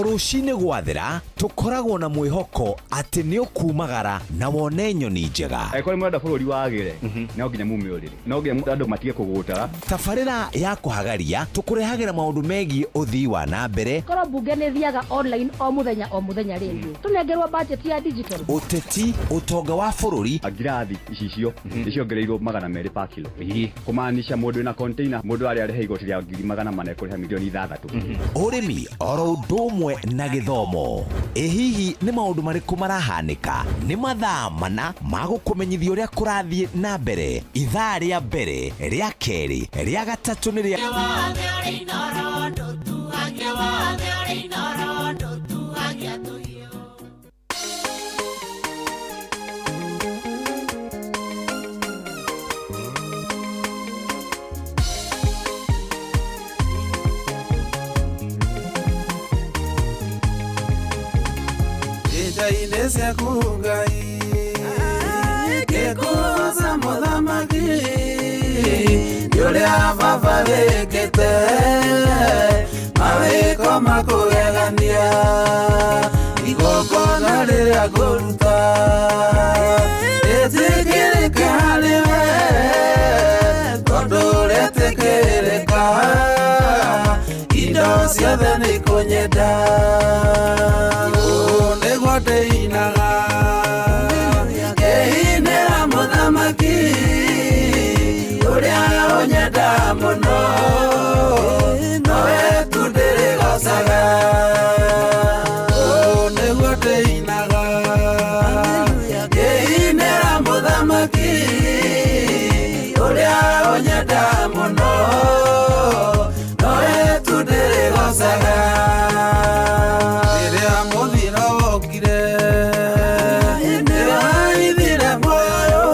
O rũcinĩ gwathera tũkoragwo na mwĩhoko atĩ nĩ ũkumagara na wone nyoni njega. Angĩkorwo nĩ mũrenda bũrũri wagĩre, no nginya mume ũrĩrĩ, no nginya andũ matige kũgũta. Tabarĩra ya kũhagaria tũkũrehagĩra maũndũ megiĩ ũthii wa na mbere, Korwo mbunge nĩ thiaga online o mũthenya o mũthenya rĩngĩ tũnengerwo budget ya digital. Ũteti, ũtonga wa bũrũri. Ngirathi icicio nĩ ciongereirwo 200 per kilo, kũmaanisha mũndũ wĩna container, mũndũ arĩa arĩhe igoti rĩa 400,000 ekũrĩha 6,000,000. Ũrĩmi oro ũndũ ũmwe na gĩthomo. Ĩ hihi nĩ maũndũ marĩkũ marahanĩka? Nĩ mathaa mana ma gũkũmenyithia ũrĩa kũrathiĩ na mbere, ithaa rĩa mbere, rĩa kerĩ, rĩa gatatũ nĩ rĩa Nja-inĩ ciaku Ngai ngĩkũgoca mũthamaki nĩ ũrĩa baba wĩkĩte mawĩko makũgegania igongona rĩrĩa ngũruta rĩtĩkĩrĩke harĩ we tondũ rĩtĩkĩrĩka indo ciothe nĩ ikũnyenda. Ũũ nĩguo ndĩinaga ngĩinĩra mũthamaki ũrĩa ũnyenda mũno nowe tu ndĩrĩgocaga. Ũũ nĩguo ndĩinaga ngĩinĩra mũthamaki ũrĩa ũnyenda mũno nowe tu ndĩrĩgocaga. Rĩrĩa mũthiro wokire nĩwaithire muoyo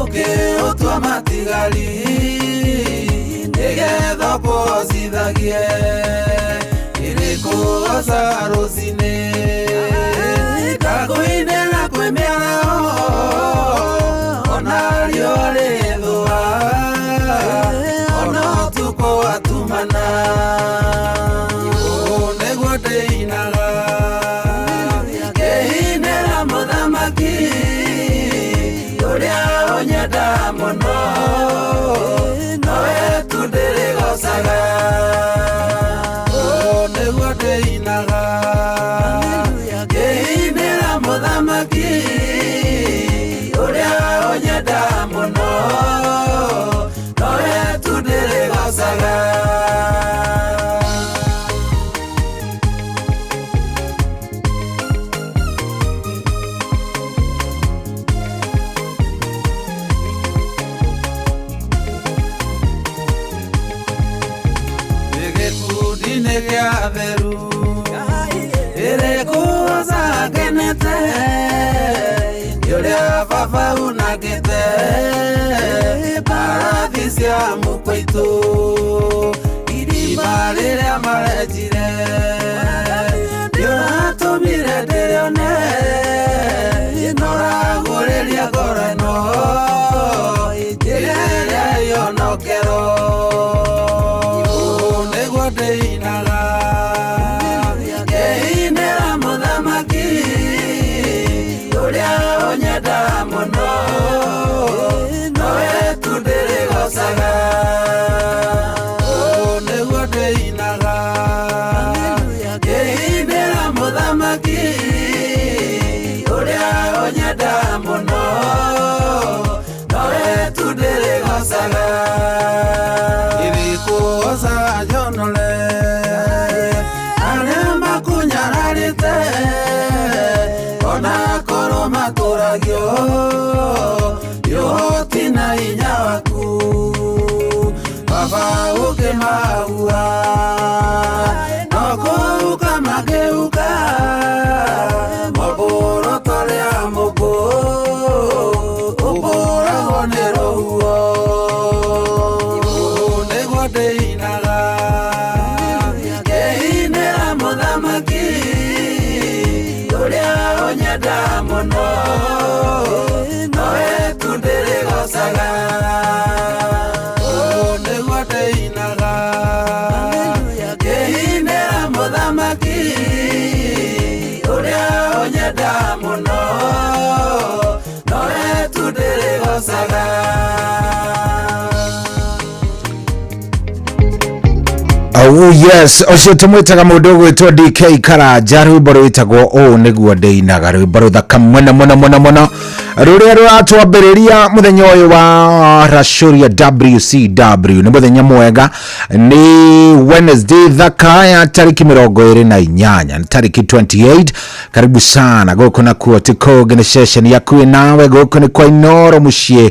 ũkĩũtua matigari nĩgetha ũkũgocithagie ĩrĩkũgoca rũcinĩ ngakũinĩra kwĩ mĩaraho ona riũa rĩthũa ona ũtukũ watumana. Ũũ nĩguo ndĩinaga ngĩinĩra mũthamaki ũrĩa ũnyenda mũno nowe tu ndĩrĩgocaga. Ũũ nĩguo ndĩinaga ngĩinĩra mũthamaki ũrĩa ũnyenda mũno nowe tu ndĩrĩgocaga. Ndĩ gĩkundi-inĩ gĩa atheru ĩrĩkũgoca ngenete nĩ ũrĩa baba unangĩte mbarathi cia mũkwaitũ irima rĩrĩa marenjire nĩ ũratũmire ndĩrĩone noragũrĩria ngoro ĩno njĩra ĩrĩa ĩonokero. Ũũ nĩguo ndĩinaga ngĩinĩra mũthamaki ũrĩa ũnyenda mũno nowe tu ndĩrĩgocaga. Ũũ nĩguo ndĩinaga ngĩinĩra mũthamaki ũrĩa ũnyenda mũno nowe tu ndĩrĩgocaga. Ĩrĩkũgoca njonore arĩa makunyararĩte ona korwo matũragio nĩ ũhoti na hinya waku baba ũkĩmahua no kũhuka makĩhuka mombũro ta rĩa mũkũ ũmbũragwo nĩ rũhuho. Ũũ nĩguo ndĩinaga ngĩinĩra mũthamaki ũrĩa ũnyenda mũno nowe tu ndĩrĩgocaga. Ũũ nĩguo ndĩinaga ngĩinĩra mũthamaki. Oh yes, ũcio tũmwĩtaga mũndũ ũgwĩtwo DK Karanja, rwĩmbo rwĩtagwo ũũ nĩguo ndĩinaga, rwĩmbo rũthaka mũno mũno mũno mũno rũrĩa rũratwambĩrĩria mũthenya ũyũ wa Racuria WCW. Nĩ mũthenya mwega, nĩ Wednesday thaka ya tarĩki 28, tarĩki 28. Karibu sana gũkũ nakuo ti kũngĩ nĩ ceceni yaku nawe, gũkũ nĩ kwa Inooro mũciĩ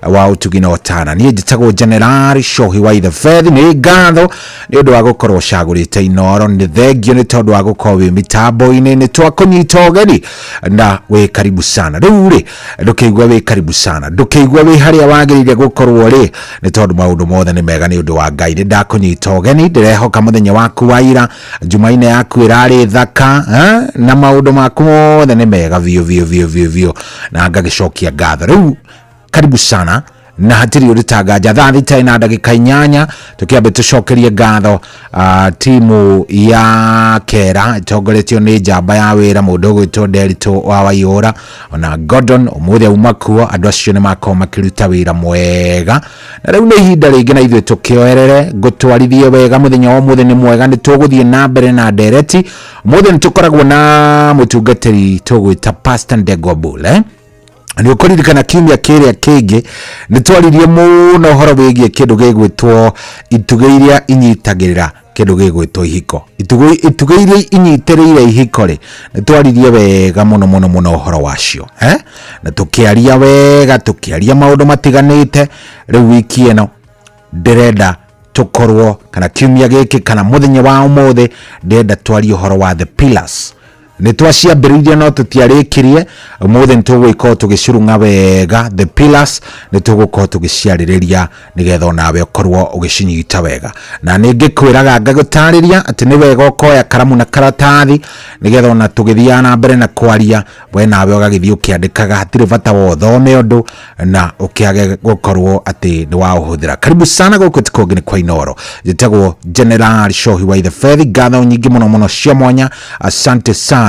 wa ũtugi na ũtana. Niĩ njĩtagwo General Shohi wa Ithefethi. Nĩ ngatho nĩ ũndũ wa gũkorwo ũcagũrĩte Inooro, nĩ thengio nĩ tondũ wa gũkorwo wĩ mĩtambo-inĩ, nĩ twakũnyita ũgeni na wĩ karibu sana. Rĩu rĩ, ndũkĩigua wĩ karibu sana, ndũkĩigua wĩ harĩa wagĩrĩire gũkorwo rĩ, nĩ tondũ maũndũ mothe nĩ mega nĩ ũndũ wa Ngai. Nĩ ndakũnyita ũgeni, ndĩrehoka mũthenya waku wa ira Jumaine yaku ĩrarĩ thaka na maũndũ maku mothe nĩ mega biũ biũ biũ biũ biũ, na ngagĩcokia ngatho. Rĩu karibu sana na hatirĩ ũndũ tanganja. Thaa 6 na ndagĩka 8 tũkĩambe tũcokerie ngatho timu ya Kera ĩtongoretio nĩ njamba ya wĩra mũndũ ũgwĩtwo Nderitu wa Waihũra ona Gordon ũmũthĩ auma kuo. Andũ acio nĩ makorwo makĩruta wĩra mwega, na rĩu nĩ ihinda rĩngĩ na ithuĩ tũkĩoerere ngũtwarithie wega. Mũthenya wa ũmũthĩ nĩ mwega, nĩ tũgũthiĩ na mbere na ndereti. Ũmũthĩ nĩ tũkoragwo na mũtungatĩri tũgwĩta Pastor Ndegwa Bule. Nĩ ũkũririkana kiumia kĩrĩa kĩngĩ nĩ twaririe mũno ũhoro wĩgiĩ kĩndũ gĩgwĩtwo itugĩ iria inyitagĩrĩra kĩndũ gĩgwĩtwo ihiko, itugĩ iria inyitĩrĩire ihiko rĩ, nĩ twaririe wega mũno mũno mũno ũhoro wacio na tũkĩaria wega, tũkĩaria maũndũ matiganĩte. Rĩu wiki ĩno ndĩrenda tũkorwo kana kiumia gĩkĩ kana mũthenya wa ũmũthĩ ndĩrenda twarie ũhoro wa the pillars. Nĩ twaciambĩrĩirie no tũtiarĩkirie. Ũmũthĩ nĩ tũgũgĩkorwo tũgĩcurung'a wega the pillars, nĩ tũgũkorwo tũgĩciarĩrĩria nĩgetha onawe ũkorwo ũgĩcinyita wega. Na nĩ ngĩkwĩraga ngagũtarĩria atĩ nĩ wega ũkoya karamu na karatathi nĩgetha ona tũgĩthiaga na mbere na kwaria we nawe ũgagĩthiĩ ũkĩandĩkaga, hatirĩ bata wa ũthome ũndũ na ũkĩage gũkorwo atĩ nĩ waũhũthĩra. Karibu sana gũkũ ti kũngĩ nĩ kwa Inooro. Njĩtagwo General Shohi wa Ithefethi. Ngatho nyingĩ mũno mũno cia mwanya, asante sana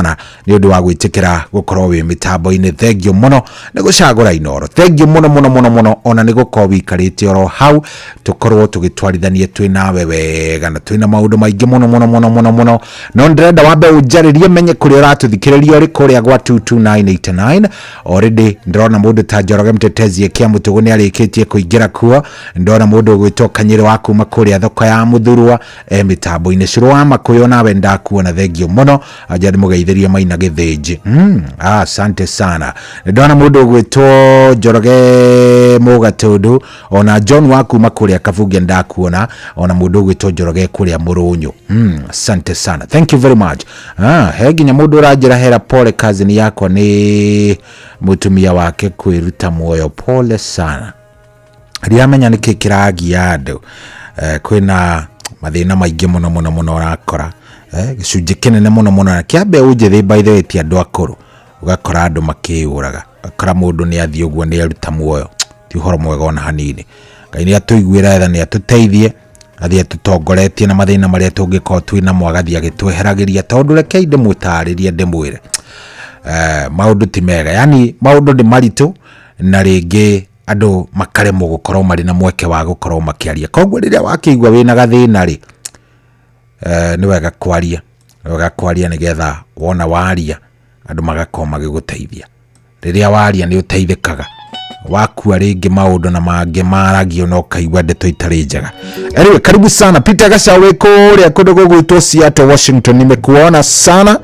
nĩ ũndũ wa gwĩtĩkĩra gũkorwo wĩ mĩtambo-inĩ. Thengio mũno nĩ gũcagũra Inooro, thengio mũno mũno mũno mũno ona nĩ gũkorwo wĩikarĩte oro hau tũkorwo tũgĩtwarithanie twĩ nawe wega na twĩna maũndũ maingĩ mũno mũno mũno mũno mũno. No ndĩrenda wambe ũnjarĩrie menye kũrĩa ũratũthikĩrĩria ũrĩ kũrĩa gwa 22989. Already ndĩrona mũndũ ta Njoroge Mtetezi Kia Mũtũgũ nĩ arĩkĩtie kũingĩra kuo. Ndĩrona mũndũ ũgwĩtwo Kanyĩrĩ wa kuma kũrĩa thoko ya Mũthurwa mĩtambo-inĩ. Cũrũ wa Makũyũ nawe ndakuona, thengio mũno. Anja ndĩmũgeithĩrie Maina Gĩthĩnji. Asante sana. Ndĩrona mũndũ ũgwĩtwo Njoroge Mũgatũndũ ona John wa kuma kũrĩa Kabunge ndakuona, ona mũndũ ũgwĩtwo Njoroge kũrĩa Mũrũnyũ. Asante sana, thank you very much. He nginya mũndũ ũranjĩra hera pole cousin yakwa nĩ mũtumia wake kwĩruta muoyo, pole sana. Ndiramenya nĩkĩ kĩragia andũ. Kwĩna mathĩna maingĩ mũno mũno mũno ũrakora gĩcunjĩ kĩnene mũno mũno na kĩa mbeũ njĩthĩ by the way ti andũ akũrũ, ũgakora andũ makĩyũraga, ũgakora mũndũ nĩ athiĩ ũguo nĩ eruta muoyo. Ti ũhoro mwega ona hanini. Ngai nĩ atũiguĩre tha, nĩ atũteithie, athiĩ atũtongoretie na mathĩna marĩa tũngĩkorwo twĩ namo agathiĩ agĩtweheragĩria, tondũ rekei ndĩmũtarĩrie ndĩmwĩre maũndũ ti mega, yani maũndũ nĩ maritũ na rĩngĩ andũ makaremwo gũkorwo marĩ na mweke wa gũkorwo makĩaria. Koguo rĩrĩa wakĩigua wĩna gathĩna rĩ, nĩ wega kwaria, nĩ wega kwaria nĩgetha wona waria andũ magakorwo magĩgũteithia. Rĩrĩa waria nĩ ũteithĩkaga, wakua rĩngĩ maũndũ na mangĩ maragio na ũkaigua ndeto itarĩ njega. Anyway, karibu sana Peter Gacau wĩ kũrĩa kũndũ gũgwĩtwo Seattle, Washington. Nimekuona sana,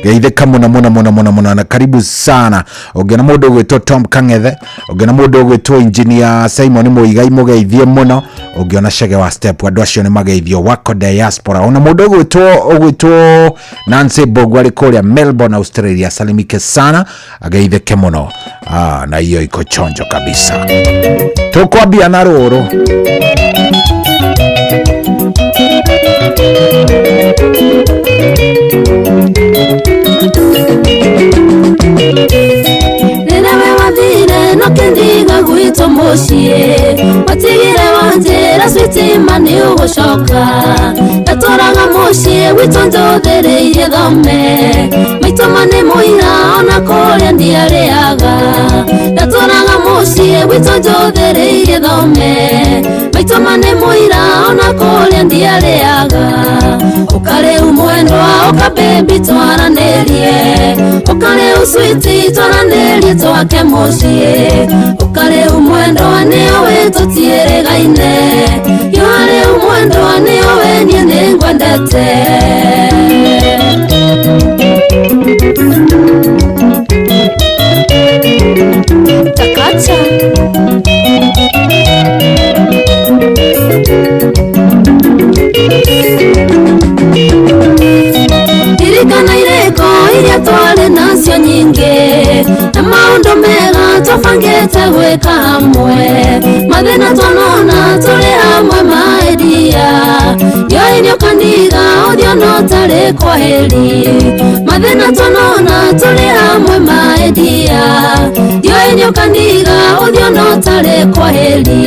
geithĩka mũno mũno mũno mũno mũno na karibu sana. Ũngĩona mũndũ ũgwĩtwo Tom Kang'ethe, ũngĩona mũndũ ũgwĩtwo Engineer Simon Mũigai mũgeithie mũno, ũngĩona Chege wa Step, andũ acio nĩ mageithio wako diaspora. Ona mũndũ ũgwĩtwo Nancy Mbũgua arĩ kũrĩa Melbourne, Australia, salimike sana, ageithĩke mũno. Na hiyo iko chonjo kabisa. Tũkwambia na rũrũ. Rĩrĩa we wathire no kĩndiga gwitũ mũciĩ, watigire wanjĩra sweetie nĩ ũgũcoka. Ndatũraga mũciĩ gwitũ njũthĩrĩirie thome, maitũ ma nĩ mũira ona kũrĩa ndiarĩaga. Ndatũraga mũciĩ gwitũ njũthĩrĩirie thome, maitũ ma nĩ mũira ona kũrĩa ndiarĩaga. Ũkarĩu mwendwa ũka baby twaranĩrie Ũkarĩu sweetie twaranĩrie twake mũciĩ Ũkarĩu mwendwa nĩũĩ tũtiĩrĩgaine Yoarĩu mwendwa nĩũĩ niĩ nĩngwendete Takacha Ririkana irĩko iria twarĩ nacio nyingĩ na maũndũ mega twabangĩte gwĩka hamwe mathĩna twanona tũrĩ hamwe mairia Ngai nĩũkaniga ũthiũ no tarĩ kwaheri mathĩna twanona tũrĩ hamwe mairia Ngai nĩũkaniga ũthiũ no tarĩ kwaheri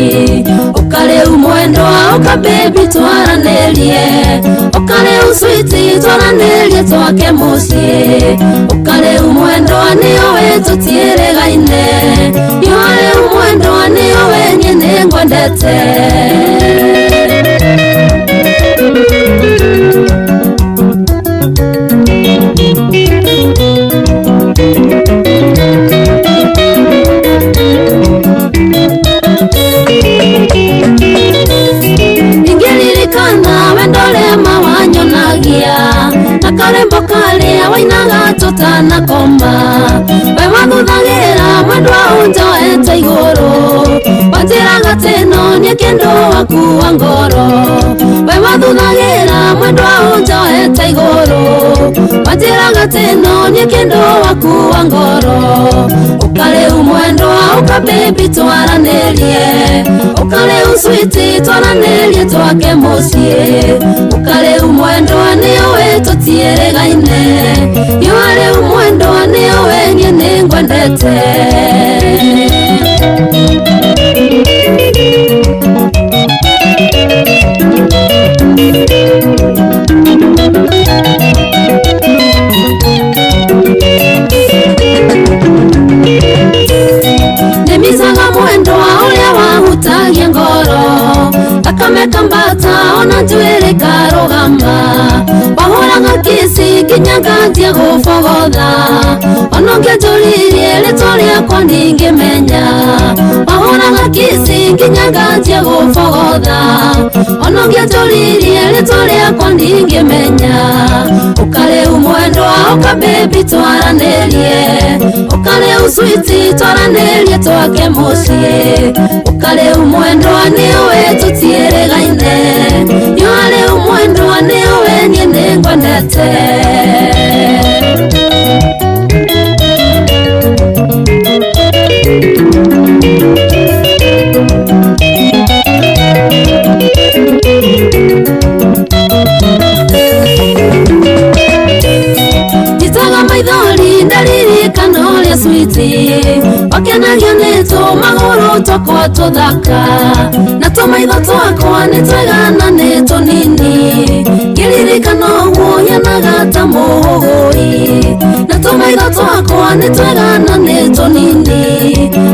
Ũkarĩu mwendwa ũka baby twaranĩrie Ũkarĩu sweetie twaranĩrie twake mũciĩ Ũkarĩu mwendwa nĩũĩ tũtiĩrĩgaine Yoarĩu mwendwa nĩũĩ niĩ nĩngwendete Ingĩririkana wendo ũrĩa mawanyonagia na karwĩmbo karĩa wainaga tũtanakoma we wathuthagĩra mwendwa ũnjoete igũrũ wanjĩraga atĩ no niĩ kĩndũ waku wa ngoro we wathuthagĩra mwendwa ũnjoete igũrũ wanjĩraga atĩ no niĩ kĩndũ waku wa ngoro Ũkarĩu mwendwa ũka baby twaranĩrie Ũkarĩu sweetie twaranĩrie twake mũciĩ Ũkarĩu mwendwa nĩũĩ tũtiĩrĩgaine Yoarĩu mwendwa nĩũĩ niĩ nĩngwendete Nĩmicaga mwendwa ũrĩa wahutagia ngoro thakame kambata ona njuĩrĩ karũgama wahũraga kici nginya nganjia gũbogotha ona ũngĩanjũririe rĩtwa rĩakwa ndingĩmenya wahũraga kici nginya nganjia gũbogotha ona ũngĩanjũririe rĩtwa rĩakwa ndingĩmenya Ũkarĩu mwendwa ũka baby twaranĩrie Ũkarĩu sweetie twaranĩrie twake mũciĩ Ũkarĩu mwendwa nĩũĩ tũtiĩrĩgaine Yoarĩu mwendwa nĩũĩ niĩ nĩngwendete Njitaga maithori ndaririkana ũrĩa sweetie wakenagio nĩ tũmagũrũ twakwa tũthaka na tũmaitho twakwa nĩ twega na nĩ tũnini ngĩririkana ũguo hianaga ta mũhũgũi na tũmaitho twakwa nĩ twega na nĩ tũnini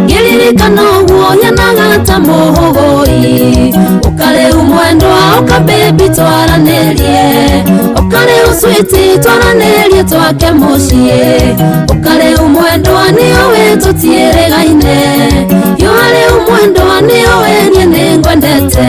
ngĩririkana ũguo hianaga ta mũhũgũi Ũkarĩu mwendwa ũka baby twaranĩrie Ũkarĩu sweetie twaranĩrie twake mũciĩ Ũkarĩu mwendwa nĩũĩ tũtiĩrĩgaine Yoarĩu mwendwa nĩũĩ niĩ nĩngwendete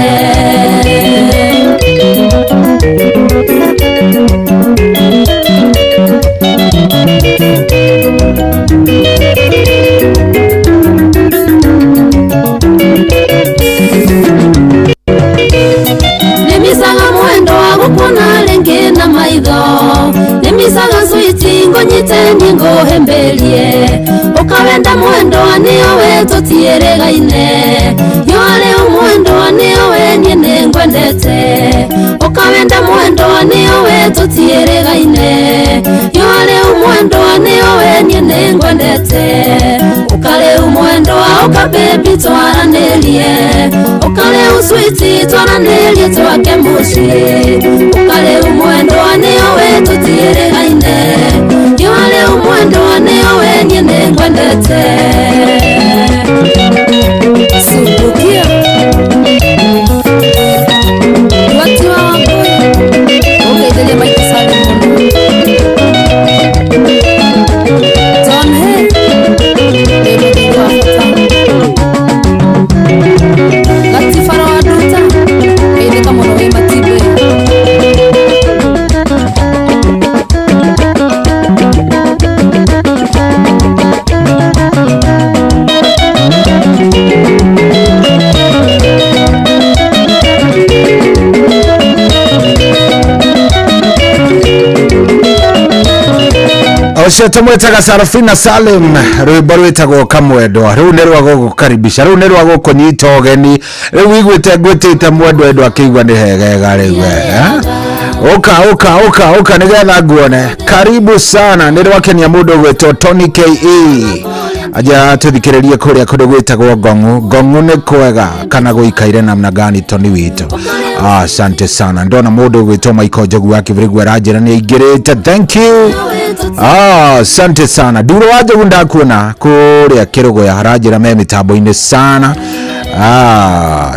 Nĩmicaga mwendwa gũkuona rĩngĩ na maitho Nĩmicaga sweetie ngũnyite niĩ ngũhĩmbĩrie Ũkawenda mwendwa nĩũĩ tũtiĩrĩgaine Yoarĩu mwendwa nĩũĩ niĩ nĩngwendete Ũkawenda mwendwa nĩũĩ tũtiĩrĩgaine Yoarĩu mwendwa nĩũĩ niĩ nĩngwendete Ũkarĩu mwendwa ũka baby twaranĩrie Ũkarĩu sweetie twaranĩrie twake mũciĩ Ũkarĩu mwendwa nĩũĩ tũtiĩrĩgaine Yoarĩu mwendwa nĩũĩ niĩ nĩngwendete Sundukia Watu wa Wambui. Ũcio tũmwĩtaga Sarafina Salim, rwĩmbo rwĩtagwo Kamwendwa. Rĩu nĩ rwa gũgũkaribisha, rĩu nĩ rwa gũkũnyita ũgeni. Rĩu wiguĩte ngwĩtĩte mwendwa endwa akĩigua nĩ hegega rĩu eh? Ũka ũka ũka ũka nĩgetha nguone. Karibu sana, nĩ rwakenia mũndũ ũgwĩtwo Tony KE aja tũthikĩrĩrie kũrĩa kũndũ gwĩtagwo Ngong'u. Ngong'u nĩ kwega kana gũikaire namna gani Tony witũ? Asante sana. Ndona mũndũ ũgwĩtwo Michael Njogu wa Kĩbĩrĩgu aranjĩra nĩ aingĩrĩte. Thank you. Asante sana. Nduro wa Njogu ndakuona kũrĩa Kĩrũgũya, aranjĩra me mĩtambo-inĩ sana.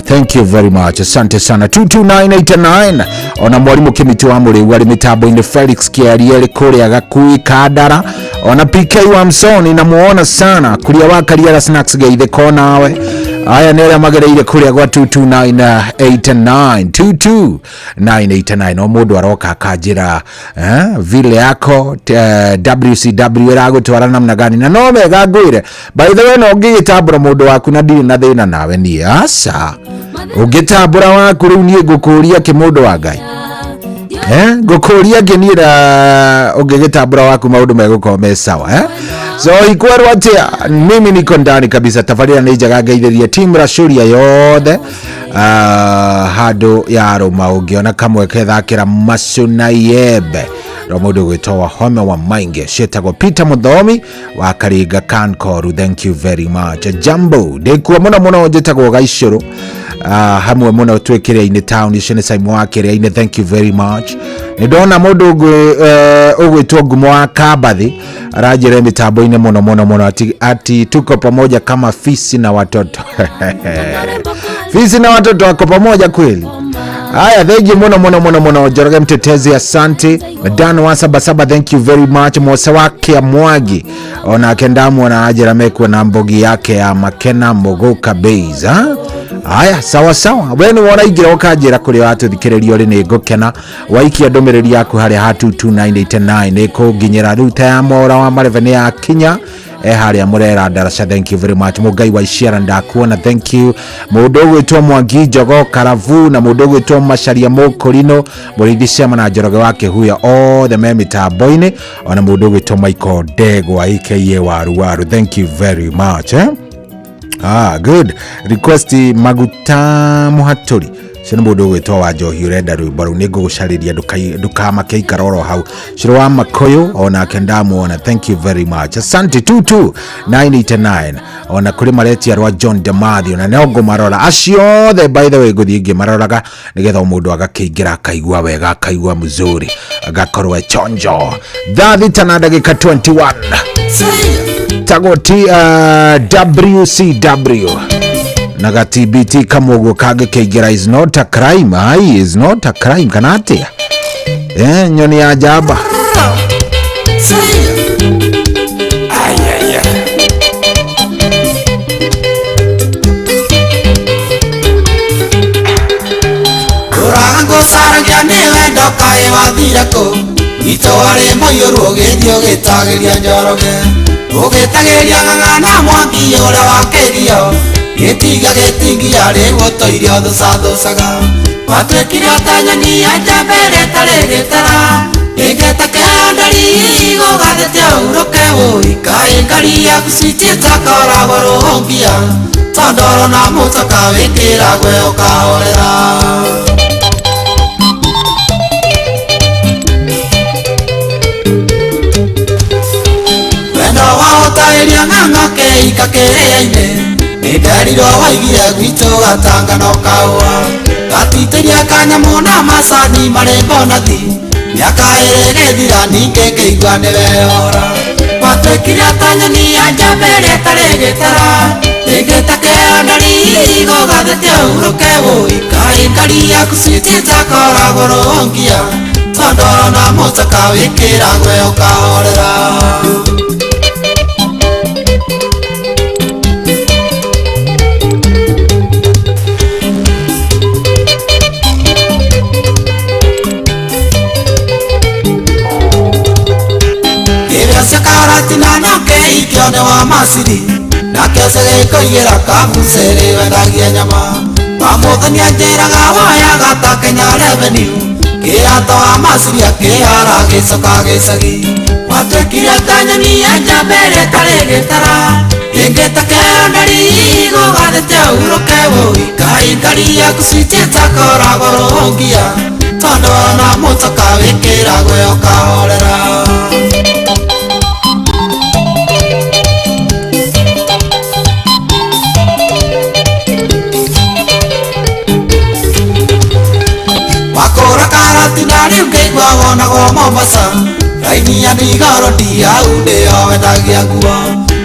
Thank you very much. Asante sana. 22989 ona mwalimu Kimiti wa Mũrĩu arĩ mĩtambo-inĩ, Felix Kĩariere kũrĩa Gakui Kandara, ona PK wa Msoni namuona sana kuria wa Kariara Snacks geithe konawe. Aya nĩ arĩa magereire kũrĩa gwa 22989 22989 o mũndũ aroka akanjĩra vile yako WCW ĩragũtwara namna gani, na no mega ngwĩre. By the way, no ũngĩgĩtambũra mũndũ waku na ndirĩ na thĩna nawe niĩ, aca ũngĩtambũra waku rĩu niĩ ngũkũria kĩ mũndũ wa Ngai, ngũkũria ngĩniĩ na ũngĩgĩtambũra waku maũndũ megũkorwo me sawa, eh? So ikwerwo atĩa, mimi niko ndani kabisa. Tabarĩra nĩ njega, ngeithĩria team Rashuria yothe handũ ya rũma ũngĩona kamwe kethakĩra Macu na Iembe ro mũndũ gwĩtwo Wahome wa Mainge ciĩtagwo Peter Mũthomi wa Karinga Kankoru. Thank you very much. Jambo ndĩkuo mũno mũno, njĩtagwo Gaicũrũ hamwe mũno twĩ kĩrĩa-inĩ town icio nĩ Simon wa kĩrĩa-inĩ. Thank you very much. Nĩ ndona mũndũ ũgwĩtwo Ngumo wa Kambathi aranjĩra mĩtambo-inĩ mũno mũno mũno ati tuko pamoja kama fisi na watoto. Fisi na watoto wako pamoja kweli. Haya, thank you muno muno muno muno. Njoroge Mtetezi, asante. Dan wa Sabasaba, thank you very much. Mose wake Mwagi onake ndamuona ajira mekwe na mbogi yake ya Makena Mogoka Base, ha? Haya, sawa sawa. We nĩ wona ingĩra ũkanjĩra kũrĩa watũthikĩrĩria ũrĩ, nĩ ngũkena waikia ndũmĩrĩri yaku harĩa ha 22989 nĩ kũnginyĩra. Rĩu ta ya mora wa marebe nĩ yakinya e harĩa mũrera ndaraca. Thank you very much. Mũngai wa Iciara ndakuona, thank you. Mũndũ ũgwĩtwo Mwangi Njogo Karavu na mũndũ ũgwĩtwo Macaria Mũkũrinũ mũrĩithi ciama na Njoroge wa Kĩhuya othe me mĩtambo-inĩ, ona mũndũ ũgwĩtwo Michael Ndegwa aka Waru Waru, thank you very much, eh? Good request. Maguta mũhatũri cio nĩ mũndũ ũgwĩtwo wa Njohi ũrenda rwĩmbo rũu, nĩ ngũgũcarĩria, ndũkamake, ikara oro hau. Cũrũ wa Makũyũ onake ndamuona, thank you very much, asante. 22989 ona kũrĩ maretia rwa John Demathi ona no ngũmarora acio othe. By the way, ngũthiĩ ngĩmaroraga nĩgetha o mũndũ agakĩingĩra akaigua wega, akaigua mzuri, agakorwo e chonjo. Thaa 6 na ndagĩka 21 tagwo T, WCW na ga TBT kamwe ũguo kangĩkĩingĩra is not a crime, ai is not a crime kana atĩa, nyoni ya njamba. Ũraga ngũcaragia nĩ wendo kaĩ wathire kũ, itũa rĩ mũiyũru ũgĩthiĩ ũgĩtagĩria Njoroge, ũgĩtagĩria ng'ang'a na Mwangi ũrĩa wakĩrio gĩtinga gĩtingia rĩu ũtũirio thũcathũcaga watuĩkire ota nyoni ya njamba ĩrĩa ĩtarĩ gĩtara ĩngĩtakĩra ndari gũgathĩte ũrũke wũi kaĩ ngari yaku citiĩtakoragwo rũhũngia tondoro na mũtoka wĩkĩragwe ũkahorera. Wendo wa ũtaĩria ng'ang'a kĩika kĩrĩa-inĩ nĩnderirwo waigire gwitũ gatangano kaũa gatitĩria kanyamũ na macani marĩ bonathi mĩaka ĩrĩ gĩthira ningĩ ngĩigua nĩweyora watuĩkire ta nyoni ya njamba ĩrĩa ĩtarĩ gĩtara ĩngĩtakĩra ndari gũgathĩte ũrũke wũi kaĩ ngari yaku citiĩtakoragwo rũhũngia tondoro na mũtoka wĩkĩragwe ũkahorera. Kĩrĩa karatina no kĩikio nĩ wa maciri nakĩo gĩkũigĩra kabucĩrĩ wendagia nyama wamũthania njĩraga woyaga ta Kenya Revenue. Kĩrato wa maciria kĩhara gĩcoka gĩcagi Watuĩkire ta nyoni ya njamba ĩrĩa ĩtarĩ gĩtara Ĩngĩtakeo ndari gũgathĩte ũhurũke wũi Kaĩ ngari yaku citiĩtakoragwo rũngia Tondũ ona mũtoka wĩkĩragwo ũkahorera Wakũra karatina rĩu ngĩigua wonagwo Mombasa Raini ya ndigoro ndiau nĩyo wendagia nguo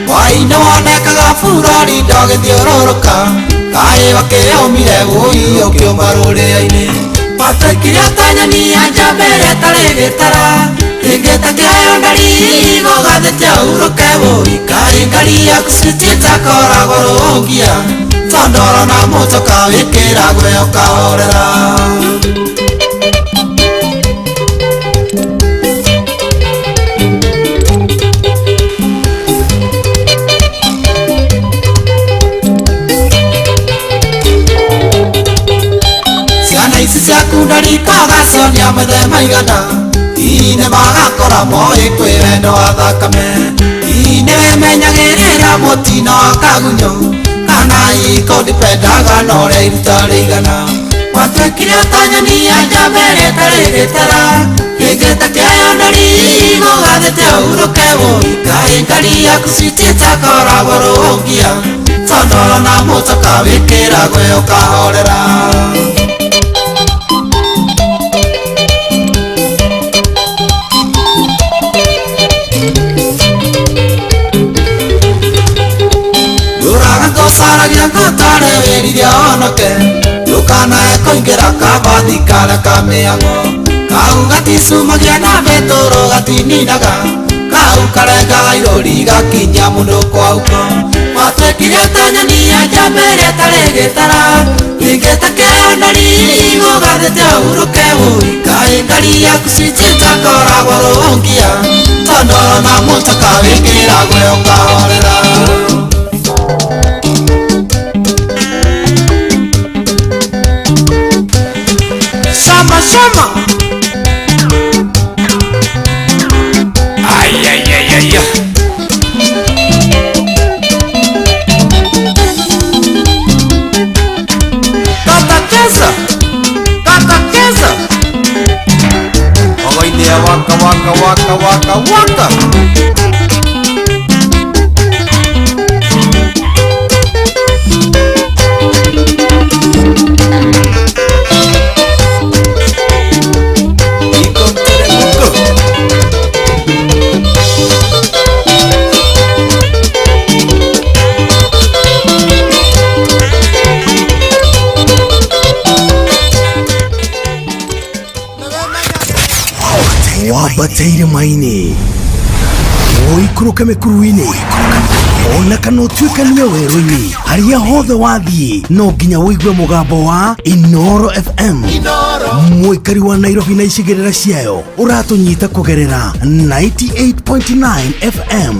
Hwaĩ-inĩ wonekaga bũrũri ndũgĩthiũrũrũka Kaĩ wakĩũmire wũi ũkĩũma rũrĩa-inĩ Watuĩkire ta nyoni ya njamba ĩrĩa ĩtarĩ gĩtara Ĩngĩtakĩayo ndari gũgathĩte ũhurũke wũi Kaĩ ngari yaku citiĩtakoragwo rũngia Tondũ ona mũtoka wĩkĩragwo ũkahorera Ciana ici ciaku ndarikaga cionia mĩthemba igana Hihi nĩmagakora moĩ kwĩ wendo wa thakame Hihi nĩmemenyagĩrĩra mũtino wa kagunyũ Kana iko ndĩpendaga na ũrĩa iruta rĩigana Watuĩkire ta nyoni ya njamba ĩrĩa ĩtarĩ gĩtara Ĩngĩtakĩayo ndari gũgathĩte ũhurũke wũi Kaĩ ngari yaku citiĩtakoragwo rũngia Tondũ ona mũtoka wĩkĩragwo ũkahorera Ndũraga ngũcaragia ngũtare wĩrire honoke Ndũkanae kũingĩra kabathi karĩa ka mĩhang'o Kau gaticumagia na betũrũ gatininaga Kau karengaga irũri gakinya mũndũ kwa huko Watuĩkire ta nyoni ya njamba ĩrĩa ĩtarĩ gĩtara Ĩngĩtakĩayo ndari gũgathĩte ũhurũke wũi Kaĩ ngari yaku citiĩtakoragwo rũngia Tondũ ona mũtoka wĩkĩragwo ũkahorera Shama shama Ay ay ay ay ay. Katakeza Katakeza Ogoine waka waka waka waka waka Iko teremuko Wambate irĩma-inĩ ũikũrũke mĩkuru-inĩ ona kana ũtuĩkanie werũ-inĩ harĩa hothe wathiĩ no nginya ũigue mũgambo wa Inoro FM mũikari wa Nairobi na icigĩrĩra ciayo ũratũnyita kũgerera 98.9 FM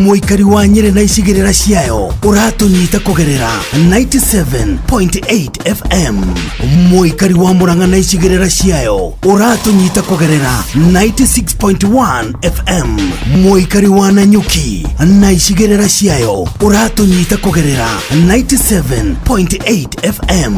mũikari wa Nyĩrĩ na icigĩrĩra ciayo ũratũnyita kũgerera 97.8 FM mũikari wa Murang'a na icigĩrĩra ciayo ũratũnyita kũgerera 96.1 FM mũikari wa Nanyuki na icigĩrĩra ciayo ũratũnyita kũgerera 97.8 FM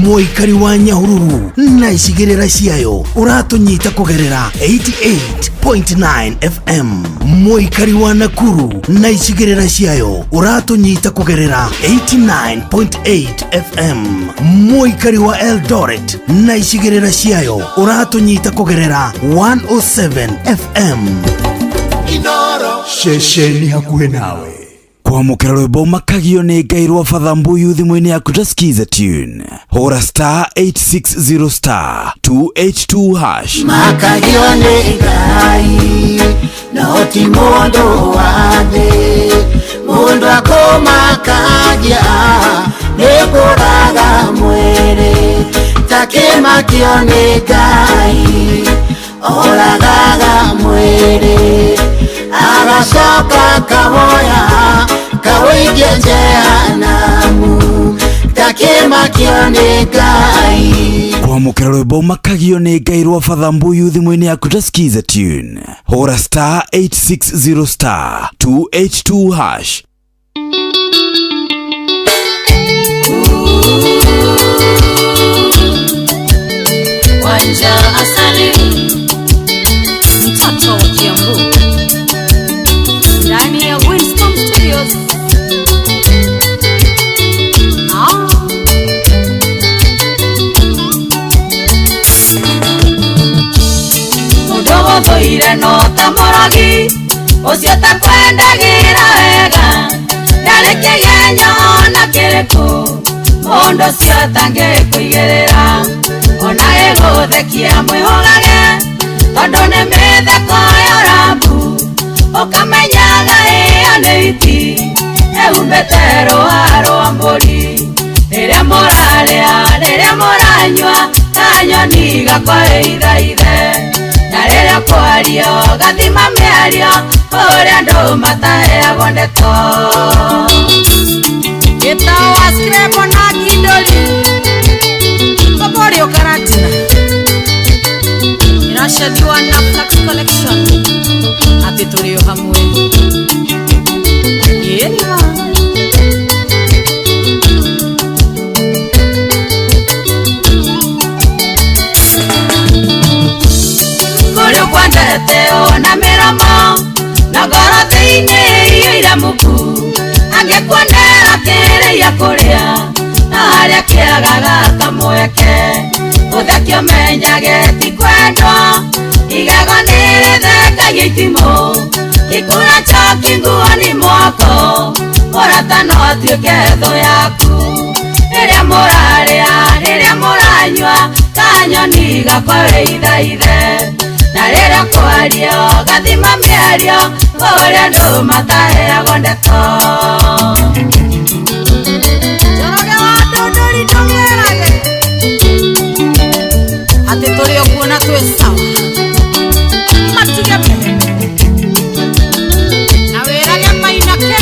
mũikari wa Nyahururu na icigĩrĩra ciayo ũratũnyita kũgerera 88.9 FM mũikari wa Nakuru na icigĩrĩra ciayo ũratũnyita kũgerera 89.8 FM mũikari wa Eldoret na icigĩrĩra ciayo ũratũnyita kũgerera 107 FM Ceceni hakuhĩ nawe Kwamũkĩra rwĩmbo makagio nĩ Ngai rwa Father Mbuyu thimũ-inĩ yaku ta skiza tune hũra star 860 star 282 hash Makagio nĩ Ngai no ti mũndũ wa thĩ mũndũ akũmakagia nĩ kũraga mwĩrĩ takĩmakio nĩ Ngai oragaga mwĩrĩ agacoka kawoya kawĩigie jehanamu. Ndakĩmakio nĩ Ngai. Kwamũkĩra rwĩmbo makagio nĩ Ngai rwa Father Mbuyu thimũ-inĩ yaku ta skiza tune. Hũra star 860 star 282 hash. Wanja Asali, mtoto wa Kiambu, ndani ya Winston Studios. Mundu gũthũire no ta mũrogi, ũcio takwendagĩra wega, ndarĩ kĩgenyo ona kĩrĩkũ, mũndũ ũcio atangĩkũigĩrĩra. Ona gĩgũthekia mwĩhũgage, tondũ nĩ mĩtheko ya ũrambu, ũkamenyaga ĩyo nĩ iti ĩhumbĩte rũa rwa mbũri. Rĩrĩa mũrarĩa, rĩrĩa mũranyua, kanyoni gakwa ĩithaithe, na rĩrĩa kwario gathima mĩario, ũrĩa andũ mataheagwo ndeto. Gĩtawa Screbo na Kindoli Koborio Karatina iracathiwa na Flax Collection atĩ tũrĩ o hamwe. Ĩnima kũrĩ ũkwendete ona mĩromo na ngoro thĩinĩ iyũire muku, angĩkuonera kĩrĩa kũrĩa na harĩa kĩagaga kamweke, ũthekio menyage ti kwendwo, igego nĩ rĩthekagia itimũ, gĩkura choki nguo-inĩ mwako, mũrata no atuĩke thũ yaku. Rĩrĩa mũrarĩa, rĩrĩa mũranyua, kanyoni gakwa wĩithaithe, na rĩrĩa kwario gathima mĩario, kũrĩa andũ mataheagwo ndeto. Njoroge wa Ndũndũri ndũmĩrage atĩ tũrĩ o kuo na twĩ sawa, matige na wĩrage Maina K,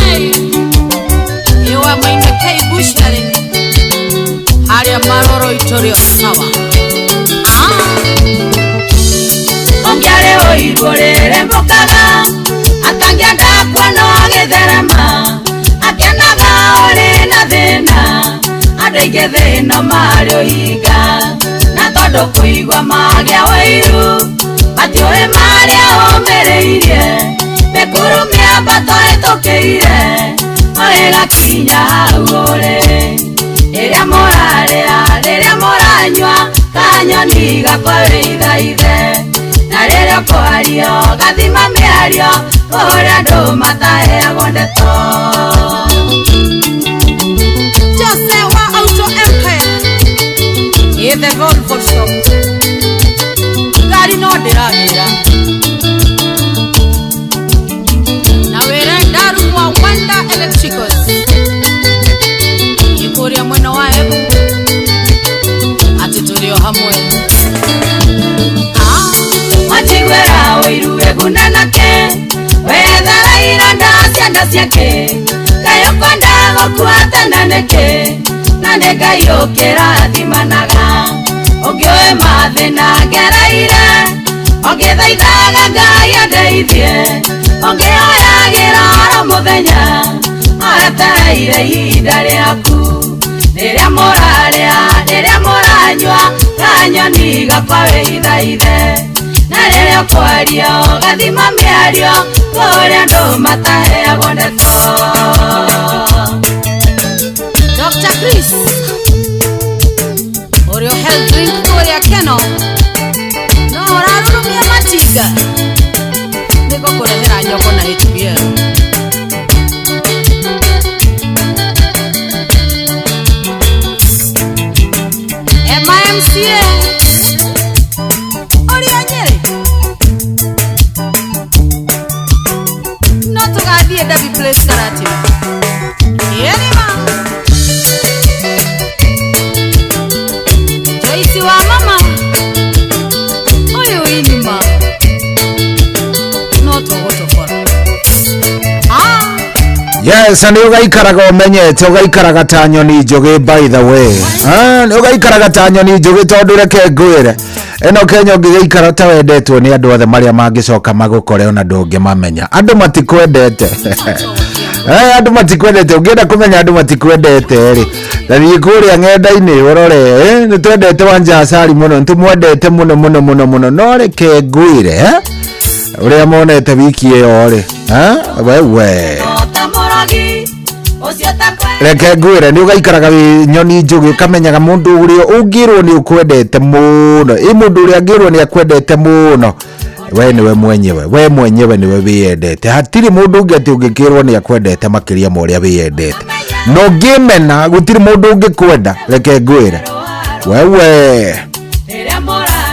ĩwa Maina K Bushari harĩa maroro itũrĩ o sawa. Ũngĩarĩ ũiru ũrĩrĩmbũkaga, atangĩenda kuona ũgĩtherema, akenaga ũrĩ na thĩna, andũ aingĩ thĩna marĩ ũhinga, na tondũ kũigua magĩa ũiru, matiũĩ marĩa ũmĩrĩirie, mĩkuru mĩambato ĩtũkĩire, o ĩgakinya hau ũrĩ. Rĩrĩa mũrarĩa, rĩrĩa mũranyua, kanyoni gakwa wĩithaithe, na rĩrĩa kwario gathima mĩario, kũrĩa andũ mataheagwo ndeto. Jose wa Auto Empire ĩ the Volvo shop, ngari no ndĩragĩra na wĩre Ndaru wa Wanda Electricals ĩkũrĩa mwena wa Embu atĩ tũrĩ o hamwe. Wachiguĩra ũiru wĩguna nake, wetharaira nda ciana ciake, kaĩ ũkwenda gũkua tene nĩkĩ, na nĩ Ngai ũkĩrathimanaga. Ũngĩũĩ mathĩna ngereire, ũngĩthaithaga Ngai andeithie, ũngĩhoyagĩra oro mũthenya, oetereire ihinda rĩaku. Rĩrĩa mũrarĩa, rĩrĩa mũranyua, kanyoni gakwa wĩithaithe, na rĩrĩa kwario gathima mĩario, kũrĩa andũ mataheagwo ndeto. Dr. Chris ũrĩa health drink kũrĩa Keno no ũrarurumia matinga nĩgũkũrehera nyoko na HBL. MIMCA ũrĩa Nyĩrĩ no tũgathiĩ Derby Place Karatina. Ĩrima Joyce wa mama ũyũ inima no tũgũtũbora. Yes, nĩ ũgaikaraga ũmenyete, ũgaikaraga ta nyoni njũgĩ, by the way. Ah, nĩ ũgaikaraga ta nyoni njũgĩ, tondũ reke ngwĩre, ĩno Kenya ũngĩgĩikara ta wendetwo nĩ andũ othe marĩa mangĩcoka magũkore ona ndũngĩmamenya. Andũ matikwendete. Eh, andũ matikwendete. Ũngĩenda kũmenya andũ matikwendete rĩ, tathiĩ kũrĩa ng'enda-inĩ ũrore. Eh, nĩ twendete Wanja Asali mũno, nĩ tũmwendete mũno mũno mũno mũno, no reke ngwĩre, eh, ũrĩa monete wiki ĩyo rĩ, eh, wewe, reke ngwĩre, nĩ ũgaikaraga wĩ nyoni njũgĩ, ũkamenyaga mũndũ ũrĩa ũngĩrwo nĩ ũkwendete mũno, ĩ mũndũ ũrĩa angĩrwo nĩ akwendete mũno, we nĩwe mwenyewe, we mwenyewe nĩwe wĩyendete. Hatirĩ mũndũ ũngĩ atĩ ũngĩkĩrwo nĩ akwendete makĩria ma ũrĩa wĩyendete. Na ũngĩmena, gũtirĩ mũndũ ũngĩkwenda. Reke ngwĩre, wewe,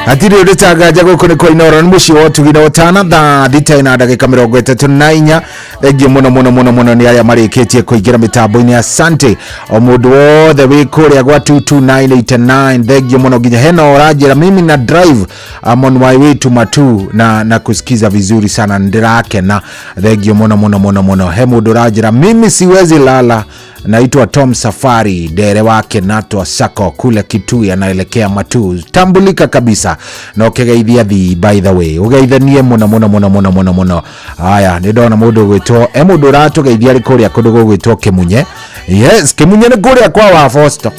hatirĩ ũndũ tanganja. Gũkũ nĩ kwa Inoro, nĩ mũciĩ wa ũtugi na ũtana. Thaa 6 na ndagĩka 34. Thengiũ mũno mũno mũno mũno nĩ arĩa marĩkĩtie kũingĩra mĩtambo-inĩ. Asante o mũndũ wothe wĩ kũrĩa gwa 22989, thengiũ mũno. Nginya hena ũranjĩra mimi na drive, I'm on my way to Matu na kusikiza vizuri sana, ndirakena. Thengiũ mũno mũno mũno mũno. He mũndũ ũranjĩra mimi siwezi lala, naitwa Tom Safari, dere wake natwa Sako kule Kitui, anaelekea Matu. Tambulika kabisa na ũkĩgeithia thi, by the way, ũgeithanie mũno mũno mũno mũno mũno mũno. Haya, nĩ ndona mũndũ ũgwĩtwo, e mũndũ ũratũgeithia arĩ kũrĩa kũndũ gũgwĩtwo Kĩmunye. Yes, Kĩmunye nĩ kũrĩa kwa wa Fosto.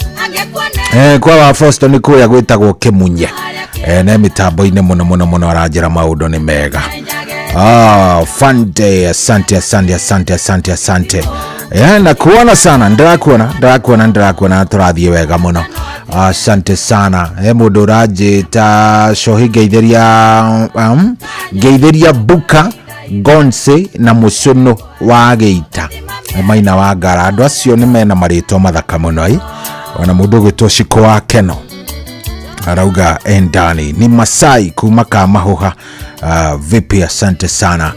Eh, kwa wa Fosto nĩ kũrĩa gwĩtagwo Kĩmunye. Eh, ne mĩtambo-inĩ mũno mũno mũno, aranjĩra maũndũ nĩ mega. Ah, fun day. Asante, asante, asante, asante, asante. Yeah, nakuona sana, ndĩrakuona, ndĩrakuona, ndĩrakuona, tũrathiĩ wega mũno. Asante sana. He mũndũ ũranjĩta cohi, ngeithĩria ngeithĩria Buka Gonse na Mũcũnũ wa Gĩita, Maina wa Ngara. Andũ acio nĩ mena marĩtwa mathaka mũno. Ĩ ona mũndũ ũgwĩtwo Ciko wa Keno arauga endani ni Masai kuma Kamahuha. Vipi? Asante sana.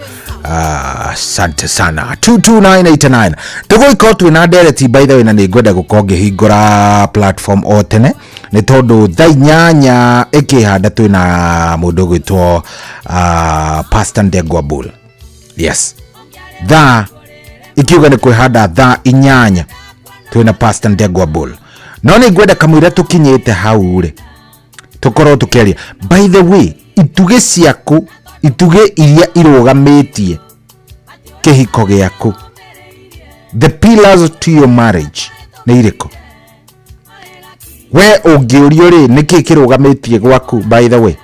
Asante sana. 22989 tũgũikorwo twĩna ndereti, by the way, na nĩ ngwenda gũkorwo ngĩhingũra platform o tene, nĩ tondũ thaa 8 ĩkĩhanda twĩna mũndũ ũgwĩtwo Pastor Ndegwa Bull. Yes, thaa ikiuga nĩ kwĩhanda thaa 8 twĩna Pastor Ndegwa Bull, no nĩ ngwenda kamũira tũkinyĩte hau rĩ, tũkorwo tũkĩaria, by the way, itugĩ ciaku, itugĩ iria irũgamĩtie kĩhiko gĩaku, the pillars to your marriage, nĩ irĩkũ? We ũngĩũrio rĩ, nĩkĩ kĩrũgamĩtie gwaku? By the way,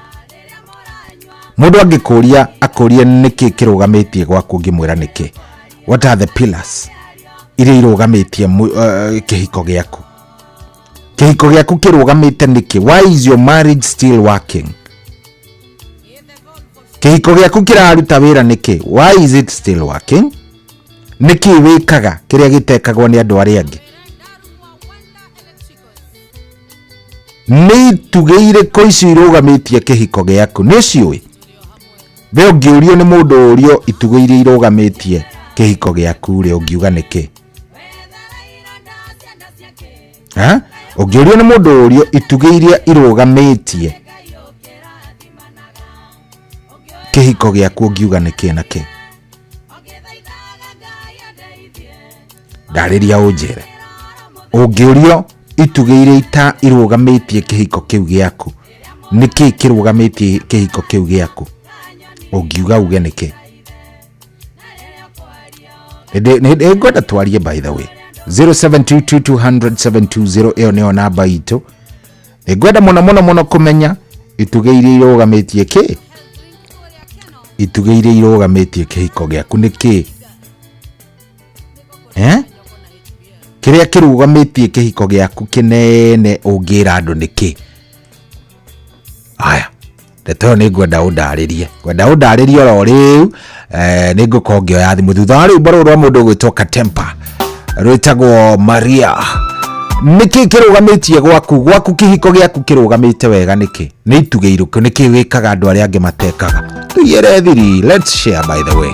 mũndũ angĩkũria akũrie nĩkĩ kĩrũgamĩtie gwaku, ũngĩmwĩra nĩkĩ? What are the pillars iria irũgamĩtie kĩhiko gĩaku? Kĩhiko gĩaku kĩrũgamĩte nĩkĩ? Why is your marriage still working? Kĩhiko gĩaku kĩraruta wĩra nĩkĩ? Why is it still working? Nĩkĩ wĩkaga kĩrĩa gĩtekagwo nĩ andũ arĩa angĩ? Nĩ itugĩ irĩkũ icio irũgamĩtie kĩhiko gĩaku? Nĩ ũciũĩ we? Ũngĩũrio nĩ mũndũ ũrio itugĩ iria irũgamĩtie kĩhiko gĩaku rĩ, ũngiuga nĩkĩ? Ha? Ũngĩũrio nĩ mũndũ ũrio itugĩ iria irũgamĩtie kĩhiko gĩaku, ũngiuga nĩkĩ na kĩ? Ndarĩria ũnjĩre, ũngĩũrio itugĩ iria ita irũgamĩtie kĩhiko kĩu gĩaku, nĩkĩ kĩrũgamĩtie kĩhiko kĩu gĩaku, ũngiuga uge nĩkĩ? Nĩ ngwenda twarie, by the way. 0722200720, ĩyo nĩyo namba itũ. Nĩ ngwenda mũno mũno mũno kũmenya itugĩ iria irũgamĩtie kĩ, itugĩ iria irũgamĩtie kĩhiko gĩaku nĩ kĩ, eh? Kĩrĩa kĩrũgamĩtie kĩhiko gĩaku kĩnene ũngĩra andũ nĩ kĩ? Aya, ndeto ĩyo nĩ ngwenda ũndarĩrie, ngwenda ũndarĩrie oro rĩu. Eh, nĩ ngũkorwo ngĩoya thimũ thutha wa rwĩmbo rũrũ rwa mũndũ ũgwĩtwo Katempa rwĩtagwo Maria. Nĩkĩ kĩrũgamĩtie gwaku, gwaku kĩhiko gĩaku kĩrũgamĩte wega nĩkĩ? Nĩ itugĩ irĩkũ? Nĩkĩ wĩkaga andũ arĩa angĩ matekaga? Tũiyĩre thiri. Let's share, by the way.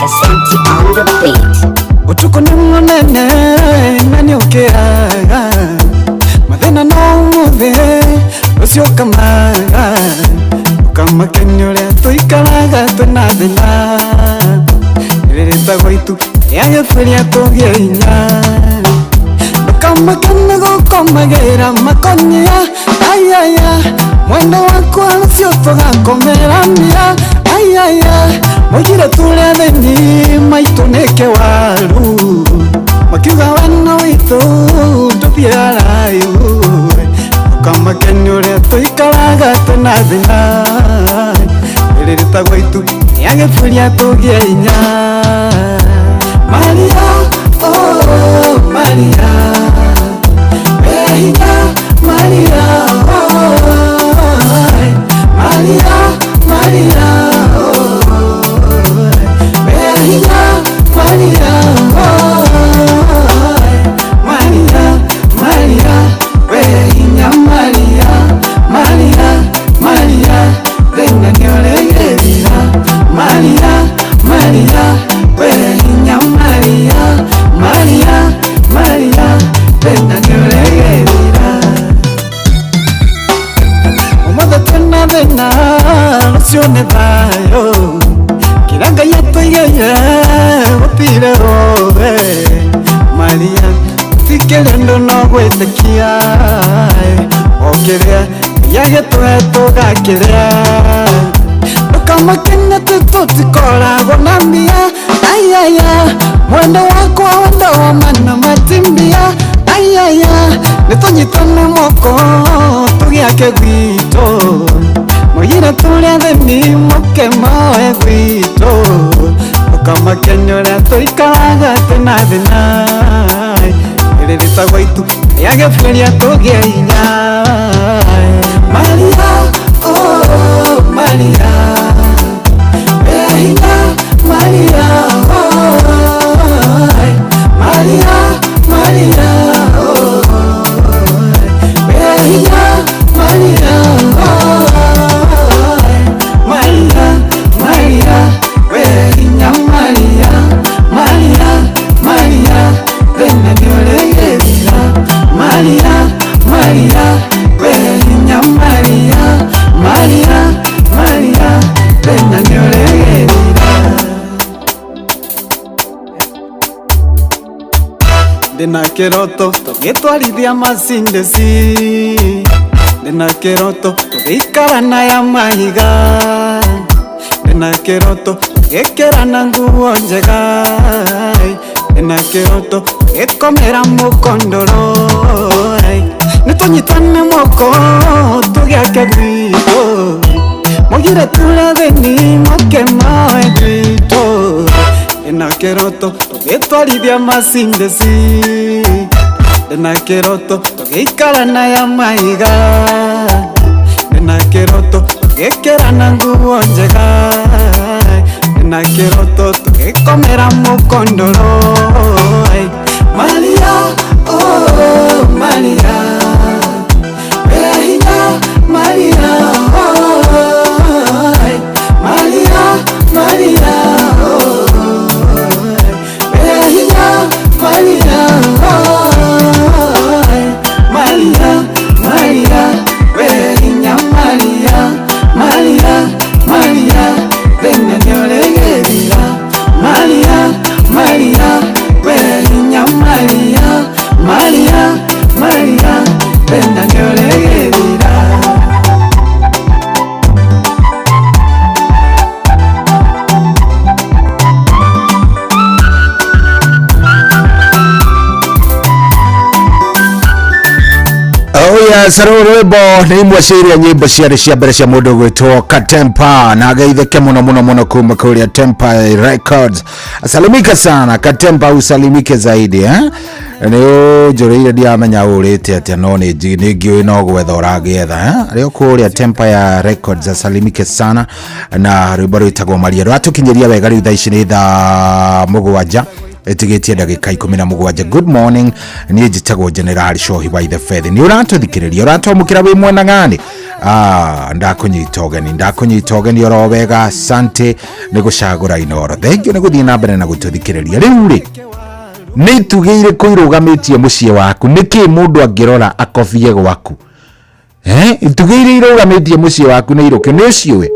Asante on the beat. Utuko ni munene. Rũciũ kamaga Ũkamakenia ũrĩa tũikaraga twĩna thĩna Rĩrĩtagwo itu rĩa gĩburia tũgĩe hinya Ndũkamakene gũkomagĩra makonia Ayaya Mwendo wakwa rũciũ tũgakomera mia Ayaya Moigire tũrĩ athĩni maitũ nĩke waru Makiuga wena witũ ndũthiĩ haraihu Ndũkamakene ũrĩa tũikaraga twĩna thĩna Rĩrĩtagwo itu rĩa gĩburia tũgĩe hinya Maria, oh Maria Wĩ hinya Maria, oh Maria, Maria, oh Wĩ hinya Maria, oh Maria, Maria, wĩ hinya Maria, Maria, Maria, thĩna nĩũrĩgĩthira Maria, Maria, wĩ hinya Maria, Maria, Maria, thĩna nĩũrĩgĩthira Ũmũthĩ twĩna thĩna, rũciũ nĩ thayũ Kĩrĩa Ngai atũigĩire gũtirĩ rũĩ Maria, gũtikĩrĩ ũndũ no gwĩtĩkia O kĩrĩa Ngai agĩtũhe tũgakĩrĩa Ndũkamakene atĩ tũtikoragwo na mbia Ayaya, mwendo wakwa wendo wa mana matimbia Ayaya, nĩtũnyitane moko tũgĩake gwitũ Moigire tũrĩ athĩni moke moe gwitũ Ndũkamakene ũrĩa tũikaraga twĩna thĩna Rĩrĩtagwo itu rĩa gĩburia tũgĩe hinya Maria, oh Maria Wĩ hinya Maria, oh Maria, Maria, oh Wĩ hinya Maria, oh Maria, Maria, wĩ hinya Maria, Maria, Maria, thĩna nĩũrĩgĩthira Maria, Maria, wĩ hinya Maria, Maria, Maria, thĩna nĩũrĩgĩthira Ndĩna kĩroto tũgĩtwarithia macindeci Ndĩna kĩroto tũgĩikara na ya mahiga Ndĩna kĩroto tũgĩkĩrana nguo njega Ndĩna kĩroto tũgĩkomera mũkondoro Nĩtũnyitane moko tũgĩake gwitũ Moigire tũrĩ athĩni moke moe gwitũ Ndĩna kĩroto tũgĩtwarithia macindeci Ndĩna kĩroto tũgĩikara na ya mahiga Ndĩna kĩroto tũgĩkĩrana nguo njega Ndĩna kĩroto tũgĩkomera mũkondoro Maria, oh Maria Wĩ hinya Maria, oh Maria, Maria, oh Wĩ hinya Maria, oh Maria, Maria, wĩ hinya Maria, Maria, Maria, thĩna nĩũrĩgĩthira Maria, Maria, wĩ hinya Maria, Maria, Maria, thĩna nĩũrĩgĩthira Oh yes, rũrũ rwĩmbo nĩ imwe cia iria nyĩmbo ciarĩ cia mbere cia mũndũ gwĩtwo Katempa na ageithĩke mũno mũno mũno kuma kũrĩa Tempa Records. Salimika sana Katempa, usalimike zaidi eh? Nĩ ũnjũrĩire ndiramenya ũrĩte atĩa no nĩ ngĩũĩ no gwetha ũragĩetha eh? Arĩ o kũrĩa Tempa ya Records, asalimike sana na rwĩmbo rwĩtagwo Maria rwatũkinyĩria wega rĩu thaa ici nĩ thaa 7 ĩtigĩtie ndagĩka 17. Good morning, niĩ njĩtagwo General Shohi wa the Faith. Nĩ ũratũthikĩrĩria, ũratwamũkĩra wĩ mwena gani? Ndakũnyita ũgeni, ndakũnyita ũgeni oro wega. Asante nĩ gũcagũra Inoro, thengiũ nĩ gũthiĩ na mbere na gũtũthikĩrĩria. Rĩu rĩ, nĩ itugĩ irĩkũ irũgamĩtie mũciĩ waku? Nĩkĩ mũndũ angĩrora akobie gwaku? Itugĩ iria irũgamĩtie mũciĩ waku nĩ irĩkũ? Nĩ ũciũĩ?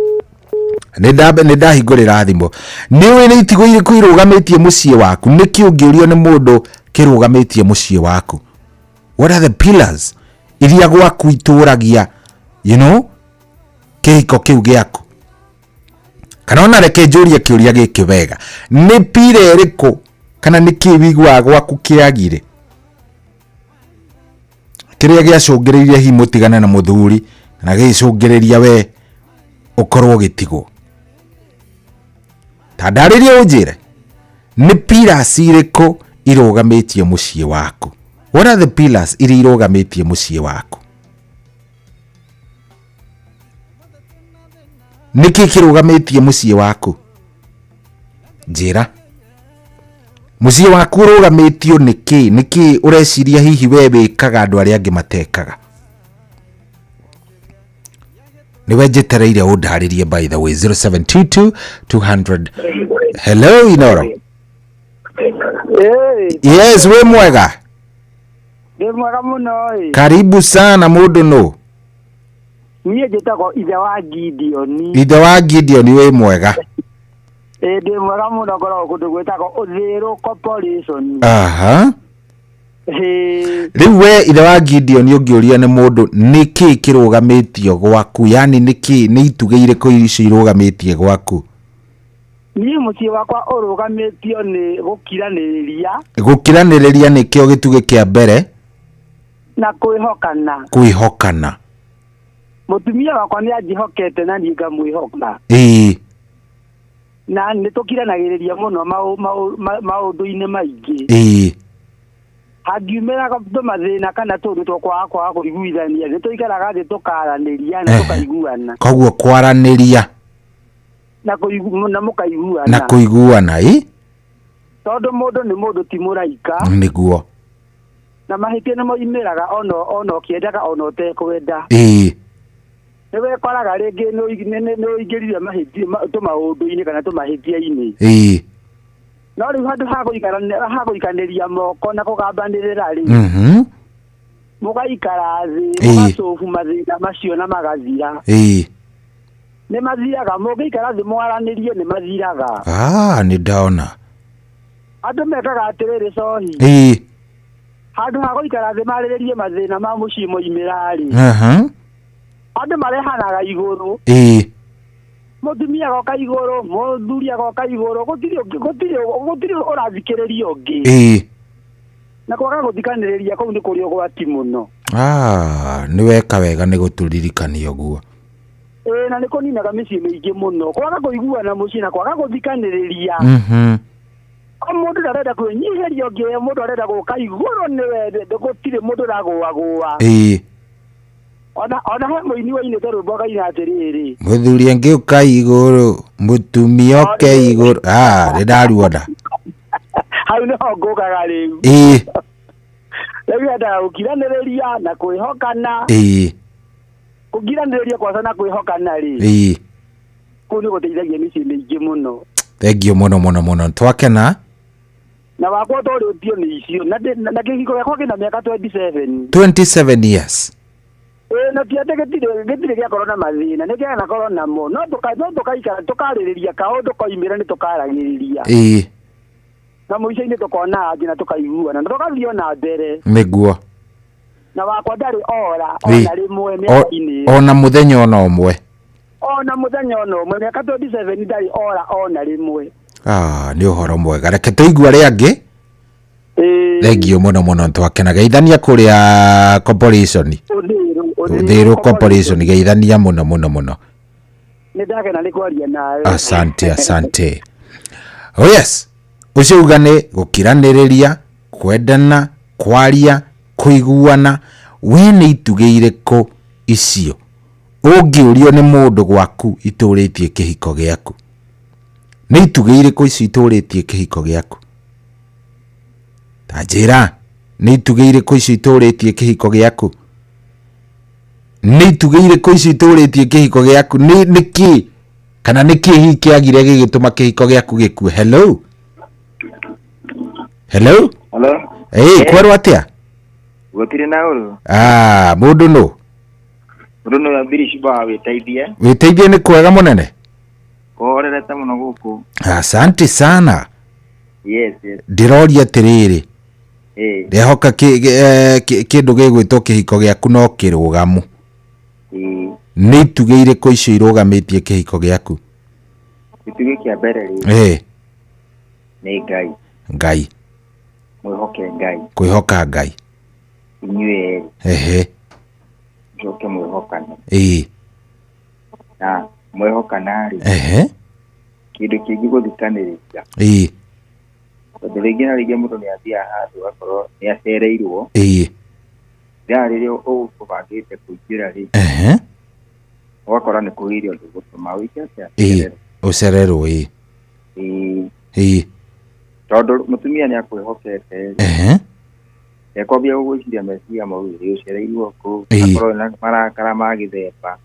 Nĩ ndahingũrĩra thimũ. Nĩ ũĩ nĩ itigũ irĩkũ irũgamĩtie mũciĩ waku? Nĩkĩ ũngĩũrio nĩ mũndũ kĩrũgamĩtie mũciĩ waku? What are the pillars iria gwaku itũragia, you know, kĩhiko kĩu gĩaku? Kana ona reke njũrie kĩũria gĩkĩ wega, nĩ pira ĩrĩkũ kana nĩ kĩ wĩiguaga gwaku kĩagire kĩrĩa gĩacũngĩrĩirie hihi mũtigane na mũthuri, kana gĩgĩcũngĩrĩria we ũkorwo ũgĩtigwo? Ta ndarĩrie ũnjĩre nĩ pillars irĩkũ irũgamĩtie mũciĩ waku. What are the pillars iria irũgamĩtie mũciĩ waku? Nĩkĩ kĩrũgamĩtie mũciĩ waku? Njĩra, mũciĩ waku ũrũgamĩtio nĩkĩ? Nĩkĩ ũreciria hihi we wĩkaga andũ arĩa angĩ matekaga? Nĩwe njetereire ũndarĩrie. By the way, 0722 200. Hello, Inoro. Yes, wĩ mwega? Ndĩ mwega mũno ĩ. Karibu sana. Mũndũ nũ? Niĩ njĩtagwo ithe wa Gideon. Ithe wa Gideon, wĩ mwega? Ĩ, ndĩ mwega mũno. Ngoragwo kũndũ gwĩtagwo Ũthĩrũ Corporation. Ĩ. Rĩu we ithe wa Gideon, ũngĩũria nĩ mũndũ nĩkĩ kĩrũgamĩtio gwaku, yani nĩkĩ, nĩ itugĩ irĩkũ icio irũgamĩtie gwaku? Niĩ mũciĩ wakwa ũrũgamĩtio nĩ gũkiranĩrĩria. Gũkiranĩrĩria nĩkĩo gĩtugĩ kĩa mbere. Na kwĩhokana. Kwĩhokana. Mũtumia wakwa nĩ anjĩhokete na niĩ ngamwĩhoka. Na nĩ tũkiranagĩrĩria mũno maũndũ-inĩ maingĩ. Hangiumĩra tũmathĩna kana tũndũ twakwaga kwaga kũiguithania, nĩ tũikaraga thĩ tũkaranĩria na tũkaiguana. Koguo kwaranĩria. Na mũkaiguana. Na kũiguana, ĩ. Tondũ mũndũ nĩ mũndũ, ti mũraika. Na mahĩtia nĩ moimĩraga ona ũkĩendaga ona ũtekwenda. Nĩ wekoraga rĩngĩ nĩ ũingĩrire mahĩtia tũmaũndũ-inĩ kana tũmahĩtia-inĩ. No rĩu handũ ha ha gũikanĩria moko na kũgambanĩrĩra rĩ, mũgaikara thĩ, mũgacobu mathĩna macio na magathira. Nĩ mathiraga. Mũngĩikara thĩ mwaranĩrie, nĩ mathiraga. Ah, nĩ ndona. Andũ mekaga atĩrĩrĩ, cohi, handũ ha gũikara thĩ marĩrĩrie mathĩna ma mũciĩ moimĩra rĩ, andũ marehanaga igũrũ. Mũtumia agoka igũrũ, mũthuri agoka igũrũ, gũtirĩ ũrathikĩrĩria ũngĩ. Na kwaga gũthikanĩrĩria kũu nĩ kũrĩ ũgwati mũno. Ah, nĩ weka wega nĩ gũtũririkania ũguo. Ĩĩ, na nĩ kũninaga mĩciĩ mĩingĩ mũno, kwaga kũiguana mũciĩ na kwaga gũthikanĩrĩria. O mũndũ ndarenda kwĩnyihĩria ũngĩ, mũndũ arenda gũka igũrũ nĩwe, gũtirĩ mũndũ ũragũagũa. Ona he mũini wainĩte rwĩmbo akaina atĩrĩrĩ, Mũthuri angĩũka igũrũ, mũtumia oke igũrũ. Ah, nĩ ndaruona. Hau nĩho ngũkaga rĩu. Rĩu yendaga gũkiranĩrĩria na kwĩhokana. Kũkiranĩrĩria kwaca na kwĩhokana rĩ, kũu nĩ gũteithagia mĩciĩ mĩingĩ mũno. Thengiũ mũno mũno mũno, twakena. Na wakwa ũtorĩtio nĩ icio na kĩhiko gĩakwa kĩna mĩaka 27. 27 years. Ĩĩ, na ti atĩ gĩtirĩ gĩakorwo na mathĩna, nĩ kĩanakorwo namo, no tũkaikara tũkarĩrĩria kaũndũ koimĩra, nĩ tũkaragĩrĩria. Na mũico-inĩ tũkona angĩ na tũkaiguana na tũgathiĩ ona mbere. Na wakwa ndarĩ ora ona rĩmwe mĩaka-inĩ ĩyo. Ona mũthenya ona ũmwe? Ona mũthenya ona ũmwe, mĩaka 27 ndarĩ ora ona rĩmwe. Ah, nĩ ũhoro mwega. Reke tũigua arĩa angĩ. Thengiũ mũno mũno, twakena. Geithania kũrĩa corporation. Ũthĩrũ. Ũthĩrũ Corporation, geithania mũno mũno mũno. Nĩ ndakena nĩ kwaria nawe. Asante, asante. Oh yes, ũcio uga nĩ gũkiranĩrĩria, kwendana, kwaria, kũiguana. We nĩ itugĩ irĩkũ icio ũngĩũrio nĩ mũndũ gwaku itũrĩtie kĩhiko gĩaku? Nĩ itugĩ irĩkũ icio itũrĩtie kĩhiko gĩaku? Ta njĩra, nĩ itugĩ irĩkũ icio itũrĩtie kĩhiko gĩaku? Nĩ itugĩ irĩkũ icio itũrĩtie kĩhiko gĩaku? Nĩ kĩ kana nĩ kĩ hihi kĩagire gĩgĩtũma kĩhiko gĩaku gĩkue? Hello, hello. Hello. Ĩĩ, kwerwo atĩa? Gũtirĩ na ũru. Ah, mũndũ nũ? Mũndũ nĩ Birishiba wĩteithie. Wĩteithie nĩ kwega mũnene. Kũhorerete mũno gũkũ. Asante sana. Yes, yes. Ndĩroria atĩrĩrĩ. Ndehoka kĩndũ gĩgwĩtwo kĩhiko gĩaku no kĩrũgamu. Nĩ itugĩ irĩkũ icio irũgamĩtie kĩhiko gĩaku? Gĩtugĩ kĩa mbere rĩ. Nĩ Ngai. Ngai. Mwĩhoke Ngai. Kwĩhoka Ngai. Inyuĩ erĩ. Ehe. Mũcoke mwĩhokane. Na mwĩhokana rĩ. Ehe. Kĩndũ kĩngĩ gũthikanĩrĩria. Tondũ rĩngĩ na rĩngĩ mũndũ nĩ athiaga handũ agakorwo nĩ acereirwo. Ithaa rĩrĩa ũgũbangĩte kũingĩra rĩ. Ehe. Ũgakora nĩ kũgĩire ũndũ ũgũtũma wĩke atĩa? Ũcererwo. Tondũ mũtumia nĩ akwĩhokete. Ehe. Ekwambia gũgwĩciria meciria mau rĩ ũcereirwo kũ akorwo na marakara ma gĩthemba.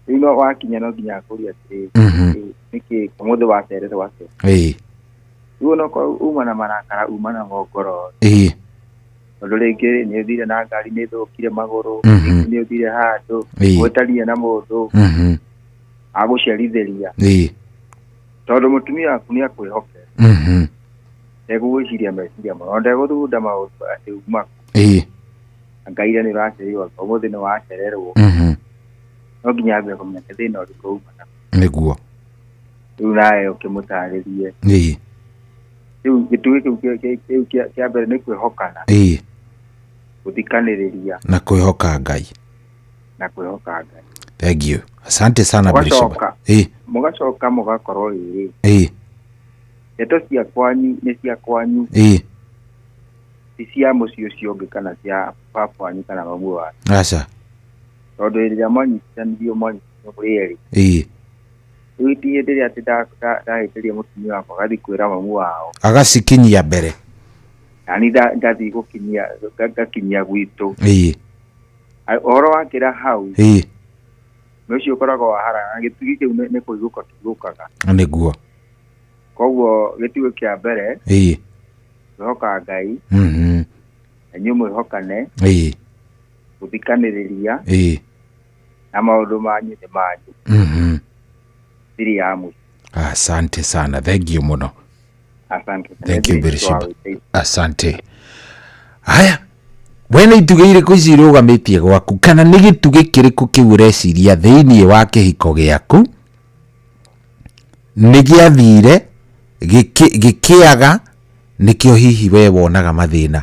Rĩu no wakinya no nginya akũrie atĩrĩrĩ nĩkĩ ũmũthĩ wacererwo atĩa? Rĩu onokorwo uma na marakara uma namo ngoro. Tondũ rĩngĩ nĩ ũthire na ngari nĩ ĩthũkire magũrũ, nĩ ũthire handũ gwĩtania na mũndũ agũcerithĩria. Tondũ mũtumia waku nĩ akwĩhokete. Ndegũgwĩciria meciria mũno, ndegũthugunda maũndũ atĩ uma kũ. Ngai nĩ ũracereirwo, ũmũthĩ nĩ wacererwo. No nginya ambie kũmenya nĩ thĩna ũrĩkũ uma naguo. Nĩguo. Rĩu nawe ũkĩmũtarĩrie. Rĩu gĩtugĩ kĩu kĩa mbere nĩ kwĩhokana. Gũthikanĩrĩria. Na kwĩhoka Ngai. Na kwĩhoka Ngai. Thank you. Asante sana Birishiba. Mũgacoka mũgakorwo rĩrĩ. Ndeto cia kwanyu nĩ cia kwanyu. Ti cia mũciĩ ũcio ũngĩ kana cia baba wanyu kana mamu wanyu. Aca. Tondũ rĩrĩa mwanyitithanirio mũrĩ erĩ. Rĩu ti hĩndĩ ĩrĩa atĩ ndahĩtĩria mũtumia wakwa agathiĩ kwĩra mamu wao. Agacikinyia mbere. Nani ndathiĩ gũkinyia ngakinyia gwitũ. Ũhoro wakĩra hau. Nĩ ũcio ũkoragwo waharagana gĩtugĩ kĩu nĩ kũigũka kĩigũkaga. Nĩguo. Koguo gĩtugĩ kĩa mbere. Kwĩhoka Ngai. Na inyuĩ mwĩhokane. Gũthikanĩrĩria. Na maũndũ manyu nĩ manyu. Thiri ya mũciĩ. Asante sana. Thank you mũno. Asante. Thank you Birishiba. Asante. Haya. We nĩ itugĩ irĩkũ ici irũgamĩtie gwaku kana nĩ gĩtugĩ kĩrĩkũ kĩu ũreciria thĩinĩ wa kĩhiko gĩaku nĩ gĩathire gĩkĩaga nĩkĩo hihi we wonaga mathĩna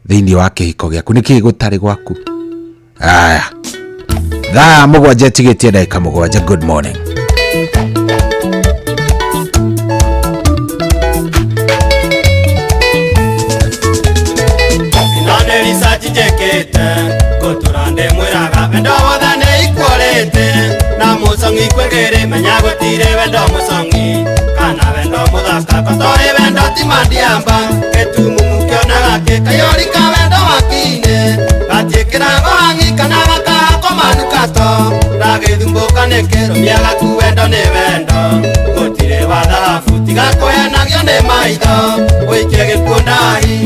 thĩinĩ wa kĩhiko gĩaku nĩkĩĩ gũtarĩ gwaku? Aya. Thaa 7 tigĩtie ndagĩka 7. Good morning. Goturande mwiraga wendo wathane ikworete na mucong'i kwengere menya gutire wendo mucong'i kana wendo muthaka kotori wendo ti mandiamba gĩtumumu kĩonaga gĩkayũrika wendo wakine gatiĩkĩrago hang'i kana gakahakwo manukato ndagĩthumbũka nĩ kĩrũmia gaku wendo nĩ wendo gũtirĩ wa thahabu tiga kũhenagio nĩ maitho ũikie gĩkuũ ndahi.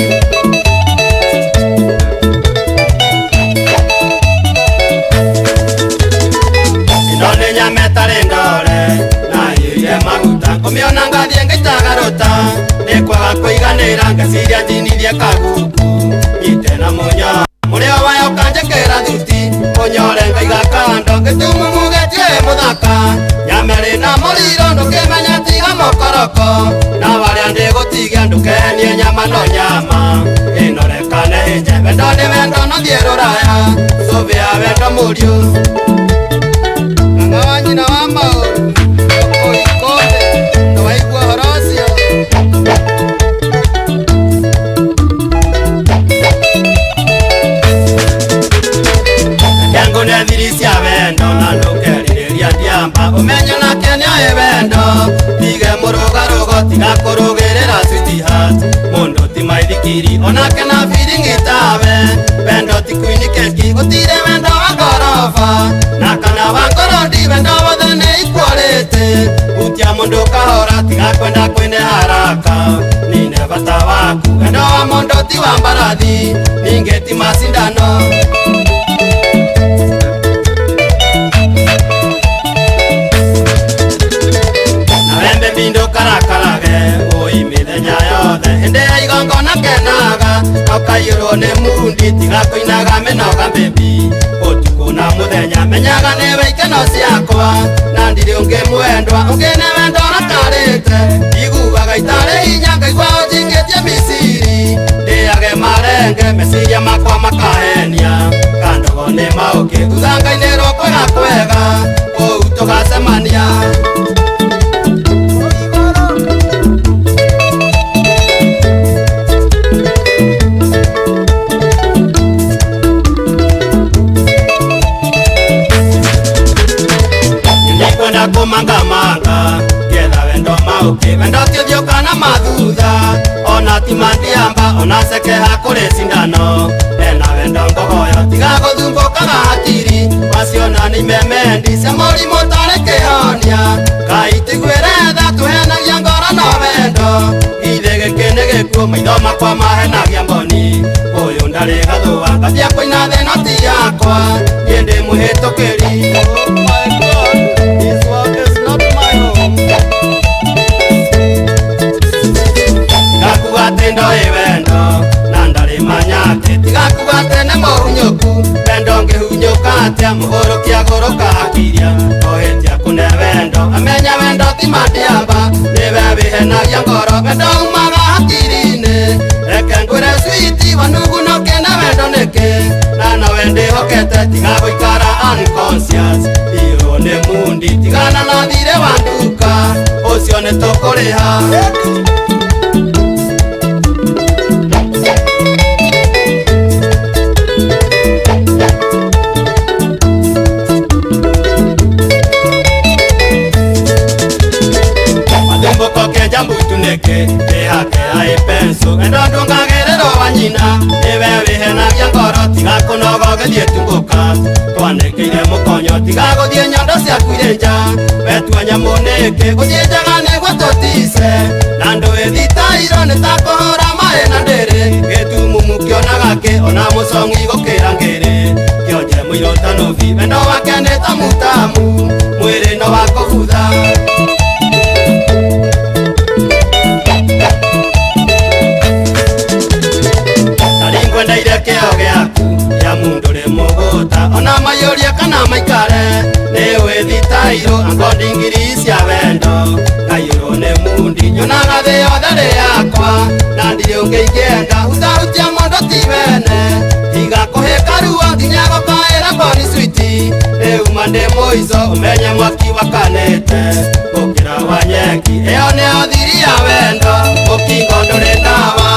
Maguta ngũmĩona ngathiĩ ngaitagarũta nĩ kwaga kũiganĩra ngeciria njinithie kaguku nyite na mũnyo mũrĩo wayo ũkanjĩkĩra thuti ũnyore ngaiga kando gĩtumumu gĩtiũĩ mũthaka nyamerĩ na mũriro ndũkĩmenya tiga mũkoroko na warĩa ndĩgũtigia ndũkenie nyama no nyama ĩnorekane ĩnje wendo nĩ wendo no thiĩ rũraya sũvĩa wendo mũriũ ng'ang'a wa nyina wa maũru ũikũmbe waigua ũhoro ũcio. Kengo nĩ thiri cia wendo na ndũkerirĩria ndiamba ũmenyo nake nĩoĩ wendo tige mũrũgarũgo tiga kũrũgĩrĩra sweetheart mũndũ ti maithikiri onake na biring'i tawe wendo ti kuini keki gũtirĩ wendo wa ngoroba na kana wa ngorondi wendo wothe nĩ ikworĩte hutia mũndũ kahora tiga kwenda kwĩne haraka nine bata waku wendo wa mũndũ ti wa mbarathi ningĩ ti macindano. Ũkaiyũrwo nĩ mundi tiga kũinaga mĩnoga baby Ũtukũ na mũthenya menyaga nĩwe ikeno ciakwa Na ndirĩ ũngĩ mwendwa ũngĩ nĩwe ndorakarĩte Iguaga itarĩ hinya ngaigua ũnjikĩtie Misiri Ndĩage marenge meciria makwa makahenia Kandogo nĩ maũkĩ thutha ngainĩrwo kwega kwega Kũu tũgacemania Nĩngwenda kũmangamanga Ngetha wendo maũkĩ wendo ti ũthiũ kana mathutha Ona ti mandiamba ona cekeha kũrĩ cindano Ena wendo ngogoyo tiga gũthumbũkaga hakiri Waciona nĩ imemendi cia mũrimũ ũtarĩ kĩhonia Ngai tũiguĩre tha tũhenagia ngoro no wendo Githĩ gĩkĩ nĩ gĩkuũ maitho makwa mahenagia mboni Ũyũ ndarĩ gathũa ngambia kũina thĩ no ti yakwa Niĩ ndĩ mũhĩtũkĩri Oh my God, this world is not my home. Tigakuga atĩ ndoĩ wendo na ndarĩ manyake Tigakuga atĩ nĩ mũhunyũku wendo ngĩhunyũka atĩa mũgũrũki agũrũka akiria Oĩtia kũne wendo amenya wendo ti mandiamba nĩwe wĩhenagia ngoro wendo umaga hakiri-inĩ Reke ngwĩre switi wanugu no kĩne wendo nĩkĩ na nowe ndĩhokete tiga gũikara unconscious Iyũrwo nĩ mundi tigana na thirĩ wa nduka ũcio nĩ tũkũrĩha Mathumbũko kenja mbutu nĩkĩ ndĩhake aĩ penso wendo ndũngagĩrĩrwo wa nyina nĩwe wĩhenagia ngoro tiga kũnoga ũgĩthiĩ tumbũka Twanĩkĩire mũkonyo tiga gũthiĩ nyondo ciaku irĩ nja wetua nyamũ nĩkĩ gũthiĩ njaga nĩguo tũtice na ndũĩ thitairwo nĩ ta kũhũra maĩ na ndĩrĩ gĩtumumu kĩonaga kĩ ona mũcong'i gũkĩra ngĩrĩ kĩonje mũirũ ta nũbi wendo wake nĩ ta mutamu mwĩrĩ no wa kũbutha Ngwendeire kĩo gĩaku ya mundu rĩ mũgũta ona maiyũrie kana maikare nĩ wĩthitairwo angondi ngiri cia wendo ngaiyũrwo nĩ mundi nyonaga thĩ yothe rĩ yakwa na ndirĩ ũngĩ ingĩenda hutahutia mũndũ ti wene tiga kũhĩka ruo nginya gũkaĩra mboni switi rĩu ma ndĩ mũico ũmenye mwaki wakanĩte gũkĩra wa nyeki ĩyo nĩyo thiri ya wendo mũkingo ndũrĩ ndawa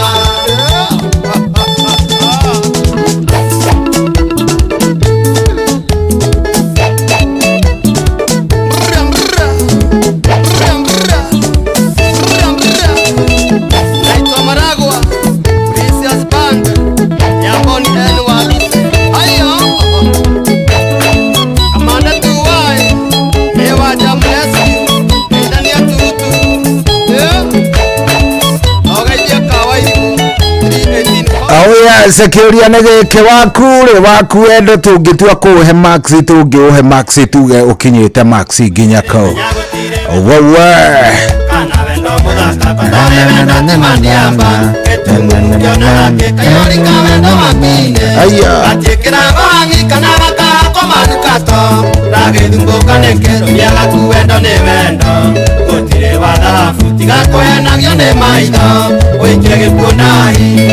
Naitwa Maragwa, Precious Band, ya Boni N Wallis. Ayo, Amanda Tuwai, Ewa Jamleski, Ndani ya Tutu. Yeah. Ogaithia kawaii, 318. Oh yes, kĩũria nĩ gĩkĩ waku rĩ waku wendo tũngĩtua kũũhe max tũngĩũhe max tuge ũkinyĩte max nginya kũ wewe Kana wendo mũthaka kotoĩ wendo ti mandiamba gĩtumumu kĩonaga kĩ kayori ka wendo waku-inĩ Aya. gatiĩkĩra hangi kana gakahakwo manukato ragĩthumbũka nĩkĩ rũmia gaku wendo nĩ wendo gũtirĩ wa thahabu tiga kũhenagio nĩ maitho ũikie gĩkuũ ndahi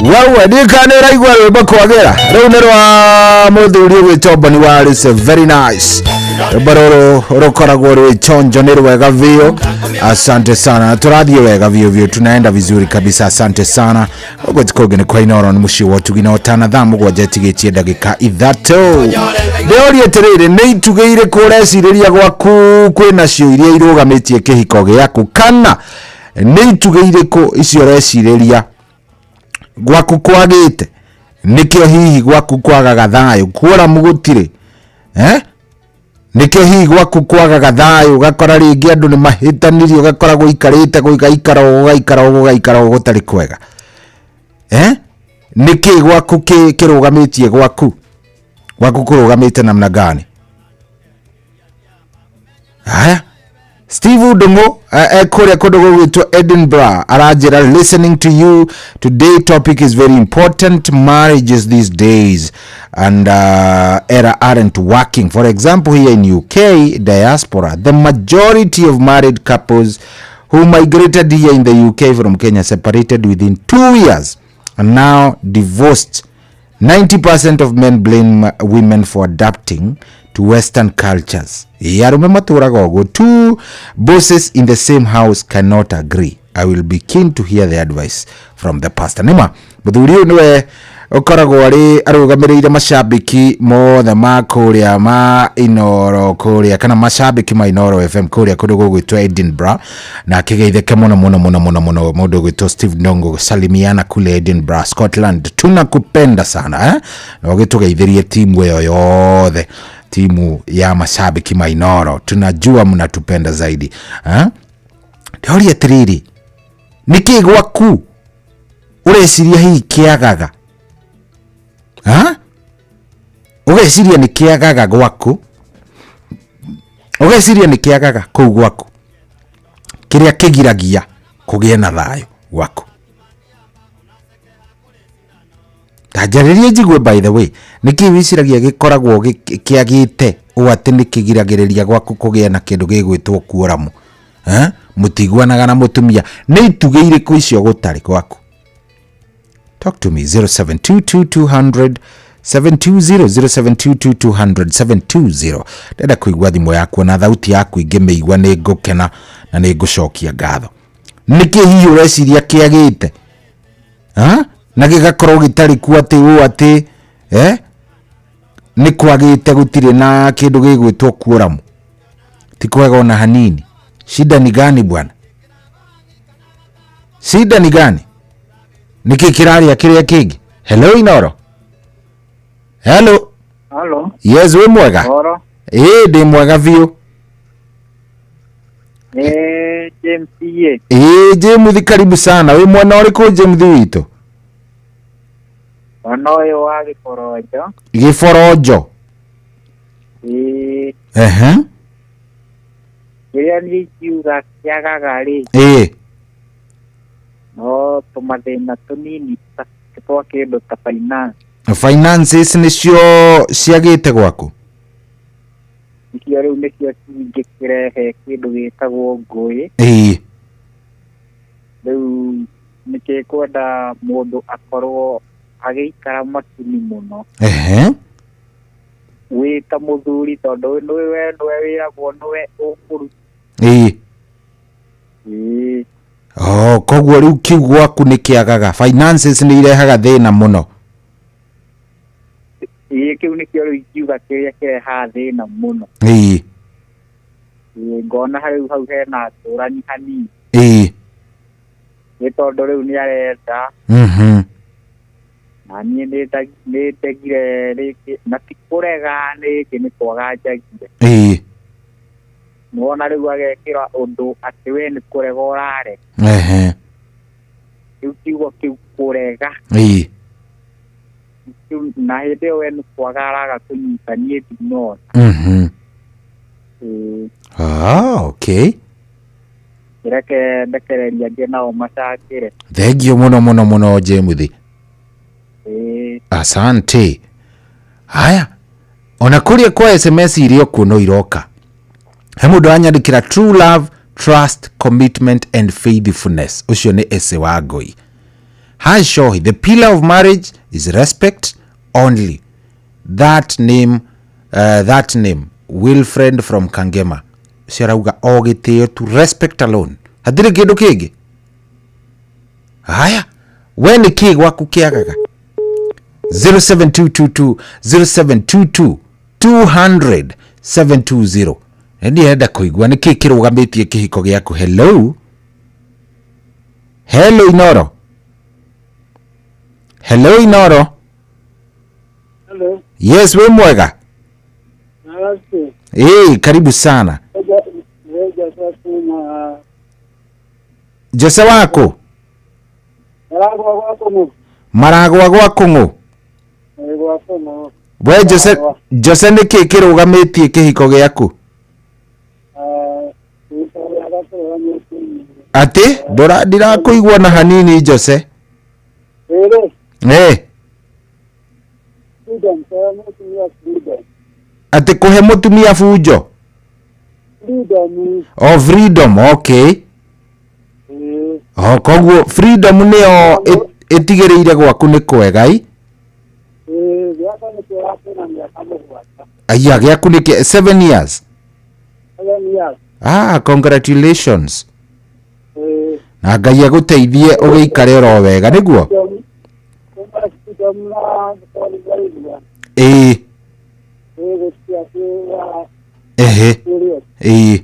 wewe ndikana ũraigua rwĩmbo kwagĩra rũu nĩ rwa mũthuri ũgwĩtwo Boni Wallace very nice rwĩmbo rũrũ rũkoragwo rwĩ chonjo nĩ rwega biũ asante sana tũrathiĩ wega biũ biũ tunaenda vizuri kabisa asante sana ũguo ti kũngĩ nĩ kwa Inooro nĩ mũciĩ wa ũtugi na ũtana thaa mũgwanja ĩtigĩtie ndagĩka ithatũ ndĩũrie atĩrĩrĩ nĩ itugĩ irĩkũ ũrecirĩria gwaku kwĩnacio iria irũgamĩtie kĩhiko gĩaku kana nĩ itugĩ irĩkũ icio ũrecirĩria gwaku kwagĩte nĩkĩo hihi gwaku kwagaga thayũ kuora mũgũtirĩ nĩkĩo hihi gwaku kwagaga thayũ ũgakora rĩngĩ andũ nĩ mahĩtanirie ũgakora gũikarĩte gũgaikara ũũ gũgaikara ũũ gũgaikara ũũ gũtarĩ kwega nĩkĩ gwaku kĩrũgamĩtie gwaku gwaku kũrũgamĩte namna gani haya Steve Ndung'u Kũrĩa kũndũ gũgwĩtwo Edinburgh aranjĩra, "Listening to you today. Topic is very important. Marriages these days and era aren't working. For example, here in UK diaspora, the majority of married couples who migrated here in the UK from Kenya separated within 2 years and now divorced. 90% of men blame women for adapting to Western cultures." Ĩ, arũme matũraga ũguo. "Two bosses in the same house cannot agree. I will be keen to hear the advice from the pastor." Nĩma mũthuri ũyũ nĩwe ũkoragwo arĩ arũgamĩrĩire macambĩki mothe ma kũrĩa ma Inoro kũrĩa, kana macambĩki ma Inoro FM kũrĩa kũndũ gũgwĩtwo Edinburgh, na akĩgeithĩke mũno mũno mũno mũno mũno. Mũndũ ũgwĩtwo Steve Ndongo, salimiana kule Edinburgh, Scotland, tunakupenda sana, eh? Na ũgĩtũgeithĩrie timu ĩyo yothe, timu ya mashabiki ma Inoro, tunajua mnatupenda zaidi, eh? Ndĩroria atĩrĩrĩ, nĩkĩ gwaku ũreciria hihi kĩagaga? Ha, ũgeciria nĩ kĩagaga gwaku, ũgeciria nĩ kĩagaga kũu gwaku, kĩrĩa kĩgiragia kũgĩe na thayũ gwaku? Tanjarĩrie njigue. By the way, nĩkĩ wĩciragia gĩkoragwo kĩagĩte ũũ atĩ nĩ kĩgiragĩrĩria gwaku kũgĩe na kĩndũ gĩgwĩtwo kuoramu, eh? Mũtiguanaga na mũtumia, nĩ itugĩ irĩkũ icio gũtarĩ gwaku? Talk to me, 0722 200 720, 0722 200 720. Ndenda kũigua thimũ yaku na thauti yaku, ingĩmĩigua nĩ ngũkena na nĩ ngũcokia ngatho. Nĩkĩ hihi ũreciria kĩagĩte, ha? Na gĩgakorwo gĩtarĩ kuo atĩ ũũ atĩ, eh? Nĩ kwagĩte, gũtirĩ na kĩndũ gĩgwĩtwo kuoramu, ti kwega ona hanini. Shida ni gani, bwana? Shida ni gani? Nĩkĩ kĩrarĩa kĩrĩa kĩngĩ? Hello, Inoro, hello. Halo. Yes, wĩ mwega? Horo. Ĩĩ, ndĩ mwega biũ. Nĩ James Ye. Ĩĩ, James, karibu sana. Wĩ mwena ũrĩkũ, James witũ? Mwena ũyũ wa Gĩboronjo. Gĩboronjo? Ĩĩ. Ehe. Kĩrĩa niĩ ingiuga kĩagaga rĩ, no tũmathĩna tũnini ta twa kĩndũ ta finance. Finances nĩcio ciagĩte gwaku? Icio rĩu nĩcio cingĩkĩrehe kĩndũ gĩtagwo ngũĩ. Rĩu nĩkĩkwenda mũndũ akorwo agĩikara makini mũno wĩ ta mũthuri, tondũ nĩwe wĩragwo nĩwe ũkũruta. Ĩĩ. Oh, koguo rĩu kĩu gwaku nĩ kĩagaga, finances nĩ irehaga thĩna mũno? Ĩĩ, kĩu nĩkĩo rĩu ingiuga kĩrĩa kĩrehaga thĩna mũno. Ĩĩ, ngona rĩu hau hena ngũrani hanini, nĩ tondũ rĩu nĩ arenda na niĩ nĩ ndegire rĩngĩ, na ti kũrega, rĩngĩ nĩ kwaga njagire. Nĩwona rĩu agekĩra ũndũ atĩ we nĩ kũrega ũrarega. Rĩu kiugo kĩu kũrega, kĩu na hĩndĩ ĩyo we nĩ kwaga araga kũnyita, niĩ ndinona. Ĩĩ. Ah, okay. Reke ndekereria angĩ nao macangĩre. Thengio mũno mũno mũno, Jemuthi. Ĩĩ. Asante. Haya, ona kũrĩa kwa SMS iria kuo no iroka, he mũndũ anyandĩkĩra, "True love, trust, commitment and faithfulness." Ũcio nĩ ese wa ngoi. "Hi Shohi, the pillar of marriage is respect only. That name, that name Wilfred from Kangema." Ũcio arauga o gĩtĩo tu, respect alone, hatirĩ kĩndũ kĩngĩ. Haya, we nĩ kĩ gwaku kĩagaga? 07222 0722 200 720. Nĩ ndĩrenda kũigua nĩ kĩ kĩrũgamĩtie kĩhiko gĩaku. Hello, hello, Inoro, hello, Inoro. Hello. Yes, wĩ mwega? Namaste. Ĩĩ, karibu sana. Weja sasa na Jose wako? Maragwa gwako mu. Maragwa gwa kũng'ũ? Gwako mu. We Jose, Jose, nĩ kĩ kĩrũgamĩtie kĩhiko gĩaku? Eh, Atĩ ndora ndirakũigua na hanini Jose. Eh. Atĩ kũhe mũtumia bunjo? Freedom. Oh, freedom, okay. Oh, koguo freedom nĩyo ĩtigĩrĩire gwaku nĩ kwega i? Gĩakwa nĩ kĩega kwĩna mĩaka 7. Aya, gĩaku nĩ 7 years. 7 years. Ah, congratulations. Na Ngai agũteithie ũgĩikare oro wega nĩguo? Ĩĩ. Ehe. Ĩĩ.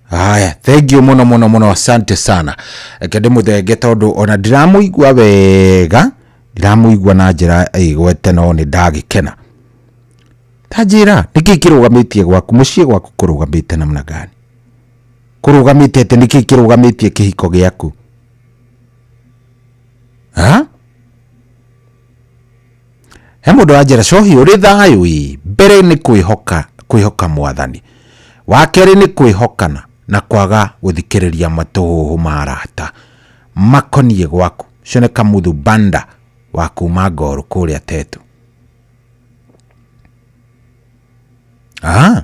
Haya, thank you muno muno muno, asante sana. Reke ndĩmũthenge tondũ ona ndiramũigua wega, ndiramũigua na njĩra ĩgwete no nĩ ndagĩkena. Ta njĩra, nĩkĩ kĩrũgamĩtie gwaku, mũciĩ gwaku kũrũgamĩte namna gani? Kũrũgamĩte atĩ nĩkĩ kĩrũgamĩtie kĩhiko gĩaku? Ha? He mũndũ wanjĩra cohi ũrĩ thayũ ĩ, mbere nĩ kwĩhoka, kwĩhoka mwathani. Wa kerĩ nĩ kwĩhokana na kwaga gũthikĩrĩria matũhũhũ ma arata makoniĩ gwaku. Ũcio nĩ Kamuthu Banda wa kuma Ngorũ kũrĩa Tetu. Ah,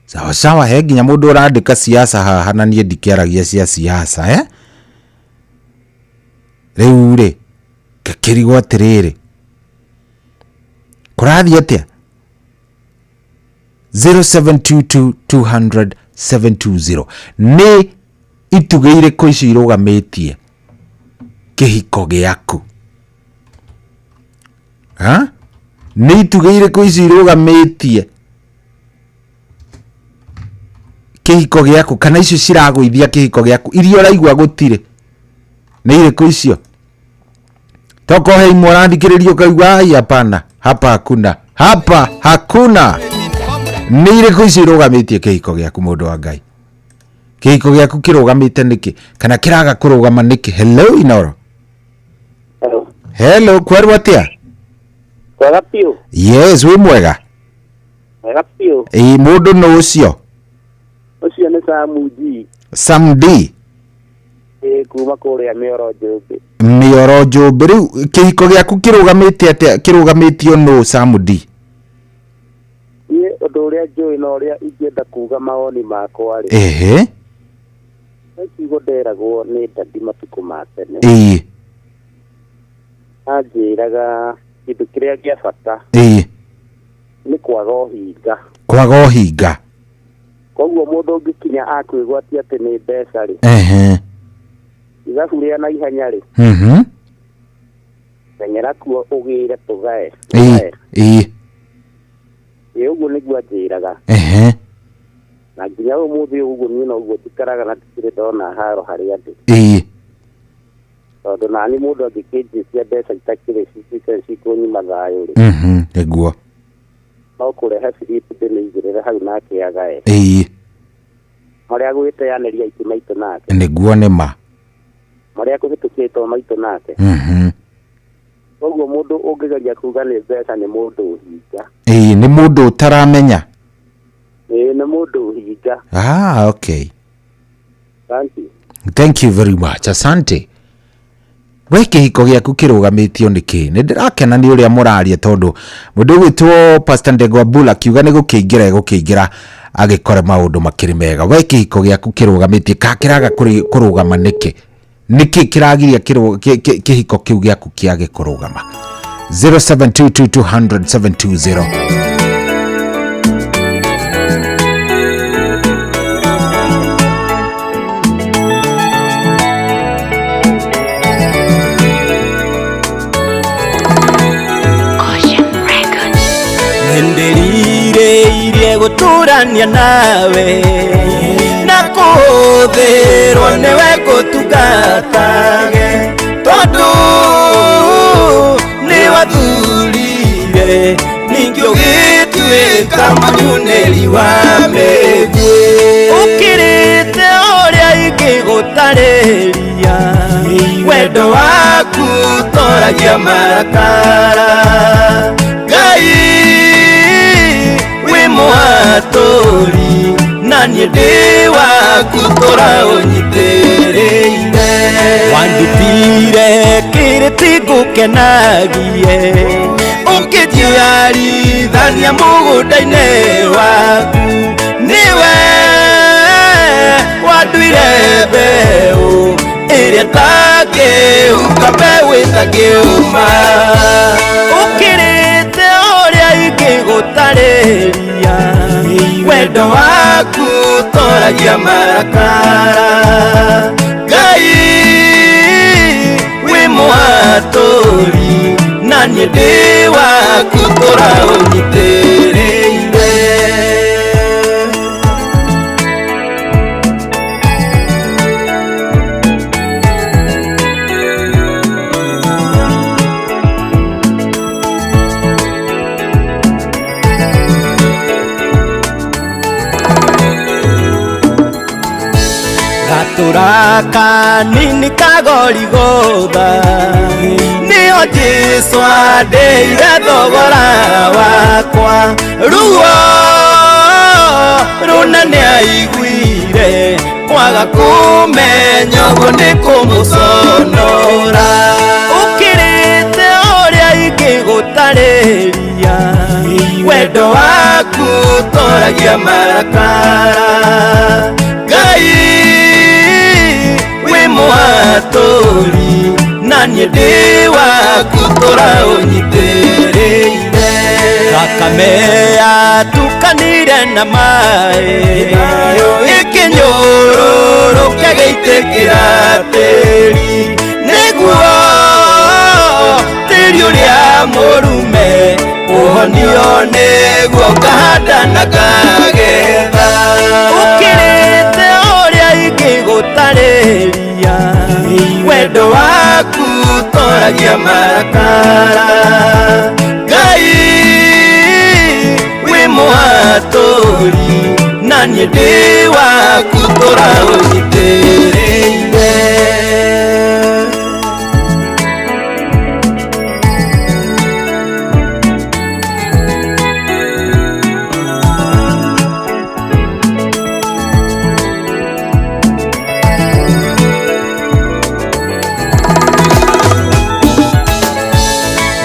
sawa sawa, he nginya mũndũ ũrandĩka siasa haha na niĩ ndikĩaragia cia siasa eh? Rĩu rĩ ngakĩrigwo atĩrĩrĩ, kũrathiĩ atĩa? 0722 200 720 nĩ itugĩ irĩkũ icio irũgamĩtie kĩhiko gĩaku? Ha? Nĩ itugĩ irĩkũ icio irũgamĩtie kĩhiko gĩaku, kana icio ciragũithia kĩhiko gĩaku iria ũraigua gũtirĩ? Nĩ irĩkũ icio? Tokorwo he imwe ũrathikĩrĩria ũkaigua ai, hapana, hapa hakuna, hapa hakuna. Nĩ irĩkũ icio irũgamĩtie kĩhiko gĩaku, mũndũ wa Ngai? Kĩhiko gĩaku kĩrũgamĩte nĩkĩ, kana kĩraga kũrũgama nĩkĩ? Hello Inoro. Hello. Hello, kwerwo atĩa? Kwega biũ. Yes, wĩ mwega? Mwega biũ. Ĩĩ, mũndũ nũ ũcio? Ũcio nĩ Sam G. Sam D. Ĩĩ, kuma kũrĩa Mĩoro Njũmbĩ. Mĩoro Njũmbĩ. Rĩu kĩhiko gĩaku kĩrũgamĩte atĩa? Kĩrũgamĩtio nũ, Sam D? Niĩ ũndũ ũrĩa njũĩ na ũrĩa ingĩenda kuga mawoni makwa rĩ. Ehe. Nĩ kiugo nderagwo nĩ dadi matukũ ma tene. Ĩĩ. Anjĩraga kĩndũ kĩrĩa gĩa bata. Ĩĩ. Nĩ kwaga ũhinga. Kwaga ũhinga. Koguo mũndũ ũngĩkinya akwĩgwatia atĩ nĩ mbeca rĩ. Ehe. Ithabu rĩa na ihenya rĩ. Mhm. Teng'era kuo ũgĩre tũgae. Ĩĩ. Ĩĩ. Ĩĩ, ũguo nĩguo anjĩraga. Ehe. Na nginya ũmũthĩ ũguo niĩ noguo njikaraga na ndikĩrĩ ndona haro harĩa ndĩ. Ĩĩ. Tondũ nani mũndũ angĩkĩnjĩtia mbeca itakĩrĩ cituĩke cikũnyima thayũ rĩ. Mhm, nĩguo. No kũrehe slip ndĩmĩigĩrĩre hau nake agae. Ĩĩ. Marĩa gwĩteanĩria aingĩ maitũ nake. Nĩguo nĩ ma. Marĩa kũhĩtũkĩtwo maitũ nake. Mhm. Koguo mũndũ ũngĩgeria kuga nĩ mbeca nĩ mũndũ ũhinga. Ĩĩ, nĩ mũndũ ũtaramenya. Ĩĩ, nĩ mũndũ ũhinga. Ah, okay. Thank you. Thank you very much. Asante. We kĩhiko gĩaku kĩrũgamĩtio nĩ kĩ? Nĩ ndĩrakena nĩ ũrĩa mũraria tondũ mũndũ ũgwĩtwo Pastor Ndegwa Bula akiuga nĩ gũkĩingĩra egũkĩingĩra agĩkore maũndũ makĩrĩ mega. We kĩhiko gĩaku kĩrũgamĩtie ka kĩraga kũrũgama nĩkĩ? Nĩkĩ kĩragiria kĩhiko kĩu gĩaku kĩage kũrũgama? 0722 200 720. Nĩndĩrirĩirie gũtũrania nawe na kũhũthĩrwo nĩwe ngũtungatage tondũ nĩwathurire ningĩ ũgĩtuĩka mũnyunĩri wa mĩguĩ ũkĩrĩte ũrĩa ingĩgũtarĩria wendo waku toragia marakara Ngai wĩ mũhatũri Na niĩ ndĩ waku tũra ũnyitĩrĩire. Wandutire kĩrĩti ngũkenagie, ũkĩnjiarithania mũgũnda-inĩ waku. Nĩwe wanduire mbeũ ĩrĩa ĩtangĩhuka, mbeũ ĩtangĩũma. Ũkĩrĩte ũrĩa ingĩgũtarĩria, wendo waku toragia marakara. Ngai wĩ mũhatũri, na niĩ ndĩ waku tũra ũnyitĩrĩire. Gatũra kanini kagorigotha, nĩo Jesũ andĩire thogora wakwa. Ruo rũna nĩaiguire, kwaga kũmenya ũguo nĩ kũmũconora. Ũkĩrĩte ũrĩa ingĩgũtarĩria, wendo waku toragia marakara. Ngai wĩ mũhatũri, na niĩ ndĩ waku tũra ũnyitĩrĩire. Thakame yatukanire na maĩ, ĩkĩnyũrũrũka gĩitĩkĩra tĩri, nĩguo tĩri ũrĩa mũrume ũhonio, nĩguo ngahanda na ngagetha. Ũkĩrĩte ũrĩa ingĩgũtarĩria, wendo waku toragia marakara. Ngai wĩ mũhatũri, na niĩ ndĩ waku tũra ũnyitĩrĩire.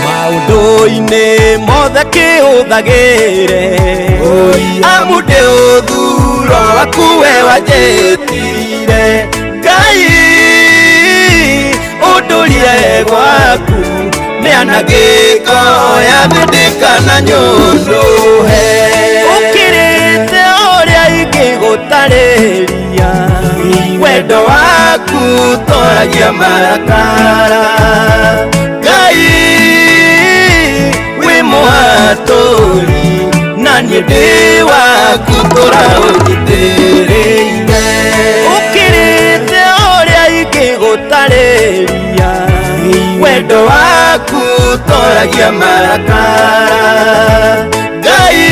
Maũndũ-inĩ mothe kĩhũthagĩre, amu ndĩ ũthuro waku we wanjĩtire. Ngai ũndũrie gwaku, mĩanangĩko ya thĩ ndĩkananyũndũhe. Ũkĩrĩte ũrĩa ingĩgũtarĩria, wendo waku toragia marakara. Ngai wĩ mũhatũri, na niĩ ndĩ waku tũra ũnyitĩrĩire. Ũkĩrĩte ũrĩa ingĩgũtarĩria, wendo waku toragia marakara. Ngai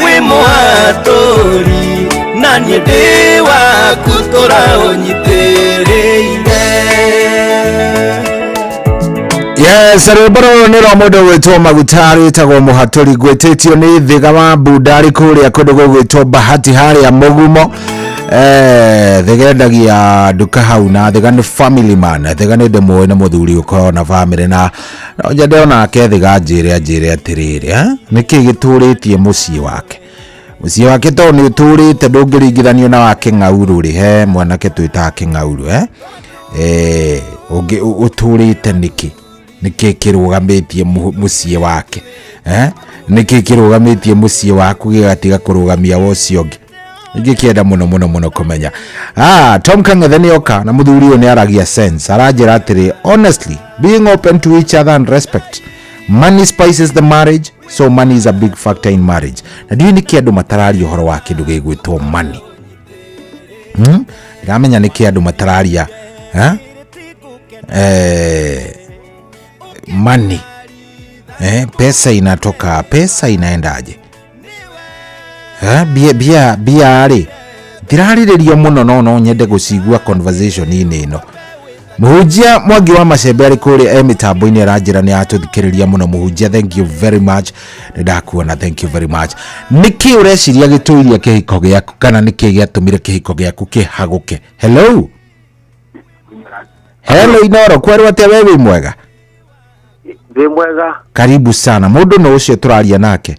wĩ mũhatũri, na niĩ ndĩ waku tũra ũnyitĩrĩire. Yes, rwĩmbo rũrũ nĩ rwa mũndũ gwĩtwo maguta rwĩtagwo mũhatũri, gwĩtĩtio nĩ Thĩga wa Bunda arĩ kũrĩa kũndũ gũgwĩtwo Bahati harĩa Mũgumo. Thĩga endagia nduka hau, na Thĩga nĩ family man. Thĩga nĩ ndĩmũĩ, nĩ mũthuri ũkoragwo na family, na no nyende onake Thĩga anjĩre atĩrĩrĩ, nĩkĩ gĩtũrĩtie mũciĩ wake? Mũciĩ wake tondũ nĩ ũtũrĩte ndũngĩringithanio na wa kĩng'aurũ rĩ, he mwanake twĩtaga kĩng'aurũ, ũngĩ ũtũrĩte nĩkĩ? Nĩkĩ kĩrũgamĩtie mũciĩ wake? Nĩkĩ kĩrũgamĩtie mũciĩ waku gĩgatiga kũrũgamia wa ũcio ũngĩ? Ingĩkĩenda mũno mũno mũno kũmenya. Tom Kang'ethe nĩ oka, na mũthuri ũyũ nĩ aragia sense. Aranjĩra atĩrĩ, honestly, being open to each other and respect. Money spices the marriage, so money is a big factor in marriage. Na ndiũĩ nĩkĩ andũ matararia ũhoro wa kĩndũ gĩgwĩtwo money. Ndiramenya nĩkĩ andũ matararia, Money. Pesa inatoka, pesa inaendaje? Bia, bia, bia rĩ, ndirarĩrĩria mũno, no nyende gũcigua conversation-inĩ ĩno. Mũhunjia Mwangi wa Macembe arĩ kũrĩa e mĩtambo-inĩ aranjĩra nĩ atũthikĩrĩria mũno. Mũhunjia, thank you very much, nĩ ndakuona, thank you very much. Nĩkĩ ũreciria gĩtũirie kĩhiko gĩaku, kana nĩkĩ gĩatũmire kĩhiko gĩaku kĩhagũke? Hello, hello, Inoro, kwerwo atĩa? We wĩ mwega? Ndĩ mwega. Karibu sana. Mũndũ no ũcio tũraria nake?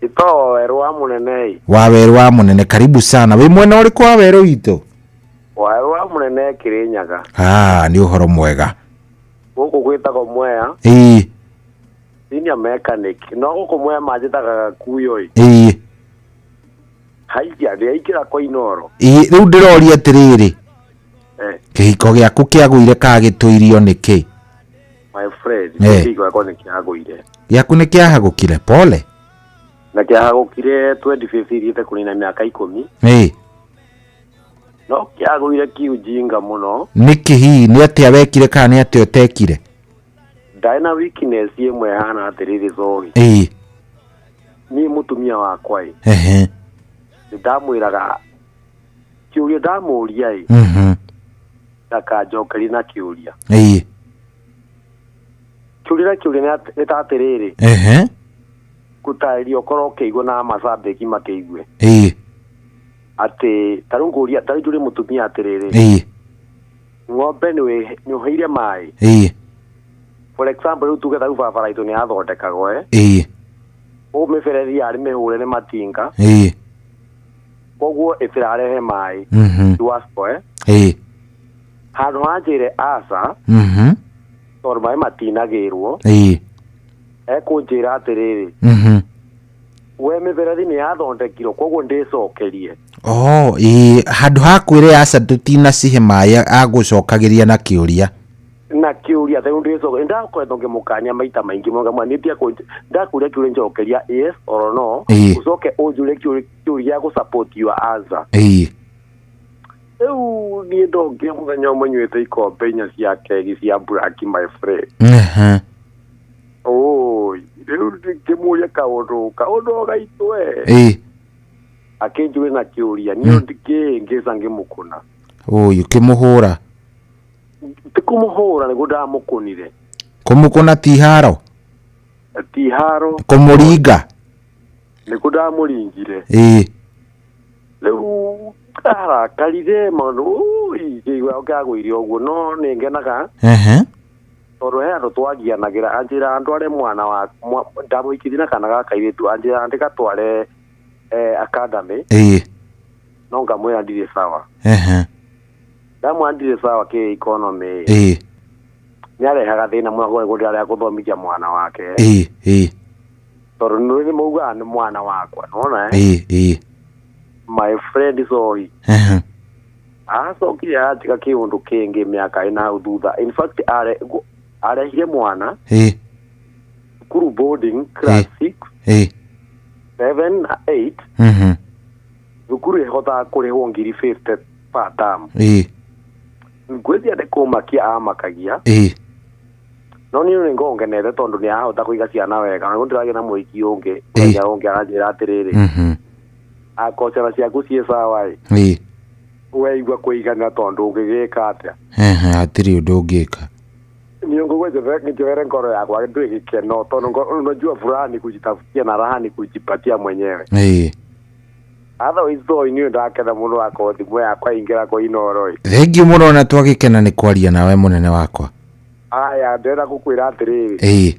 Ĩtagwo Werũ wa Mũnene. Wa Werũ wa Mũnene, karibu sana. Wĩ mwena ũrĩkũ wa werũ witũ? Werũ wa Mũnene, Kĩrĩnyaga. Ah, nĩ ũhoro mwega. Gũkũ gwĩtagwo Mwea. Senior mechanic. No gũkũ Mwea manjĩtaga Gakuyo ĩ. Haiya, ndĩraingĩra kwa Inoro. Ĩĩ, rĩu ndĩroria atĩrĩrĩ, kĩhiko gĩaku kĩagũire kana gĩtũirio nĩkĩ? My friend, kĩhiko gĩakwa nĩ kĩagũire. Gĩaku nĩ kĩahagũkire? Pole. Na kĩahagũkire 2015, thiĩte kũnina mĩaka 10. No kĩagũire kiujinga mũno. Nĩkĩ hihi? Nĩ atĩa wekire kana nĩ atĩa ũtekire? Ndarĩ na weakness ĩmwe hana atĩrĩrĩ, Zoe. Niĩ mũtumia wakwa ĩ, nĩ ndamwĩraga kĩũria ndamũria ĩ, ndakanjokerie na kĩũria. Kĩũria na kĩũria nĩ ta atĩrĩrĩ, ngũtarĩria ũkorwo ũkĩigua na macambĩki makĩigue, atĩ tarĩu ngũria, tarĩu njũrie mũtumia atĩrĩrĩ, ng'ombe nĩ ũheire maĩ? For example, rĩu tuge tarĩu barabara itũ nĩ yathondekagwo, eh, ũũ mĩberethi yarĩ mĩhũre nĩ matinga, koguo ĩtirarehe maĩ Dwasco, eh, handũ hanjĩre aca, tondũ maĩ matinagĩrwo, ekũnjĩra atĩrĩrĩ, we mĩberethi nĩ yathondekirwo, koguo ndĩcokerie. Oh, ĩĩ, handũ ha kwĩre aca tũtinacihe maĩ, agũcokagĩria na kĩũria. Na kĩũria, rĩu ndĩcokerie. Ndakoretwo ngĩmũkania maita maingĩ mũno, ngamwĩra niĩ ndakũria kĩũria njokeria yes or no, ũcoke ũnjũrie kĩũria gĩa gũ support your answer. Rĩu niĩ ndongire mũthenya ũmwe nyuĩte ikombe 4 cia kegi cia black, my friend. Oi, rĩu ngĩmũria kaũndũ kaũndũ gaitũ e, akĩnjũria na kĩũria, niĩ ndikĩ ngĩca ngĩmũkũna. Ũyũ ũkĩmũhũra? Ti kũmũhũra, nĩguo ndamũkũnire. Kũmũkũna ti haro? Ti haro. Kũmũringa? Nĩguo ndamũringire. Rĩu arakarire maũndũ, ui, ngĩigua kĩagũire ũguo, no nĩ ngenaga tondũ he andũ twagianagĩra, anjĩra andware mwana wa ndamũikithie na kana ga kairĩtu, anjĩra ndĩgatware academy, no ngamwĩra ndirĩ sawa. Ndamwĩra ndirĩ sawa kĩ economy, nĩ arehaga thĩna mũno nĩguo ndĩrarega gũthomithia mwana wake, ĩĩ ĩĩ tondũ nĩ maugaga nĩ mwana wakwa, nĩwona, eh? ĩĩ ĩĩ My friend, sorry, acokire aratiga kĩũndũ kĩngĩ mĩaka ĩna hau thutha. In fact, arehire mwana cukuru boarding, class 6, 7 na 8. Thukuru ĩhotaga kũrĩhwo ngiri 50 per term. Ngwĩciria nĩ kũmakia amakagia. No niĩ nĩ ngongenete tondũ nĩ ahota kũiga ciana wega, na ndĩragĩa na mũhiki ũngĩ mũthenya ũngĩ aranjĩra atĩrĩrĩ, akorwo ciana ciaku ciĩ sawa ĩ, weigua kũigana, tondũ ũngĩgĩka atĩa? Ehe, hatirĩ ũndũ ũngĩka. Niĩ ngũgwe njoere ngoro yakwa ndwĩ gĩkeno, tondũ unajua furaha ni kujitafutia na raha ni kujipatia mwenyewe. Otherwise though, niĩ ndakena mũno akorwo thimũ yakwa ingĩra kwa Inoro ĩ. Thengiũ mũno, na twagĩkena nĩ kwaria nawe, mũnene wakwa. Aya, ndĩrenda gũkwĩra atĩrĩrĩ,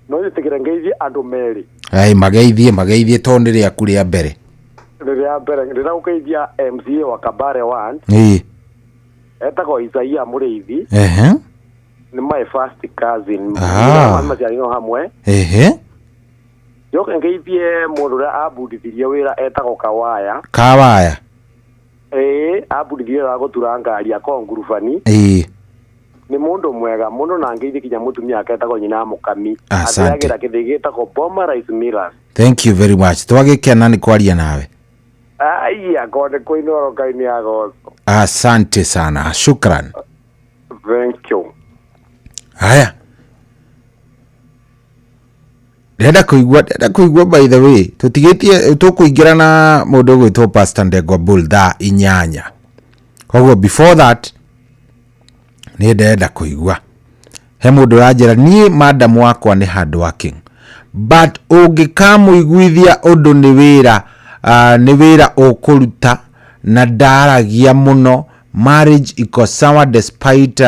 no njĩtĩkĩre ngeithie andũ merĩ? Ai, mageithie, mageithie, tondũ nĩ rĩaku rĩa mbere. Rĩrĩa mbere ndĩrenda gũkeithia MCA wa Kabare 1, etagwo Isaia Mũrĩithi. Nĩ my first cousin. Maciarirwo hamwe. Njoke ngeithie mũndũ ũrĩa ambundithirie wĩra, etagwo Kawaya. Kawaya. Ĩĩ, ambundithirie wĩra wa gũtura ngari, akorwo ngurubani. Nĩ mũndũ mwega mũno, na ngeithie kinya mũtumia wake etagwo nyina Mũkami. Asante. Athĩagĩra kĩthĩi gĩtagwo Boma Rice Millers. Thank you very much, twagĩkena nĩ kwaria nawe. Aya, korwo nĩ kũinoro, Ngai nĩ agocwo. Asante sana, shukran. Thank you. Haya, ndĩrenda kũigua, ndĩrenda kũigua. By the way, tũtigĩtie tũkũingĩra na mũndũ ũgwĩtwo Pastor Ndegwa Bull thaa 8, koguo before that Niĩ ndĩrenda kũigua he mũndũ ũranjĩra niĩ madam wakwa nĩ hard working, but ũngĩkamũiguithia ũndũ nĩ wĩra, nĩ wĩra ũkũruta na ndaragia mũno. Marriage iko sawa despite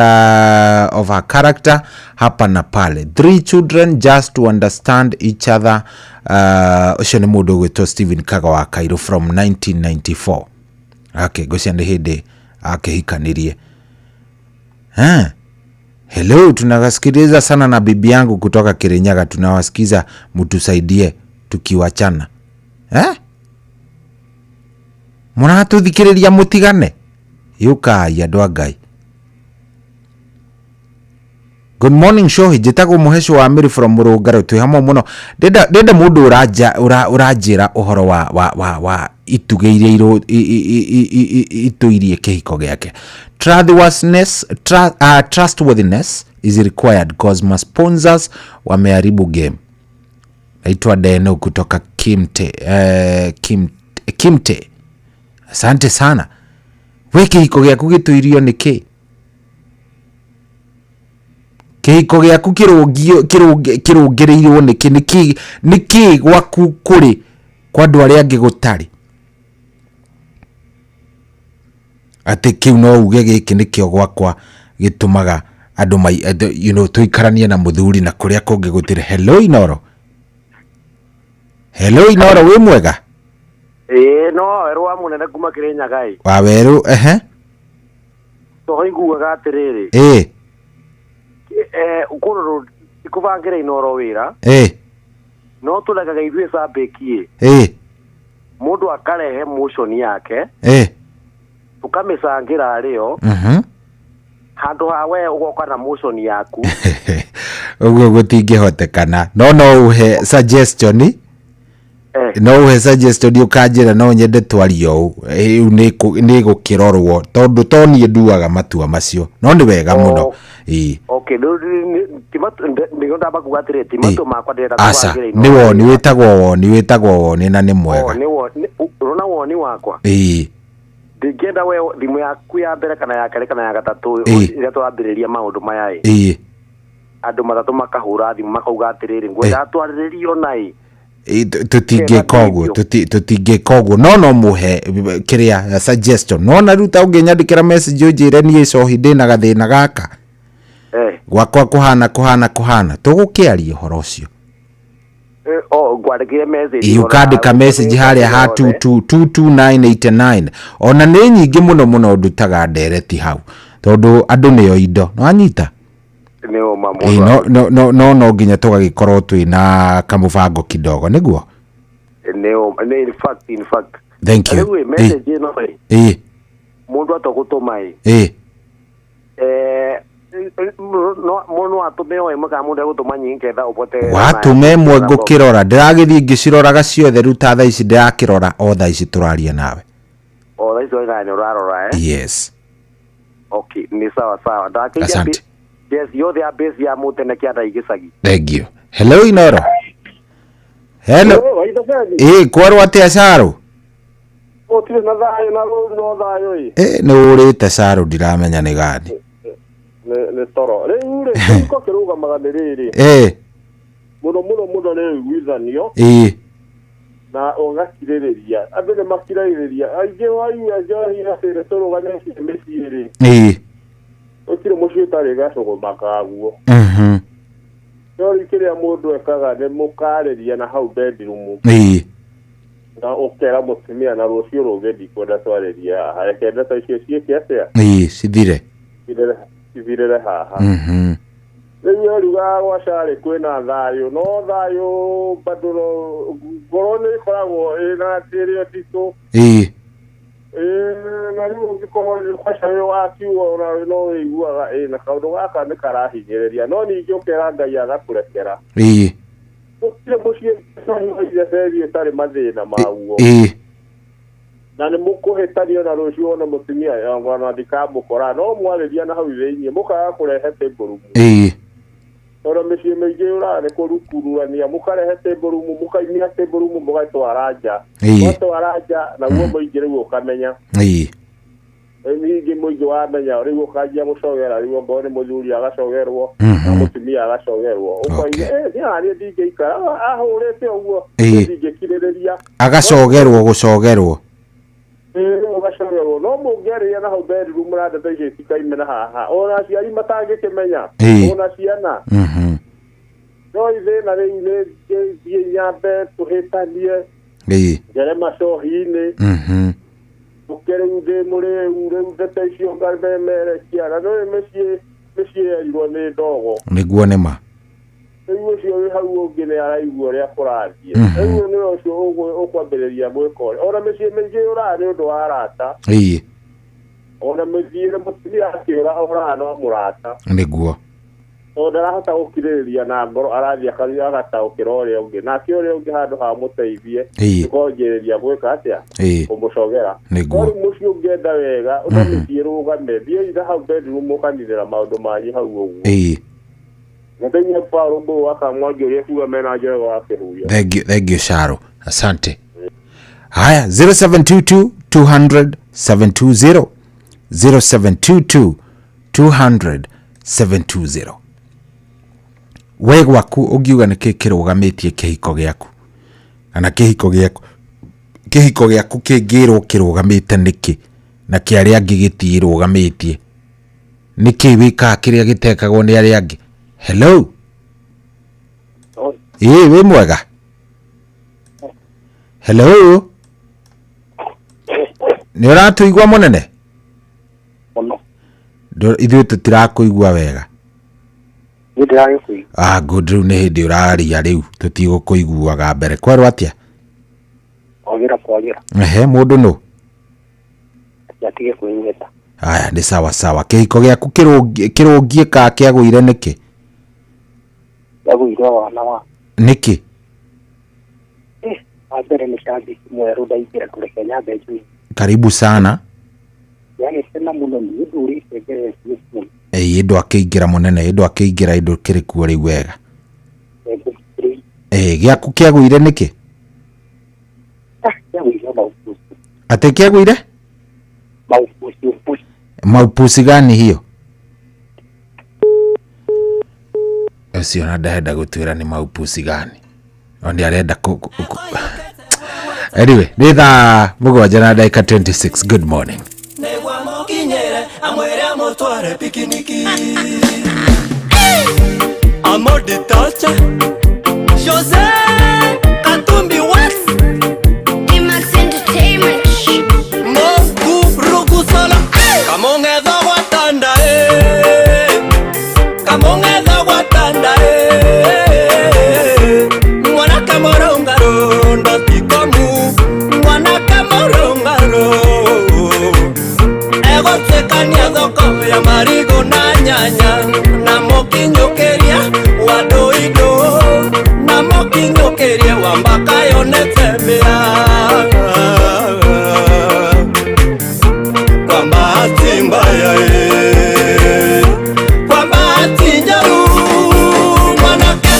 of her character hapa na pale. 3 children just to understand each other. Ũcio nĩ mũndũ ũgwĩtwo Stephen Kaga wa Cairo from 1994. Okay, ngwĩciria nĩ hĩndĩ akĩhikanirie. Hello, tunakasikiliza sana na bibi yangu kutoka Kirinyaga, tunawasikiza, mtusaidie tukiwachana. Mũratuthikĩrĩria mũtigane? Yũkai andũ a Ngai. Good morning Shohi, njĩtagwo Mũheco wa Mĩrĩ from Mũrũngarũ, twĩ hamwe mũno. Ndenda mũndũ ũranjĩra ũhoro wa itugĩ iria itũirie kĩhiko gĩake. Trustworthiness is required cause my sponsors wameharibu game. Naitwa Deno kutoka Kimte. Kimte. Asante sana. We kĩhiko gĩaku gĩtũirio nĩ kĩ? Kĩhiko gĩaku kĩrũngĩrĩirwo nĩkĩ? Nĩkĩ gwaku kũrĩ kwa andũ arĩa angĩ gũtarĩ? Atĩ kĩu no uge gĩkĩ nĩkĩo gwakwa gĩtũmaga andũ you know, tũikaranie na mũthuri na kũrĩa kũngĩ gũtirĩ. Hello Inoro. Hello Inoro, wĩ mwega? Ĩĩ, no werũ wa mũnene kuma Kĩrĩnyaga ĩ. Wa werũ, ehe. Toho iguaga atĩrĩrĩ. Ĩĩ. Kũrũrũ kũbangĩra Inoro wĩra. Ĩĩ. No tũregaga ithuĩ cambĩki ĩ. Ĩĩ. Mũndũ akarehe motion yake. Ĩĩ. Tũkamĩcangĩra rĩo. Handũ ha we ũgoka na motion yaku. Ũguo gũtingĩhotekana. No ũhe suggestion. No ũhe suggestion ũkanjĩra no nyende twarie ũũ. Rĩu nĩ gũkĩrorwo tondũ to niĩ nduaga matua macio. No nĩ wega mũno. Ĩĩ. Okay, nĩguo ndamba kuga atĩrĩrĩ, ti matua makwa ndĩrenda kũbangĩra Inoro. Nĩ woni, wĩtagwo woni, wĩtagwo woni na nĩ mwega. Nĩ woni, ũrona woni wakwa? Ĩĩ. Ndingĩenda we thimũ yaku ya mbere kana ya kerĩ kana ya gatatũ rĩrĩa tũrambĩrĩria maũndũ maya ĩ. Ĩĩ. Andũ matatũ makahũra thimũ makauga atĩrĩrĩ, ngwenda twarĩrĩrio na ĩ. Tũtingĩka ũguo, tũtingĩka ũguo. No mũhe kĩrĩa suggestion. No na rĩu ta ũngĩnyandĩkĩra message ũnjĩre niĩ Cohi ndĩna gathĩna gaka. Gwakwa kũhana kũhana kũhana. Tũgũkĩaria ũhoro ũcio. Ngwandĩkĩre message. Ũkandĩka message harĩa ha 22989. Ona nĩ nyingĩ mũno mũno ndutaga ndereti hau. Tondũ andũ nĩo indo. Nĩwanyita? No no nginya tũgagĩkorwo twĩna kamũbango kidogo nĩguo? Nĩ in fact. Thank you. Rĩu message ĩno ĩ. Mũndũ atagũtũma ĩ. Ĩ. Mũndũ no atũme o ĩmwe kana mũndũ egũtũma nyingĩ ketha ũbote. Watũma ĩmwe ngũkĩrora, ndĩragĩthiĩ ngĩciroraga ciothe rĩu ta thaa ici ndĩrakĩrora o thaa ici tũraria nawe. O thaa ici nĩ ũrarora eh? Yes. Okay, nĩ sawa sawa. Asante. Yes, yothe ya base ya mũtene kĩanda igĩcagi. Thank you. Hello Inoro. Hello. Ĩ, kwerwo atĩa Caro? Gũtirĩ na thayũ na rũru no thayũ ĩ. Ĩ, nĩ ũrĩte Caro ndiramenya nĩ gani. Nĩ toro. Rĩu rĩ, kĩhiko kĩrũgamaga nĩ rĩrĩ. Ĩ. Mũno mũno mũno nĩ ũiguithanio. Ĩ. Na ũgakirĩrĩria. Andũ nĩ makiragĩrĩria. Aingĩ waigua njohi atĩ tũrũgamĩtie mĩciĩ rĩ. Ĩ. Gũtirĩ mũciĩ ũtarĩ gacũgũma kaguo. No rĩu kĩrĩa mũndũ ekaga nĩ mũkarĩria na hau bedroom. Ĩ. Na ũkera mũtumia na rũciũ rũngĩ ndikwenda twarĩrie haha. Reke ndeto icio ciĩke atĩa? Ĩ, cithire. Cithirĩre haha. Rĩu erugaga gwa Carĩ kwĩna thayũ, no thayũ bado ngoro nĩ ĩkoragwo ĩna ĩrĩ nditũ. Ĩ. Na rĩu ũngĩkorwo kwa Carĩ wakiuga ona no wĩiguaga ĩ na kaũndũ gaka nĩ karahinyĩrĩria, no ningĩ ũkera Ngai agakũrekera. Ĩ. Gũtirĩ mũciĩ ũtarĩ mathĩna maguo. Ĩ. Na nĩ mũkũhĩtania na rũciũ wone mũtumia ona ndikamũkora, no mwarĩria na hau thĩinĩ mũkaga kũrehe table room. Ĩ. Tondũ mĩciĩ mĩingĩ yũraga nĩ kũrukururania, mũkarehe table room, mũkaimia table room mũgatwara nja. Mwatwara nja naguo mũingĩ rĩu ũkamenya. Ĩ. Ningĩ mũingĩ wamenya rĩu ũkanjia gũcogera rĩu ongorwo nĩ mũthuri agacogerwo na mũtumia agacogerwo ũkoiga niĩ ndingĩikara ahũrĩte ũguo ndingĩkirĩrĩria agacogerwo gũcogerwo ũgacogerwo no mũngĩarĩria na hau bedroom na ndeto icio cikaime na haha ona aciari matangĩkĩmenya ona ciana no ithĩna rĩu nĩ thiĩ nyambe tũhĩtanie ngere macohi-inĩ ũke rĩu ndĩ mũrĩu rĩu ndeto icio ngamemerekia na nĩ mĩciĩ yerirwo nĩ ndogo nĩguo nĩ ma rĩu ũcio wĩ hau ũngĩ nĩ araigua ũrĩa kũrathiĩ rĩu nĩ ũcio ũkwambĩrĩria gwĩka ũrĩa ona mĩciĩ mĩingĩ yũraga nĩ ũndũ wa arata ona mĩthiĩre mũtumia akĩũra oraga no mũrata nĩguo tondũ ndarahota gũkirĩrĩria na ngoro arathiĩ agataũkĩra ũrĩa ũngĩ nake ũrĩa ũngĩ handũ ha mũteithie nĩkwanjĩrĩria gwĩka atĩa kũmũcogera no rĩu mũciĩ ũngĩenda wega na mĩciĩ ĩrũgame thiĩi na hau bedroom mũkaninĩra maũndũ manyu hau ũguo Ndatenya Paulo Mbo wakamwangi ũrĩa kuga mena njego wa kĩhuyo. Thank you Sharo. Asante. Haya 0722 200 720 0722 200 720. We gwaku ũngiuga nĩ kĩ kĩrũgamĩtie kĩhiko gĩaku kana kĩhiko gĩaku kĩngĩrwo kĩrũgamĩte nĩkĩ na kĩa arĩa angĩ gĩtirũgamĩtie nĩkĩ wĩkaga kĩrĩa gĩtekagwo nĩ arĩa angĩ. Hello. Ĩĩ wĩ mwega. Hello. Nĩ ũratũigua mũnene? Mũno. Ithuĩ tũtirakũigua wega. Nĩ good rĩu nĩ hĩndĩ ũraria rĩu tũtigũkũiguaga mbere kwerwo atĩa? Kwagĩra kwagĩra. Ehe mũndũ nũ? Atige kwĩnyita. Aya nĩ sawa sawa. Kĩhiko gĩaku kĩrũngie ka kĩagũire nĩkĩ? Kĩagũire wana wa. Nĩkĩ? Wa mbere nĩ cambĩki mwerũ ndaingĩra kũreke nyambe njui. Karibu sana. Yagĩtena mũno nĩ ndũrĩte ngeretie mũno. Ĩĩ ndwakĩingĩra mũnene ndwakĩingĩra indo kĩrĩ kuo rĩu wega. Gĩaku kĩagũire nĩkĩ? Kĩagũire maupusi. Atĩ kĩagũire? Maupusi upusi. Maupusi gani hiyo? Ũcio na ndahenda gũtwĩra nĩ maupusi gani. No nĩ arenda Anyway, nĩ thaa 7 na ndagĩka 26. Good morning. Amwere pikiniki Amor de Tocha José Katumbi Wax Imax Entertainment Moku Solo Kamonge watanda Kamonge watanda Mwana kamorongaro ndotikomu Mwana kamorongaro Egotsekania thoko ya marigo na nyanya na mokinyũkĩria wa ndũindũ na mokinyũkĩria wa mbaka yonete mbĩa kwa bahati mbaya kwa bahati njaru mwanake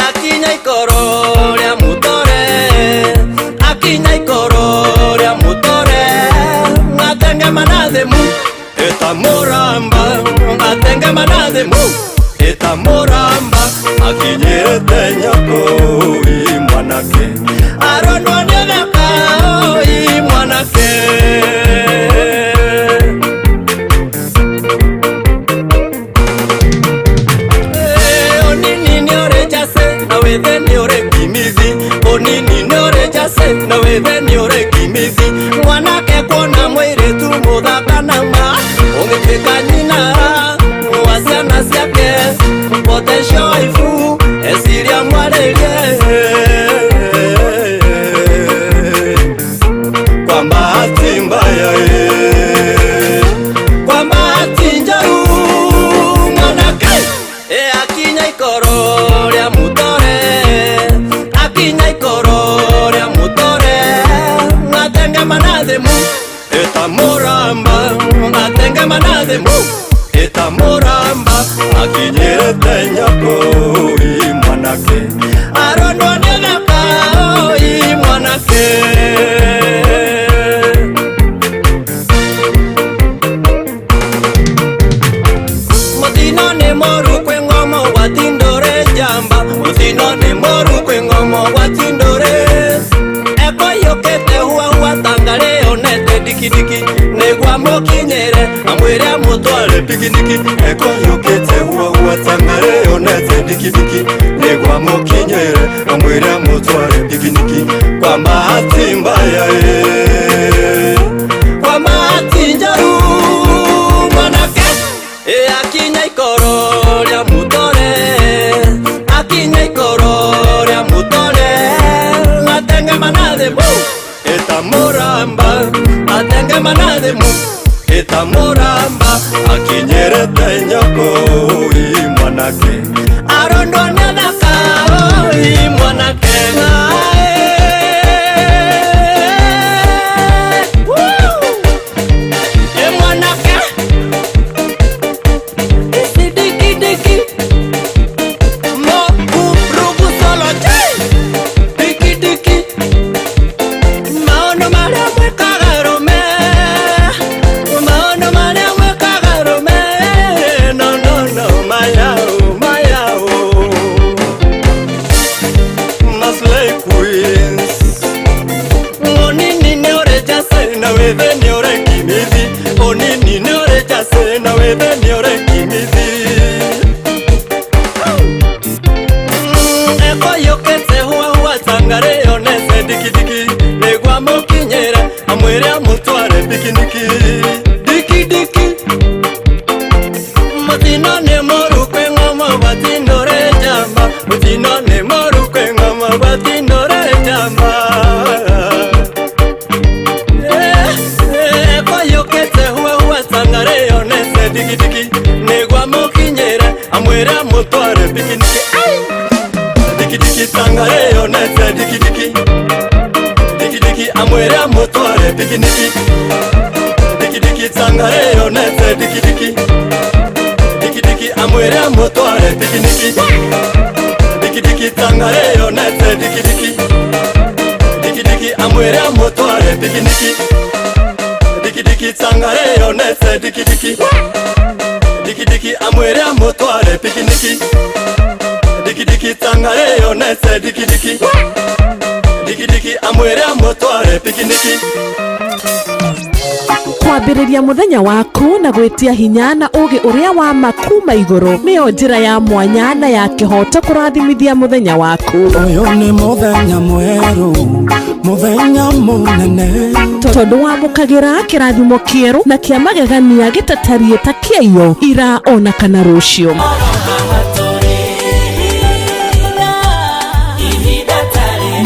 akinya ikoro rĩa mũtore akinya ikoro rĩa mũtore ngatengemana thĩmu Etamoramba, atengemana mu Etamoramba, akinyete nyoko i mwanake Arondwa nĩthaka i mwanake Onini nĩũrĩ jase, na wethe nĩũrĩ kimithi Onini nĩũrĩ jase, na wethe nĩũrĩ kimithi Mwanake kuona mwĩrĩtu mũthaka na ma Ungefika nyina wa ciana ciake potential waifu esiria mwarĩrie kwa bahati mbaya kwa bahati njaru mwanake akinya ikoro rĩa mũtore akinya ikoro rĩa mũtore dikidiki nĩguo amũkinyĩre amwĩre amũtware pikiniki ekũhiũkĩte huahua tang'are yonete dikidiki nĩguo amũkinyĩre amwĩre amũtware pikiniki kwa bahati mbaya kwa bahati njoru mwanake akinya ikoro rĩa mũtore akinya ikoro rĩa mũtore atengemana de mu etamoramba atengemana de mu etamoramba akinyerete nyoko i mwanake arondwo nĩ athaka i mwanake e mwanake isi diki diki mo kurugu solo diki diki maono maria mwekaga rume maono maria mwekaga rume no no no mayao mayao Maslay Queens onini ne orejase na wethe ni orekimithi onini ne orejase na wethe ni orekimithi ekoyokete hua hua tangare yonese dikidiki nĩguo amũkinyĩre amwĩre amũtware pikiniki dikidiki mũtino nĩ mũru kwĩ ng'oma watindore njamba mũtino nĩ mũru kwĩ ng'oma watindore njamba ekoyokete hua hua tangare yonese dikidiki nĩguo amũkinyĩre amwĩre amũtware pikiniki dikidiki tangare yonese dikidiki dikidiki amwere amutware pikiniki dikidiki tangare yonese dikidiki dikidiki amwere amutware pikiniki dikidiki tangare yonese dikidiki dikidiki amwere amutware pikiniki dikidiki tangare yonese dikidiki dikidiki amwere amutware pikiniki dikidiki tangare yonese dikidiki dikidiki amwere amutware pikiniki Kwambĩrĩria mũthenya waku na gwĩtia hinya na ũgĩ ũrĩa wa makuma igũrũ nĩyo njĩra ya mwanya na ya kĩhoto kũrathimithia mũthenya waku. Ũyũ nĩ mũthenya mwerũ, mũthenya mũnene, tondũ wamũkagĩra kĩrathimo kĩerũ na kĩa magegania gĩtatariĩ ta kĩaiyo ira ona kana rũciũ.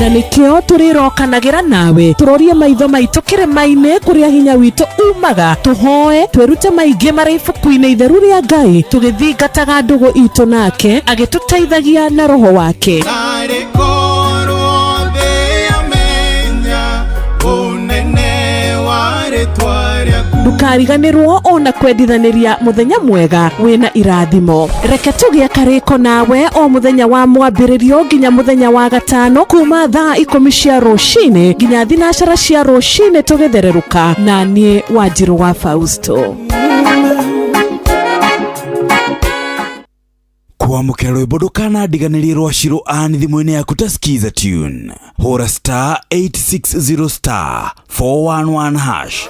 Na nikio tũrĩrokanagĩra nawe tũrorie maitho maitũ kĩrĩma-inĩ kũrĩa hinya witũ umaga tũhoe twĩrute maingĩ marĩ ibuku-inĩ itheru rĩa Ngai tũgĩthingataga ndũgũ itũ nake agĩtũteithagia na roho wake. Ndũkariganĩrwo ona kwendithanĩria mũthenya mwega wĩna irathimo. Reke tũgĩe karĩko nawe o mũthenya wa mwambĩrĩrio nginya mũthenya wa gatano kuma thaa 10 cia rũcinĩ nginya 12 cia rũcinĩ tũgĩthererũka na niĩ Wanjirũ wa Fausto. Kwamũkĩra rwĩmbo ndũkanandiganĩrie rwa Shiro Ann thimũ-inĩ yaku ta Skiza Tune. Hũra star 860 star 411 hash.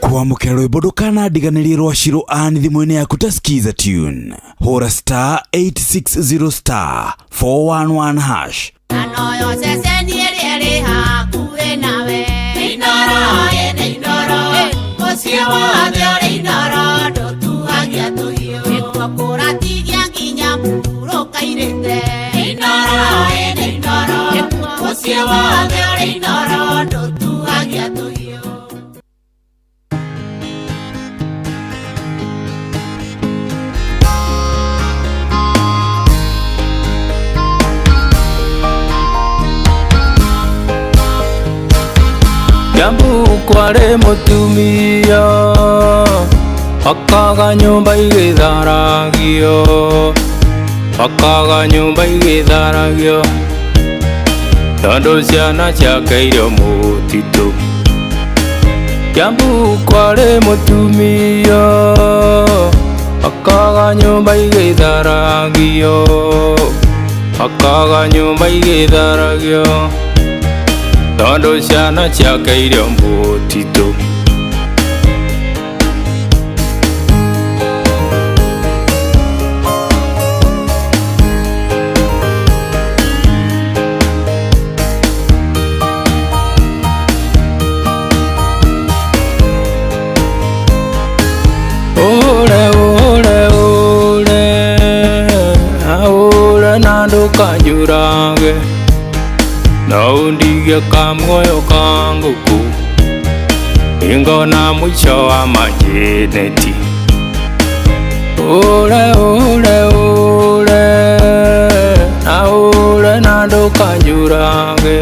Kwamũkĩra rwĩmbo ndũkanandiganĩrie rwa Shiro Ann thimũ-inĩ yaku ta Skiza Tune. Hũra star 860 star 411 hash. Jambu kware mutumia Akaga nyũmba igĩtharagio, akaga nyũmba igĩtharagio, tondũ ciana ciake irĩ mũtitũ. Kiambu kwarĩ mũtumia, akaga nyũmba igĩtharagio, akaga nyũmba igĩtharagio, tondũ ciana ciake irĩ mũtitũ. Ure ure ure, ure na ndũkanjũrage, no undige kamuoyo ka ngũkũ, ingona mũico wa majeneti. Ure ure ure, na ure na ndũkanjũrage,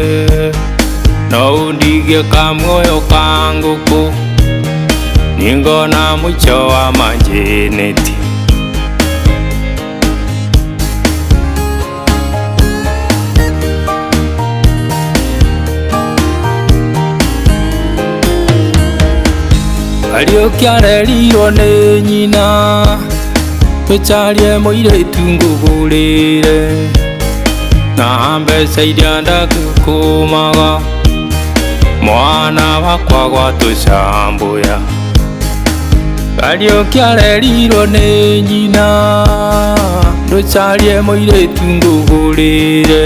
no undige kamuoyo ka ngũkũ, ningona mũico wa majeneti. Kariũki arerirwo nĩ nyina, tũcarie mũirĩtu ngũgũrĩre, na mbeca iria ndakũmaga, mwana wakwa gwatũcambũya. Kariũki arerirwo nĩ nyina, tũcarie mũirĩtu ngũgũrĩre,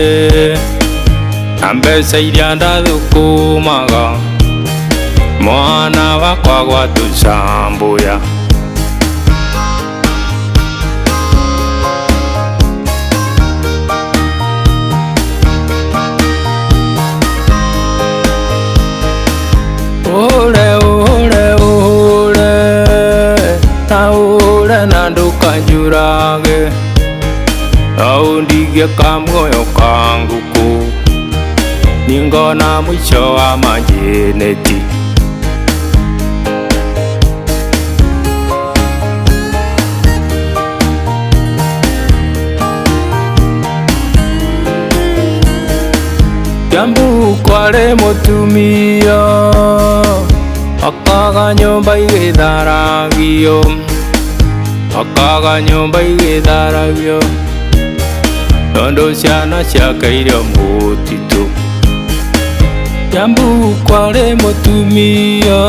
na mbeca iria ndathũkũmaga, mwana wakwa gwatũcambũya. Ure ure ure, na ure na ndũkanjũrage, no undige kamuoyo ka ngũkũ, ningona mũico wa majeneti. Kiambu kwarĩ mũtumia, akaga nyũmba igĩtharagio, akaga nyũmba igĩtharagio, tondũ ciana ciake irĩ mũtitũ. Kiambu kwarĩ mũtumia,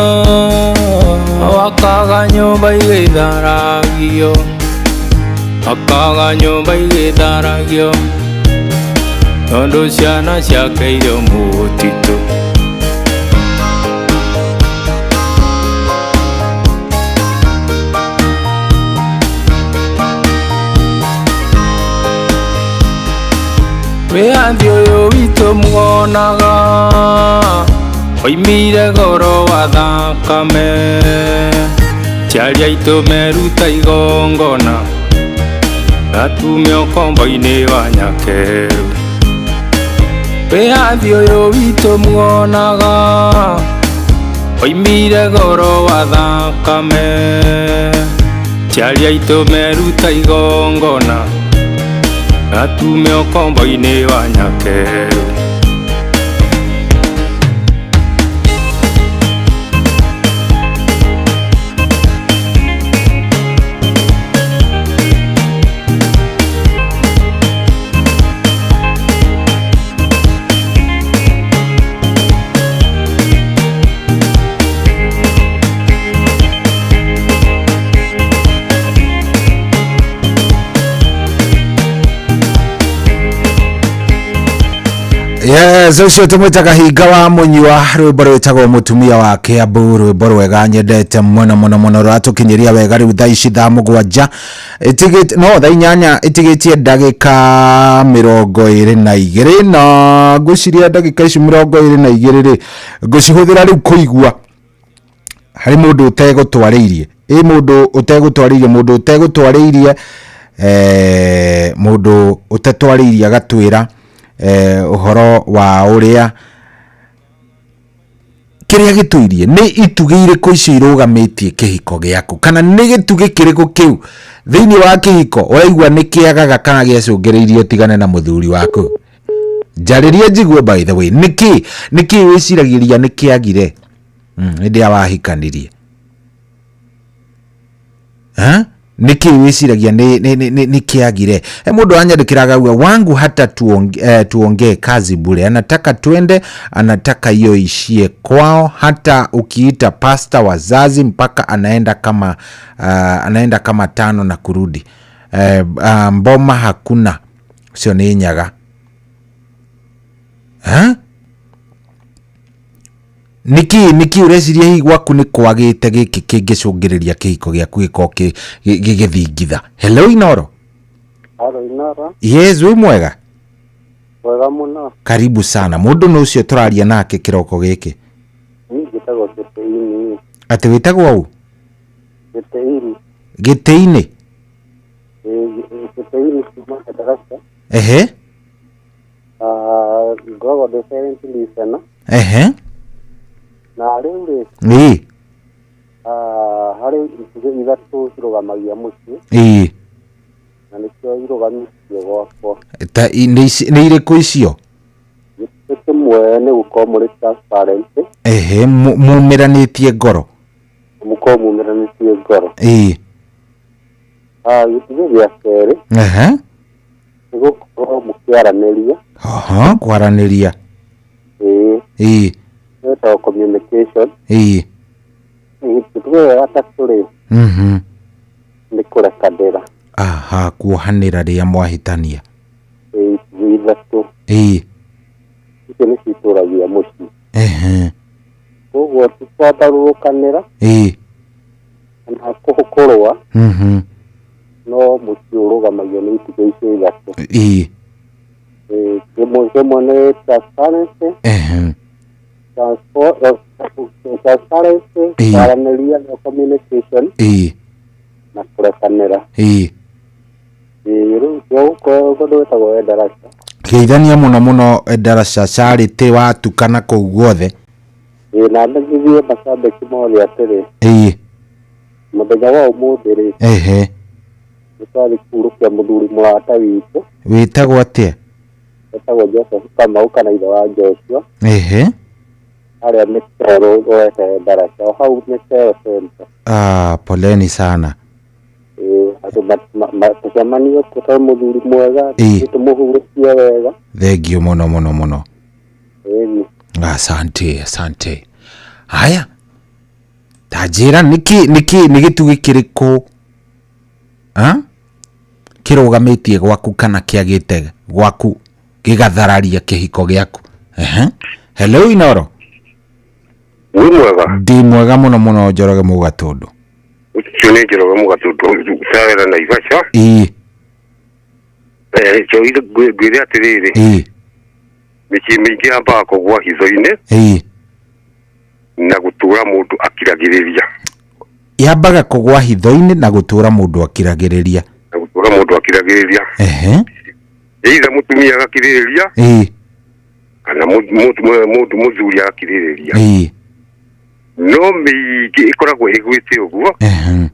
akaga nyũmba igĩtharagio, akaga nyũmba igĩtharagio, tondũ ciana ciake irĩ mũtitũ. Wĩyathi ũyũ witũ muonaga, oimire goro wa thakame, ciaria aitũ meruta igongona, na tume ũkombo-inĩ wa nyakerũ. Wĩyathi ũyũ witũ muonaga, oimire goro wa thakame, ciaria aitũ meruta igongona, na tume ũkombo-inĩ wa nyakerũ. Yes, ũcio tũmwĩtaga Hinga wa Mũnyua, rwĩmbo rwĩtagwo Mũtumia wa Kĩambu, rwĩmbo rwega nyendete mũno mũno mũno, rũratũkinyĩria wega rĩu thaa ici thaa 7 ĩtigĩte no thaa 8 ĩtigĩtie ndagĩka 22, na ngwĩciria ndagĩka ici 22 rĩ ngũcihũthĩra rĩu kũigua harĩ mũndũ ũtegũtwarĩirie, ĩ mũndũ ũtegũtwarĩirie, mũndũ ũtegũtwarĩirie, mũndũ ũtetwarĩirie agatwĩra ũhoro wa ũrĩa Kĩrĩa gĩtũirie nĩ itugĩ irĩkũ icio irũgamĩtie kĩhiko gĩaku, kana nĩ gĩtugĩ kĩrĩkũ kĩu thĩinĩ wa kĩhiko ũraigua nĩ kĩagaga kana gĩacũngĩrĩirie ũtigane na mũthuri waku? Njarĩria njigue. By the way, nĩkĩ wĩciragĩria nĩ kĩagire hĩndĩ ĩrĩa wahikanirie? Ha? Nĩkĩ wĩciragia nĩ kĩagire? He mũndũ wanyandĩkĩra akauga, wangu hata tuongee kazi bure, anataka twende, anataka hiyo ishie kwao, hata ukiita pasta, wazazi, mpaka anaenda kama tano na kurudi. Mboma hakuna, sio nĩ nyaga. Ha? Nĩkĩ ũreciria hihi gwaku nĩ kwagĩte gĩkĩ kĩngĩcũngĩrĩria kĩhiko gĩaku gĩkorwo gĩgĩthingitha? Hello, Inoro. Halo, Inoro. Yes, wĩ mwega? Wega mũno. Karibu sana. Mũndũ nĩ ũcio tũraria nake kĩroko gĩkĩ? Niĩ njĩtagwo Gĩtĩini. Atĩ wĩtagwo ũ? Gĩtĩini. Gĩtĩ-inĩ? Gĩtĩini kuma Ndaraca. Ehe. Ngoragwo ndĩ silent listener. Ehe. Na rĩu rĩ, Ĩĩ. Harĩ itugĩ ithatũ cirũgamagia mũciĩ. Ĩĩ. Na nĩkĩo irũgamĩtio gwakwa. Ta nĩ irĩkũ icio? Gĩtugĩ kĩmwe nĩ gũkorwo mũrĩ transparent. Ehe, mumĩranĩtie ngoro. Mũkorwo mumĩranĩtie ngoro. Ĩĩ. Gĩtugĩ gĩa kerĩ, Ehe. nĩ gũkorwo mũkĩaranĩria. Aha, kwaranĩria. Ĩĩ. Ĩĩ. Ĩtagwo communication. Ĩĩ. Gĩtugĩ gĩa gatatũ rĩ, nĩ kũrekanĩra. Aha, kuohanĩra rĩrĩa mwahĩtania. Ĩĩ, itugĩ ithatũ. Ĩĩ. Icio nĩcio itũragia mũciĩ. Ehe. Koguo ti kwambarũrũkanĩra Ĩĩ. kana kũrũa, no mũciĩ ũrũgamagio nĩ itugĩ icio ithatũ. Ĩĩ. Ĩĩ, kĩmwe nĩ transparency. Ehe. Transparency, Ĩĩ. kwaranĩria na communication. Ĩĩ. Na kũrekanĩra. Ĩĩ. Ĩĩ, rĩu gũkũ kũndũ gwĩtagwo Ndaraca. Geithania mũno mũno Ndaraca, Charity watukana kũu guothe. Ĩĩ, na menyithie macambĩki mothe atĩrĩ, Ĩĩ. mũthenya wa ũmũthĩ rĩ, Ehe. nĩ twathiĩ kũhurũkia mũthuri mũrata witũ. Wĩtagwo atĩa? Etagwo Joseph Kamau kana ithe wa Joshua. Ehe. Harĩa Mĩtero ũrete Ndaraca, o hau Mĩtero center. Ah, poleni sana. Ĩĩ, andũ tũcemanie kuo tondũ mũthuri mwega, Ĩĩ. tũmũhurũkie wega. Thengiũ mũno mũno mũno. Ĩĩ. Asante, asante. Haya, ta njĩra nĩkĩ nĩ gĩtugĩ kĩrĩkũ kĩrũgamĩtie gwaku kana kĩagĩte gwaku gĩgathararia kĩhiko gĩaku? Ehe. Hello, Inoro. Wĩ mwega? Ndĩ mwega mũno mũno, Njoroge Mũgatũndũ. Ũcio nĩ Njoroge Mũgatũndũ cawera Naivasha. Ĩĩ. Ngwĩre atĩrĩrĩ, Ĩĩ. mĩciĩ mĩingĩ yambaga kũgwa hitho-inĩ. Ĩĩ. Na gũtũra mũndũ akiragĩrĩria. Yambaga kũgwa hitho-inĩ na gũtũra mũndũ akiragĩrĩria. Na gũtũra mũndũ akiragĩrĩria. Ehe. Either mũtumia agakirĩrĩria, Ĩĩ. kana mũndũ mũthuri agakirĩrĩria. Ĩĩ. No mĩingĩ ĩkoragwo ĩgwĩte ũguo. Ehe.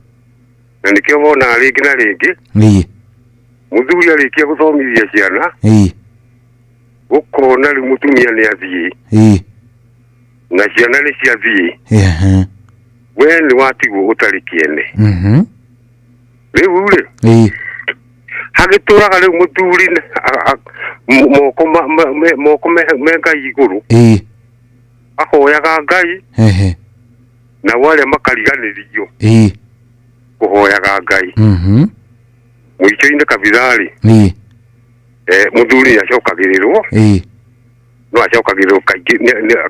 Na nĩkĩo wonaga rĩngĩ na rĩngĩ, Ĩĩ. mũthuri arĩkia gũthomithia ciana, Ĩĩ. ũkona rĩu mũtumia nĩ athiĩ, Ĩĩ. na ciana nĩ ciathiĩ, Ehe. we nĩ watigwo ũtarĩ kĩene. Rĩu rĩ, Ĩĩ. hagĩtũraga rĩu mũthuri moko me Ngai igũrũ. Ĩĩ. Ahoyaga Ngai. Ehe. Nao arĩa makariganĩrio Ĩĩ. kũhoyaga Ngai. Mũico-inĩ kabitha-rĩ, Ĩĩ. Mũthuri nĩ acokagĩrĩrwo. Ĩĩ. No acokagĩrĩrwo kaingĩ,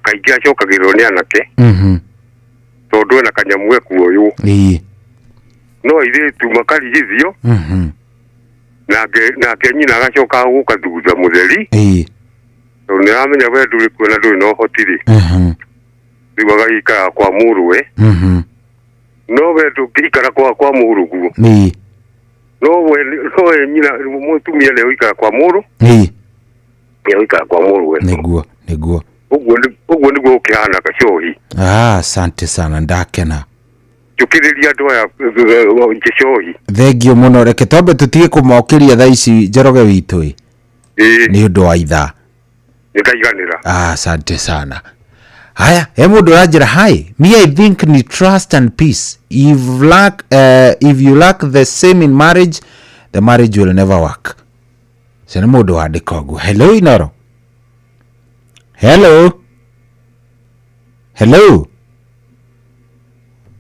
kaingĩ acokagĩrĩrwo nĩ anake. Tondũ ena kanyamũ gekuoywo. Ĩĩ. No airĩtu makarigithio. Nake nyina agacoka gũka thutha mũtheri. Ĩĩ. Tondũ nĩ aramenya we ndũrĩ kuo na ndũrĩ na ũhoti rĩ. Rĩu agagĩikara kwa mũrũwe. No we ndũngĩikara kwa mũrũguo. Ĩĩ. No we nyina mũtumia nĩ egũikara kwa mũrũ. Ĩĩ. Nĩ egũikara kwa mũrũwe. Nĩguo, nĩguo. Ũguo nĩguo ũkĩhana gacohi. Ah, asante sana, ndakena. Njũkĩrĩria andũ aya njecohi. Thengio mũno, reke twambe tũtige kũmokĩria thaa ici Njoroge witũ ĩ. Ĩĩ. Nĩ ũndũ wa ithaa. Nĩndaiganĩra. Ah, asante sana. Haya, he mũndũ ũranjĩra hi, me I think ni trust and peace. If you lack the same in marriage, the marriage will never work. Cio nĩ mũndũ wandĩka ũguo. Hello Inoro. Hello. Hello.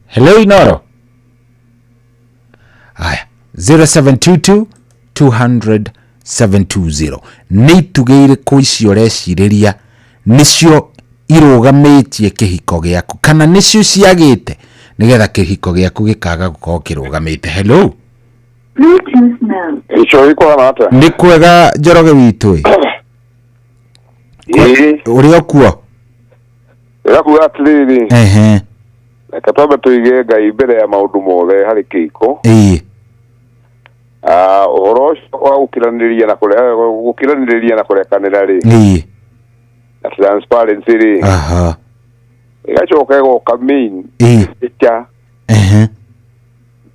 Hello Inoro. Haya, 0722 200 720. Nĩ itugĩ irĩkũ icio ũrecirĩria nĩcio irũgamĩtie kĩhiko gĩaku kana nĩcio ciagĩte nĩgetha kĩhiko gĩaku gĩkaga gũkorwo kĩrũgamĩte? Hello. Ico ikwana atĩa? Nĩ kwega Njoroge witũ ĩ. Ĩĩ. Ũrĩ o kuo? Ĩrakuga atĩrĩrĩ. Ehe. Reke twambe tũige Ngai mbere ya maũndũ mothe harĩ kĩhiko. Ĩĩ. Ũhoro ũcio wa gũkiranĩria na gũkiranĩrĩria na kũrekanĩra rĩ. Ĩĩ. Na transparency rĩ. Aha. Ĩgacoka ĩgoka main. Ĩĩ. Mbeca. Ehe.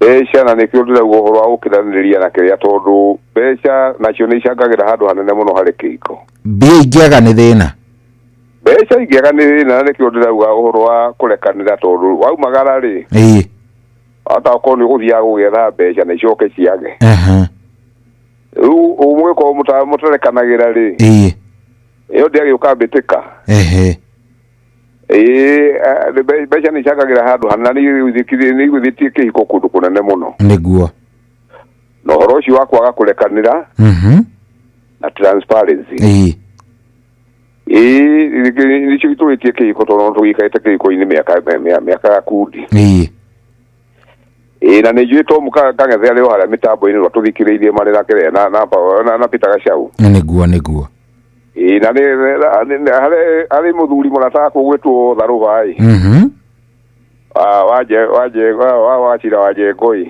Mbeca na nĩkĩo ndĩrauga ũhoro wa gũkiranĩrĩria na kĩrĩa tondũ mbeca nacio nĩ icangagĩra handũ hanene mũno harĩ kĩhiko. Mbia ingĩaga nĩ thĩna. Mbeca ingĩaga nĩ thĩna na nĩkĩo ndĩrauga ũhoro wa kũrekanĩra tondũ waumagara rĩ. Ĩĩ. Hata okorwo nĩ ũgũthiaga gũgĩetha mbeca na icoke ciage. Ehe. Rĩu mũgĩkorwo mũtarekanagĩra rĩ. Ĩĩ. Ĩyo ndĩagĩũka mbĩtĩka. Ehe. Ĩĩ, mbeca nĩ icangagĩra handũ hanene na nĩ igũithĩtie kĩhiko kũndũ kũnene mũno. Nĩguo. Na ũhoro ũcio wa kwaga kũrekanĩra na transparency. Ĩĩ. Ĩĩ, nĩcio itũrĩtie kĩhiko tondũ no tũgĩikarĩte kĩhiko-inĩ mĩaka ya kundi. Ĩĩ. Ĩĩ, na nĩ njũĩ Tom Kang'ethe arĩ o harĩa mĩtambo-inĩ rwa tũthikĩrĩirie marĩ na kĩrĩa, na Peter Gachau. Nĩguo, nĩguo. Ĩĩ, na harĩ mũthuri mũrata wakwa ũgwĩtwo Tharũba ĩ. Wa Wachira wa Njengo ĩ.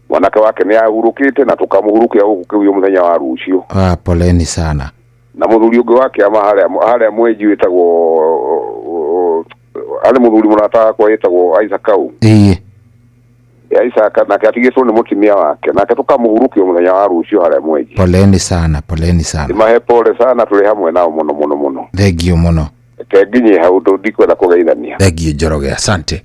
Mwanake wake nĩ ahurũkĩte na tũkamũhurũkia gũkũ kĩu mũthenya wa rũciũ. Ah, poleni sana. Na mũthuri ũngĩ wa kĩama harĩa mwenji wĩtagwo, harĩ mũthuri mũrata wakwa wĩtagwo Isaac Kau. Ĩĩ. Isaac nake atigĩtwo nĩ mũtumia wake nake tũkamũhurũkia mũthenya wa rũciũ harĩa mwenji. Poleni sana, poleni sana. Ndimahe pole sana, tũrĩ hamwe nao mũno mũno mũno. Thengio mũno. Reke nginye hau ndikwenda kũgeithania. Thengio Njoroge, asante.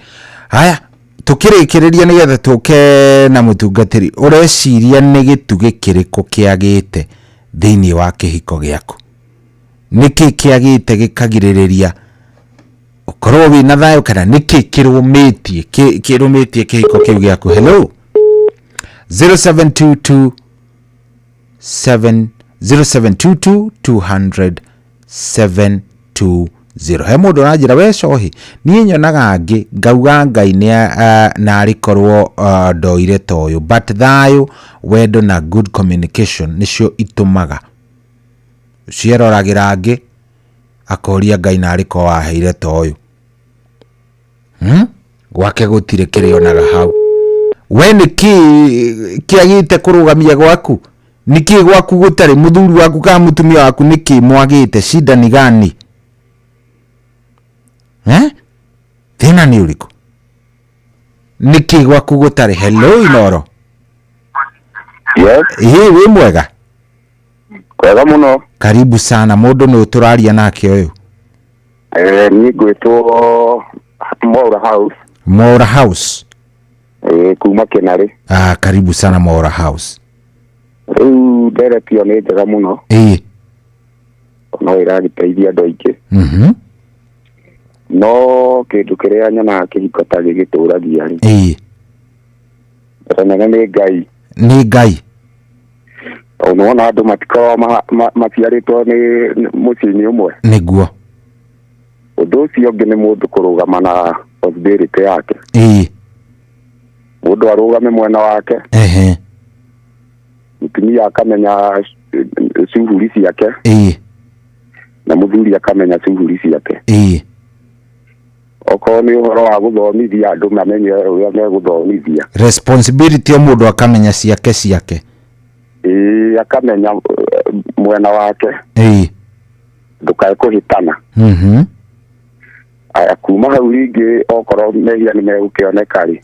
Haya, tukĩrĩkĩrĩria nĩgetha tũke na mũtungatĩri, ũreciria nĩ gĩtugĩ kĩrĩkũ kĩagĩte thĩinĩ wa kĩhiko gĩaku? Nĩkĩ kĩagĩte gĩkagirĩrĩria ũkorwo wĩna thayũ kana nĩkĩ kĩrũmĩtie kĩhiko kĩu gĩaku? Hello. 0722 7 0722 200 720. He mũndũ ũranjĩra we cohi, niĩ nyonaga angĩ ngauga Ngai narĩ korwo ndoire ta ũyũ, but thayũ, wendo na good communication nĩcio itũmaga cieroragĩra angĩ akoria Ngai narĩ korwo waheire ta ũyũ. Gwake gũtirĩ kĩrĩonaga hau. We nĩkĩ kĩagĩte kũrũgamia gwaku? Nĩkĩ gwaku gũtarĩ? Mũthuri waku kana mũtumia waku nĩkĩ mwagĩte? Shida ni gani? Thĩna nĩ ũrĩkũ? Nĩkĩ gwaku gũtarĩ? Hello Inoro. Yes. Ĩĩ, wĩ mwega? Kwega mũno. Karibu sana. Mũndũ nĩ ũtũraria nake ũyũ? Niĩ ngwĩtwo Mwaura House. Mwaura House. Kuma Kĩnarĩ. Ah, karibu sana Mwaura House. Rĩu ndereti ĩyo nĩ njega mũno. Ĩĩ. No ĩragĩteithia andũ aingĩ. No kĩndũ kĩrĩa nyonaga kĩhiko ta gĩgĩtũragia rĩ. Ĩĩ. Mbere nene nĩ Ngai. Nĩ Ngai. Tondũ nĩwona andũ matikoragwo maciarĩtwo nĩ mũciĩ-inĩ ũmwe. Nĩguo. Ũndũ ũcio ũngĩ nĩ mũndũ kũrũgama na possibility yake. Ĩĩ. Mũndũ arũgame mwena wake. Ehe. Mũtumia akamenya cuhuri ciake. Ĩĩ. Na mũthuri akamenya cuhuri ciake. Ĩĩ. Okorwo nĩ ũhoro wa gũthomithia andũ mamenye ũrĩa megũthomithia. Responsibility o mũndũ akamenya ciake ciake. Ĩĩ, akamenya mwena wake. Ĩĩ. Ndũkae kũhĩtana. Aya kuma hau rĩngĩ okorwo mehia nĩ megũkĩoneka rĩ,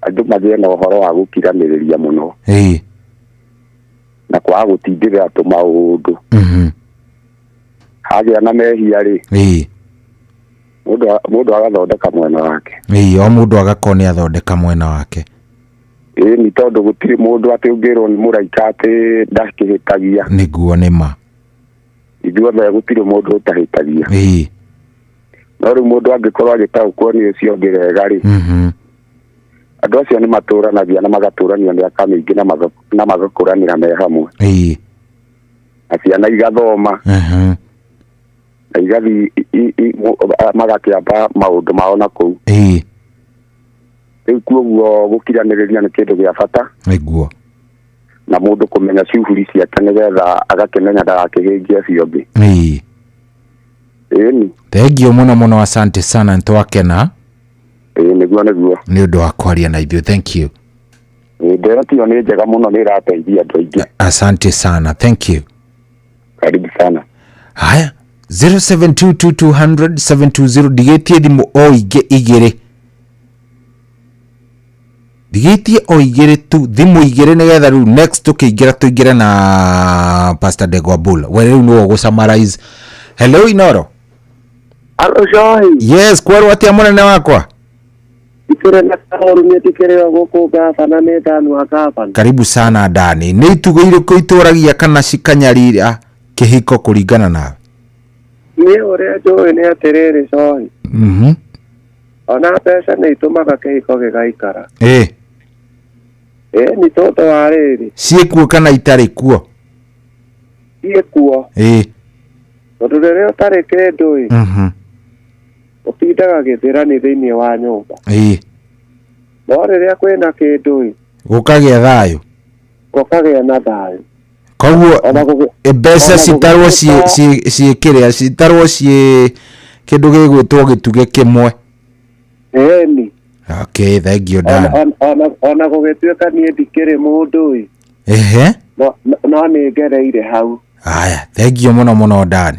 andũ magĩe na ũhoro wa gũkiranĩrĩria mũno na kwaga gũtindĩrĩra tũmaũndũ. Hagĩa na mehia rĩ, mũndũ agathondeka mwena wake. O mũndũ agakorwo nĩ athondeka mwena wake. Ĩĩ nĩ tondũ gũtirĩ mũndũ atĩ ũngĩrwo nĩ mũraika atĩ ndakĩhĩtagia. Nĩguo nĩ ma. Ithuothe gũtirĩ mũndũ ũtahĩtagia. No rĩu mũndũ angĩkorwo agĩtaũkwo nĩ ũcio ũngĩ wega rĩ, andũ acio nĩ matũranagia na magatũrania mĩaka mĩingĩ na magakũranĩra me hamwe. Na ciana igathoma na igathiĩ magakĩamba maũndũ mao na kũu. Rĩu kuoguo gũkiranĩrĩria nĩ kĩndũ gĩa bata. Nĩguo. Na mũndũ kũmenya shughuli ciake nĩgetha agakĩmenya ndagakĩhĩngie ũcio ũngĩ. Ĩni. Thank you mũno mũno, asante sana, nĩtwakena. Ĩĩ nĩguo nĩguo. Nĩ ũndũ wa kwaria na ithuĩ, thank you. Ĩĩ ndereti ĩyo nĩ njega mũno, nĩ ĩrateithia andũ aingĩ. Asante sana, thank you. Karibu sana. Haya, 0722200720 ndigĩtie thimũ o ingĩ igĩrĩ, ndigĩtie o igĩrĩ tu, thimũ igĩrĩ, nĩgetha rĩu next tũkĩingĩra tũingĩre na Pastor Ndegwa Bull. We rĩu nĩwe ũgũ summarize. Hello Inoro. Alo Shohi. Yes, kwerwo atĩa mũnene wakwa? Ikĩrĩ na kaũru nĩ tikĩrĩ o gũkũ gabana, nĩ Dani wa gabana. Karibu sana Dani. Nĩ itugĩ irĩkũ itũragia kana cikanyarira kĩhiko kũringana nawe? Niĩ ũrĩa njũĩ nĩ atĩrĩrĩ Shohi, ona mbeca nĩ itũmaga kĩhiko gĩgaikara. Ĩĩ nĩ tondũ wa rĩrĩ, Ciĩkuo kana itarĩ kuo? Ciĩkuo. Tondũ rĩrĩa ũtarĩ kĩndũ ĩ, ũtindaga gĩthĩrani thĩinĩ wa nyũmba. No rĩrĩa kwĩna kĩndũ ĩ, Gũkagĩa thayũ. Gũkagĩa na thayũ. Koguo Ona mbeca ona citarwo gũgĩtuĩka- ciĩ kĩrĩa citarwo ciĩ kĩndũ gĩgwĩtwo gĩtugĩ kĩmwe. Ĩni. Okay, thank you Ona Dan. ona gũgĩtuĩka niĩ ndikĩrĩ mũndũ ĩ, no nĩ ngereire hau. Haya, thank you mũno mũno Dani.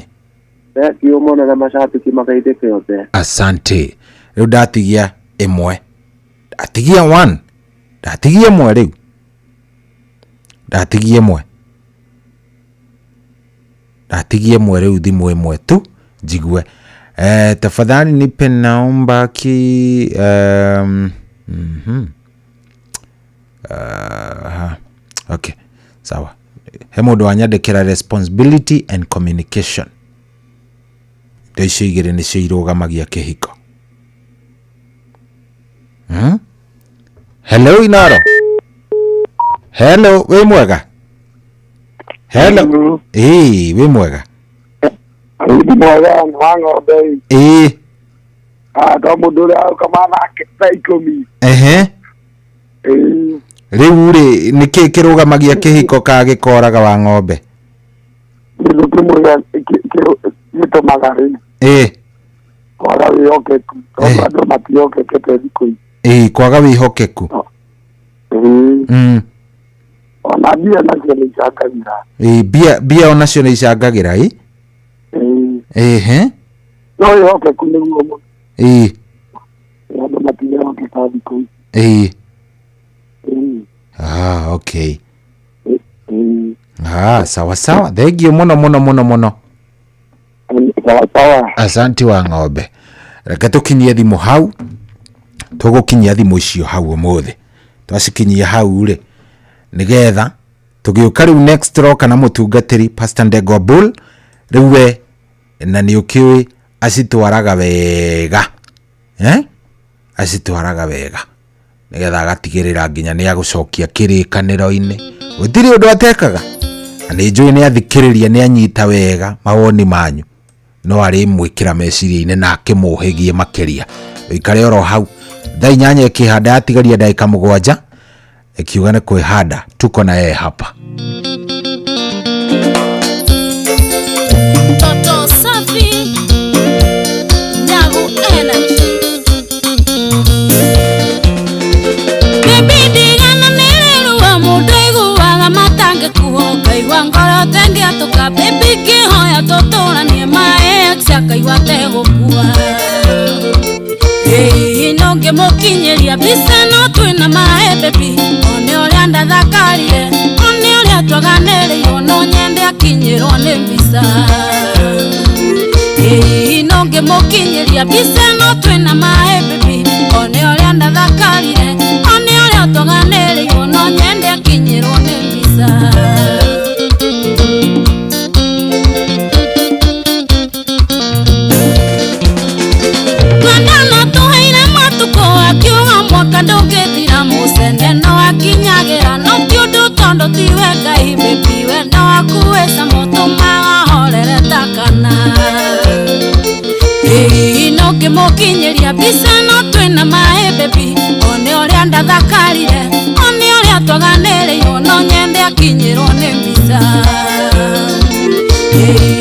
Thank you mũno na macambĩki magaithĩke othe. Asante. Rĩu ndatigia ĩmwe, ndatigia one, ndatigia ĩmwe, rĩu ndatigia ĩmwe, ndatigia ĩmwe, rĩu thimũ ĩmwe tu njigue. Tafadhali nipe, naomba ki okay, sawa. He mũndũ wanyandĩkĩra responsibility and communication, indo icio igĩrĩ nĩcio irũgamagia kĩhiko. Hello Inoro. Hello, wĩ mwega? Hello. Ĩĩ, wĩ mwega? Ndi mwega wa ng'ombe. Ĩĩ. To mũndũ ũrĩa ũkama nake thaa 10. Ĩĩ. Rĩu rĩ, nĩkĩ kĩrũgamagia kĩhiko ka gĩkoraga wa ng'ombe? Kĩndũ kĩmwe gĩtũmaga rĩ, kwaga wĩhokeku, tondũ andũ matihokekete thikũ ici. Ĩĩ, kwaga wĩhokeku. Ĩĩ. Ona mbia nacio nĩ icangagĩra. Ĩĩ, mbia onacio nĩ icangagĩra ĩ. Ĩĩ. No wĩhokeku nĩguo mũno. Andũ matirehokeka thikũ ici. Ĩĩ. Ah, okay. Ĩĩ. Ah, sawa sawa, thank you mũno mũno mũno mũno. Sawa sawa. Asante wa ng'ombe. Reke tũkinyie thimũ hau, tũgũkinyia thimũ icio hau ũmũthĩ, twacikinyia hau rĩ, nĩgetha tũgĩũka rĩu next roka na mũtungatĩri Pastor Ndegwa Bull. Rĩu we na nĩ ũkĩũĩ acitwaraga wega, eh? Acitwaraga wega nĩgetha agatigĩrĩra nginya nĩ agũcokia kĩrĩkanĩro-inĩ, gũtirĩ ũndũ atekaga, na nĩ njũĩ nĩ athikĩrĩria, nĩ anyita wega mawoni manyu, no arĩmwĩkĩra meciria-inĩ na akĩmũhĩgie makĩria. Ũikare oro hau, thaa 8 ĩkĩhanda, yatigaria ndagĩka 7, ĩkiuga nĩ kwĩhanda, tuko na yeye hapa. Toto safi, Nyagu energy. Baby ndigana nĩrĩruo mũndũ aiguaga matangĩkuo, ngaigua ngoro tengĩatũka. Baby ngĩhoya ngĩmũhoya tũtũranie my ex akaigua ategũkua. Ĩĩ no ngĩmũkinyĩria mbica no twĩna my baby, one ũrĩa ndathakarire, one ũrĩa twaganĩrĩirwo, no nyende akinyĩrwo nĩ mbica. Ĩĩ no ngĩmũkinyĩria mbica no twĩna my baby, one ũrĩa ndathakarire, one ũrĩa twaganĩrĩirwo, no nyende akinyĩrwo nĩ mbica. Twendana tũheire matukũ akiuga mwaka ndũngĩthira, mũcene no akinyagĩra, no ti ũndũ tondũ tiwe Ngai baby, wendo waku wĩ cama ũtũmaga horere ta kana. Ĩĩ no ngĩmũkinyĩria mbica no twĩna my baby, one ũrĩa ndathakarire, one ũrĩa twaganĩrĩirwo, no nyende akinyĩrwo nĩ mbica.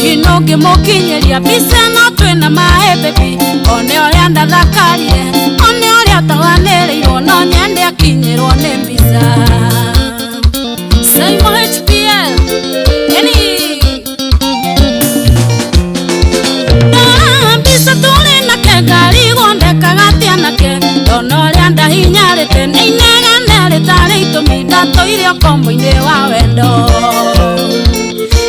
Ĩĩ no ngĩmũkinyĩria mbica no twĩna my baby, one ũrĩa ndathakarire, one ũrĩa twaganĩrĩirwo, no nyende akinyĩrwo nĩ mbica. Saimo HPL Eni Ndora mbica tũrĩ nake ngarigwo ndekaga atĩa nake, ndona ũrĩa ndahinyarĩte nĩ inegene rĩtarĩ itũmi, ndatũire ũkombo-inĩ wa wendo.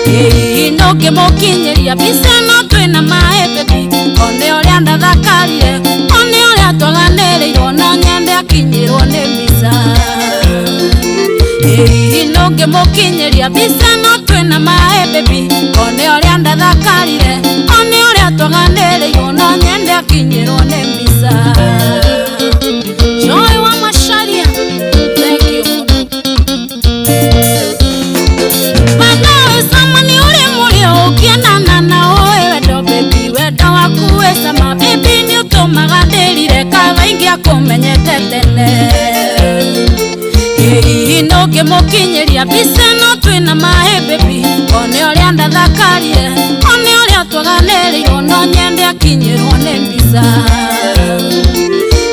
Ĩĩ no ngĩmũkinyĩria mbica no twĩna my baby, one ũrĩa ndathakarire, one ũrĩa twaganĩrĩirwo, no nyende akinyĩrwo nĩ mbica. Ĩĩ no ngĩmũkinyĩria mbica no twĩna my baby, one ũrĩa ndathakarire, one ũrĩa twaganĩrĩirwo, no nyende akinyĩrwo nĩ mbica. Joy wa Macharia, thank you mũno. Wendo wĩ cama nĩ ũrĩ mũrĩo ũkĩendana na ũĩ wendo baby, wendo waku wĩ cama baby nĩ ũtũmaga ndĩrire kaba ingĩakũmenyete tene. Ĩĩ no ngĩmũkinyĩria mbica no twĩna my baby, one ũrĩa ndathakarire, one ũrĩa twaganĩrĩirwo, no nyende akinyĩrwo nĩ mbica.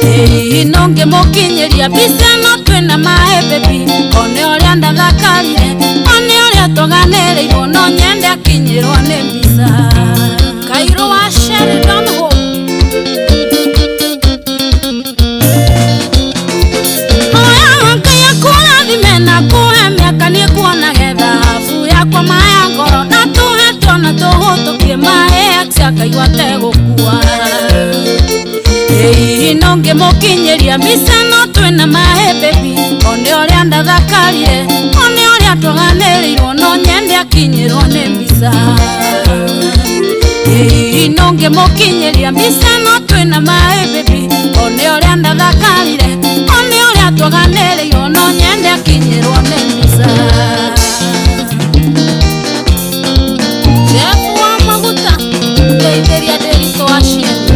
Ĩĩ no ngĩmũkinyĩria mbica no twĩna my baby, one ũrĩa ndathakarire, one ũrĩa twaganĩrĩirwo, no nyende akinyĩrwo nĩ mbica. Kairũ wa Sheridan Hope. Hoya Ngai akũrathime na kũhe mĩaka niĩ kuonage thahabu yakwa maya ngoro, na tũhe twana tũhũtũkie my ex akaigua ategũkua. Ĩĩ no ngĩmũkinyĩria mbica no twĩna my baby, one ũrĩa ndathakarire, one ũrĩa twaganĩrĩirwo, no nyende akinyĩrwo nĩ mbica. Ĩĩ no ngĩmũkinyĩria mbica no twĩna my baby, one ũrĩa ndathakarire, one ũrĩa twaganĩrĩirwo, no nyende akinyĩrwo nĩ mbica. Jeff wa maguta ngeithĩria Ndĩritũ wa Cieni,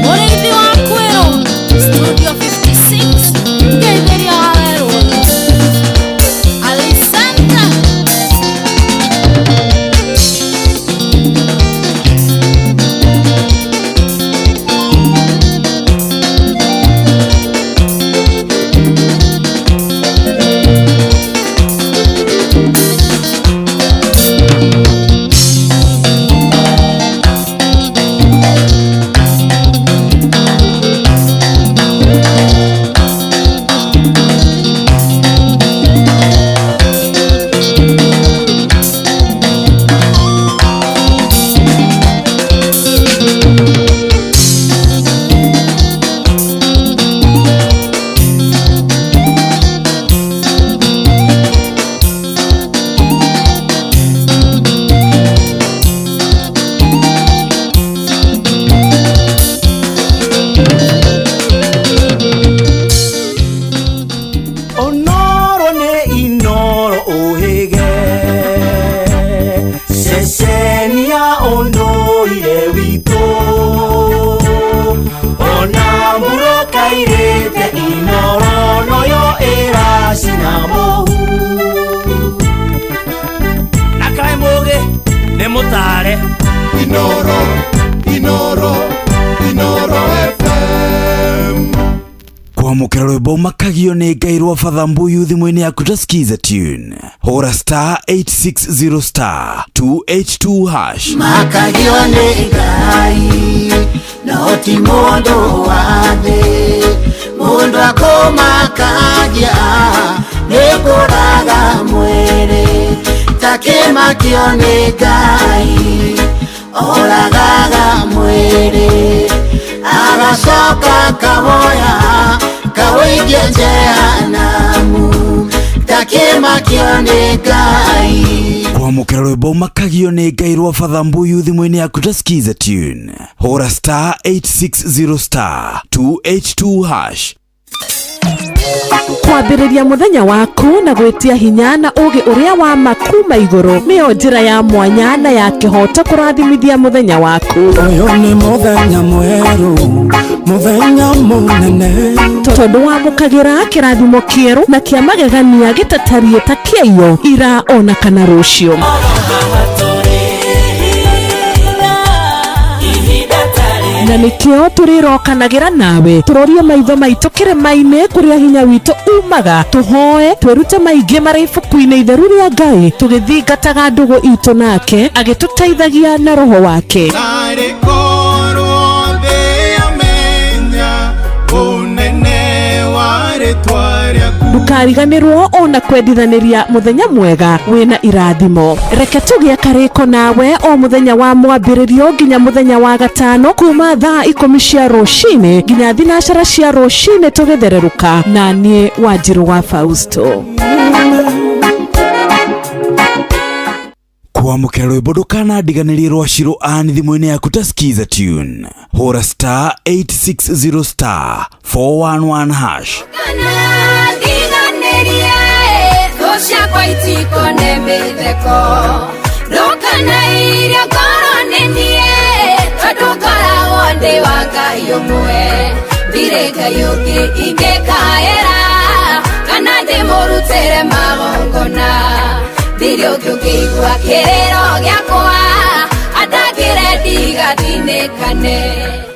Mũrĩithi wa Kwĩrũ Studio 56 ngeithĩria wa Werũ Alisanta. Kwamũkĩra rwĩmbo makagio nĩ Ngai rwa Father Mbuyu thimũ-inĩ yaku ta skiza tune. Hũra star 860 star 282 hash. Makagio nĩ Ngai no ti mũndũ wa thĩ, mũndũ akũmakagia nĩ kũraga mwĩrĩ, takĩmakio nĩ Ngai oragaga mwĩrĩ, agacoka kawoya kawĩigie jehanamu, takĩmakio nĩ Ngai. Kwamũkĩra rwĩmbo makagio nĩ Ngai rwa Father Mbuyu thimũ-inĩ yaku ta skiza tune. Hũra star 860 star 282 hash. Kwambĩrĩria mũthenya waku na gwĩtia hinya na ũũgĩ ũrĩa wa ma kuma igũrũ nĩyo njĩra ya mwanya na ya kĩhooto kũrathimithia mũthenya waku. Ũyũ nĩ mũthenya mwerũ, mũthenya mũnene, tondũ wamũkagĩra kĩrathimo kĩerũ na kĩa magegania gĩtatariĩ ta kĩaiyo ira ona kana rũciũ. Na nĩkĩo tũrĩrokanagĩra nawe tũrorie maitho maitũ kĩrĩma-inĩ kũrĩa hinya witũ umaga, tũhoe twĩrute maingĩ marĩ ibuku-inĩ itheru rĩa Ngai, tũgĩthingataga ndũgũ itũ nake agĩtũteithagia na roho wake. Narĩ korwo thĩ yamenya ũnene wa rĩtwa rĩaku. Ndũkariganĩrwo ona kwendithanĩria mũthenya mwega wĩna irathimo. Reke tũgĩe karĩko nawe o mũthenya wa mwambĩrĩrio nginya mũthenya wa gatano kuma thaa 10 cia rũcinĩ nginya 12 cia rũcinĩ tũgĩthererũka, na niĩ Wanjirũ wa Fausto. Kwamũkĩra rwĩmbo ndũkanandiganĩrie rwa Shiro Ann thimũ-inĩ yaku ta skiza tune. Hũra star 860 star 411 hash. Ndiganĩrie thũ ciakwa itikone mĩtheko, ndũkanairie ngoro nĩ niĩ, tondũ ngoragwo ndĩ wa Ngai ũmwe, ndirĩ Ngai ũngĩ ingĩkaĩra kana ndĩmũrutĩre magongona, ndirĩ ũngĩ ũngĩigua kĩrĩro gĩakwa atangĩre ndigathinĩkane.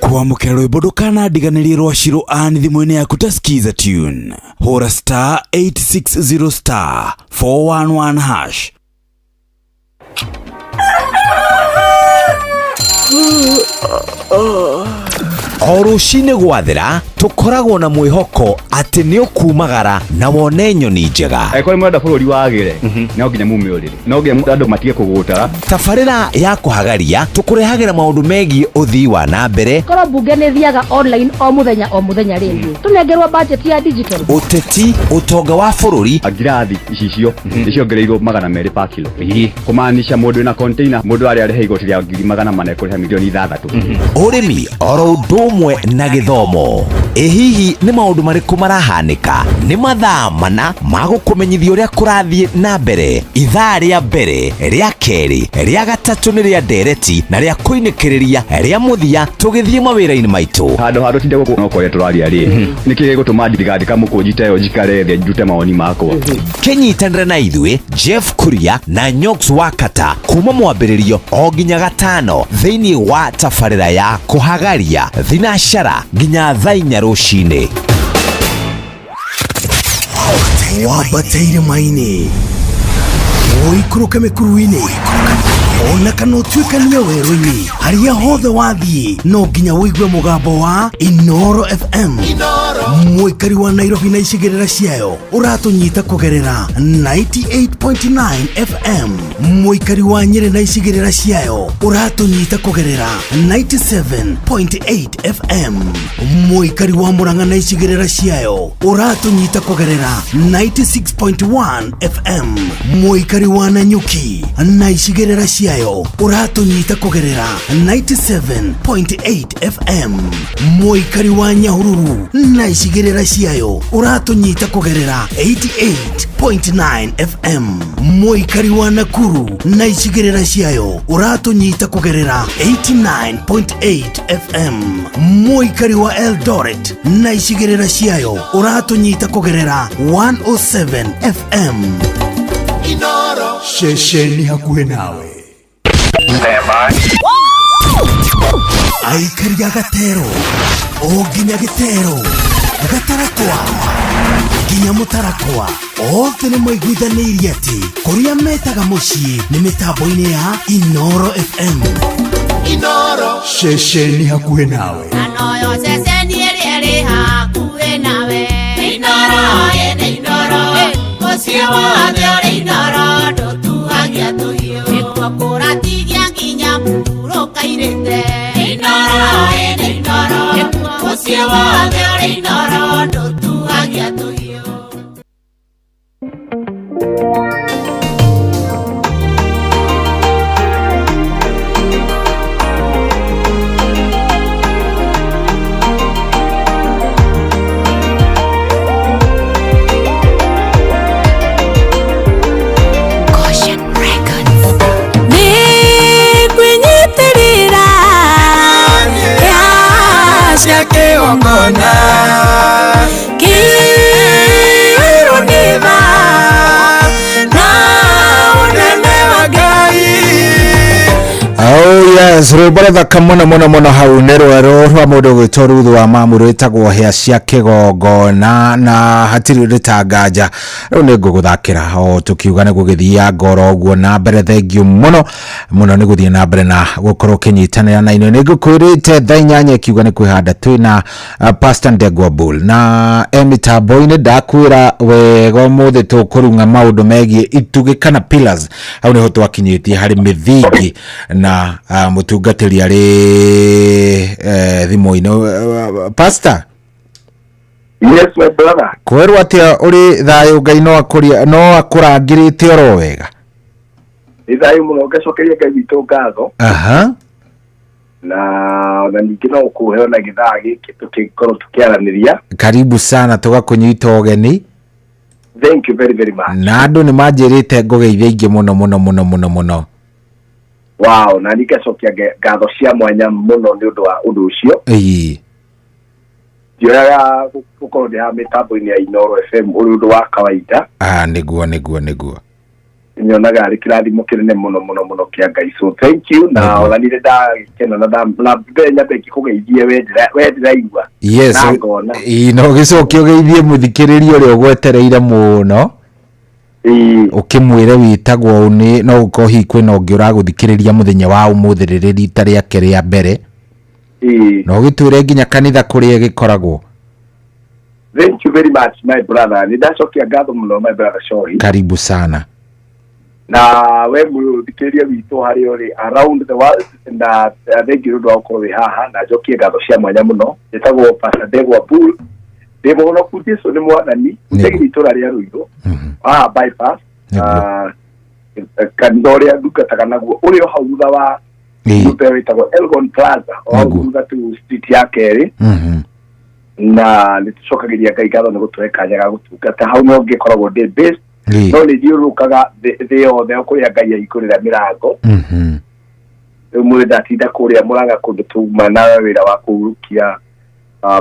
Kwamũkĩra rwĩmbo ndũkanandiganĩrie rwa Shiro Ann thimũ-inĩ yaku ta skiza tune. Hũra star 860 star 411 hash. O rũcinĩ gwathera tũkoragwo na mwĩhoko atĩ nĩ ũkumagara na wone nyoni njega. Angĩkorwo nĩ mũrenda bũrũri wagĩre, no nginya mume ũrĩrĩ, no nginya andũ matige kũgũtara. Tabarĩra ya kũhagaria tũkũrehagĩra maũndũ megiĩ ũthii wa na mbere. Korwo mbunge nĩ thiaga online o mũthenya o mũthenya rĩngĩ, tũnengerwo budget ya digital. Ũteti, ũtonga wa bũrũri. Ngirathi icicio nĩciongereirwo 200 per kilo, kũmaanisha mũndũ wĩna container, mũndũ arĩa arĩha igoti rĩa 400,000 ekũrĩha 6 milioni. Ũrĩmi oro ũndũ ũmwe na gĩthomo. Ĩ hihi nĩ maũndũ marĩkũ marahanĩka? Nĩ mathaa mana ma gũkũmenyithia ũrĩa kũrathiĩ na mbere. Ithaa rĩa mbere, rĩa kerĩ, rĩa gatatũ nĩ rĩa ndereti na rĩa kũinĩkĩrĩria rĩa mũthia tũgĩthiĩ mawĩra-inĩ maitũ. Handũ ha tũtinde gũkũ no kwaria tũraria rĩ, nĩkĩ gĩgũtũma ndigandĩka mũkũnji ta ĩyo njikare thĩ ndute mawoni makwa? Kĩnyitanĩre na ithuĩ Jeff Kuria na Nyox Wakata kuma mwambĩrĩrio o nginya gatano thĩinĩ wa tabarĩra ya kũhagaria thinacara nginya thaa 4 rũcinĩ. Wambate irĩma-inĩ, ũikũrũke mĩkuru-inĩ, ona kana ũtuĩkanie werũ-inĩ, harĩa hothe wathiĩ no nginya ũigue mũgambo wa Inoro FM. Mũikari wa Nairobi na icigĩrĩra ciayo ũratũnyita kũgerera 98.9 FM. Mũikari wa Nyĩrĩ na icigĩrĩra ciayo ũratũnyita kũgerera 97.8 FM. Mũikari wa Murang'a na icigĩrĩra ciayo ũratũnyita kũgerera 96.1 FM. Mũikari wa Nanyuki na icigĩrĩra ciayo ũratũnyita kũgerera 97.8 FM. Mũikari wa Nyahururu na icigĩrĩra ciayo ũratũnyita kũgerera 88.9 FM. Mũikari wa Nakuru na icigĩrĩra ciayo ũratũnyita kũgerera 89.8 FM. Mũikari wa Eldoret na icigĩrĩra ciayo ũratũnyita kũgerera 107 FM. Ceceni hakuhĩ nawe. Aikari a Gatero o nginya Gĩtero, Gatarakwa, Nginya mũtarakwa othe nĩ maiguithanĩirie atĩ kũrĩa metaga mũciĩ nĩ mĩtambo-inĩ ya Inoro FM. Inoro. Ceceni hakuhĩ nawe. Anoyo ceceni ĩrĩa ĩrĩ hakuhĩ nawe. Inoro, ĩ nĩ Inoro. Mũciĩ wothe ũrĩ Inoro, ndũtuagia tũhiũ. Nĩkuo kũratigia nginya mũhurũka irĩte. Inoro, ĩ nĩ Inoro. Mũciĩ wothe ũrĩ Inoro, ndũtuagia tũhiũ. Nĩngwĩnyitĩrĩra cia kĩgongona kĩirwo nĩ tha na ũnene wa Ngai. Oh yes, rwĩmbo rũthaka mũno mũno mũno hau nĩ rwerũ rwa mũndũ ũgwĩtwo Ruthu wa Mamu rwĩtagwo hĩa cia kĩgongona na hatirĩ rĩtanganja. Rĩu nĩ ngũgũthakĩra o tũkiuga nĩ gũgĩthiaga ngoro ũguo na mbere. Thengiũ mũno mũno nĩ gũthiĩ na mbere na gũkorwo ũkĩnyitanĩra na inyuĩ. Nĩ ngũkwĩrĩte thaa 8 ikiuga nĩ kwĩhanda twĩna Pastor Ndegwa Bull na mĩtambo-inĩ. Ndakwĩra wega ũmũthĩ tũkũrung'a maũndũ megiĩ itugĩ kana pillars. Hau nĩho twakinyĩtie harĩ mĩthingi na mũtungatĩri arĩ thimũ-inĩ. Pastor. Yes, my brother. Kwerwo atĩa ũrĩ thayũ? Ngai no akũria no akũrangĩrĩte oro wega. Nĩ thayũ mũno, ngacokeria Ngai witũ ngatho. Aha. Na ona ningĩ no kũheo na gĩthaa gĩkĩ tũkĩkorwo tũkĩaranĩria. Karibu sana, tũgakũnyita ũgeni. Thank you very very much. Na andũ nĩ manjĩrĩte ngũgeithia ingĩ mũno mũno mũno mũno mũno. Wow, na niĩ ngacokia ngatho cia mwanya mũno nĩ ũndũ wa ũndũ ũcio. Ndioyaga gũkorwo ndĩ haha mĩtambo-inĩ ya Inoro FM ũrĩ ũndũ wa kawaida. Ah, nĩguo nĩguo nĩguo. Nyonaga arĩ kĩrathimo kĩnene mũno mũno mũno kĩa Ngai, so thank you. Na ona niĩ ndagĩkena na na mbere nyambe ngĩkũgeithie we ndĩraigua na ngona. Ĩ, no ũgĩcoke ũgeithie mũthikĩrĩria ũrĩa ũgwetereire mũno, ũkĩmwĩre wĩtagwo ũ, nĩ no gũkorwo hihi kwĩna ũngĩ ũragũthikĩrĩria mũthenya wa ũmũthĩ rĩrĩ rita rĩake rĩa mbere, na ũgĩtwĩre nginya kanitha kũrĩa ĩgĩkoragwo. Thank you very much, my brother. Nĩ ndacokia ngatho mũno, my brother Shohi. Karibu sana. Na we mũthikĩrĩria witũ harĩa ũrĩ around the world, na thank you nĩ ũndũ wa gũkorwo wĩ haha, na njokie ngatho cia mwanya mũno. Njĩtagwo Pastor Ndegwa Bull, ndĩ mũhonoku, Jesu nĩ mwathani, njagĩrĩ itũra rĩa Ruiru haha bypass. Kanitha ũrĩa ndungataga naguo ũrĩ o hau thutha wa nyũmba ĩyo ĩtagwo Elgon Plaza, o hau thutha tu, street ya kerĩ. Na nĩ tũcokagĩria Ngai ngatho nĩ gũtũhe kanya ga gũtungata hau. No ngĩkoragwo ndĩ based, no nĩ thiũrũrũkaga thĩ yothe o kũrĩa Ngai ahingũrĩra mĩrango. Rĩu mũrĩ ndatinda kũrĩa Mũrang'a kũndũ tuma na wĩra wa kũhurukia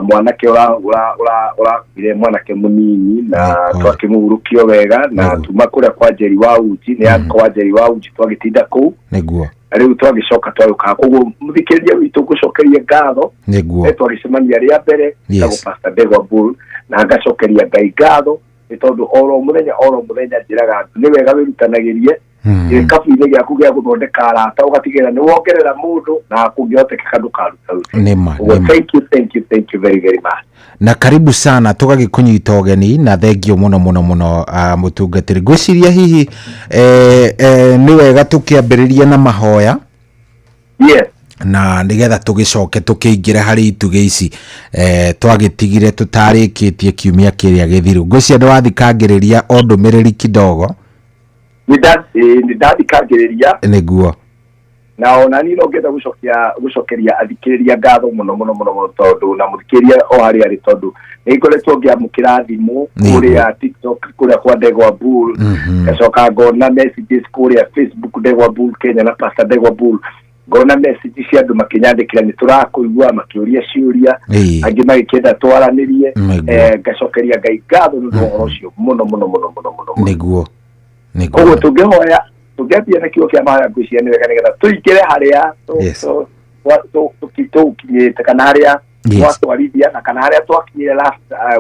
mwanake ũrakuire, mwanake mũnini, na twakĩmũhurũkio wega. Na tuma kũrĩa kwa Njeri wa Uji, nĩ kwa Njeri wa Uji twagĩtinda kũu. Na rĩu twagĩcoka twagĩũka. Koguo mũthikĩrĩria witũ, ngũcokerie ngatho. Nĩ twagĩcemania rĩa mbere. Njĩtagwo Pastor Ndegwa Bull, na ngacokeria Ngai ngatho nĩ tondũ oro mũthenya oro mũthenya njĩraga andũ nĩ wega wĩrutanagĩrie gĩkabu-inĩ gĩaku gĩa gũthondeka arata, ũgatigĩrĩra nĩ wongerera mũndũ, na kũngĩhotekeka ndũkaruta rute. Nĩma. Ũguo, Nĩma. thank you, thank you, thank you very very much. Na karibu sana, tũgagĩkũnyita ũgeni na thengio mũno mũno mũno, mũtungatĩri. Ngwĩciria hihi nĩ wega tũkĩambĩrĩria na mahoya na nĩgetha tũgĩcoke tũkĩingĩre harĩ itugĩ ici twagĩtigire tũtarĩkĩtie kiumia kĩrĩa gĩthiru. Ngwĩciria nĩwathikangĩrĩria o ndũmĩrĩri kidogo. Nĩ ndathikangĩrĩria. Na ona niĩ no ngenda gũcokeria athikĩrĩria ngatho mũno mũno mũno mũno, tondũ na mũthikĩrĩria o harĩa arĩ, tondũ nĩ ngoretwo ngĩamũkĩra thimũ kũrĩa TikTok, kũrĩa kwa Ndegwa Bull, ngacoka ngona messages kũrĩa Facebook, Ndegwa Bull Kenya na Pastor Ndegwa Bull, ngona message cia andũ makĩnyandĩkĩra nĩ tũrakũigua, makĩũria ciũria, angĩ magĩkĩenda twaranĩrie. Ngacokeria Ngai ngatho nĩ ũndũ wa ũhoro ũcio mũno mũno mũno mũno mũno. Koguo tũngĩhoya, tũngĩambia na kiugo kĩa mahoya, ngwĩciria nĩ wega nĩgetha tũingĩre harĩa tũkinyĩte kana harĩa twatwarithia na kana harĩa twakinyire last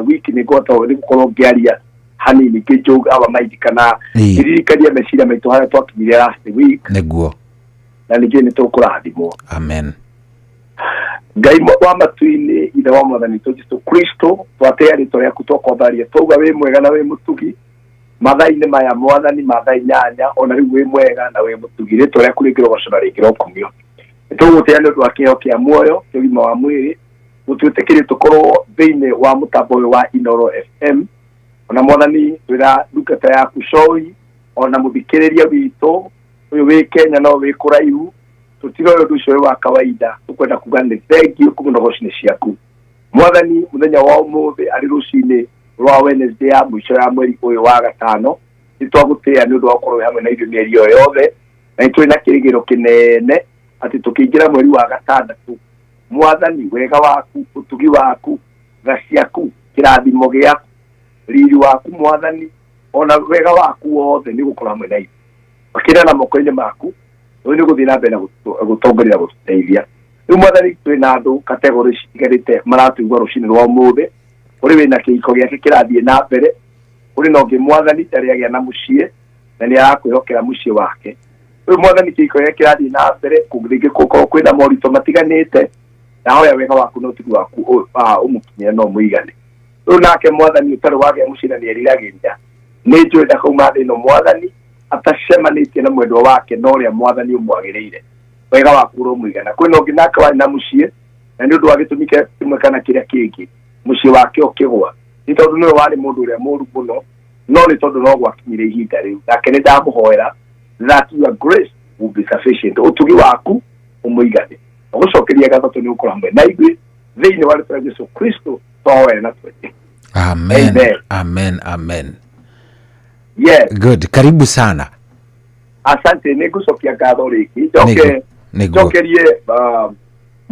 week. Nĩ ngũhota nĩ gũkorwo ngĩaria. Hanini ngĩnjũg our mind kana ngĩririkania meciria maitũ harĩa twakinyire last week. Nĩguo. Na ningĩ nĩ tũkũrathimwo. Amen. Ngai wa matu-inĩ, ithe wa mwathani witũ Jesu Kristo, twatĩa rĩtwa rĩaku, twakwambaria, twauga wĩ mwega na wĩ mũtugi. Mathaa-inĩ maya, mwathani, ma thaa 8, ona rĩu wĩ mwega na wĩ mũtugi. Rĩtwa rĩaku rĩngĩrogocwo na rĩngĩrokumio. Nĩtũgũgũtĩĩa nĩ ũndũ wa kĩheo kĩa muoyo, kĩa ũgima wa mwĩrĩ, gũtwĩtĩkĩrie tũkorwo thĩinĩ wa mũtambo ũyũ wa Inoro FM. Ona mwathani, twĩra ndungata yaku Coi, ona mũthikĩrĩria witũ ũyũ wĩ Kenya no wĩ kũraihu, tũtiroĩ ũndũ ũcio wĩ wa kawaida. Tũkwenda kuga nĩ thengiũ kuma goci-inĩ ciaku, mwathani. Mũthenya wa ũmũthĩ, arĩ rũcinĩ rwa Wednesday ya mũico ya mweri ũyũ wa gatano, nĩ twagũtĩĩa nĩ ũndũ wa gũkorwo wĩ hamwe na ithuĩ mĩeri ĩyo yothe, na nĩ tũrĩ na kĩrĩgĩro kĩnene atĩ tũkĩingĩra mweri wa gatandatũ, mwathani, wega waku, ũtugi waku, tha ciaku, kĩrathimo gĩaku, riri waku, mwathani, ona wega waku wothe nĩ gũkorwo hamwe na ithuĩ. Makĩria na moko-inĩ maku rĩu nĩ gũthiĩ na mbere na gũtongoria na gũtũteithia. Rĩu mwathani, twĩ na andũ category citiganĩte maratũigua rũcinĩ rwa ũmũthĩ. Kũrĩ wĩna kĩhiko gĩake kĩrathiĩ na mbere, kũrĩ na ũngĩ, mwathani, ndarĩ agĩa na mũciĩ na nĩ arakwĩhokera mũciĩ wake. Rĩu mwathani, kĩhiko gĩake kĩrathiĩ na mbere, rĩngĩ gũkorwo kwĩna moritũ matiganĩte, ndahoya wega waku na ũtugi waku ũmũkinyĩre no mũigane. Rĩu nake mwathani ũtarĩ wagĩa mũciĩ na nĩ eriragĩria, nĩ njũĩ ndakauma thĩ ĩno, mwathani, atacemanĩtie na mwendwa wake na ũrĩa mwathani ũmwagĩrĩire. Wega waku ũromũigana. Kwĩna ũngĩ nake warĩ na mũciĩ, na nĩ ũndũ wa gĩtũmi kĩmwe kana kĩrĩa kĩngĩ, mũciĩ wake ũkĩgwa. Nĩ tondũ nĩwe warĩ mũndũ ũrĩa mũru mũno, no nĩ tondũ no gwakinyire ihinda rĩu. Nake nĩ ndamũhoera that your grace will be sufficient, ũtugi waku ũmũigane. Ũgũcokeria ngatho tondũ nĩ ũgũkorwo hamwe na ithuĩ. Thĩinĩ wa rĩtwa rĩa Jesu Kristo twahoya na twende. Amen. Amen. Amen, amen. Yes. Good, karibu sana. Asante. Nĩ ngũcokia ngatho rĩngĩ, njoke njokerie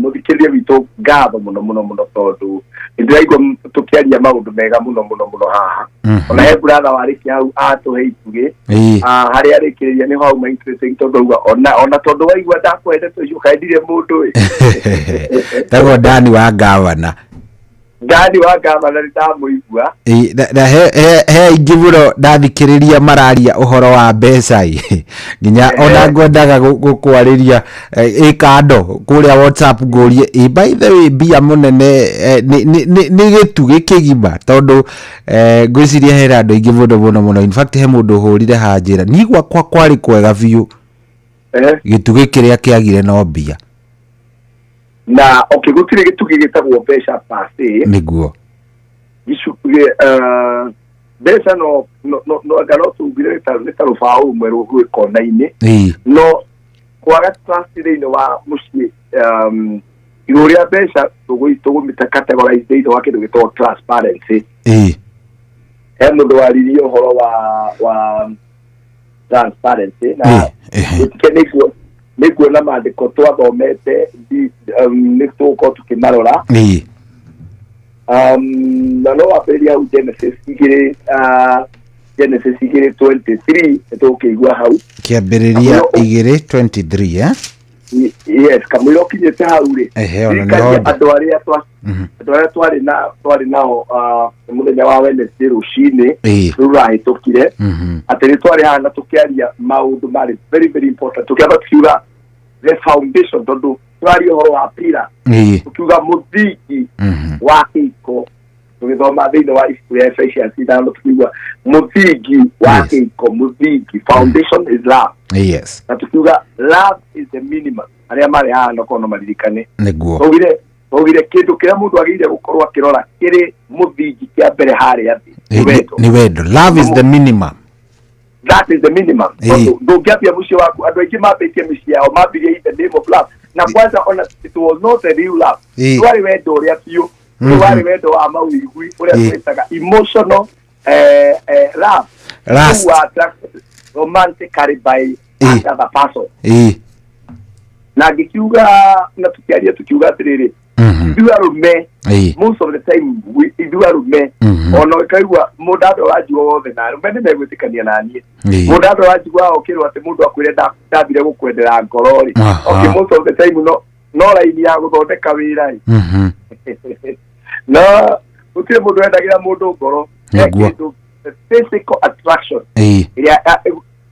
mũthikĩrĩria witũ ngatho mũno mũno mũno, tondũ nĩ ndĩraigua tũkĩaria maũndũ mega mũno mũno mũno haha. Ona he brother warĩkia hau atũhe itugĩ. Harĩa arĩkĩrĩria nĩho hauma interesting, tondũ auga ona tondũ waigua ndakwendete ũcio, kaendire mũndũ ĩ. Tagwo Dani wa Gavana. Dani wa Gavana, nĩ ndamũigua. Ĩ, na he aingĩ mũno ndathikĩrĩria mararia ũhoro wa mbeca ĩ, nginya ona ngwendaga gũkwarĩria ĩ kando kũrĩa WhatsApp, ngũrie ĩ, by the way, mbia mũnene nĩ gĩtugĩ kĩgima, tondũ ngwĩciria hena andũ aingĩ mũno mũno mũno. In fact, he mũndũ ũhũrire hanjĩra niĩ gwakwa kwarĩ kwega biũ, gĩtugĩ kĩrĩa kĩagire no mbia. Na okay, gũtirĩ gĩtugĩ gĩtagwo mbeca per se. Mbeca no anga no tugire nĩ ta rũbaũ rũmwe rwĩ kona-inĩ, no kwaga trust thĩinĩ wa mũciĩ, igũrũ rĩa mbeca, tũgũmĩta categorize thĩinĩ wa kĩndũ gĩtagwo transparency. He mũndũ waririe ũhoro wa transparency na gĩtike nĩguo na maandĩko twathomete nĩ tũgũkorwo tũkĩmarora. Na no wambĩrĩria hau Genesis 2, Genesis 2:23, nĩ tũgũkĩigua hau. Kĩambĩrĩria 2:23, eh? Yes, kamũira ũkinyĩte hau rĩ, Ehe, ona ririkania nĩho ndĩ. andũ arĩa andũ arĩa twarĩ nao mũthenya wa Wednesday rũcinĩ rũu rũrahĩtũkire, atĩ nĩ twarĩ haha na tũkĩaria maũndũ marĩ very very important. Tũkĩamba tukiuga the foundation, tondũ tũraria ũhoro wa pillar, tukiuga mũthingi wa kĩhiko. Tũgĩthoma thĩinĩ wa ibuku rĩa Ephesians 5, tukiuga mũthingi wa kĩhiko, mũthingi, foundation is love. Na tukiuga love is the minimum. Arĩa marĩ haha no no maririkane. Twaugire kĩndũ kĩrĩa mũndũ agĩrĩire gũkorwo akĩrora kĩrĩ mũthingi kĩa mbere harĩa thĩ nĩ wendo. Nĩ wendo. Love is the minimum. That is the minimum, tondũ ndũngĩambia mũciĩ waku. Andũ aingĩ mambĩtie mĩciĩ yao, mambirie in the name of love, na kwanza ona it was not a real love. Ndwarĩ wendo ũrĩa biũ. Warĩ wendo wa mawĩigwi, ũrĩa twĩtaga emotional love. Lust. Who are attracted romantically by another person. Na ngĩkiuga na tũkĩaria tukiuga atĩrĩrĩ, ithuĩ arũme, most of the time ithuĩ arũme, ona ũkaigua mũndũ andũ wanjigua wothe, na arũme nĩ megwĩtĩkania na niĩ, mũndũ andũ wanjigua okĩrwo atĩ mũndũ akwĩre ndambire gũkwendera ngoro rĩ, okay, most of the time no raini ya gũthondeka wĩra ĩ, no gũtirĩ mũndũ wendagĩra mũndũ ngoro. He kĩndũ the physical attraction ĩrĩa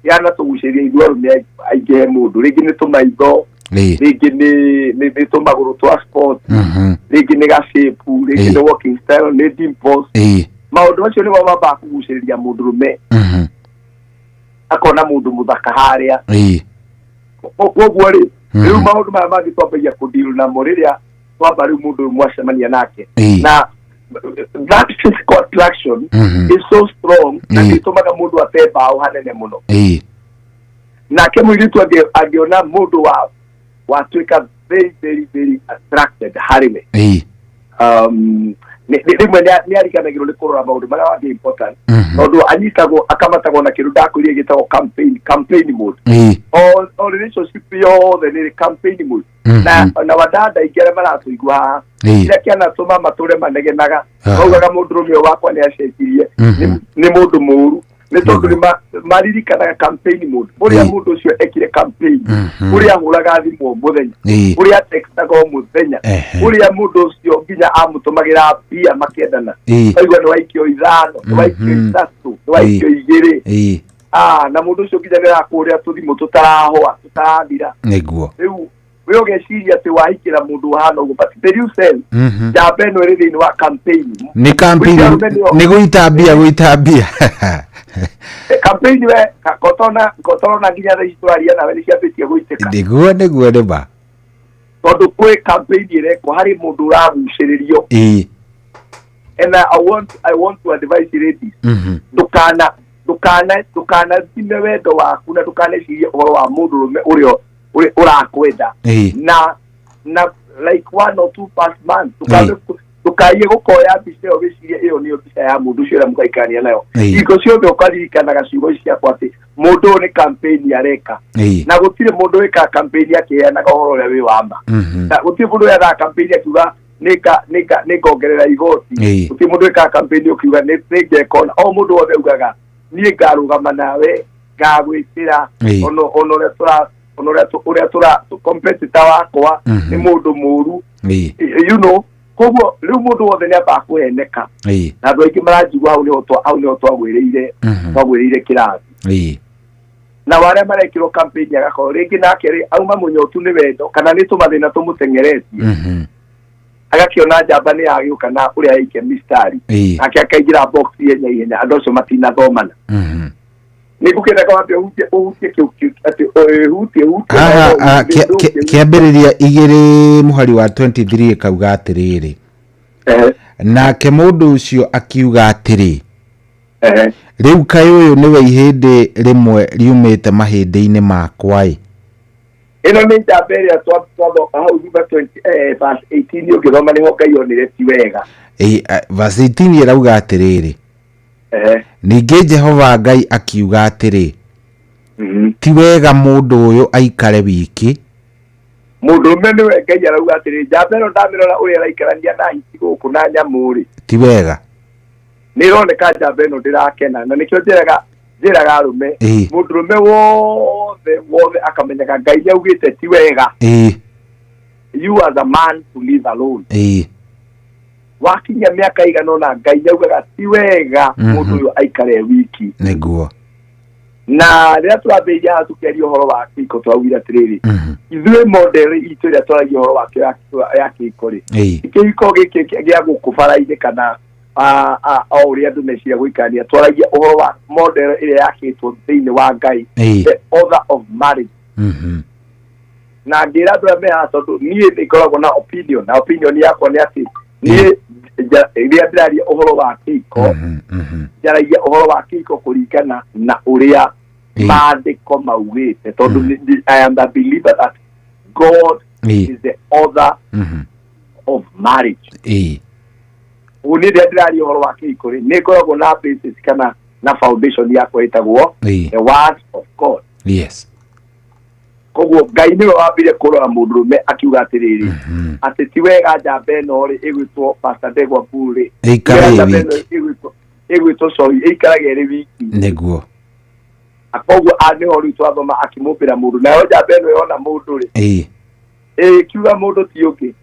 yanatũgucĩrĩria ithuĩ arũme aingĩ he mũndũ, rĩngĩ nĩ tũmaitho, rĩngĩ nĩ tũmagũrũ twa sport, rĩngĩ nĩ gashape, rĩngĩ nĩ walking style, nĩ dimples. Maũndũ macio nĩmo mambaga kũgucĩrĩria mũndũrũme, akona mũndũ mũthaka harĩa. Koguo rĩ, rĩu maũndũ maya mangĩ twambagia kũdeal namo rĩrĩa twamba rĩu mũndũ ũyũ mwacemania nake, na that physical attraction is so strong na nĩ ĩtũmaga mũndũ ate mbaũ hanene mũno. Nake mũirĩtu angĩona mũndũ wa watuĩka very very very attracted harĩ we, rĩmwe nĩ ariganagĩrwo nĩ kũrora maũndũ marĩa mangĩ important, tondũ anyitagwo akamatagwo na kĩndũ ndakwĩrire gĩtagwo campaign mode. O relationship yothe nĩ campaign mode. Na wadada aingĩ arĩa maratũigua haha, kĩrĩa kĩanatũma matũre manegenaga, maugaga mũndũrũme ũyũ wakwa nĩ acenjirie, nĩ mũndũ mũũru, nĩ tondũ nĩ maririkanaga campaign mode, ũrĩa mũndũ ũcio ekire campaign, ũrĩa ahũraga thimũ o mũthenya, ũrĩa textaga o mũthenya, ũrĩa mũndũ ũcio nginya amũtũmagĩra mbia makĩendana. Aigua nĩ waikio 5, nĩ waikio 3, nĩ waikio 2. Ah, na mũndũ ũcio nginya nĩ arakũrĩa tũthimũ tũtarahoa tũtarathira. Rĩu we ũgeciria atĩ wahikĩra mũndũ ũhana ũguo, but the real sense, njamba ĩno ĩrĩ thĩinĩ wa campaign. Nĩ campaign. Mũingĩ arũme nĩo- Nĩ gũitambia gũitambia. Campaign we kotona nginya thaa ici tũraria nawe nĩ ciambĩtie gũitĩka. Nĩguo nĩ ma. Tondũ kwĩ campaign ĩrekwo harĩ mũndũ ũragucĩrĩrio. And I want to advise ladies, ndũkana thime wendo waku na ndũkanecirie ũhoro wa mũndũrũme ũrĩa ũrakwenda na like 1 or 2 past months. Ndũkaiye gũkoya mbica ĩyo wĩcirie ĩyo nĩyo mbica ya mũndũ ũcio ũrĩa mũgaikarania nayo. Hingo ciothe ũkaririkanaga ciugo ici ciakwa atĩ mũndũ ũyũ nĩ campaign areka, na gũtirĩ mũndũ wĩkaga campaign akĩheanaga ũhoro ũrĩa wĩ wa ma, na gũtirĩ mũndũ wĩkaga campaign akiuga nĩngongerera igoti. Gũtirĩ mũndũ wĩkaga campaign ũkiuga nĩngeka ũna. O mũndũ wothe ugaga niĩ ngarũgama nawe, ngagwĩkĩra, ona ũrĩa tũra ona ũrĩa ũrĩa tũra competitor wakwa nĩ mũndũ mũru. Koguo rĩu mũndũ wothe nĩ ambaga kũheneka, na andũ aingĩ maranjigua hau nĩho twagwĩrĩire, twagwĩrĩire kĩrathi. Na warĩa marekĩrwo campaign agakorwo rĩngĩ nake rĩ auma mũnyotu nĩ wendo kana nĩ tũmathĩna tũmũteng'eretie, agakĩona njamba nĩ yagĩũka na ũrĩa yaikia mistari, nake akaingĩra box ihenya ihenya. Andũ acio matinathomana. Nĩ ngũkĩenda wambe ũhutie kĩu atĩ hutie hutie. Haha kĩambĩrĩria 2 mũhari wa 23 ĩkauga atĩrĩrĩ, nake mũndũ ũcio akiuga atĩrĩ, rĩu kaĩ ũyũ nĩwe ihĩndĩ rĩmwe riumĩte mahĩndĩ-inĩ makwa ĩ. Ĩno nĩ njamba ĩrĩa twathoma hau thutha 20 verse 18, ũngĩthoma nĩho Ngai onire ti wega. Verse 18 ĩrauga atĩrĩrĩ, ningĩ Jehova Ngai akiuga atĩrĩ, ti wega mũndũ ũyũ aikare wiki. Mũndũrũme nĩwe Ngai arauga atĩrĩ, njamba ĩno ndamĩrora ũrĩa ĩraikarania na hiti gũkũ na nyamũ rĩ, ti wega. Nĩ ĩroneka njamba ĩno ndĩrakena, na nĩkĩo njĩraga arũme, mũndũrũme wothe wothe akamenyaga Ngai nĩ augĩte ti wega you as a man to live alone. Wakinyia mĩaka igana ũna, Ngai nĩ augaga ti wega mũndũ ũyũ aikare wiki. Na rĩrĩa tũrambĩrĩria haha tũkĩaria ũhoro wa kĩhiko, twaugire atĩrĩrĩ, ithuĩ model itũ ĩrĩa twaragia ũhoro wakĩo ya kĩhiko rĩ, ti kĩhiko gĩkĩ gĩa gũkũ bara-inĩ kana o ũrĩa andũ meciria gũikarania. Twaragia ũhoro wa model ĩrĩa yakĩtwo thĩinĩ wa Ngai, the author of marriage. Na ngĩra andũ arĩa me haha, tondũ niĩ nĩ ngoragwo na opinion, na opinion yakwa nĩ atĩ niĩ rĩrĩa ndĩraria ũhoro wa kĩhiko, njaragia ũhoro wa kĩhiko kũringana na ũrĩa maandĩko maugĩte, tondũ I am the believer that God is the author of marriage. Ũguo niĩ rĩrĩa ndĩraria ũhoro wa kĩhiko rĩ, nĩ ngoragwo na basis kana na foundation yakwa ĩtagwo the word of God. Koguo Ngai nĩwe wambire kũrora mũndũrũme akiuga atĩrĩrĩ, atĩ ti wega njamba ĩno rĩ ĩgwĩtwo Pastor Ndegwa Bull rĩ, Ĩikare ti wega ĩ njamba ĩno wiki. ĩgwĩtwo Cohi ĩikarage ĩrĩ wiki. Koguo nĩho rĩu twathoma akĩmũmbĩra mũndũ, nayo njamba ĩno yona mũndũ rĩ, ĩkiuga mũndũ ti ũngĩ,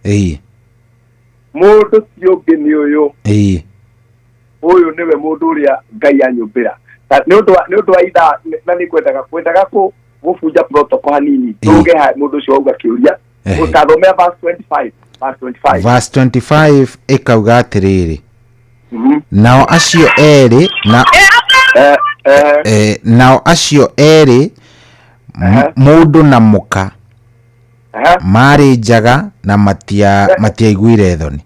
mũndũ ti ũngĩ nĩ ũyũ. Ũyũ nĩwe mũndũ ũrĩa Ngai anyũmbĩra. Na nĩ ũndũ wa ithaa na nĩ kwendaga gũbunja protocol hanini, tũge mũndũ ũcio wauga kĩũria. Ũtathomea verse 25, verse 25. Verse 25 ĩkauga atĩrĩrĩ, nao acio erĩ na nao acio erĩ, mũndũ na mũka, marĩ njaga na matiaiguire thoni.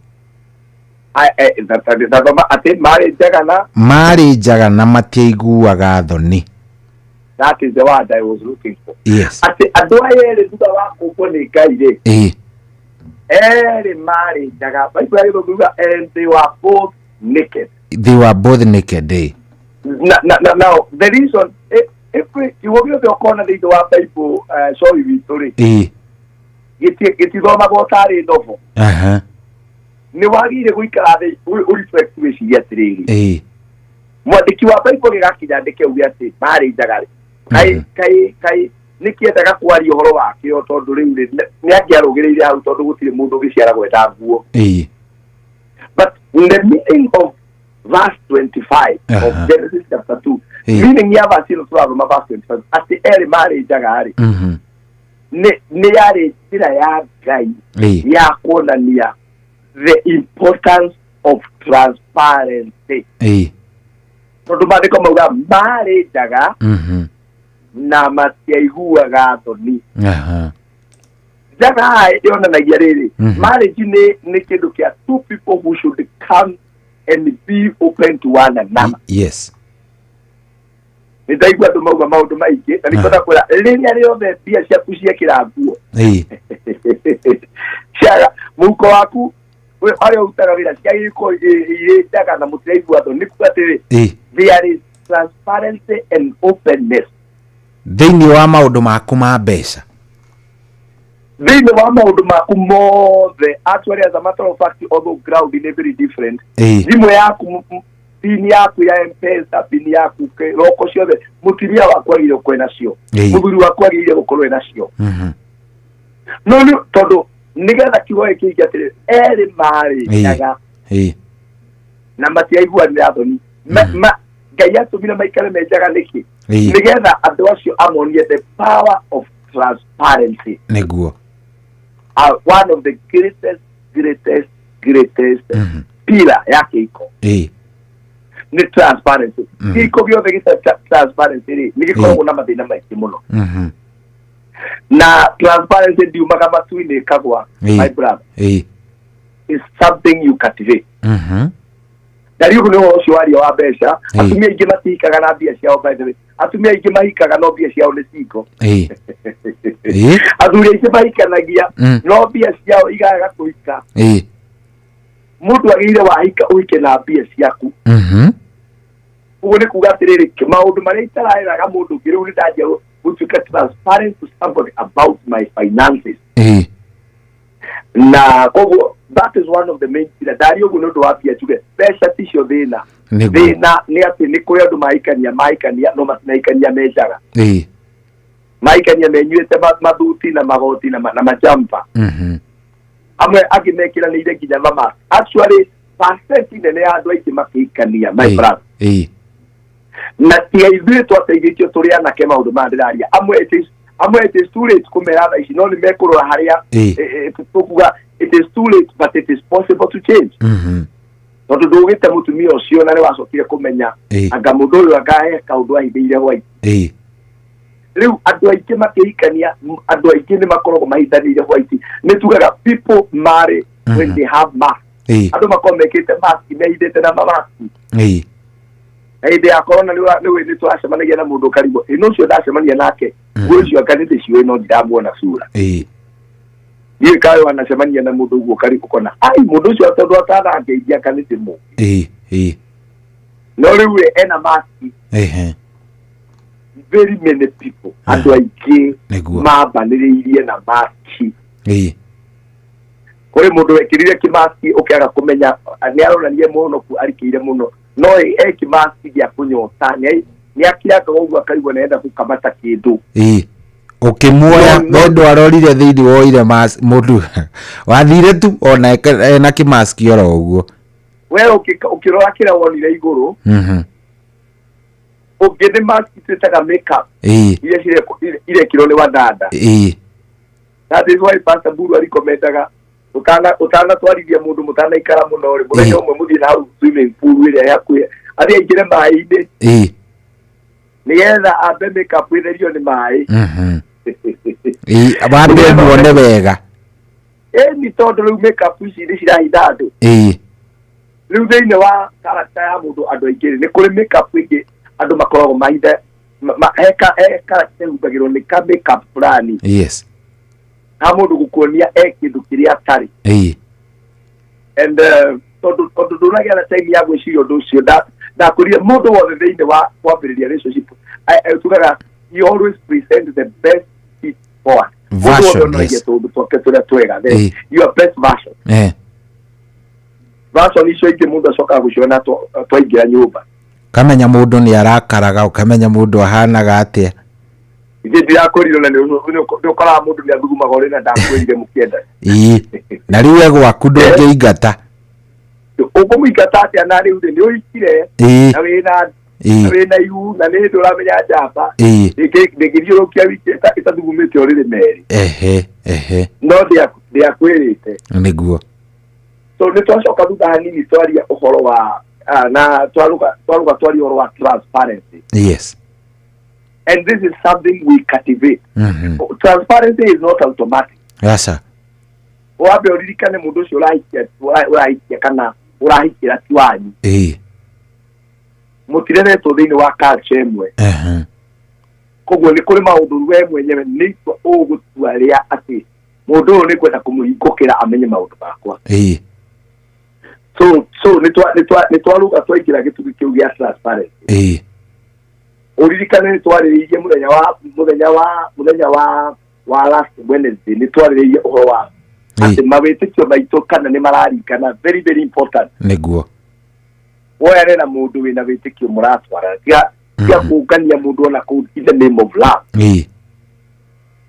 Tathoma atĩ marĩ njaga na Marĩ njaga na matiaiguaga thoni. That is the word I was looking for. Atĩ andũ aya erĩ, thutha wa kũmbwo nĩ Ngai rĩ, erĩ marĩ njaga. Bible ya Gĩthũngũ yuga, "And they were both naked." They were both naked, eh. Na now the reason, every kiugo gĩothe ũkona thĩinĩ wa Bible, sorry, witũ rĩ, gĩtithomagwo tarĩ novel. Nĩ wagĩrĩire gũikara thĩ ũreflect, wĩcirie atĩrĩrĩ, mwandĩki wa Bible gĩgakinya andĩke uge atĩ marĩ njaga rĩ, kaĩ nĩkĩendaga kwaria ũhoro wakĩo? Tondũ rĩu rĩ, nĩ angĩarũgĩrĩire hau, tondũ gũtirĩ mũndũ ũgĩciaragwo enda nguo. But the meaning of verse 25 of Genesis chapter 2, meaning ya verse ĩno tũrathoma, verse 25, atĩ erĩ marĩ njaga rĩ, nĩ yarĩ njĩra ya Ngai ya kuonania the importance of transparency, tondũ maandĩko mauga marĩ njaga na matiaiguaga thoni. Njaga yonanagia rĩrĩ, marriage nĩ kĩndũ kĩa two people who should come and be open to one another. Nĩ ndaigua andũ mauga maũndũ maingĩ, na nĩkwenda kwĩra, rĩrĩa rĩothe mbia ciaku ciekĩra nguo ciaga mũhuko waku, harĩa ũrutaga wĩra, ciagĩrĩirwo irĩ njaga na mũtiraigua thoni, nĩ kuga atĩrĩ, there is transparency and openness thĩinĩ wa maũndũ maku ma mbeca. Thĩinĩ wa maũndũ maku mothe. Actually, as a matter of fact, although ground nĩ very different, thimũ yaku, PIN yaku ya M-Pesa, PIN yaku, roko ciothe, mũtumia waku agĩrĩire gũkorwo nacio, mũthuri waku agĩrĩire gũkorwo nacio. No nĩ tondũ nĩgetha kiugo gĩkĩ kĩingĩ atĩrĩ, erĩ marĩ njaga na matiaiguanĩra thoni. Ngai atũmire maikare me njaga nĩkĩ? Nĩgetha andũ acio amonie the power of transparency. One of the greatest, greatest, greatest pillar ya kĩhiko nĩ transparency. Kĩhiko gĩothe gĩtarĩ transparency rĩ, nĩ gĩkoragwo na mathĩna maingĩ mũno. Na transparency ndiumaga matu-inĩ ĩkagwa, my brother, is something you cultivate. Na rĩu nĩ ũhoro ũcio waria wa mbeca, atumia aingĩ matihikaga na mbia ciao. By the way, atumia aingĩ mahikaga no mbia ciao nĩ cingo. Athuri aingĩ mahikanagia no mbia ciao igaga kũhika. Mũndũ agĩrĩire wahika ũhike na mbia ciaku. Ũguo nĩ kuga atĩrĩrĩ, maũndũ marĩa itaraeraga mũndũ ũngĩ, rĩu nĩ ndanjia gũtuĩka transparent to somebody about my finances. Na koguo that is one of the main pillar. Ndaria ũguo nĩ ũndũ wa mbia, njuge mbeca ticio thĩna. Thĩna nĩ atĩ nĩ kũrĩ andũ mahikania no matinahikania me njaga. Mahikania menyuĩte mathuti na magoti na majampa. Amwe angĩ mekĩranĩire nginya mama. Actually, percent nene ya andũ aingĩ makĩhikania, my brother, na tiga ithuĩ twateithĩtio tũrĩ anake maũndũ maya ndĩraria, amwe it is too late kũmera thaa ici, no nĩ mekũrora harĩa tũkuga it is too late, but it is possible to change, tondũ ndũgĩte mũtumia ũcio na nĩ wacokire kũmenya anga mũndũ ũyũ anga he kaũndũ ahithĩire white. Rĩu andũ aingĩ makĩhikania, andũ aingĩ nĩ makoragwo mahithanĩire white. Nĩ tugaga people marry when they have mask. Andũ makoragwo mekĩte mask, mehithĩte na mamaski. Na hĩndĩ ya corona nĩ tũracemanagia na mũndũ ũkarigwo, ĩ no ũcio ndacemania nake, nguo icio anga nĩ ndĩciũĩ no ndiramuona cura. Ndiũĩ kaĩ wanacemania na mũndũ ũguo, ũkari ũkona ai mũndũ ũcio tondũ atanangeithia anga nĩ ndĩmũ ĩĩ ĩĩ no rĩu ĩ, ena maski. Very many people, andũ aingĩ mambanĩrĩirie na maski. Kũrĩ mũndũ wekĩrire kĩmaski ũkĩaga kũmenya nĩ aronania mũhonoku arikĩire mũno, no e kĩmaski gĩa kũnyota, nĩ akirangaga ũguo akaigua nĩarenda gũkamata kĩndũ. Ĩĩ, ũkĩmuoya. No ndwarorire thĩinĩ, woire mũndũ wathire tu ona ena kĩmaski oro ũguo. We ũkĩrora kĩrĩa wonire igũrũ, ũngĩ nĩ mask twĩtaga makeup iria irekĩrwo nĩ wadada. That is why Pastor Buru arikomendaga ũtanatwarithia mũndũ mũtanaikara mũno rĩ, mũthenya ũmwe mũthiĩ na hau swimming pool ĩrĩa hakuhĩ, athiĩ aingĩre maĩ-inĩ nĩgetha ambe makeup ĩtherio nĩ maĩ. Wambe muone wega. Ĩni tondũ rĩu makeup ici nĩ cirahitha andũ. Rĩu thĩinĩ wa character ya mũndũ andũ aingĩ rĩ, nĩ kũrĩ makeup ĩngĩ andũ makoragwo mahitha he character ĩhumbagĩrwo nĩ ka makeup fulani. Ha mũndũ gũkuonia e kĩndũ kĩrĩa atarĩ. And tondũ ndũnagĩa na time ya gwĩciria ũndũ ũcio, ndakwĩrire mũndũ wothe thĩinĩ wa kwambĩrĩria relationship, tugaga you always present the best fit forward. Mũndũ wothe onagia tũũndũ twake tũrĩa twega, your best version. Version icio ingĩ mũndũ acokaga gũciona twaingĩra nyũmba. Ũkamenya mũndũ nĩ arakaraga, ũkamenya mũndũ ahanaga atĩa. Ithe ndirakwĩrire na nĩ ũkoraga mũndũ nĩ athugumaga ũrĩ na ndakwĩrire mũkĩenda. Na rĩu we gwaku ndũngĩingata. Ũkũmũingata atĩa na rĩu rĩ nĩ ũhikire na wĩna ihu na nĩ hĩndĩ ũramenya njamba ndĩngĩthiũrũkia wiki ĩtathugumĩte ũrĩrĩ merĩ. No ndĩakwĩrĩte. Nĩguo. So nĩ twacoka thutha hanini twaria ũhoro wa na twaruga twaria ũhoro wa transparency. Yes. And this is something we cultivate. Transparency is not automatic. Yes. Wambe ũririkane mũndũ ũcio ũrahikia kana ũrahikĩra ti wanyu. Mũtireretwo thĩinĩ wa culture ĩmwe. Koguo nĩ kũrĩ maũndũ we mwenyewe nĩ itua ũgũtua rĩa atĩ mũndũ ũyũ nĩ kwenda kũmũhingũkĩra amenye maũndũ makwa. So nĩ twaruga twaingĩra gĩtugĩ kĩu gĩa transparency. Ũririkane nĩ twarĩrĩirie mũthenya wa last Wednesday, nĩ twarĩrĩirie ũhoro wa atĩ mawĩtĩkio maitũ kana nĩ mararingana, very very important. Nĩguo. Woyane na mũndũ wĩna wĩtĩkio mũratwarana, tiga kũngania mũndũ ona kũu in the name of love.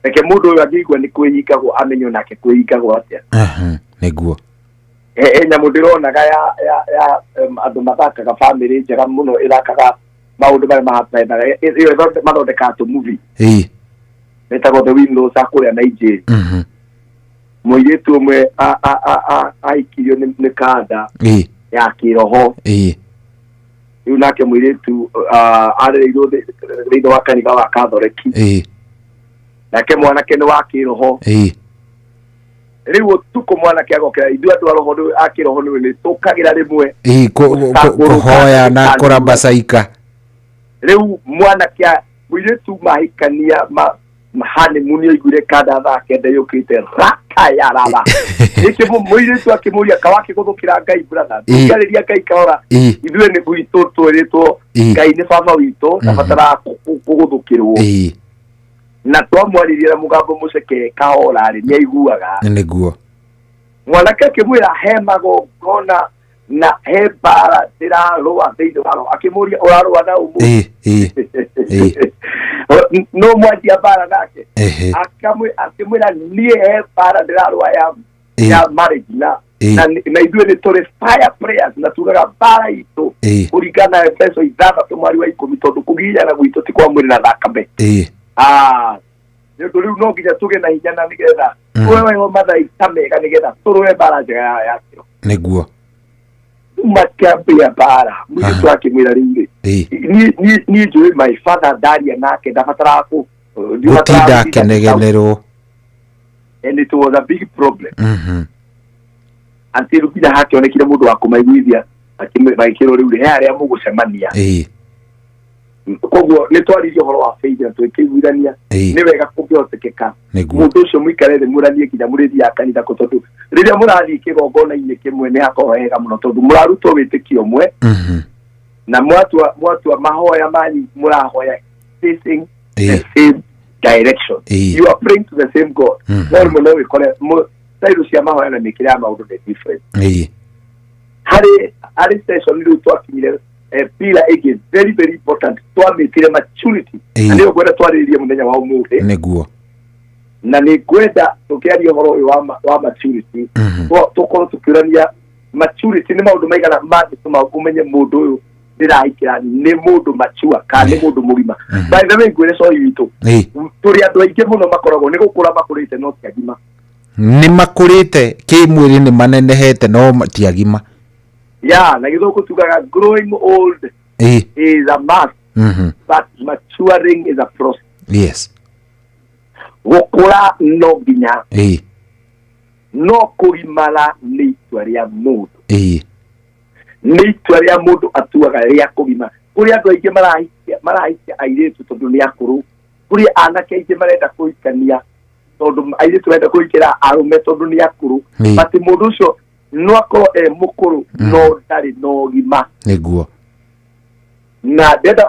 Reke mũndũ ũyũ angĩigua nĩ kwĩhingagwo amenye onake kwĩhingagwo atĩa. Nĩguo. He nyamũ ndĩronaga ya andũ mathakaga family njega mũno ĩthakaga maũndũ marĩa mahapenaga ĩyo mathondekaga tũ movie. Metagwo The Windows a kũrĩa Nigeria. Mũirĩtu ũmwe ahikirio nĩ kanda ya kĩroho. Rĩu nake mũirĩtu arereirwo thĩinĩ wa kanitha wa Katholeki. Nake mwanake nĩ wa kĩroho. Rĩu ũtukũ mwanake agokĩra ithuĩ andũ a roho a kĩroho nĩ tũkagĩra rĩmwe. Kũhoya na kũrambacaika. Rĩu mwanake mũirĩtu mahikania honeymoon yaiguire kanda thaa kenda yũkĩte raka ya raba. Nĩkĩ mũirĩtu akĩmũria kawakĩgũthũkĩra Ngai brother. Tũkĩarĩria Ngai kahora. Ithuĩ nĩ gwitũ twĩrĩtwo Ngai nĩ baba witũ na bataraga kũgũthũkĩrwo. Na twamwarĩria na mũgambo mũceke kahora rĩ nĩ aiguaga. Nĩguo. Mwanake akĩmwĩra he magongona na he mbara ndĩrarũa thĩinĩ wa roho. Akĩmũria ũrarũa na ũmũ. No mwanjia mbara nake. Akĩmwĩra niĩ he mbara ndĩrarũa ya marriage na ithuĩ nĩ tũrĩ fire prayers na tugaga mbara itũ kũringana na Efeso 6:10 tondũ kũgiginyana gwitũ ti kwa mwĩrĩ na thakame. Nĩ ũndũ rĩu no nginya tũgĩe na hinya na nĩgetha tũhewe mathaita mega nĩgetha tũrũe mbara njega ya kĩroho. Nĩguo. Makĩambia mbara mũirĩtu akĩmwĩra rĩu rĩ niĩ njũĩ my father ndaria nake ndabataraga gũtinda akĩnegenerwo. And it was a big problem. Until nginya hakĩonekire mũndũ wa kũmaiguithia magĩkĩrwo rĩu rĩ he harĩa mũgũcemania. Koguo nĩ twaririe ũhoro wa faith na twĩkĩiguithania nĩ wega kũngĩhotekeka mũndũ ũcio mũikare thĩ mũranie nginya mũrĩthiaga kanitha kũ tondũ rĩrĩa mũrathiĩ kĩgongona-inĩ kĩmwe nĩ hakoragwo hega mũno tondũ mũrarutwo wĩtĩkio ũmwe na mwatua mahoya manyu mũrahoya facing the same direction. You are praying to the same God. No rĩmwe no wĩkore style cia mahoya na mĩkĩre ya maũndũ nĩ different. Harĩ session rĩu twakinyire pillar ĩngĩ very very important twamĩtire maturity. Na nĩyo ngwenda twarĩrĩrie mũthenya wa ũmũthĩ. Nĩguo. Na nĩ ngwenda tũkĩaria ũhoro ũyũ wa maturity tũkorwo tũkĩũrania Maturity nĩ maũndũ maigana mangĩtũma ũmenye mũndũ ũyũ ndĩrahikĩra nĩ mũndũ mature kana nĩ mũndũ mũgima. By the way, ngwĩre cohi witũ, tũrĩ andũ aingĩ mũno makoragwo nĩ gũkũra makũrĩte no ti agima. Nĩ makũrĩte kĩmwĩrĩ, nĩ manenehete, no ti agima. Ya na Gĩthũngũ tugaga growing old is a must, but maturing is a process. Gũkũra no nginya, no kũgimara nĩ itua rĩa mũndũ. Nĩ itua rĩa mũndũ atuaga rĩa kũgima. Kũrĩ andũ aingĩ marahikia airĩtu tondũ nĩ akũrũ. Kũrĩ anake aingĩ marenda kũhikania tondũ airĩtu marenda kũhikĩra arũme tondũ nĩ akũrũ. But mũndũ ũcio no akorwo e mũkũrũ, no ndarĩ na ũgima. Na ndĩrenda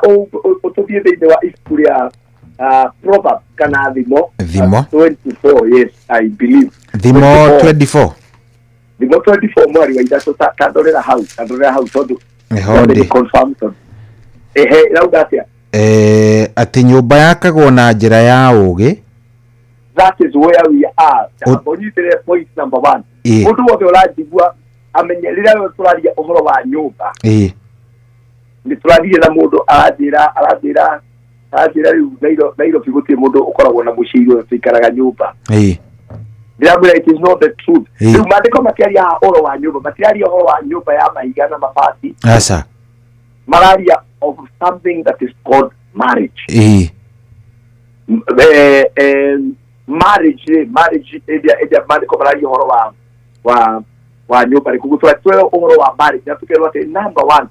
ũtũthiĩ thĩinĩ wa ibuku rĩa Proverbs kana Thimo. Thimo. 24, yes, I believe. Thimo. 24. 24. Thimo 24 mwari wa ithatũ. Ta ndorera hau, ta ndorera hau tondũ Nĩho ndĩ. Confirm tondũ ehe, ĩrauga atĩa? Atĩ nyũmba yakagwo na njĩra ya ũgĩ. That is where we are. Amba ũnyitĩrĩre point number one. Mũndũ wothe ũranjigua amenye rĩrĩa tũraria ũhoro wa nyũmba, nĩ tũrathire na mũndũ aranjĩra rĩu Nairobi gũtirĩ mũndũ ũkoragwo na mũciĩ igũrũ, tũikaraga nyũmba. Ndĩramwĩra it is not the truth. Rĩu maandĩko makĩaria haha ũhoro wa nyũmba, matiraria ũhoro wa nyũmba ya mahiga na mabati. Aca. Mararia of something that is called marriage. Marriage rĩ, marriage ĩrĩa maandĩko mararia ũhoro wa nyũmba rĩ, koguo twera ũhoro wa marriage na tũkerwo atĩ number one,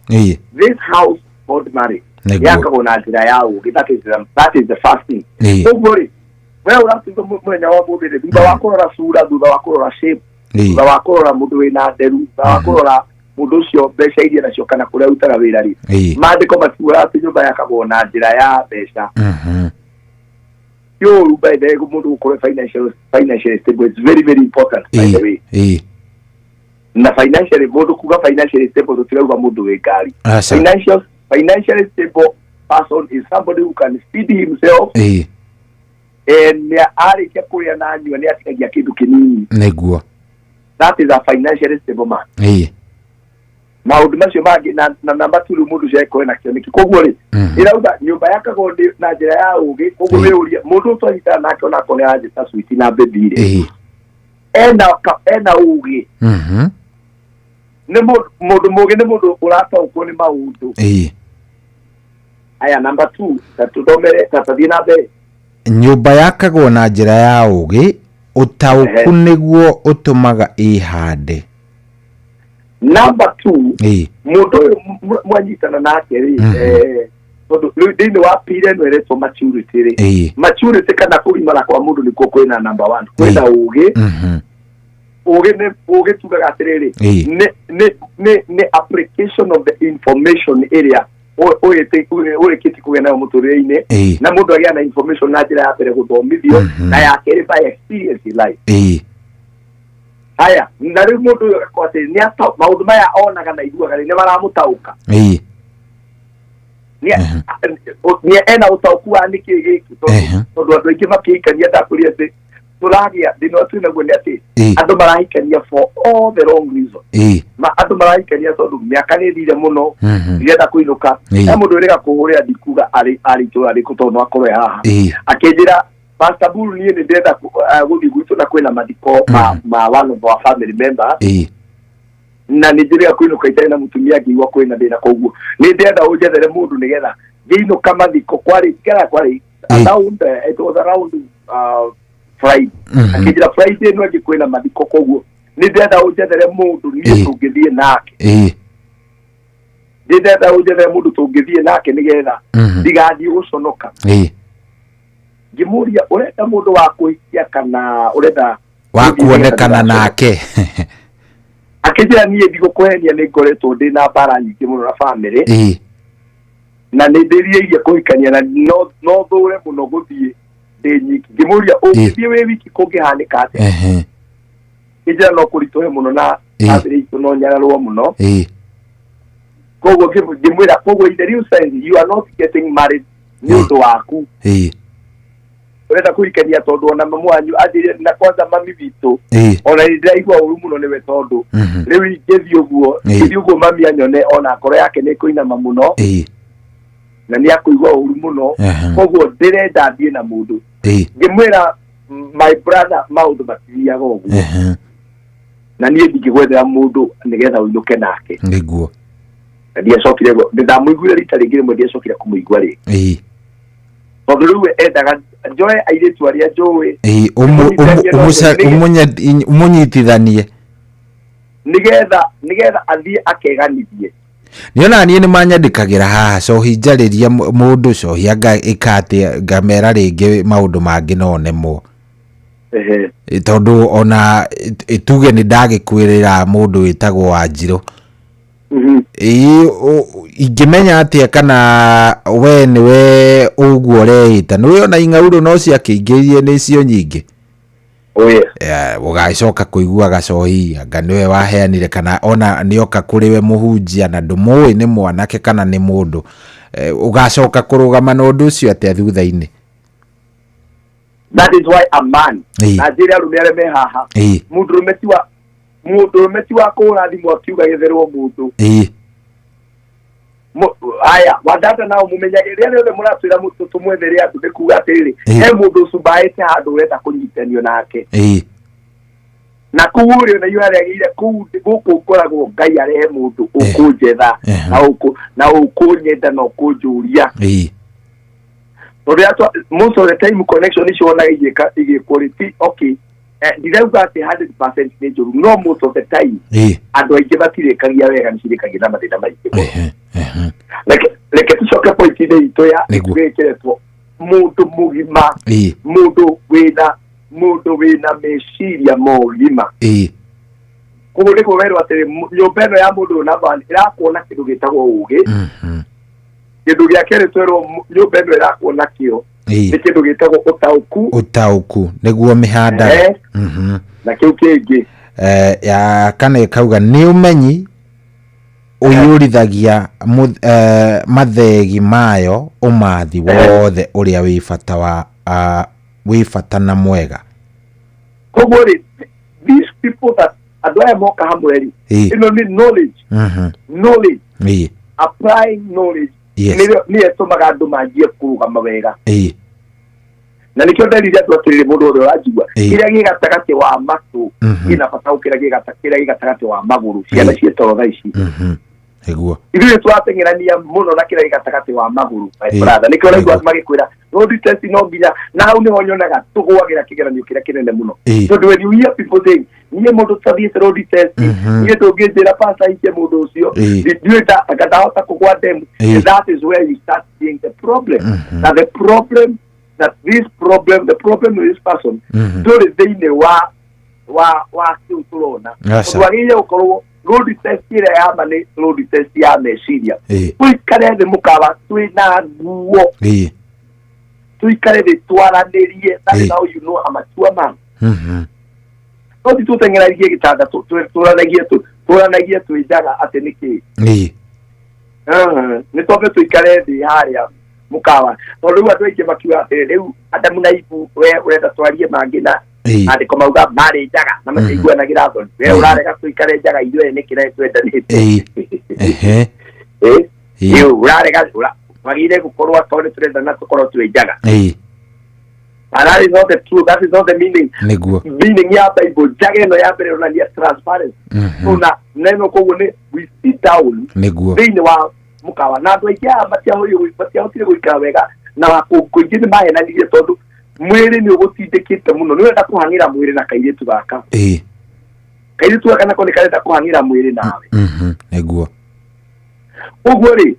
this house called marriage yakagwo na njĩra ya ũgĩ. That is the first thing. Koguo rĩ, we ũratuga mũthenya wa mũthĩ rĩ, thutha wa kũrora cura, thutha wa kũrora shape, thutha wa kũrora mũndũ wĩna nderu, thutha wa kũrora mũndũ ũcio mbeca iria nacio kana kũrĩa arutaga wĩra rĩ, maandĩko matiugaga atĩ nyũmba yakagwo na njĩra ya mbeca. Ti ũru, by the way, mũndũ gũkorwo financially stable, it's very very important, by the way. Na financially, mũndũ kuga financially stable, tũtirauga mũndũ wĩ ngari. Aca. Financially stable person is somebody who can feed himself and nĩ arĩkia kũrĩa na anyua nĩ atigagia kĩndũ kĩnini. That is a financially stable man. Maũndũ macio mangĩ na namba tu rĩu mũndũ ũcio agĩkorwo na kĩoneki. Koguo rĩ, ĩrauga nyũmba yakagwo na njĩra ya ũgĩ. Koguo wĩyũrie, mũndũ ũtwanyitana nake onakorwo nĩ aranjĩta sweet na baby rĩ, ena ũgĩ? Nĩ mũndũ mũgĩ, nĩ mũndũ ũrataũkwo nĩ maũndũ. Aya, namba two, ta tũthomere, ta tathiĩ na mbere. Nyũmba yakagwo na njĩra ya ũgĩ, ũtaũku nĩguo ũtũmaga ĩhande. Number two, mũndũ ũyũ mwanyitana nake rĩ, tondũ rĩu thĩinĩ wa pira ĩno ĩretwo maturity rĩ, maturity kana kũgimara kwa mũndũ nĩkuo kwĩna number one, kwĩna ũgĩ. Ũgĩ nĩ ũgĩ, tugaga atĩrĩrĩ, nĩ application of the information ĩrĩa ũrĩkĩtie kũgĩa nayo mũtũrĩre-inĩ. Na mũndũ agĩa na information na njĩra ya mbere gũthomithio, na ya kerĩ by experience in life. Haya, na rĩu mũndũ ũyũ agakorwo atĩ nĩ maũndũ maya onaga na iguaga rĩ, nĩ maramũtaũka. Nĩ ena ũtaũku wa nĩkĩ gĩkĩ, tondũ andũ aingĩ makĩhikania, ndakwĩrire atĩ tũragĩa thĩna ũrĩa twĩ naguo nĩ atĩ andũ marahikania for all the wrong reason. Ma andũ marahikania tondũ mĩaka nĩ ĩthire mũno, ndirenda kũinũka. He mũndũ ũrĩga kũhũrĩra, ndikuga arĩ itũra rĩkũ tondũ no akorwo e haha, akĩnjĩra, "Pastor Buru, niĩ nĩ ndĩrenda gũthiĩ gwitũ na kwĩna mathiko ma one of our family member, na nĩ njĩrĩga kũinũka itarĩ na mũtumia, ngĩigua kwĩna thĩna, koguo nĩ ndĩrenda ũnjethere mũndũ nĩgetha ngĩinũka mathiko." Kwarĩ kera kwarĩ around, it was around Friday. Akĩnjĩra, "Friday ĩno ĩngĩ kwĩna mathiko, koguo nĩ ndĩrenda ũnjethere mũndũ niĩ tũngĩthiĩ nake, nĩ ndĩrenda ũnjethere mũndũ tũngĩthiĩ nake nĩgetha ndigathiĩ gũconoka." Ngĩmũria, "Ũrenda mũndũ wa kũhikia kana ũrenda wa gũthiĩ nĩgetha kuonekana ndũgaconoke?" Nake? Akĩnjĩra, "Niĩ ndigũkũhenia, nĩ ngoretwo ndĩ na mbara nyingĩ mũno na family, na nĩ ndĩrirĩirie kũhikania na no thũre mũno gũthiĩ ndĩ nyiki." Ngĩmũria, "Ũngĩthiĩ wĩ wiki kũngĩhanĩka atĩa?" Kĩnjĩra, "No kũritũhe mũno na family itũ no nyararwo mũno." Koguo ngĩmwĩra, koguo in the real sense you are not getting married nĩ ũndũ waku. Ũrenda kũhikania tondũ ona mamu wanyu anjĩrire na kwanza mami witũ ona ndĩraigua ũru mũno nĩwe tondũ rĩu ingĩthiĩ ũguo ingĩthiĩ ũguo mami anyone ona ngoro yake nĩ ĩkũinama mũno na nĩ akũigua ũru mũno, koguo ndĩrenda thiĩ na mũndũ. Ngĩmwĩra, "My brother, maũndũ matithiaga ũguo na niĩ ndingĩgwethera mũndũ nĩgetha ũinũke nake." Na ndiacokire, ndamũiguire rita rĩngĩ rĩmwe, ndiacokire kũmũigua rĩngĩ tondũ rĩu we endaga njoe airĩtu arĩa njũĩ Ũmũnyitithanie nĩgetha athiĩ akeganithie. Nĩona niĩ nĩ manyandĩkagĩra haha, cohi njarĩria mũndũ, cohi anga ĩka atĩa, ngamera rĩngĩ maũndũ mangĩ no nemwo. Tondũ ona tuge nĩ ndagĩkwĩrĩra mũndũ wĩtagwo Wanjirũ, ĩĩ, ingĩmenya atĩa kana we nĩwe ũguo ũreĩta? Nĩwe ona ing'aurũ no ciakĩingĩrire nĩcio nyingĩ. Oh yes. Ũgagĩcoka kũigua gacohi anga nĩwe waheanire, kana ona nĩoka kũrĩ we mũhunjia na ndũmũĩ nĩ mwanake kana nĩ mũndũ. Ũgacoka kũrũgama na ũndũ ũcio atĩa thutha-inĩ? That is why a man, na njĩre arũme arĩa me haha, mũndũrũme ti wa kũhũra thimũ akiuga getherwo mũndũ. Aya wadada nao mũmenyage rĩrĩa rĩothe mũratwĩra tũmwethere andũ, nĩ kuga atĩrĩrĩ, he mũndũ ũcumbaĩte handũ ũrenda kũnyitanio nake na kũu ũrĩ ona inyuĩ arĩagĩire kũu gũkũ ngoragwo Ngai arehe mũndũ ũkũnjetha na ũkũnyenda na ũkũnjũria tondũ most of the time connection icio wonaga igĩkwo rĩ, ti okay, ndirauga atĩ 100% nĩ njũru, no most of the time andũ aingĩ matirĩkagia wega, nĩ cirĩkagia na mathĩna maingĩ mũno. Ehe, ehe. Reke tũcoke point-inĩ itũ ya gwĩkĩretwo mũndũ mũgima, mũndũ wĩna meciria mogima. Koguo nĩguo werwo atĩrĩ, nyũmba ĩno ya mũndũ ũyũ number one ĩrakwo na kĩndũ gĩtagwo ũgĩ. Kĩndũ gĩa kerĩ twerwo nyũmba ĩno ĩrakwo nakĩo nĩ kĩndũ gĩtagwo ũtaũku. Ũtaũku nĩguo mĩhandara. Na kĩu kĩngĩ? Ya kana ĩkauga nĩ ũmenyi ũiyũrithagia mathegi mayo ũmathi wothe ũrĩa wĩ bata wa wĩ bata na mwega. Koguo rĩ, these people that andũ aya moka hamwe rĩ, ĩno nĩ knowledge, knowledge, applying knowledge, nĩyo ĩtũmaga andũ manjie kũrũgama wega. Na nĩkĩo nderire andũ atĩrĩrĩ, mũndũ ũrĩa ũranjigua, kĩrĩa gĩ gatagatĩ wa matũ kĩna bata gũkĩra kĩrĩa gĩ gatagatĩ wa magũrũ. Ciana ciĩ toro thaa ici. Ithuĩ tũrateng'erania mũno na kĩrĩa gĩ gatagatĩ wa magũrũ, my brother. Nĩkĩo ũraigua magĩkwĩra road test no nginya, na hau nĩho nyonaga tũgũagĩra kĩgeranio kĩrĩa kĩnene mũno, tondũ when you hear people saying, "Niĩ mũndũ tũtathiĩte road test, niĩ ndũngĩnjĩra pasta ikie mũndũ ũcio, ndiũĩ anga ndahota kũgwa ndemu," that is where you start seeing the problem, na the problem that this problem the problem with this person ndũrĩ thĩinĩ wa kĩu tũrona. Aca. Ũndũ wagĩrĩire gũkorwo road test ĩrĩa ya ma nĩ road test ya meciria. Tũikare thĩ mũkawa twĩna nguo, tũikare thĩ twaranĩrie. That is how you know a mature man. No ti tũteng'eragie gĩtanda, tũranagie twĩ njaga atĩ nĩkĩ. Nĩ twambe tũikare thĩ harĩa mũkawa, tondũ rĩu andũ aingĩ makiuga atĩrĩ, rĩu Adamu na Ibu, we ũrenda twarie mangĩ na andĩko mauga marĩ njaga na matiiguanagĩra thoni, we ũrarega tũikare njaga ithuĩ nĩkĩ na twendanĩte? Ĩĩ, ũrarega wagĩrĩire gũkorwo akorwo nĩ tũrendana tũkorwo twĩ njaga. And that is not the truth, that is not the meaning. Meaning ya Bible, njaga ĩno ya mbere ĩronania transparency. So na neno koguo nĩ we sit down thĩinĩ wa mũkawa, na andũ aingĩ aya matiahotire gũikara wega na kũingĩ nĩ mahenanirie tondũ mwĩrĩ nĩ ũgũtindĩkĩte mũno, nĩ ũrenda kũhang'ĩra mwĩrĩ na kairĩtu gaka, kairĩtu gaka nako nĩ karenda kũhang'ĩra mwĩrĩ nawe. Ũguo rĩ,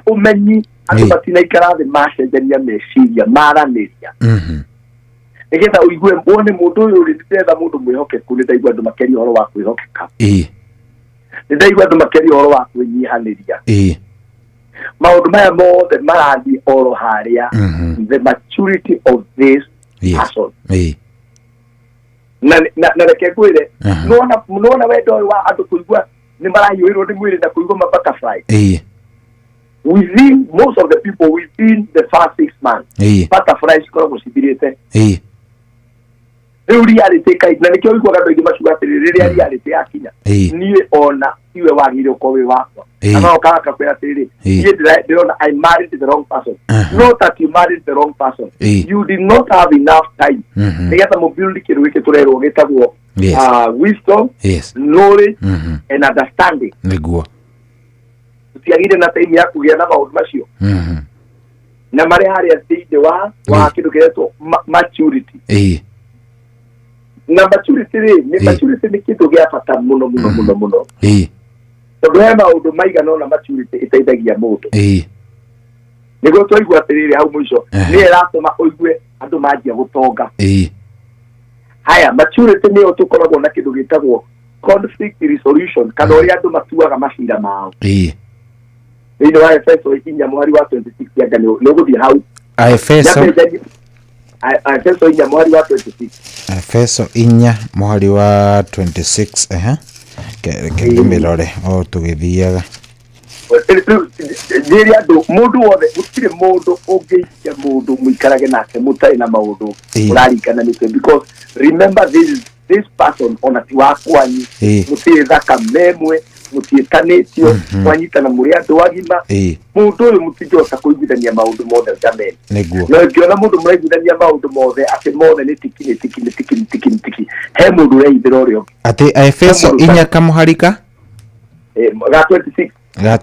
ũmenyi andũ matinaikara thĩ macenjania meciria, maranĩria, nĩgetha ũigue wone mũndũ ũyũ rĩ, ndĩretha mũndũ mwĩhokeku. Nĩ ndaigua andũ makĩaria ũhoro wa kwĩhokeka, nĩ ndaigua andũ makĩaria ũhoro wa kwĩnyihanĩria. Maũndũ maya mothe marathiĩ oro harĩa the maturity of this person. Na reke ngwĩre, nona wendo ũyũ wa andũ kũigua nĩ marahiũhĩrwo nĩ mwĩrĩ na kũigua ma butterfly, Within most of the people, within the first 6 months, butterflies cikoragwo cithirĩte. Rĩu reality kaingĩ, na nĩkĩo ũiguaga andũ aingĩ makiuga atĩrĩrĩ, rĩrĩa reality yakinya, niĩ ona iwe wagĩrĩire ũkorwo wĩ wakwa, na no ũkaga kakwĩra atĩrĩrĩ, niĩ ndĩrona I married the wrong person. Not that you married the wrong person, you did not have enough time nĩgetha mũbuild kĩndũ gĩkĩ tũrerwo gĩtagwo wisdom, knowledge and understanding. Tũtiagĩire na time ya kũgĩa na maũndũ macio na marĩ harĩa thĩinĩ wa kĩndũ kĩretwo maturity. Na maturity rĩ, nĩ maturity nĩ kĩndũ gĩa bata mũno mũno mũno mũno, tondũ he maũndũ maigana ũna maturity ĩteithagia mũndũ. Nĩguo twaigua atĩrĩrĩ, hau mũico nĩyo ĩratũma ũigue andũ manjia gũtonga. Haya, maturity nĩyo tũkoragwo na kĩndũ gĩtagwo conflict resolution, kana ũrĩa andũ matuaga macira mao. Thĩinĩ wa Efeso 4 mũhari wa 26, anga nĩ ũgũthiĩ hau? Aefeso. Efeso 4 mũhari wa 26. Efeso 4 mũhari wa 26. Ehe, reke ndĩmĩrore o tũgĩthiaga. Njĩre andũ, mũndũ wothe, gũtirĩ mũndũ ũngĩikia mũndũ mũikarage nake mũtarĩ na maũndũ ũraringana nĩkĩ, because remember, this person ona ti wa kwanyu. Mũtirĩ thakame ĩmwe, mũtiĩtanĩtio, mwanyitana mũrĩ andũ agima. Mũndũ ũyũ mũtingĩhota kũiguithania maũndũ mothe jameni. No ĩngĩona mũndũ mũraiguithania maũndũ mothe, atĩ mothe nĩ tiki, nĩ tiki, nĩ tiki, nĩ tiki, nĩ tiki, he mũndũ ũreithĩra ũrĩa ũngĩ. Atĩ Aefeso 4 kamũhari ka Ga 26. Ga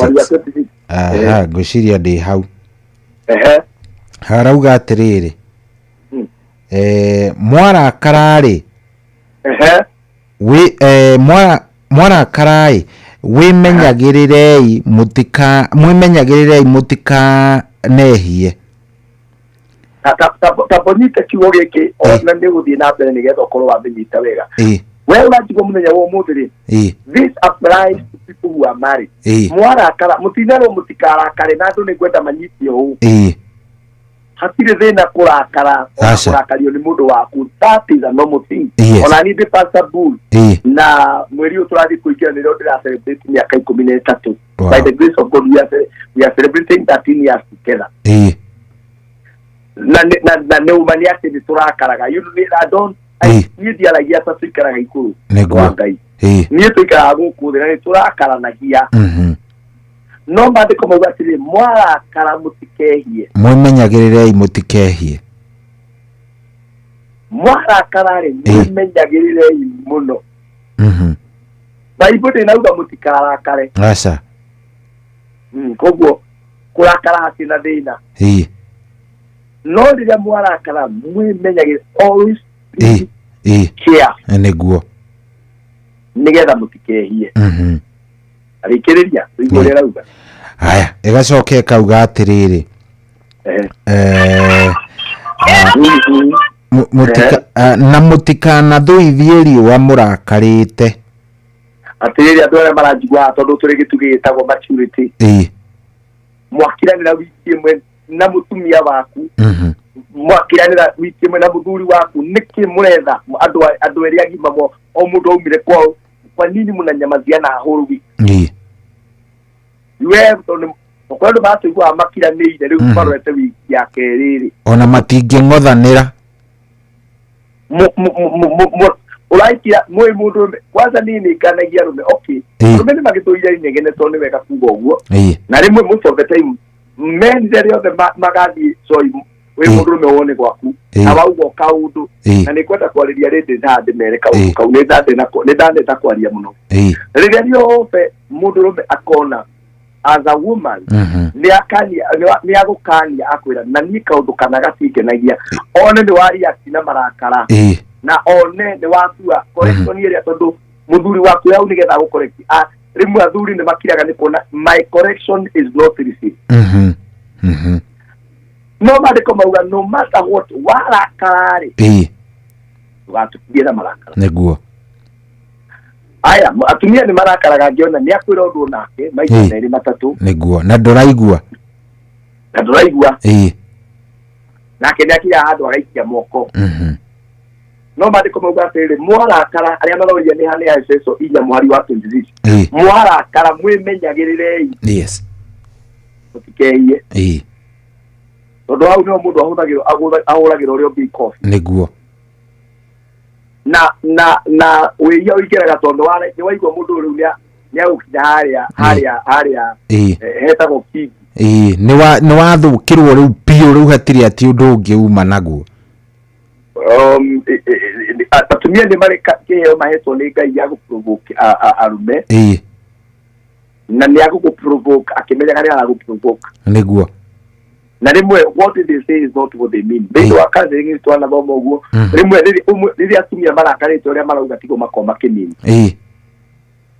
Mweri wa 26. 26. Aha, ngwĩciria ndĩ hau. Harauga atĩrĩrĩ, mwarakararĩ, wĩ mwarakararĩ, wĩmenyagĩrĩrei mũtika, mwĩmenyagĩrĩrei mũtikanehie. Tambonyite kiugo gĩkĩ ona nĩ gũthiĩ na mbere nĩgetha ũkorwo wamenyita wega. We ũranjigua mũthenya wa ũmũthĩ rĩ, this applies to people who are married. Mwarakara, mũtinerwo mũtikarakare, na andũ nĩ ngwenda manyite ũũ, hatirĩ thĩna kũrakara ona Aca. kũrakario nĩ mũndũ waku. That is a normal thing. Ona niĩ ndĩ Pastor Bull, na mweri ũyũ tũrathiĩ kũingĩra nĩrĩo ndĩra celebrate mĩaka 13. By the grace of God, we are celebrating 13 years together. Na nĩ uma nĩ atĩ nĩ tũrakaraga. You know, I don't I, niĩ ndiaragia ta tũikaraga igũrũ wa Ngai. Niĩ tũikaraga gũkũ thĩ na nĩ tũrakaranagia, no maandĩko mauga atĩrĩ, mwarakara mũtikehie. Mwĩmenyagĩrĩrei mũtikehie. Mwarakara rĩ, mwĩmenyagĩrĩrei mũno. Baibũ ndĩnauga mũtikarakare. Aca. Koguo kũrakara hatirĩ na thĩna, no rĩrĩa mwarakara mwĩmenyagĩrĩre, always be care, nĩgetha mũtikehie. Rĩkĩrĩria tũigue ũrĩa ĩrauga. Haya, ĩgacoka ĩkauga atĩrĩrĩ, na mũtikanathũithie riũa mũrakarĩte. Atĩrĩrĩ, andũ arĩa maranjigua haha, tondũ tũrĩ gĩtugĩ gĩtagwo maturity, mwakiranĩra wiki ĩmwe na mũtumia waku, mwakiranĩra wiki ĩmwe na mũthuri waku, nĩkĩ mũretha andũ erĩ agima mo o mũndũ aumire kwao? Kwa nini mnanyamaziana whole week? We tondũ okorwo andũ maratũiguaga makiranĩire rĩu, marorete wiki ya kerĩ rĩ, Ona matingĩng'othanĩra. Ũraikira mwĩ mũndũ ũrũme kwanza. Niĩ nĩ nganagia arũme, okay, arũme nĩ magĩtũire inegene, tondũ nĩ wega kuga ũguo, na rĩmwe most of the time men rĩrĩa rĩothe magathiĩ coi wĩ mũndũ ũrũme wone gwaku na wauga o kaũndũ, na nĩ ngwenda kwarĩria rĩndĩ na ndĩmere kaũndũ kau, nĩ ndaneta kwaria mũno. Rĩrĩa rĩothe mũndũ ũrũme akona as a woman nĩ akania, nĩ agũkania, akwĩra na niĩ kaũndũ kana gatingenagia, one nĩ wa react na marakara, na one nĩ watua correction ĩrĩa, tondũ mũthuri waku hau nĩgetha agũcorrect. Ah, rĩmwe athuri nĩ makiraga nĩ kuona my correction is not received. No maandĩko mauga, no matter what, warakara-rĩ, ndũgatukie na marakara. Aya, atumia nĩ marakaraga, ngĩona nĩ akwĩra ũndũ nake maita merĩ matatũ, Na ndũraigua. Na ndũraigua. Nake nĩ akinya handũ agaikia moko. No maandĩko mauga atĩrĩrĩ, mwarakara, arĩa maroria nĩ harĩa Efeso 4 mũhari wa 26, mwarakara mwĩmenyagĩrĩrei. Mũtikehie. Tondũ hau nĩho mũndũ ahũthagĩrwo ahũragĩra ũrĩa ũngĩ ikobi. Nĩguo. Na wĩhia ũingĩraga tondũ nĩ waigua mũndũ ũyũ rĩu nĩ agũkinya harĩa hetagwo kingi. Nĩ wathũkĩrwo rĩu biũ, rĩu hatirĩ atĩ ũndũ ũngĩ uma naguo. Atumia nĩ marĩ kĩheo mahetwo nĩ Ngai gĩa gũprovoke arume. Na nĩ agũgũprovoke akĩmenyaga nĩ aragũprovoke. Nĩguo. Na rĩmwe what they say is not what they mean. Thĩinĩ wa counseling nĩ twanathoma ũguo. Rĩmwe rĩrĩa atumia marakarĩte ũrĩa marauga tiguo makoragwo makĩmean.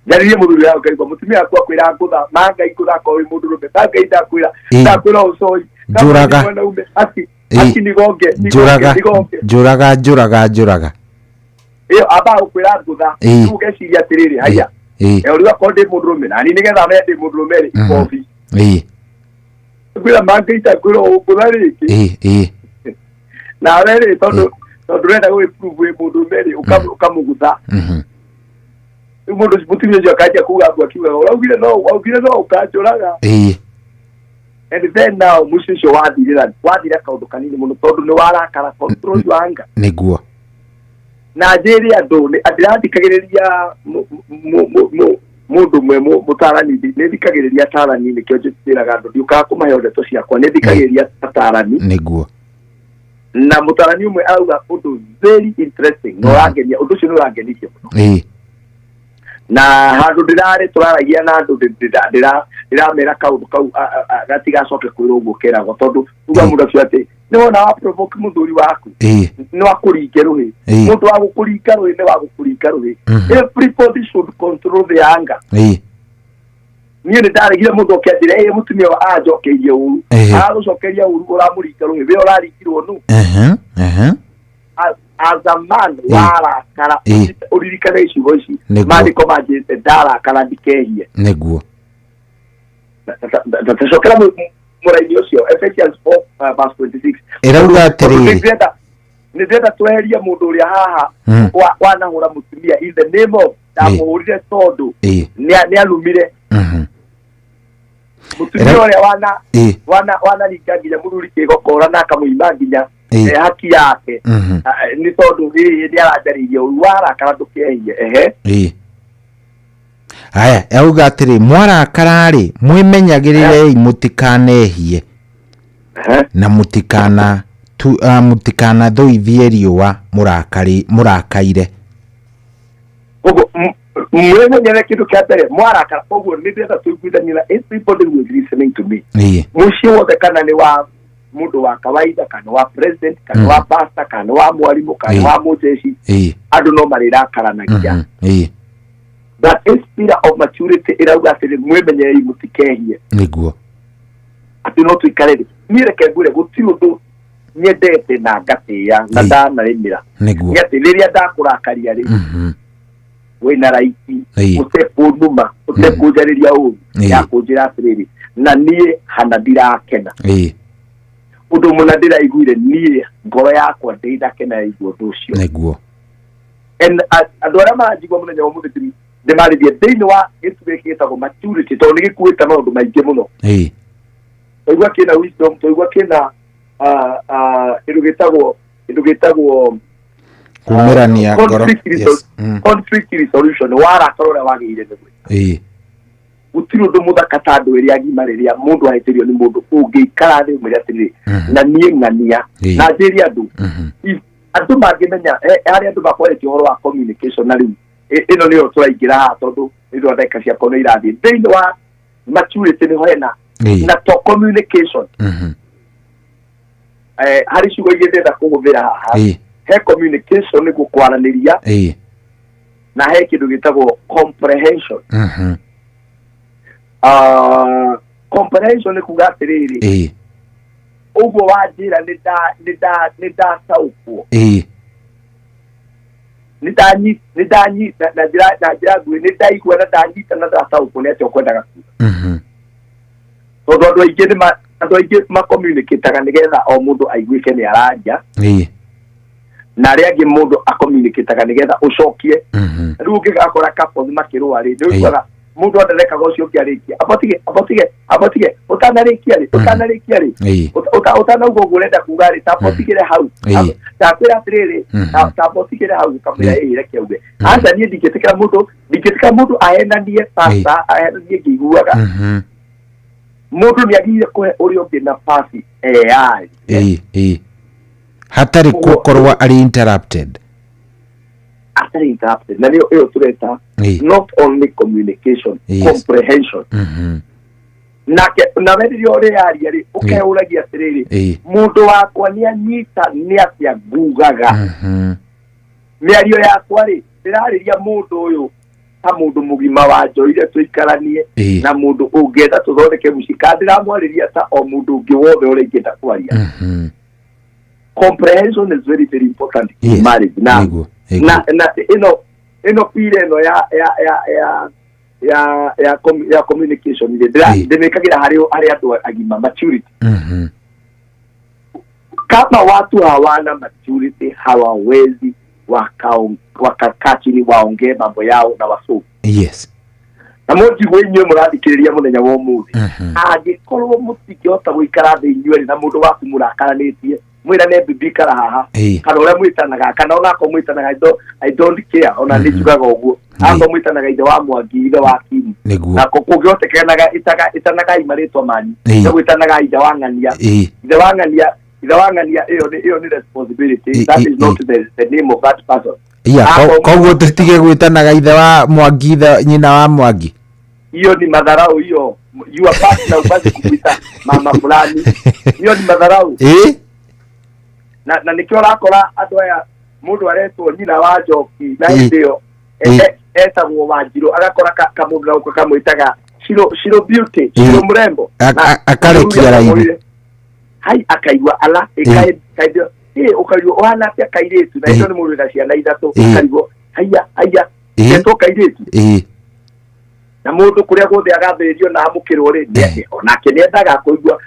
Njarĩrie mũthuri waku ngaigua mũtumia waku akwĩra ngũtha, ma Ngai ngũtha akorwo wĩ mũndũrũme, ma Ngai ndakwĩra, ndakwĩra ũcoi, Njũraga. mwanaume, aki aki nigonge, nigonge, Njũraga. Nigonge. Njũraga, njũraga, njũraga. Ĩyo ambaga gũkwĩra ngũtha, rĩu ũgeciria atĩrĩrĩ, haya, rĩu akorwo ndĩ mũndũrũme, na niĩ nĩgetha menye ndĩ mũndũrũme rĩ, ikobi. Ngwĩra ma Ngai ndakwĩra ngũtha rĩngĩ. Nawe rĩ, tondũ ũrenda gũgĩprove wĩ mũndũrũme rĩ, ũkamũgutha. Rĩu mũndũ mũtumia ũcio akanjia kuga mbu akiugaga, ũraugire no, waugire no ũkanjũraga. And then now mũciĩ ũcio wathira kaũndũ kanini mũno tondũ nĩ warakara, control your anger. Nĩguo. Na njĩre andũ, ndĩrathikagĩrĩria mũndũ ũmwe mũtaarani, nĩ thikagĩrĩria atarani, nĩkĩo njĩraga andũ ndiũkaga kũmahe ndeto ciakwa, nĩ thikagĩrĩria atarani. Nĩguo. Na mũtarani ũmwe arauga ũndũ very interesting, na ũrangenia, ũndũ ũcio nĩ ũrangenirie mũno. Na handũ ndĩrarĩ tũraragia na andũ ndĩramera kaũndũ kau gatigacoke kwĩrwo ũguo keragwo, tondũ uga mũndũ acio atĩ nĩ wona wa provoke mũthuri waku, nĩ wakũringa rũhĩ. Mũndũ wa gũkũringa rũhĩ nĩ wa gũkũringa rũhĩ. Everybody should control the anger. Niĩ nĩ ndaregire mũndũ oke anjĩre, ĩ mũtumia wa anjokeirie ũru. Aragũcokeria ũru, ũramũringa rũhĩ, we ũraringirwo nũ? As a man warakara, ũririkane icigo ici. Maandĩko manjĩte ndarakara ndikehie. Nĩguo. Tacokera mũraini ũcio Ephesians 4 verse 26. Ĩrauga atĩrĩrĩ. Nĩ ndĩrenda tweherie mũndũ ũrĩa haha wanahũra mũtumia in the name of ndamũhũrire tondũ nĩ arumire. Mũtumia ũrĩa wanaringa nginya mũthuri kĩgokora na akamũima nginya haki yake. Nĩ tondũ nĩ aranjarĩirie ũru, warakara ndũkehie. Ehe. Haya, auga atĩrĩ, mwarakara-rĩ, mwĩmenyagĩrĩrei mũtikanehie. Na mũtikanathũithie riũa mũrakaire. Ũguo mwĩmenyere kĩndũ kĩa mbere mwarakara, ũguo nĩ ndĩrenda tũiguithanie na everybody who is listening to me. Mũciĩ wothe, kana nĩ wa mũndũ wa kawaida, kana wa president, kana wa pastor, kana wa mwarimũ, kana wa mũjeshi, andũ no marĩrakaranagia. But this pillar of maturity ĩrauga atĩrĩ, mwĩmenyerei mũtikehie. Nĩguo. Atĩ no tũikare thĩ. Niĩ reke ngwĩre, gũtirĩ ũndũ nyendete na ngatĩĩa na ndanarĩmĩra. Nĩguo. Nĩ atĩ rĩrĩa ndakũrakaria rĩ, wĩna raiti ũtekũnuma, ũtekũnjarĩria ũru, ya kũnjĩra atĩrĩrĩ, na niĩ hana ndirakena. Ũndũ mũna ndĩraiguire niĩ ngoro yakwa ndĩnakena yaigua ũndũ ũcio. Nĩguo. And andũ arĩa maranjigua mũthenya wa ũmũthĩ ndĩmarĩrie thĩinĩ wa gĩtugĩ gĩkĩ gĩtagwo maturity, tondũ nĩ gĩkuĩte maũndũ maingĩ mũno. Twaigua kĩna wisdom, twaigua kĩna kĩndũ gĩtagwo Kumĩrania ngoro. Conflict resolution, warakara ũrĩa wagĩrĩire nĩ gwĩka. Gũtirĩ ũndũ mũthaka ta andũ erĩ agima rĩrĩa mũndũ ahĩtĩrio nĩ mũndũ ũngĩikara thĩ ũmwĩre atĩrĩrĩ, na niĩ ng'ania. Na njĩre andũ, andũ mangĩmenya, harĩa andũ makwarĩtie ũhoro wa communication, na rĩu ĩno nĩyo tũraingĩra haha tondũ nĩ ũndũ wa ndagĩka ciakwa nĩ irathiĩ. Thĩinĩ wa maturity nĩho hena na to communication. Harĩ ciugo igĩrĩ ndĩrenda kũhũthĩra haha. He communication nĩguo kwaranĩria, na he kĩndũ gĩtagwo comprehension. Comprehension nĩ kuga atĩrĩrĩ, ũguo wanjĩra nĩ ndataũkwo. Nĩ ndanyita na njĩra nguhĩ, nĩ ndaigua na ndanyita na ndataũkwo nĩ atĩa ũkwendaga kuga. Tondũ andũ aingĩ macommunicataga nĩgetha o mũndũ aiguĩke nĩ araria. Na arĩa angĩ mũndũ acommunicataga nĩgetha ũcokie. Rĩu ũngĩgakora couples makĩrũa rĩ, nĩ ũiguaga Mũndũ atarekaga ũcio ũngĩ arĩkie, abotige abotige abotige, ũtanarĩkia rĩ, ũtanarĩkia rĩ, ũtanauga ũguo ũrenda kuga rĩ, tabotigĩre hau. Ndakwĩra atĩrĩrĩ, tabotigĩre hau, ũkamwĩra ĩĩ, reke auge. Aca, niĩ ndingĩtĩkĩra mũndũ, ndingĩtĩkĩra mũndũ ahenanie, pasta ahenanie ngĩiguaga. Mũndũ nĩ agĩrĩire kũhe ũrĩa ũngĩ nafasi eyarie. Ĩĩ ĩĩ hatarĩ gũkorwo arĩ interrupted. Atarĩ interrupted, na nĩyo ĩyo tũreta not only communication, comprehension. Nake nawe rĩrĩa ũrĩaria rĩ, ũkeũragia atĩrĩrĩ, mũndũ wakwa nĩ anyita nĩ atĩa ngugaga? Mĩario yakwa rĩ, ndĩrarĩria mũndũ ũyũ ta mũndũ mũgima wanjoire tũikaranie na mũndũ ũngĩenda tũthondeke mũciĩ, kana ndĩramwarĩria ta o mũndũ ũngĩ wothe ũrĩa ingĩenda kwaria? Comprehension is very very important in marriage na na ĩno pire ĩno ya communication rĩ, ndĩmĩkagĩra harĩ andũ agima, maturity. Kama watu hawana maturity, hawawezi wakakaa chini waongee mambo yao na wasolve. Na mũnjigua inyuĩ mũrathikĩrĩria mũthenya wa ũmũthĩ, angĩkorwo mũtingĩhota gũikara thĩ inyuerĩ na mũndũ waku mũrakaranĩtie, mwĩrane, "Bibi, ikara haha," kana ũrĩa mwĩtanaga, kana onakorwo mwĩtanaga, I don't care, ona nĩ njugaga ũguo, akorwo mwĩtanaga ithe wa Mwangi, ithe wa Kimu, na kũngĩhotekanaga ĩtanagai marĩtwa manyu, nĩ gwĩtanaga ithe wa Ng'ania, ithe wa Ng'ania, ithe wa Ng'ania, ĩyo nĩ responsibility. That is not the name of that person. Iya, koguo tũtige gwĩtanaga ithe wa Mwangi, ithe nyina wa Mwangi. Hiyo ni madharau hiyo. Your partner upasi kumwita mama fulani, hiyo ni madharau. Na nikĩo ũrakora andũ aya, mũndũ aretwo nyina wa Njoki na hĩndĩ ĩyo etagwo Wanjirũ, agakora kamũndũ nako kamwĩtaga Shiro, Shiro Beauty, Shiro mrembo. Akarekia raini. Hai, akaigua ala ĩkaĩ ũkaigua ũhana atĩa kairĩtu, na ĩno nĩ mũndũ wĩna ciana ithatũ. Akarigwo, haiya haiya, etwo kairĩtu. Na mũndũ kũrĩa guothe agathĩrĩrio na amũkĩrwo rĩ, nĩ onake nĩ endaga kũigua,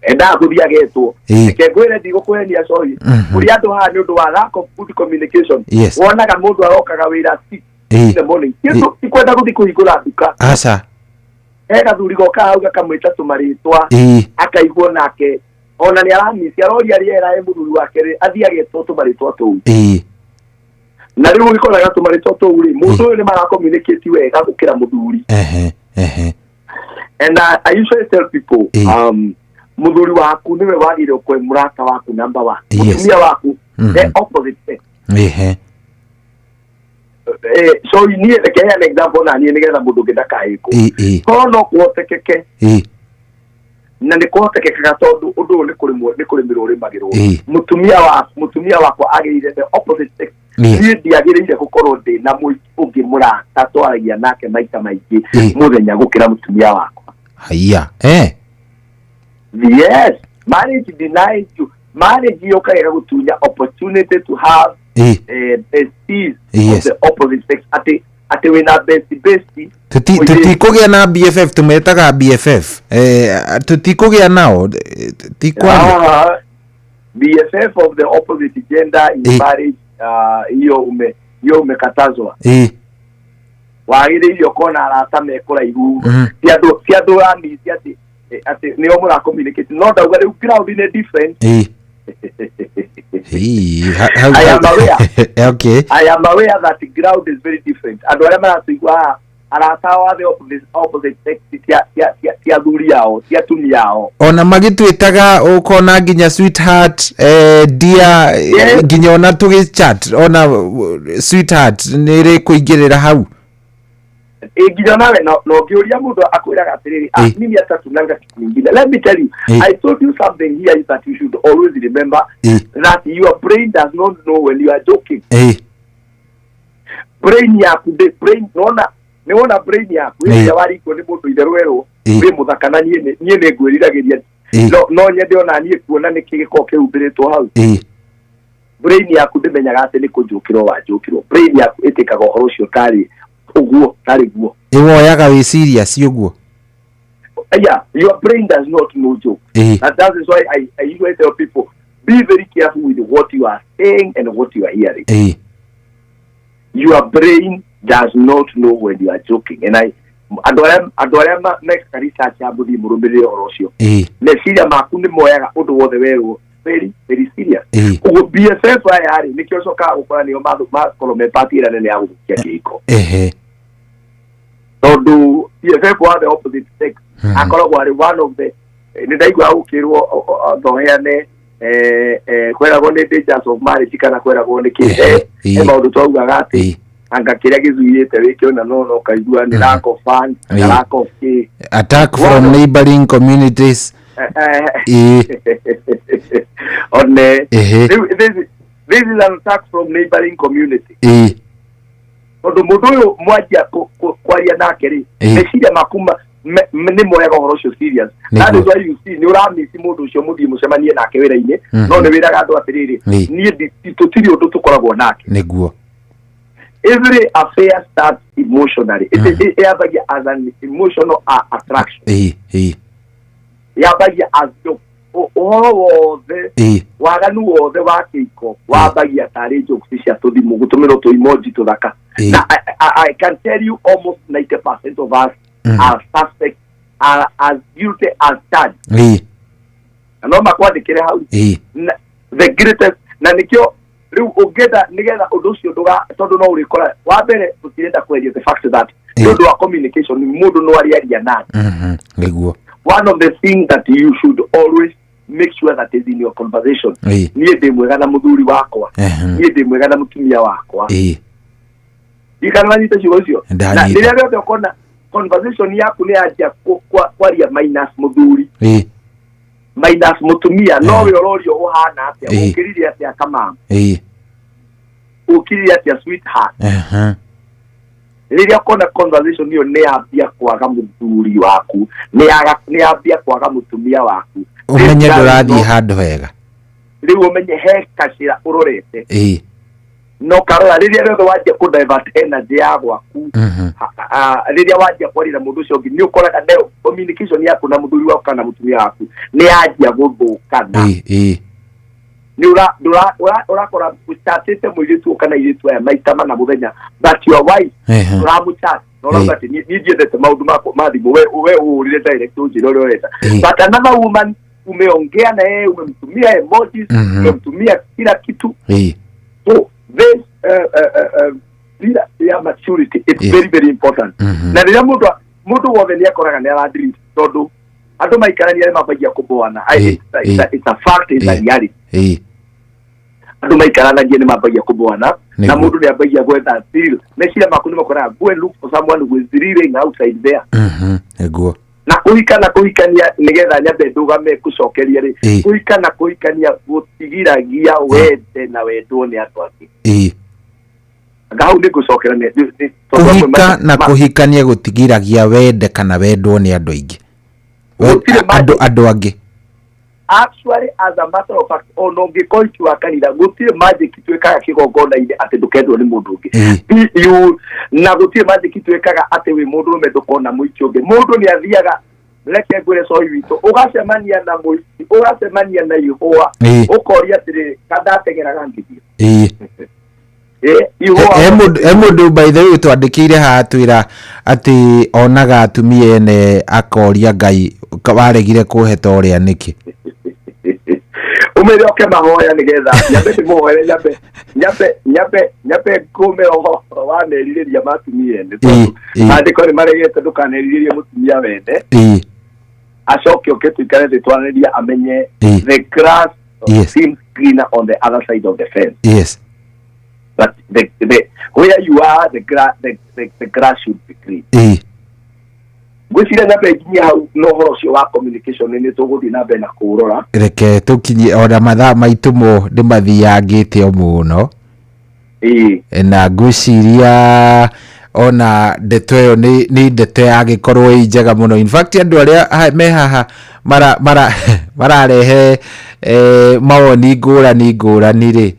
endaga gũthiĩ agetwo. Reke ngwĩre, ndigũkũhenia cohi, kũrĩ andũ haha nĩ ũndũ wa lack of good communication, wonaga mũndũ arokaga wĩra 6 in the morning, kĩndũ ti kwenda gũthiĩ kũhingũra nduka. Aca. He gathuri goka hau gakamwĩta tũmarĩtwa, akaigua nake ona nĩ aramisi, aroria rĩera ĩ mũthuri wake rĩ, athiĩ agetwo tũmarĩtwa tũu. Na rĩu ũgĩkoraga tũmarĩtwa tũu rĩ, mũndũ ũyũ nĩ maracommunicate wega gũkĩra mũthuri. Ehe ehe And I usually tell people, mũthuri waku nĩwe wagĩrĩirwo kũhe mũrata waku number one. Mũtumia waku, the opposite sex. So niĩ reke heane example na niĩ nĩgetha mũndũ ũngĩ ndakahĩkwo. Korwo no kũhotekeke, na nĩ kũhotekekaga tondũ ũndũ ũyũ nĩ kũrĩmwo, nĩ kũrĩmĩrwo ũrĩmagĩrwo. Mũtumia wakwa agĩrĩire the opposite sex. Niĩ ndiagĩrĩire gũkorwo ndĩ na ũngĩ mũrata twaragia nake maita maingĩ mũthenya gũkĩra mũtumia wakwa. Haiya. Yes, marriage denies you, marriage yũkaga gũtunya opportunity to have besties of the opposite sex, atĩ wĩna bestie bestie. Tũtikũgĩa na BFF, tũmetaga BFF, tũtikũgĩa nao, tikwaria. Ah, BFF of the opposite gender in marriage, hiyo umekatazwa. Wagĩrĩire ũkona arata me kũraihu, ti andũ ũramisi atĩ nĩo mũracommunicate, no ndauga rĩu ground nĩ different. Ĩĩ, I am aware. I am aware that the ground is very different. Andũ arĩa maratũigua haha, arata ao a the opposite sex ti athuri ao, ti atumia ao. Ona magĩtwĩtaga ũkona nginya sweetheart, dear, nginya ona tũgĩchat ona sweetheart nĩ rĩ kũingĩrĩra hau. Ĩ, nginya nawe na ũngĩũria mũndũ akwĩraga atĩrĩrĩ, "Ah, mimi hata tunanga kitu ingine." Let me tell you, I told you something here is that you should always remember that your brain does not know when you are joking. Brain yaku ndĩ brain nona nĩ wona brain yaku ĩrĩa warikwo nĩ mũndũ itherũ werwo wĩ mũthaka na niĩ nĩ ngwĩriragĩria, no nyende ona niĩ kuona nĩkĩ gĩkoragwo kĩhumbĩrĩtwo hau. Brain yaku ndĩmenyaga atĩ nĩ kũnjũkĩrwo wanjũkĩrwo. Brain yaku ĩtĩkaga ũhoro ũcio tarĩ ũguo tarĩ guo. Ĩwoyaga wĩ serious ũguo. Yeah, your brain does not know joke. And that is why I usually tell people, be very careful with what you are saying and what you are hearing. Your brain does not know when you are joking. And I Andũ arĩa mekaga research ya mũthiĩ mũrũmĩrĩre ũhoro ũcio, meciria maku nĩ moyaga ũndũ wothe werwo very very serious. Ũguo BFF aya rĩ, nĩkĩo ũcokaga gũkora nĩo makorwo me party ĩrĩa nene ya gũthũkia kĩhiko, tondũ BFF wa the opposite sex akoragwo arĩ one of the, nĩ ndaigua gũkĩrwo thoheane, kweragwo nĩ dangers of marriage kana kweragwo nĩ kĩ, he maũndũ twaugaga atĩ anga kĩrĩa gĩcuirĩte wĩkĩona no ũkaigua nĩ lack of fund, lack of kĩ. Attack from neighboring communities. One rĩu this is an attack from neighboring community, tondũ mũndũ ũyũ mwanjia kwaria nake rĩ, meciria maku nĩ moyaga ũhoro ũcio serious. Na thĩ you see nĩ ũramisi mũndũ ũcio, mũthiĩ mũcemanie nake wĩra-inĩ, no nĩ wĩraga andũ atĩrĩrĩ, niĩ tũtirĩ ũndũ tũkoragwo nake. Every affair starts emotionally. It yambagia as an emotional attraction. Yambagia as joke. Ũhoro wothe, waganu wothe wa kĩiko wambagia tarĩ jokes cia tũthimũ, gũtũmĩrwo tũ emoji tũthaka. Na I can tell you almost 90% of us are suspect, are as guilty as charged. Na no makwandĩkĩre hau. The greatest, na nĩkĩo rĩu ũngĩenda nĩgetha ũndũ ũcio ndũga, tondũ no ũrĩkora wa mbere tũtirenda kweria the fact that nĩ ũndũ wa communication, mũndũ no arĩaria nake. One of the things that you should always make sure that is in your conversation: niĩ ndĩ mwega na mũthuri wakwa, niĩ ndĩ mwega na mũtumia wakwa. Ndikana wanyita ciugo icio? Na Ndanyita. rĩrĩa rĩothe ũkona conversation yaku nĩ yanjia kwaria minus mũthuri, minus mũtumia, no we ũrorio ũhana atĩa, ũkĩrire atĩa kamama, ũkĩrire atĩa sweetheart, rĩrĩa ũkona conversation ĩyo nĩ yambia kwaga mũthuri waku, nĩ yambia kwaga mũtumia waku, ũmenye this guy ndũrathiĩ handũ hega. Rĩu ũmenye he kacĩra ũrorete. No karora rĩrĩa rĩothe wanjia kũ divert energy ya gwaku, rĩrĩa wanjia kwaria na mũndũ ũcio ũngĩ, nĩ ũkoraga nayo communication yaku na mũthuri waku kana mũtumia waku nĩ yanjia gũthũkana. Nĩ ũrakora ũchatĩte mũirĩtu ũyũ kana airĩtu aya maita mana mũthenya, but your wife ũramũchat na ũrauga atĩ niĩ ndiendete maũndũ makwa ma thimũ, we ũhũrĩre direct ũnjĩre ũrĩa ũrenda. But another woman umeongea na yeye, umemtumia emojis, umemtumia kila kitu. So this bila ya maturity, it's very very important. Na rĩrĩa mũndũ wothe nĩ akoraga nĩ aradrift, tondũ andũ maikarania nĩ mambagia kũboana. It's a fact, it's a reality. Andũ maikaranagia nĩ mambagia kũboana na mũndũ nĩ ambagia gwetha thrill. Meciria maku nĩ makoraga, go and look for someone who is thrilling outside there. Na kũhika na kũhikania, nĩgetha nyambe ndũgame kũcokeria rĩ, kũhika na kũhikania gũtigiragia wende na wendwo nĩ andũ angĩ. Anga hau nĩ ngũcokera tondũ amwe Kũhika na kũhikania gũtigiragia wende kana wendwo nĩ andũ aingĩ. Gũtirĩ Andũ angĩ. Actually, as a matter of fact, ona ũngĩkorwo ici wa kanitha, gũtirĩ magic twĩkaga kĩgongona-inĩ atĩ ndũkendwo nĩ mũndũ ũngĩ. Na gũtirĩ magic twĩkaga atĩ wĩ mũndũrũme ndũkona mũici ũngĩ. Mũndũ nĩ athiaga, reke ngwĩre cohi witũ, ũgacemania na mũici, ũgacemania na ihũa, ũkoria atĩrĩrĩ, kandateng'eraga ngĩthiĩ. Ihũa. He mũndũ by the way twandĩkĩire haha twĩra atĩ onaga atumia ene akoria Ngai, waregire kũhe ta ũrĩa nĩkĩ? Umĩre oke mahoya nĩgetha nyambe ndĩmũhoere, nyambe ngũme ũhoro wa merirĩria ma atumia ene, tondũ maandĩko nĩ maregete ndũkanerirĩrie mũtumia wene. Acoke oke tũikare thĩ twaranĩria, amenye the grass seems greener on the other side of the fence, but the where you are, the grass should be green. Ngwĩciria nyambe nginyie hau na ũhoro ũcio wa communication nĩ tũgũthiĩ na mbere na kũũrora. Reke tũkinyie, ona mathaa maitũ mo nĩ mathiangĩte o mũno. Na ngwĩciria ona ndeto ĩyo nĩ ndeto yagĩkorwo ĩ njega mũno. In fact, andũ arĩa me haha mararehe mawoni ngũrani ngũrani rĩ,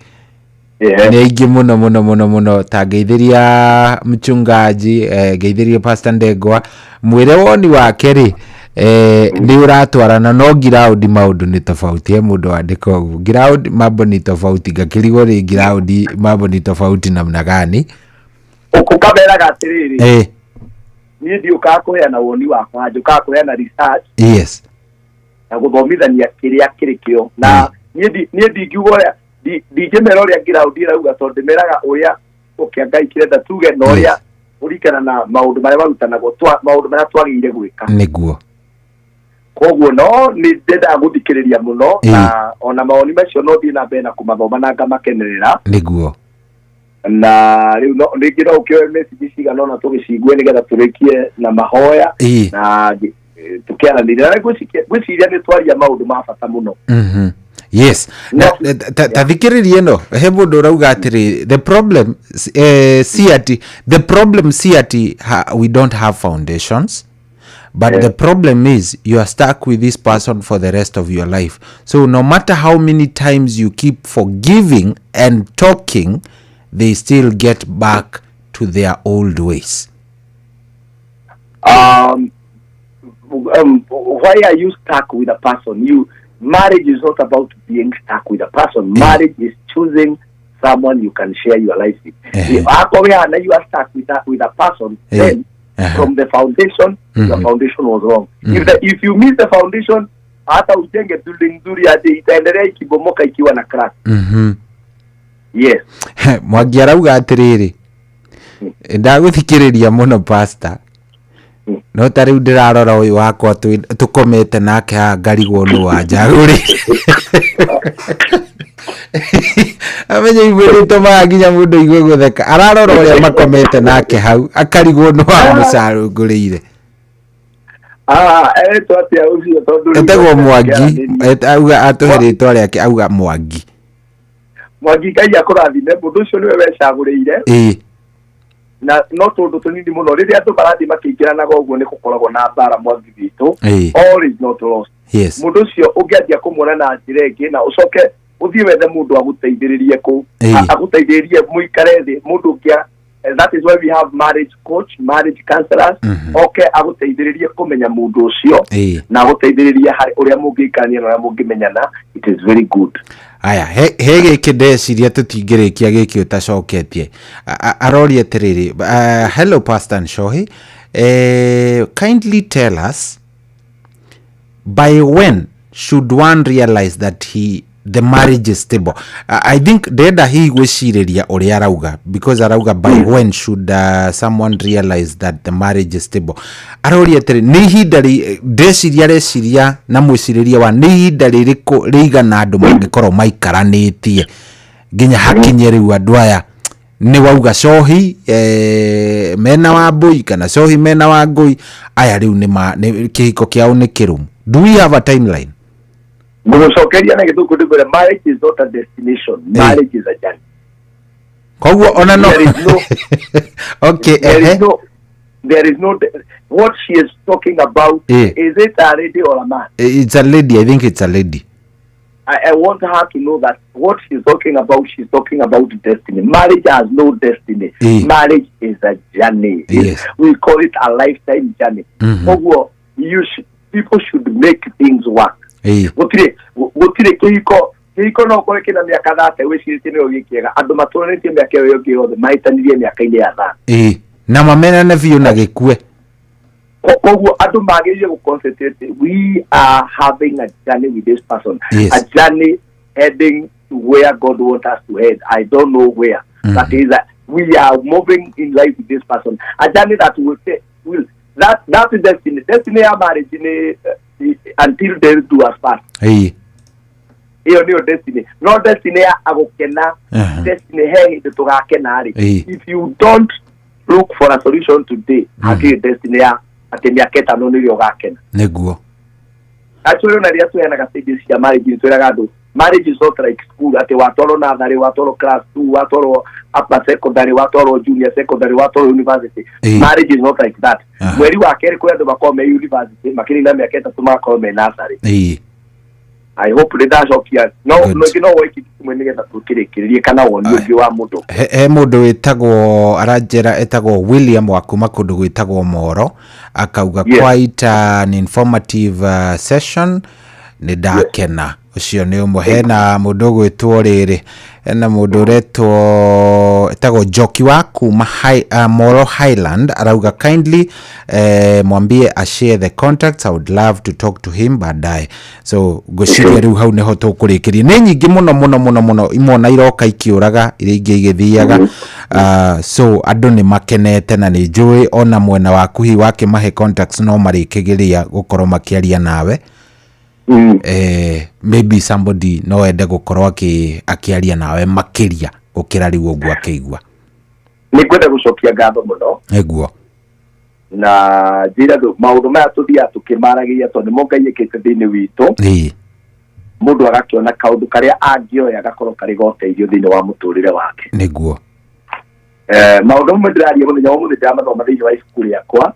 nĩ aingĩ mũno mũno mũno mũno. Ta ngeithĩria mchungaji, ngeithĩria Pastor Ndegwa, mwĩre woni wake rĩ, nĩ ũratwarana no ground maũndũ nĩ tofauti. He mũndũ wandĩka ũguo, ground mambo ni tofauti. Ngakĩrigwo rĩ, ground mambo ni tofauti namna gani? Ũkameraga atĩrĩrĩ, Niĩ ndiũkaga kũheana woni wakwa, njũkaga kũheana research na gũthomithania kĩrĩa kĩrĩ kĩo. Na niĩ ndingiuga ũrĩa ndingĩmera ũrĩa ground ĩrauga, tondũ ndĩmeraga ũrĩa ũkĩa Ngai kĩrenda tuge na ũrĩa kũringana na maũndũ marĩa marutanagwo, maũndũ marĩa twagĩrĩire gwĩka. Koguo no nĩ ndendaga gũthikĩrĩria mũno, na ona mawoni macio no thiĩ na mbere na kũmathoma na ngamakenerera. Na rĩu no rĩngĩ no ũkĩoe message cigana ũna tũgĩcigue nĩgetha tũrĩkie na mahoya na tũkĩaranĩria. Na ngwĩciria nĩ twaria maũndũ ma bata mũno. Yes. Na ta thikĩrĩria ĩno, he mũndũ ũrauga atĩrĩ, the problem si ati the problem si ati we don't have foundations, but the problem is you are stuck with this person for the rest of your life, so no matter how many times you keep forgiving and talking, they still get back to their old ways. Why are you stuck with a person? You marriage is not about being stuck with a person. Marriage is choosing someone you can share your life with. Akorwo you are stuck with a person, then from the foundation, your foundation was wrong. If you miss the foundation, hata ujenge building nzuri aje, itaendelea ikibomoka ikiwa na crack. Yes. Mwangi arauga atĩrĩrĩ, ndagũthikĩrĩria mũno, pastor, no ta rĩu ndĩrarora ũyũ wakwa tũkomete nake haha, ngarigwo nũ wanjagũrĩire. Amenye imwe nĩtũmaga nginya mũndũ aigue gũtheka. Ararora ũrĩa makomete nake hau, akarigwo nũ wamũcagũrĩire. Ah, etwo atĩa ũcio? Tondũ rĩu Etagwo Mwangi. Auga atũhe rĩtwa rĩake, auga Mwangi. Mwangi, Ngai akũrathime. Mũndũ ũcio nĩwe wecagũrĩire. Na no tũndũ tũnini mũno, rĩrĩa andũ marathiĩ makĩingĩranaga ũguo, nĩ gũkoragwo na mbara, Mwangi witũ. All is not lost. Mũndũ ũcio ũngĩanjia kũmuona na njĩra ĩngĩ, na ũcoke ũthiĩ wethe mũndũ agũteithĩrĩrie kũ agũteithĩrĩrie mũikare thĩ, mũndũ ũngĩ that is why we have marriage coach, marriage counselors, oke agũteithĩrĩrie kũmenya mũndũ ũcio na agũteithĩrĩrie harĩ ũrĩa mũngĩikarania na ũrĩa mũngĩmenyana. It is very good. Aya, he gĩkĩ ndeciria tũtingĩrĩkia gĩkĩ ũtacoketie. Aroria atĩrĩrĩ, "Hello Pastor Nshohi, kindly tell us, by when should one realize that the marriage is stable?" I think ndĩrenda hihi gwĩcirĩria ũrĩa arauga, because arauga, "By when should someone realize that the marriage is stable?" Aroria atĩrĩ, nĩ ihinda ndĩreciria, areciria na mwĩcirĩrie wa nĩ ihinda rĩrĩkũ rĩigana andũ mangĩkorwo maikaranĩtie nginya hakinye rĩu andũ aya nĩ wauga cohi mena wa mbũi kana cohi mena wa ngũi, aya rĩu nĩ kĩhiko kĩao nĩ kĩrũmu. Do we have a timeline? Ngũgũcokeria na Gĩthũngũ ndĩkwĩre, marriage is not a destination, marriage is a journey. Koguo ona no There is no there is no there is no what she is talking about. Is it a lady or a man? It's a lady. I think it's a lady. I want her to know that what she's talking about, she's talking about destiny. Marriage has no destiny. Marriage is a journey. We call it a lifetime journey. Koguo, people should make things work. Gũtirĩ kĩhiko no ũkore kĩna mĩaka 30 wĩcirĩtie nĩyo gĩkĩega. Andũ matũranĩtie mĩaka ĩyo ĩngĩ yothe mahĩtanirie mĩaka-inĩ ya 30. Na mamenane biũ na gĩkue. Koguo andũ magĩrĩire gũ-concentrate, we are having a journey with this person, a journey heading to where God wants us to head. I don't know where, but is that we are moving in life with this person, a journey that will take will that that is destiny. Destiny ya marriage ni until death do us part. Ĩyo nĩyo destiny, no destiny ya agũkena, destiny he hĩndĩ tũgakena rĩ, if you don't look for a solution today, hatirĩ destiny ya atĩ mĩaka 5 nĩrĩo ũgakena. Actually, ona rĩrĩa tũheanaga stages cia marriage, nĩ twĩraga andũ marriage is not like school, atĩ watwarwo natharĩ, watwarwo class 2, watwarwo upper secondary, watwarwo junior secondary, watwarwo university. Marriage is not like that. Mweri wa kerĩ kwĩ andũ makorwo me university, makĩrina mĩaka 3 magakorwo me natharĩ. I hope nĩ ndacokia. No Good. no ĩngĩ no woe kĩndũ kĩmwe nĩgetha tũkĩrĩkĩrĩrie, kana woni ũngĩ wa mũndũ. He mũndũ wĩtagwo, aranjĩra etagwo William wa kuma kũndũ gwĩtagwo Moro, akauga, "Quite an informative session, nĩ ndakena." Ũcio nĩ ũmwe. Hena mũndũ ũgwĩtwo rĩrĩ, hena mũndũ ũretwo etagwo Njoki wa kuma Moro Highland, arauga kindly mwambie ashare the contacts, I would love to talk to him baadaye. So ngwĩciria rĩu hau nĩho tũkũrĩkĩria. Nĩ nyingĩ mũno mũno mũno mũno, imwe ona iroka ikĩũraga, iria ingĩ igĩthiaga. So andũ nĩ makenete na nĩ njũĩ ona mwena waku hihi wakĩmahe contacts no marĩkĩgĩria gũkorwo makĩaria nawe. Maybe somebody no ende gũkorwo akĩaria nawe makĩria gũkĩra rĩu ũguo akĩigua. Nĩ ngwenda gũcokia ngatho mũno. Nĩguo. Na njĩra andũ maũndũ maya tũthiaga tũkĩmaragĩria tondũ nĩmo Ngai ĩkĩte thĩinĩ witũ. Mũndũ agakĩona kaũndũ karĩa angĩoya gakorwo karĩ ga ũteithio thĩinĩ wa mũtũrĩre wake. Nĩguo. Maũndũ mamwe ndĩraria mũthenya wa ũmũthĩ ndĩramathoma thĩinĩ wa ibuku rĩakwa.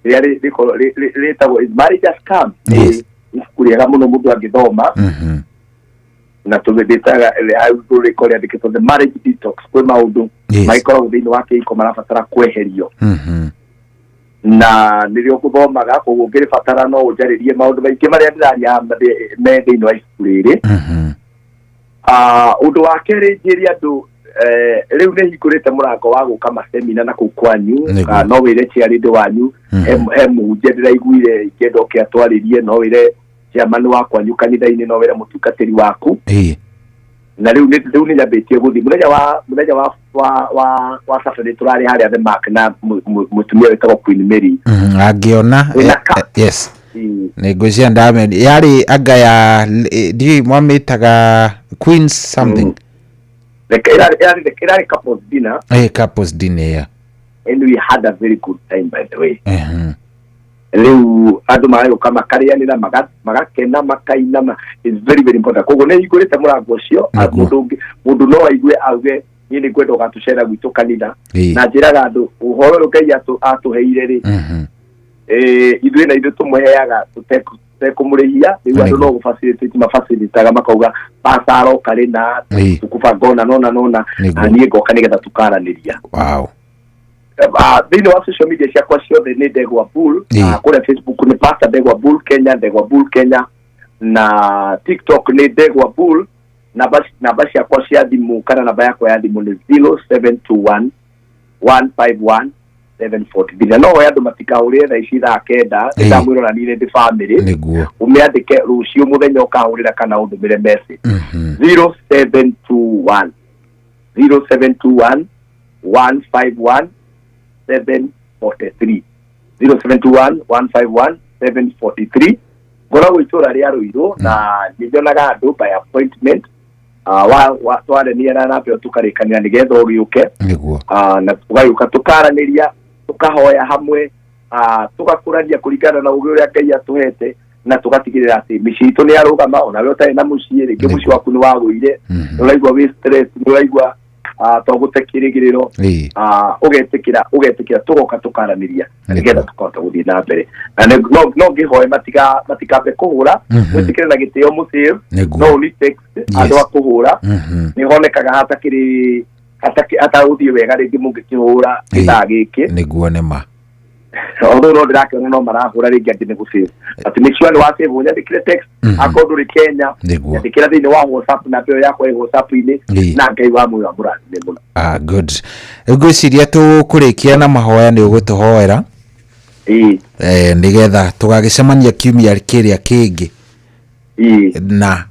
Rĩrĩa rĩtagwo Is Marriage a Scam? Ibuku rĩega mũno mũndũ angĩthoma. Na tũrĩtaga rĩkorwo rĩandĩkĩtwo The Marriage Detox. Kwĩ maũndũ magĩkoragwo thĩinĩ wa kĩhiko marabatara kweherio. Na nĩrĩo ngũthomaga, koguo ũngĩrĩbatara no ũnjarĩrie maũndũ maingĩ marĩa ndĩraria me thĩinĩ wa ibuku rĩrĩ. Ũndũ wa kerĩ njĩre andũ, rĩu nĩ hingũrĩte mũrango wa gũka masemina na kũu kwanyu. No wĩre chairlady wanyu, he mũhunjia ndĩraiguire ingĩenda ũke atwarĩrie, no wĩre chairman wa kwanyu kanitha-inĩ, no wĩre mũtungatĩri waku. Na rĩu nĩ nyambĩtie gũthiĩ mũthenya wa mũthenya wa wa wa wa Saturday tũrarĩ harĩa The Mark na mũtumia wĩtagwo Queen Mary. Angĩona, yes. Nĩ ngwĩciria ndame yarĩ anga ya ndiũĩ mwamĩtaga Queen's something. Ĩrarĩ couples dinner. Couples dinner, yeah. And we had a very good time, by the way. Rĩu andũ maragĩũka makarĩanĩra, magakena, makaina, it's very very important. Koguo nĩ hingũrĩte mũrango ũcio, mũndũ no aigue auge niĩ nĩ ngwenda ũgatũcera gwitũ kanitha. Na njĩraga andũ ũhoro ũyũ Ngai atũheire rĩ, ithuĩ na ithuĩ tũmũheaga tũtekũmũrĩhia. Rĩu andũ no gũfacilitate mafacilitaga makauga pasta aroka rĩ na tũkũbanga ũna nona nona, na niĩ ngoka nĩgetha tũkaranĩria. Wow. Thĩinĩ wa social media ciakwa ciothe nĩ Ndegwa Bull. Kũrĩa Facebook nĩ Pastor Ndegwa Bull Kenya, Ndegwa Bull Kenya, na TikTok nĩ Ndegwa Bull. Namba ciakwa cia thimũ kana namba yakwa ya thimũ nĩ 0721 151 743. No hoya andũ matikahũrĩre thaa ici thaa 9, ndamwĩra ona niĩ ndĩ family. Nĩguo. Ũmĩandĩke rũciũ mũthenya ũkahũrĩra kana ũndũmĩre message. 0721 0721 151 743. 0721 151 743. Ngoragwo itũra rĩa Ruiru na nĩ nyonaga andũ by appointment. Twarania na namba ĩyo tũkarĩkanĩra nĩgetha ũgĩũke. Nĩguo. Na tũgagĩũka tũkaranĩria, tũkahoya hamwe, tũgakũrania kũringana na ũgĩ ũrĩa Ngai atũhete, na tũgatigĩrĩra atĩ mĩciĩ itũ nĩ yarũgama. Ona we ũtarĩ na mũciĩ, rĩngĩ mũciĩ waku nĩ wagũire, nĩ ũraigua wĩ stress, nĩ ũraigua to gũte kĩrĩgĩrĩro, ũgetĩkĩra tũgoka tũkaranĩria nĩgetha tũkahota gũthiĩ na mbere. Na no ngĩhoe matikambe kũhũra, mwĩtĩkĩre na gĩtĩo mũsave, no only text andũ a kũhũra. Nĩ honekaga hatakĩrĩ hatagũthiĩ wega rĩngĩ mũngĩkĩhũra gĩthaa gĩkĩ. Nĩguo nĩ ma. Although no ndĩrakĩona no marahũra rĩngĩ angĩ nĩ gũsave, but make sure nĩ wa save ũnyandĩkĩre text. Akorwo ndũrĩ Kenya, nyandĩkĩra thĩinĩ wa WhatsApp, namba ĩyo yakwa ĩ WhatsApp-inĩ, na Ngai wa muoyo amũrathime mũno. Good. Rĩu ngwĩciria tũkũrĩkia na mahoya, nĩ ũgũtũhoera nĩgetha tũgagĩcemania kiumia kĩrĩa kĩngĩ na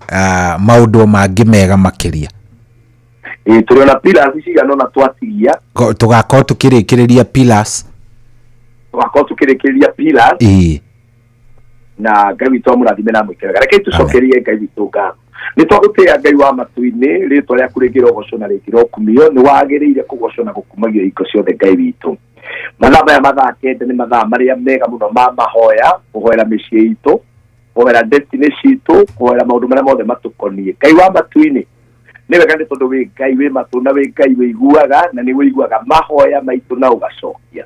maũndũ mangĩ mega makĩria. Tũrĩ ona pillars cigana ũna twatigia. Tũgakorwo tũkĩrĩkĩrĩria pillars. Tũgakorwo tũkĩrĩkĩrĩria pillars. Na Ngai witũ amũrathime na amwĩke wega. Rekei tũcokerie Ngai witũ ngatho. Nĩ twagũtĩĩa Ngai wa matu-inĩ, rĩtwa rĩaku rĩngĩrogocwo na rĩngĩrokumio, nĩ wagĩrĩire kũgocwo na gũkumagio hingo ciothe Ngai witũ. Mathaa maya mathaa 9 nĩ mathaa marĩa mega mũno ma mahoya, kũhoera mĩciĩ itũ, kũhoera destiny citũ, kũhoera maũndũ marĩa mothe matũkoniĩ. Ngai wa matu-inĩ, nĩ wega nĩ tondũ wĩ Ngai wĩ matũ na wĩ Ngai wĩiguaga, na nĩ wĩiguaga mahoya maitũ na ũgacokia.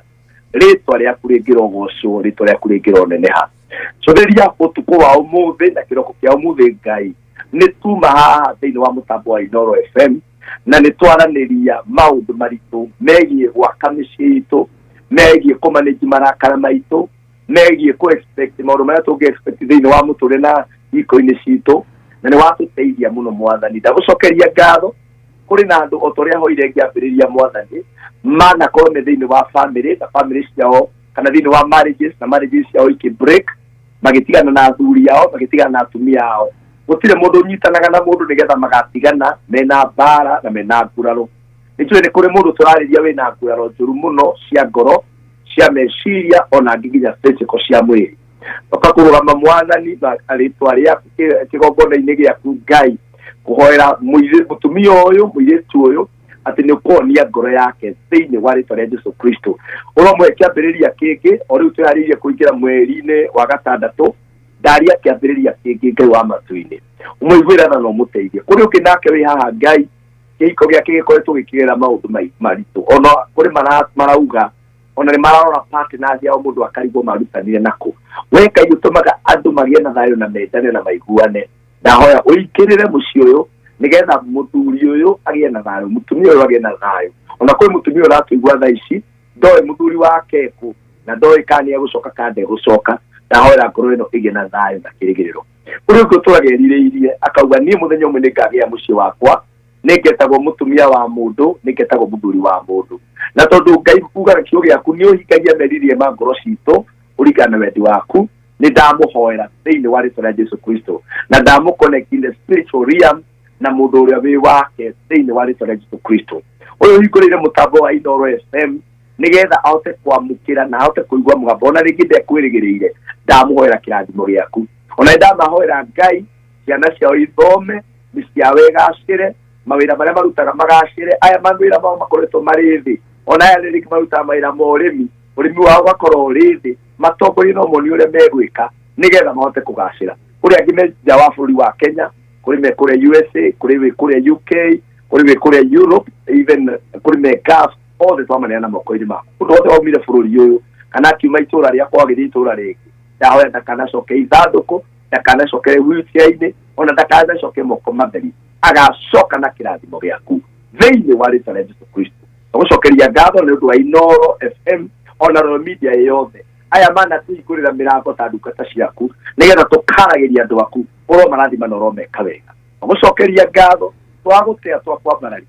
Rĩtwa rĩaku rĩngĩrogocwo, rĩtwa rĩaku rĩngĩroneneha. Cũthĩria ũtukũ wa ũmũthĩ na kĩroko kĩa ũmũthĩ Ngai, nĩ tuma haha thĩinĩ wa mũtambo wa Inooro FM, na nĩ twaranĩria maũndũ maritũ megiĩ gwaka mĩciĩ itũ, megiĩ kũmanage marakara maitũ, megiĩ kũ expect maũndũ marĩa tũngĩ expect thĩinĩ wa mũtũrĩre na Ihiko-inĩ citũ na nĩ watũteithia mũno Mwathani. Ndagũcokeria ngatho. Kũrĩ na andũ o ta ũrĩa hoire ngĩambĩrĩria, Mwathani, manakorwo me thĩinĩ wa family na family ciao kana thĩinĩ wa marriages na marriages ciao ikĩ break, magĩtigana na athuri ao, magĩtigana na atumia ao. Gũtirĩ mũndũ ũnyitanaga na mũndũ nĩgetha magatigana mena mbara na mena nguraro. Nĩ njũĩ nĩ kũrĩ mũndũ tũrarĩria wĩna nguraro njũru mũno cia ngoro, cia meciria, ona angĩ nginya physical cia mwĩrĩ. Oka kũrũgama, Mwathani, na rĩtwa rĩaku kĩgongona-inĩ gĩaku, Ngai, kũhoera mũtumia ũyũ, mũirĩtu ũyũ, atĩ nĩ ũkũhonia ngoro yake thĩinĩ wa rĩtwa rĩa Jesu Kristo. Ũromwe kĩambĩrĩria kĩngĩ o rĩu twĩharĩirie kũingĩra mweri-inĩ wa gatandatũ. Ndaria kĩambĩrĩria kĩngĩ, Ngai wa matu-inĩ, ũmũiguĩre tha na ũmũteithie. Kũrĩ ũngĩ nake wĩ haha, Ngai, kĩhiko gĩake gĩkoretwo gĩkĩgera maũndũ maritũ, ona kũrĩ marauga ona nĩ mararora partners yao, mũndũ akarigwo marutanire nako. We Ngai ũtũmaga andũ magĩe na thayũ na mendane na maiguane, ndahoya ũingĩrĩre mũciĩ ũyũ nĩgetha mũthuri ũyũ agĩe na thayũ, mũtumia ũyũ agĩe na thayũ. Ona kwĩ mũtumia ũratũigua thaa ici ndoĩ mũthuri wake kũ na ndoĩ kana nĩ egũcoka kana ndegũcoka, ndahoera ngoro ĩno ĩgĩe na thayũ na kĩrĩgĩrĩro. Kũrĩ ũngĩ ũtũraga erirĩirie akauga, niĩ mũthenya ũmwe nĩ ngagĩa mũciĩ wakwa, nĩ ngetagwo mũtumia wa mũndũ, nĩ ngetagwo mũthuri wa mũndũ. Na tondũ Ngai ugaga kiugo gĩaku nĩ ũhingagia merirĩria ma ngoro citũ kũringana na wendi waku, nĩ ndamũhoera thĩinĩ wa rĩtwa rĩa Jesu Kristo na ndamũ connect in the spiritual realm na mũndũ ũrĩa wĩ wake thĩinĩ wa rĩtwa rĩa Jesu Kristo. Ũyũ ũhingũrĩire mũtambo wa Inooro FM nĩgetha ahote kwamũkĩra na ahote kũigua mũgambo ona rĩngĩ ndekwĩrĩgĩrĩire, ndamũhoera kĩrathimo gĩaku. Ona nĩ ndamahoera, Ngai, ciana ciao ithome, mĩciĩ yao ĩgacĩre, mawĩra marĩa marutaga magacĩre. Aya mawĩra mao makoretwo marĩ thĩ, ona aya rĩngĩ marutaga mawĩra ma ũrĩmi, ũrĩmi wao ũgakorwo ũrĩ thĩ, matongorie no moni ũrĩa megwĩka nĩgetha mahote kũgacĩra. Kũrĩ angĩ me nja wa bũrũri wa Kenya, kũrĩ me kũrĩa USA, kũrĩ wĩ kũrĩa UK, kũrĩ wĩ kũrĩa Europe, even kũrĩ me Gulf, othe twamaneana moko-inĩ maku. Mũndũ wothe waumire bũrũri ũyũ kana akiuma itũra rĩakwa agĩthiĩ itũra rĩngĩ, ndahoya ndakanacoke ithandũkũ, ndakanacokere wheelchair-inĩ, ona ndakanacoke moko matheri, agacoka na kĩrathimo gĩaku thĩinĩ wa rĩtwa rĩa Jesu Kristo. Tũgũcokeria ngatho nĩ ũndũ wa Inooro FM ona Royal Media yothe aya manatũhingũrĩra mĩrango ta ndungata ciaku nĩgetha tũkaragĩria andũ aku. Ũromarathima na ũromeka wega. Tũgũcokeria ngatho, twagũtĩa, twakwambararia,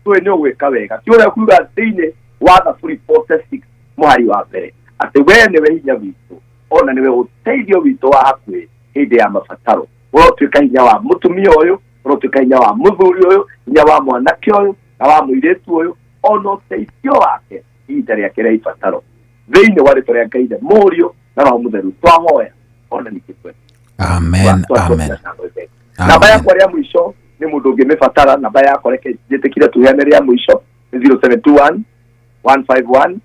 tũĩ nĩ ũgwĩka wega. Ti ũrĩa kuga thĩinĩ wa Thaburi 46 mũhari wa mbere atĩ we nĩwe hinya witũ ona nĩwe ũteithio witũ wa hakuhĩ hĩndĩ ya mabataro. Ũrotuĩka hinya wa mũtumia ũyũ, ũrotuĩka hinya wa mũthuri ũyũ, hinya wa mwanake ũyũ na wa mũirĩtu ũyũ, ona ũteithio wake ihinda rĩake rĩa ibataro, thĩinĩ wa rĩtwa rĩa Ngai Ithe, Mũriũ na Roho Mũtheru twahoya ona ningĩ twe. Amen, amen. Namba yakwa rĩa mũico nĩ mũndũ ũngĩmĩbatara, namba yakwa reke njĩtĩkire tuheane rĩa mũico nĩ 0721 151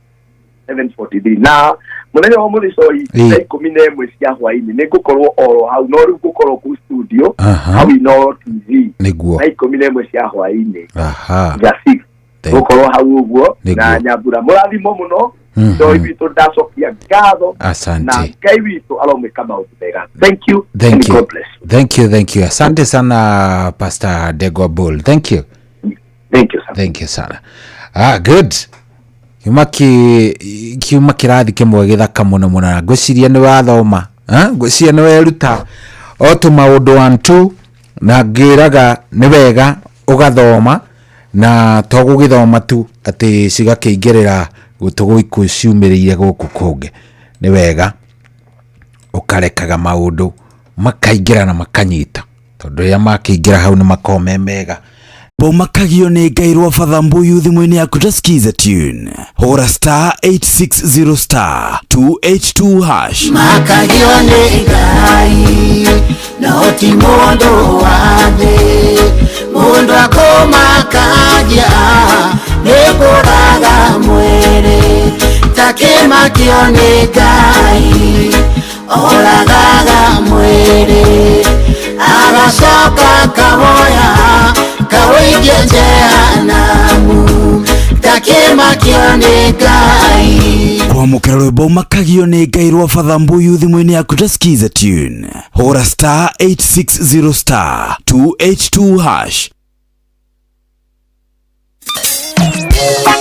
743. Na mũthenya wa mũthĩ coi thaa 11 cia hwainĩ nĩ ngũkorwo oro hau, no rĩu ngũkorwo kuu studio hau Inooro TV. Thaa 11 cia hwainĩ, thaa 6 gũkorwo hau ũguo na Nyambura. Mũrathimo mũno. Toi witũ, ndacokia ngatho. Asante. Na Ngai witũ aromwĩka maũndũ mega. Thank you. Thank and you. God bless you. Thank you, thank you. Asante sana, Pastor Degwa Bull. Thank you. Thank you, sir. Thank you sana. Ah, good. Kiuma ki kiuma kĩrathi kĩmwe gĩthaka mũno mũno na ngwĩciria nĩ wathoma. Eh? Ngwĩciria nĩ weruta o tũmaũndũ one two, na ngĩraga nĩ wega ũgathoma na to gũgĩthoma tu atĩ cigakĩingĩrĩra gũtũ gũikũ ciumĩrĩire gũkũ kũngĩ. Nĩ wega ũkarekaga maũndũ makaingĩra na makanyita, tondũ rĩrĩa makĩingĩra hau nĩ makoragwo me mega. Bomakagio nĩ Ngai rwa Father Mbuyu thimũ-inĩ yaku ta skiza tune, hũra *860*282#. Makagio nĩ Ngai no ti mũndũ wa thĩ. Mũndũ akũmakagia nĩ kũraga mwĩrĩ, takĩmakio nĩ Ngai oragaga mwĩrĩ, agacoka kawoya kawĩikie jehanamu, takĩmakio nĩ Ngai. Kwamũkĩra rwĩmbo Makagio nĩ Ngai rwa Father Mbuyu thimũ-inĩ yaku ta skiza tune, hũra *860*282#.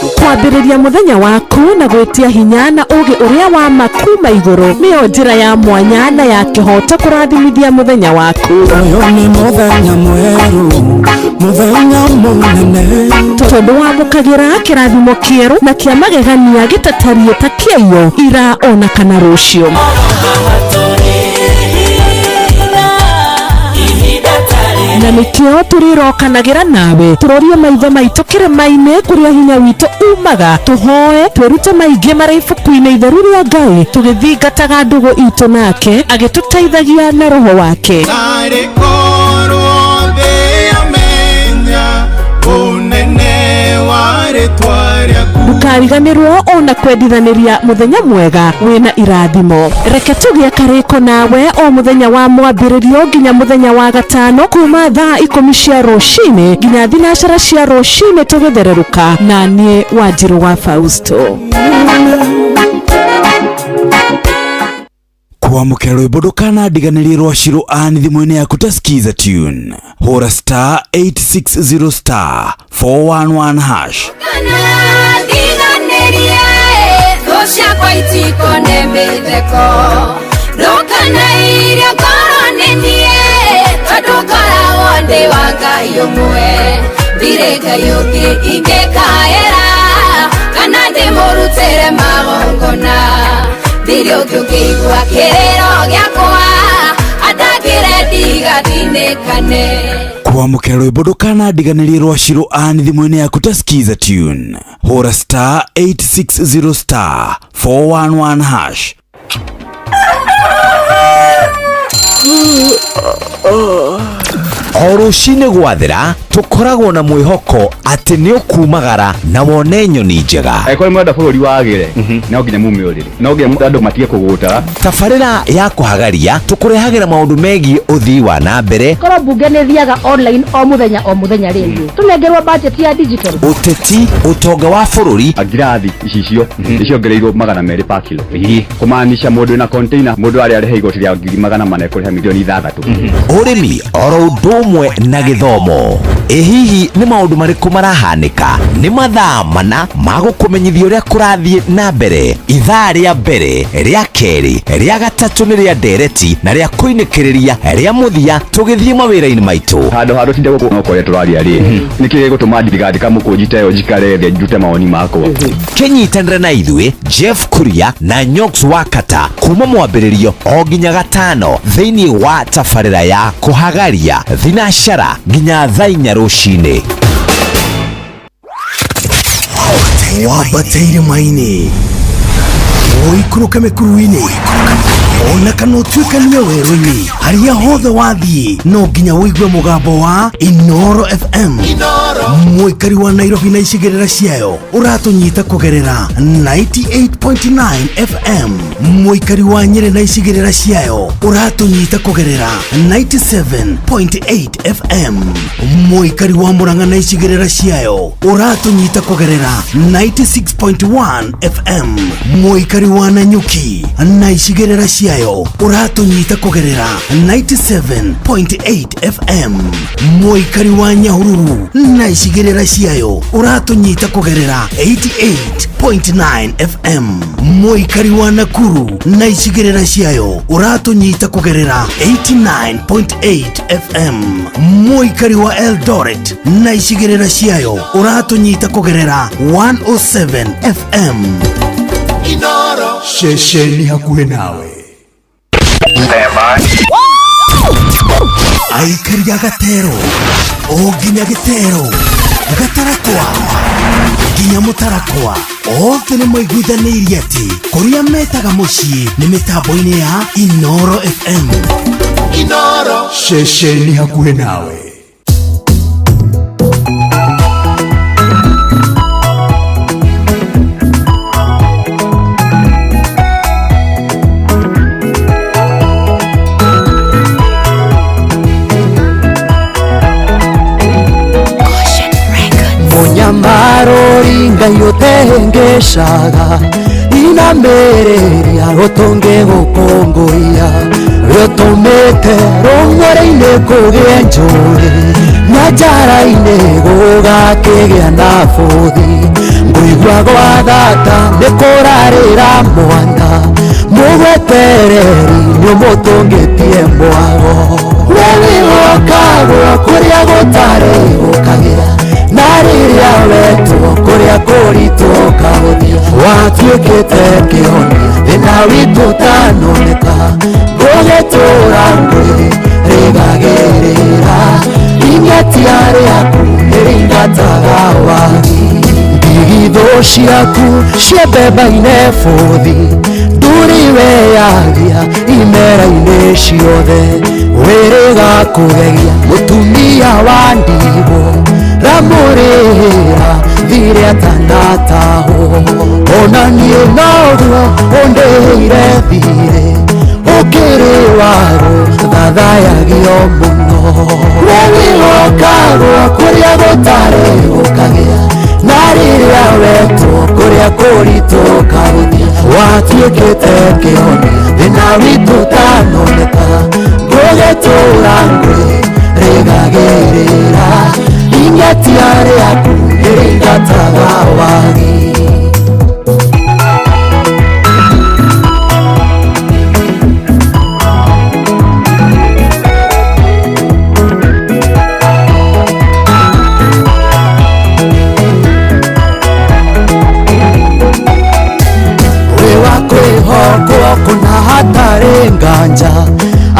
Kwambĩrĩria mũthenya waku na gwĩtia hinya na ũgĩ ũrĩa wa makuma igũrũ nĩyo njĩra ya mwanya na ya kĩhoto kũrathimithia mũthenya waku. Ũyũ nĩ mũthenya mwerũ, mũthenya mũnene. Tondũ wamũkagĩra kĩrathimo kĩerũ na kĩa magegania gĩtatariĩ ta kĩaiyo ira ona kana rũciũ. Na nĩkĩo tũrĩrokanagĩra nawe tũrorie maitho maitũ kĩrĩma-inĩ kũrĩa hinya witũ umaga, tũhoe twĩrute maingĩ marĩ ibuku-inĩ itheru rĩa Ngai tũgĩthingataga ndũgũ itũ nake agĩtũteithagia na roho wake. Narĩ korwo thĩ yamenya ũnene wa rĩtwa rĩaku. Ndũkariganĩrwo ona kwendithanĩria mũthenya mwega wĩna irathimo. Reke tũgĩe karĩko nawe o mũthenya wa mwambĩrĩrio nginya mũthenya wa gatano kuma thaa 10 cia rũcinĩ nginya 9 cia rũcinĩ tũgĩthererũka na niĩ Wanjirũ wa Fausto. Kwamũkĩra rwĩmbo ndũkanandiganĩrie rwa Shiro Ann thimũ-inĩ yaku ta Skiza tune. Hũra star 860 star 411 hash. Ndiganĩrie thũ ciakwa itikone mĩtheko, ndũkanairie ngoro nĩ niĩ tondũ ngoragwo ndĩ wa Ngai ũmwe, ndirĩ Ngai ũngĩ ingĩkaĩra kana ndĩmũrutĩre magongona, ndirĩ ũngĩ ũngĩigua kĩrĩro gĩakwa atangĩre ndigathinĩkane. Kwamũkĩra rwĩmbo ndũkanandiganĩrie rwa Shiro Ann thimũ-inĩ yaku ta Skiza tune. Hũra star 860 star 411 hash. O rũcinĩ gwathera tũkoragwo na mwĩhoko atĩ nĩ ũkumagara na wone nyoni njega. Angĩkorwo nĩ mũrenda bũrũri wagĩre, no nginya mume ũrĩrĩ, no nginya andũ matige kũgũta. Tabarĩra ya kũhagaria tũkũrehagĩra maũndũ megiĩ ũthii wa na mbere. Korwo mbunge nĩ thiaga online o mũthenya rĩngĩ tũnengerwo budget ya digital. Ũteti, ũtonga wa bũrũri. Ngirathi icicio nĩciongereirwo 200 pa kilo, kũmaanisha mũndũ wĩna container mũndũ arĩa arĩha igoti rĩa 400,000 ekũrĩha milioni 6. Ũrĩmi oro ũndũ ũmwe na gĩthomo. Ĩ hihi nĩ maũndũ marĩkũ marahanĩka? Nĩ mathaa mana ma gũkũmenyithia ũrĩa kũrathiĩ na mbere. Ithaa rĩa mbere, rĩa kerĩ, rĩa gatatũ nĩ rĩa ndereti na rĩa kũinĩkĩrĩria rĩa mũthia tũgĩthiĩ mawĩra-inĩ maitũ. Handũ ha tũtinde gũkũ no kũrĩa tũraria rĩ, nĩkĩ gĩgũtũma ndigandĩka mũkũnji ta ĩyo njikare thĩ njute mawoni makwa? Kĩnyitanĩre na ithuĩ Jeff Kuria na Nyox Wakata kuma mwambĩrĩrio o nginya gatano thĩinĩ wa tabarĩra ya kũhagaria thinashara nginya thaa 4 rũcinĩ. Wambate irĩma-inĩ, ũikũrũke mĩkuru-inĩ, ona kana ũtuĩkanie werũ-inĩ, harĩa hothe wathiĩ no nginya ũigue mũgambo wa Inoro FM. Mũikari wa Nairobi na icigĩrĩra ciayo ũratũnyita kũgerera 98.9 FM. Mũikari wa Nyĩrĩ na icigĩrĩra ciayo ũratũnyita kũgerera 97.8 FM. Mũikari wa Murang'a na icigĩrĩra ciayo ũratũnyita kũgerera 96.1 FM. Mũikari wa Nanyuki na icigĩrĩra ciayo ũratũnyita kũgerera 97.8 FM. Mũikari wa Nyahururu na icigĩrĩra ciayo ũratũnyita kũgerera 88.9 FM. Mũikari wa Nakuru na icigĩrĩra ciayo ũratũnyita kũgerera 89.8 FM. Mũikari wa Eldoret na icigĩrĩra ciayo ũratũnyita kũgerera 107 FM. Inoro ceceni hakuhĩ nawe. Aikari a Gatero o nginya Gĩtero, Gatarakwa nginya Mũtarakwa, othe nĩ maiguithanĩirie atĩ kũrĩa metaga mũciĩ nĩ mĩtambo-inĩ ya Inoro FM. Inoro ceceni hakuhĩ nawe. Munyamaro Ngai ũtehengeshaga inamĩrĩria ũtũnge gũkũngũiya rĩũtũmĩte rũng'ũrĩ-inĩ kũgĩe njũĩ nyanjara-inĩ gũgakĩgĩa na bũthi. Ndaigua gwathata nĩ kũrarĩra mwana mũgwetereri nĩ ũmũtũngĩtie mwago we wĩhokagwo kũrĩa gũtarĩ gũkagĩa na rĩrĩa wetwo kũrĩa kũritũ ũkahũthia watuĩkĩte kĩhonia thĩna witũ ũtanoneka ngũgĩtũra ngwĩrĩgagĩrĩra ing'atia rĩaku nĩrĩingataga wagi ndigithũ ciaku ciembemba-inĩ bũthi nduri weyagia imera-inĩ ciothe wĩrĩga kũgegia mũtumia wa ndigwo ramũrĩhĩra thirĩ atanatahwo ona niĩ noguo ũndĩhĩire thirĩ ũkĩrĩ warũ thathayagio mũno we wĩhokagwo kũrĩa gũtarĩ gũkagĩa na rĩrĩa wetwo kũrĩa kũritũ ũkahũthia watuĩkĩte kĩhonia thĩna witũ ũtanoneka ngũgĩtũra ngwĩrĩgagĩrĩra ing'atia rĩaku nĩrĩingataga wagi. Kuna hatarĩ nganja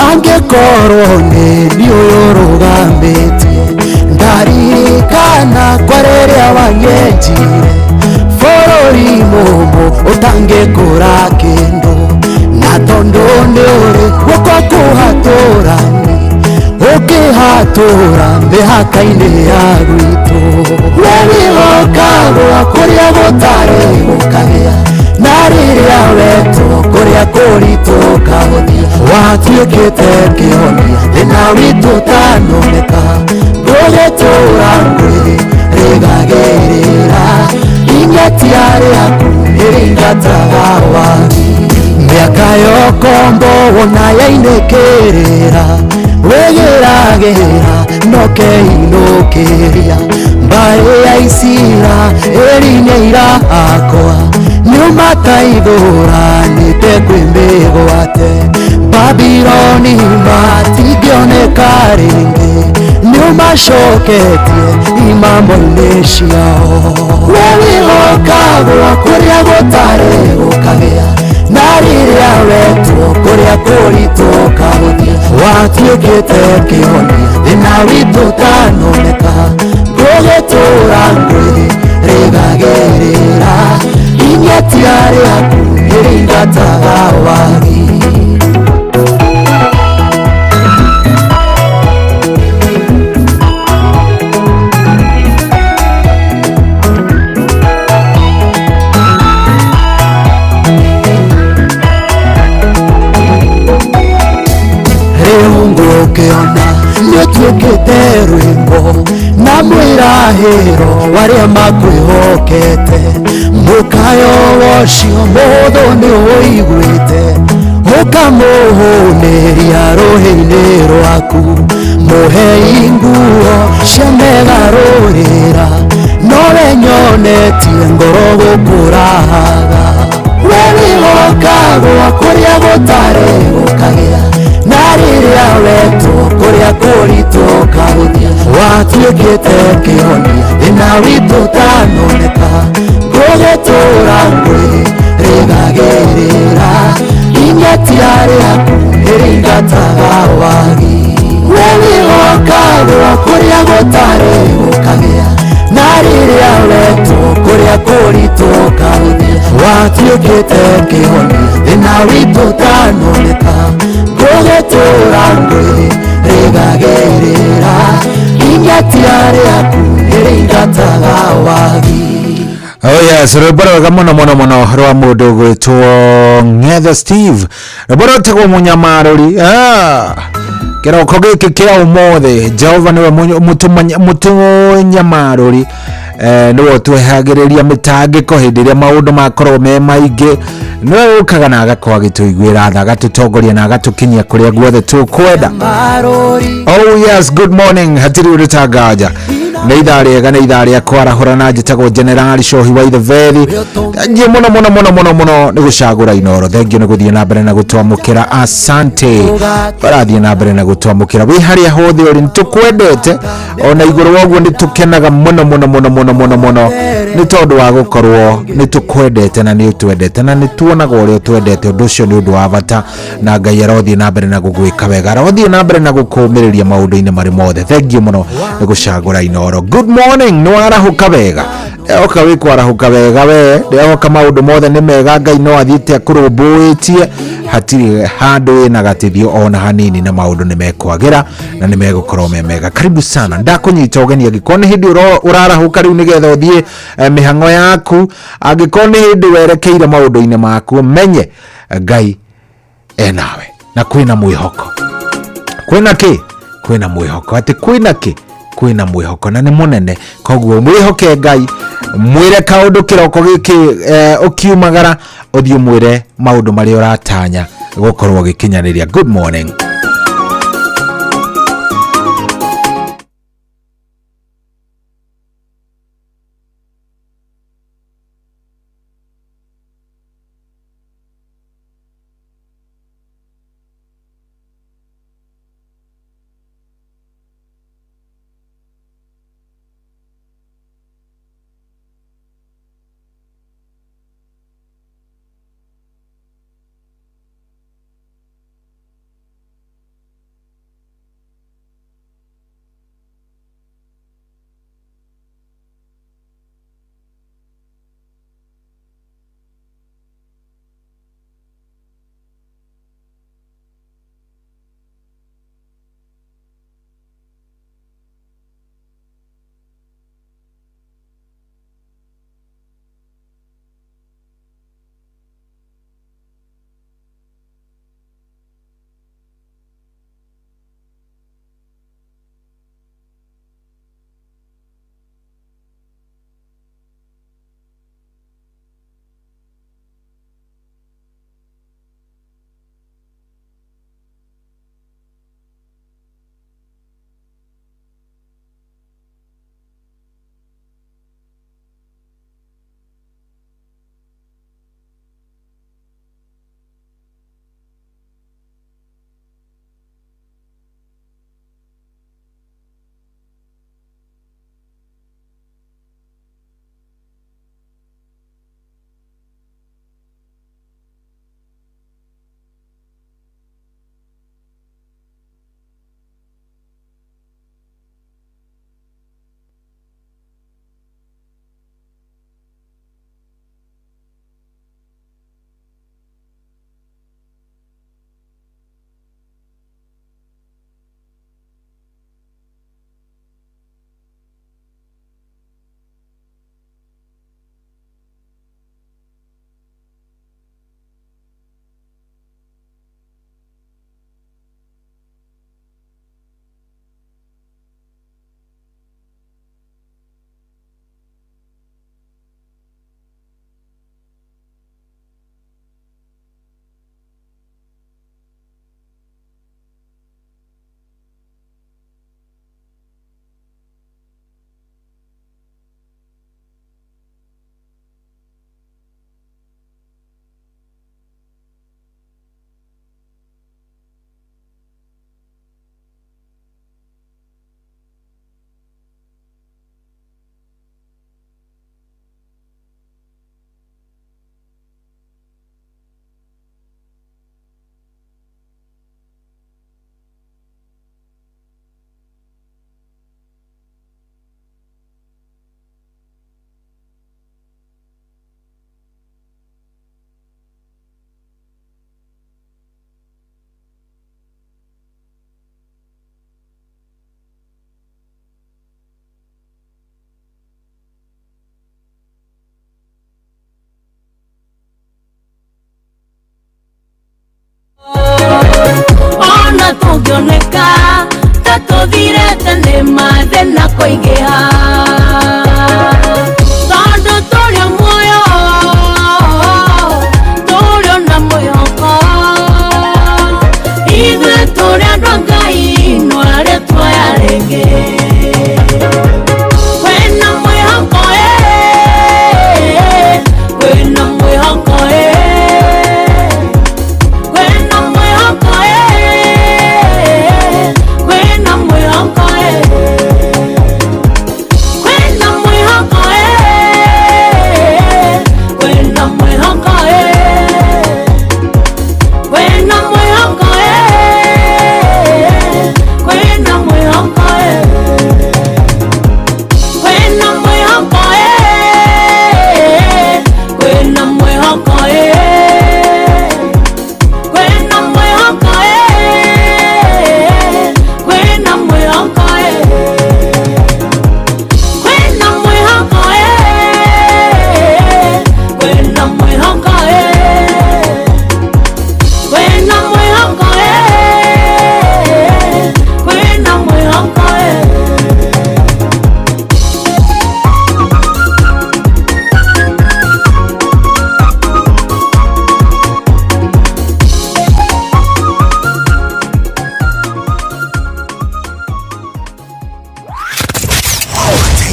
angĩkorwo nĩ niĩ ũyũ ũrũgamĩtie ndaririkana kwa rĩrĩa wanyenjire bũrũri mũmũ ũtangĩkũra kĩndũ na tondũ nĩ ũrĩ guoko kũhatũrani ũkĩhatũra mĩhaka-inĩ ya gwitũ we wĩhokagwo kũrĩa gũtarĩ gũkagĩa na rĩrĩa wetwo kũrĩa kũritũ ũkahũthia watuĩkĩte kĩhonia thĩna witũ ũtanoneka ngũgĩtũra ngwĩrĩgagĩrĩra ing'atia rĩaku nĩrĩingataga wagi mĩaka ya ũkombo wona yainĩkĩrĩra wĩgĩragĩra no keinũkĩria mbarĩ ya Isiraeli nĩirakwa nĩũmataithũranĩte kwĩ mĩgwate Babiloni matingĩoneka rĩngĩ nĩũmacoketie imamo-inĩ ciao we wĩhokagwo kũrĩa gũtarĩ gũkagĩa na rĩrĩa wetwo kũrĩa kũritũ ũkahũthia watuĩkĩte kĩhonia thĩna witũ ũtanoneka ngũgĩtũra ngwĩrĩgagĩrĩra ing'atia rĩaku nĩrĩingataga wagi. Rĩu ngũkĩona nĩũtuĩkĩte rwĩmbo na mwĩrahĩro warĩa makwĩhokete mũkayo ũcio mũhũthũ nĩũiguĩte ũkamũhũnĩria rũhĩ-inĩ rwaku mũhei nguo cia megarũrĩra nowe nyonetie ngoro gũkũrahaga we wĩhokagwo kũrĩa gũtarĩ gũkagĩa na rĩrĩa wetwo kũrĩa kũritũ ũkahũthia watuĩkĩte kĩhonia thĩna witũ ũtanoneka ngũgĩtũra ngwĩrĩgagĩrĩra ing'atia rĩaku nĩrĩingataga wagi we wĩhokagwo kũrĩa gũtarĩ gũkagĩa na rĩrĩa wetwo kũrĩa kũritũ ũkahũthia watuĩkĩte kĩhonia thĩna witũ ũtanoneka ngũgĩtũra ngwĩrĩgagĩrĩra ing'atia rĩaku nĩrĩingataga wagi. Oh yes, rwĩmbo rwega mũno mũno mũno rwa mũndũ ũgwĩtwo Ng'ethe Steve rwĩmbo rwĩtagwo Mũnyamarũri. Kĩroko gĩkĩ kĩa ũmũthĩ Jehova nĩwe mũtũnyamarũri nĩwe ũtwehagĩrĩria mĩtangĩko hĩndĩ ĩrĩa maũndũ makorwo me maingĩ nĩwe ũkaga na agakorwo agĩtũiguĩra tha agatũtongoria na agatũkinyia kũrĩa guothe tũkwenda. Oh yes, good morning, hatirĩ ũndũ ta nganja. Nĩ ithaa rĩega, nĩ ithaa rĩa kwarahũra, na njĩtagwo Generali Cohi wa Itheveri. Thengiũ mũno mũno mũno mũno mũno nĩ gũcagũra Inoro. Thengiũ nĩ gũthiĩ na mbere na gũtwamũkĩra. Asante, barathiĩ na mbere na gũtwamũkĩra wĩ harĩa hothe ũrĩ. Nĩ tũkwendete, ona igũrũ wa ũguo nĩ tũkenaga mũno mũno mũno mũno mũno mũno nĩ tondũ wa gũkorwo nĩ tũkwendete na nĩ ũtwendete na nĩ tuonaga ũrĩa ũtwendete. Ũndũ ũcio nĩ ũndũ wa bata, na Ngai arothiĩ na mbere na gũgwĩka wega, arothiĩ na mbere na gũkũmĩrĩria maũndũ-inĩ marĩ mothe. Thengiũ mũno nĩ gũcagũra Inoro. Good morning. Nĩ warahũka wega? Ndehoka wĩ kwarahũka wega we, ndehoka maũndũ mothe nĩ mega. Ngai no athiĩte akũrũmbũĩtie, hatirĩ handũ wĩna gatithio ona hanini, na maũndũ nĩ mekwagĩra na nĩ megũkorwo me mega. Karibu sana, ndakũnyita ũgeni. Angĩkorwo nĩ hĩndĩ ũrarahũka rĩu nĩgetha ũthiĩ mĩhang'o yaku, angĩkorwo nĩ hĩndĩ werekeire maũndũ-inĩ maku, menye Ngai enawe na kwĩna mwĩhoko. Kwĩna kĩ? Kwĩna mwĩhoko. Atĩ kwĩna kĩ? Kwĩna mwĩhoko, na nĩ mũnene. Koguo mwĩhoke Ngai, mwĩre kaũndũ kĩroko gĩkĩ, ũkiumagara ũthiĩ mwĩre maũndũ marĩa ũratanya gũkorwo ũgĩkinyanĩria. Good morning. Ona tũngĩoneka ta tũthirĩte nĩ mathĩna kũingĩha, tondũ tũrĩ o muoyo, tũrĩ o na mwĩhoko. Ithuĩ tũrĩ andũ a Ngai, no arĩ tuoya rĩngĩ.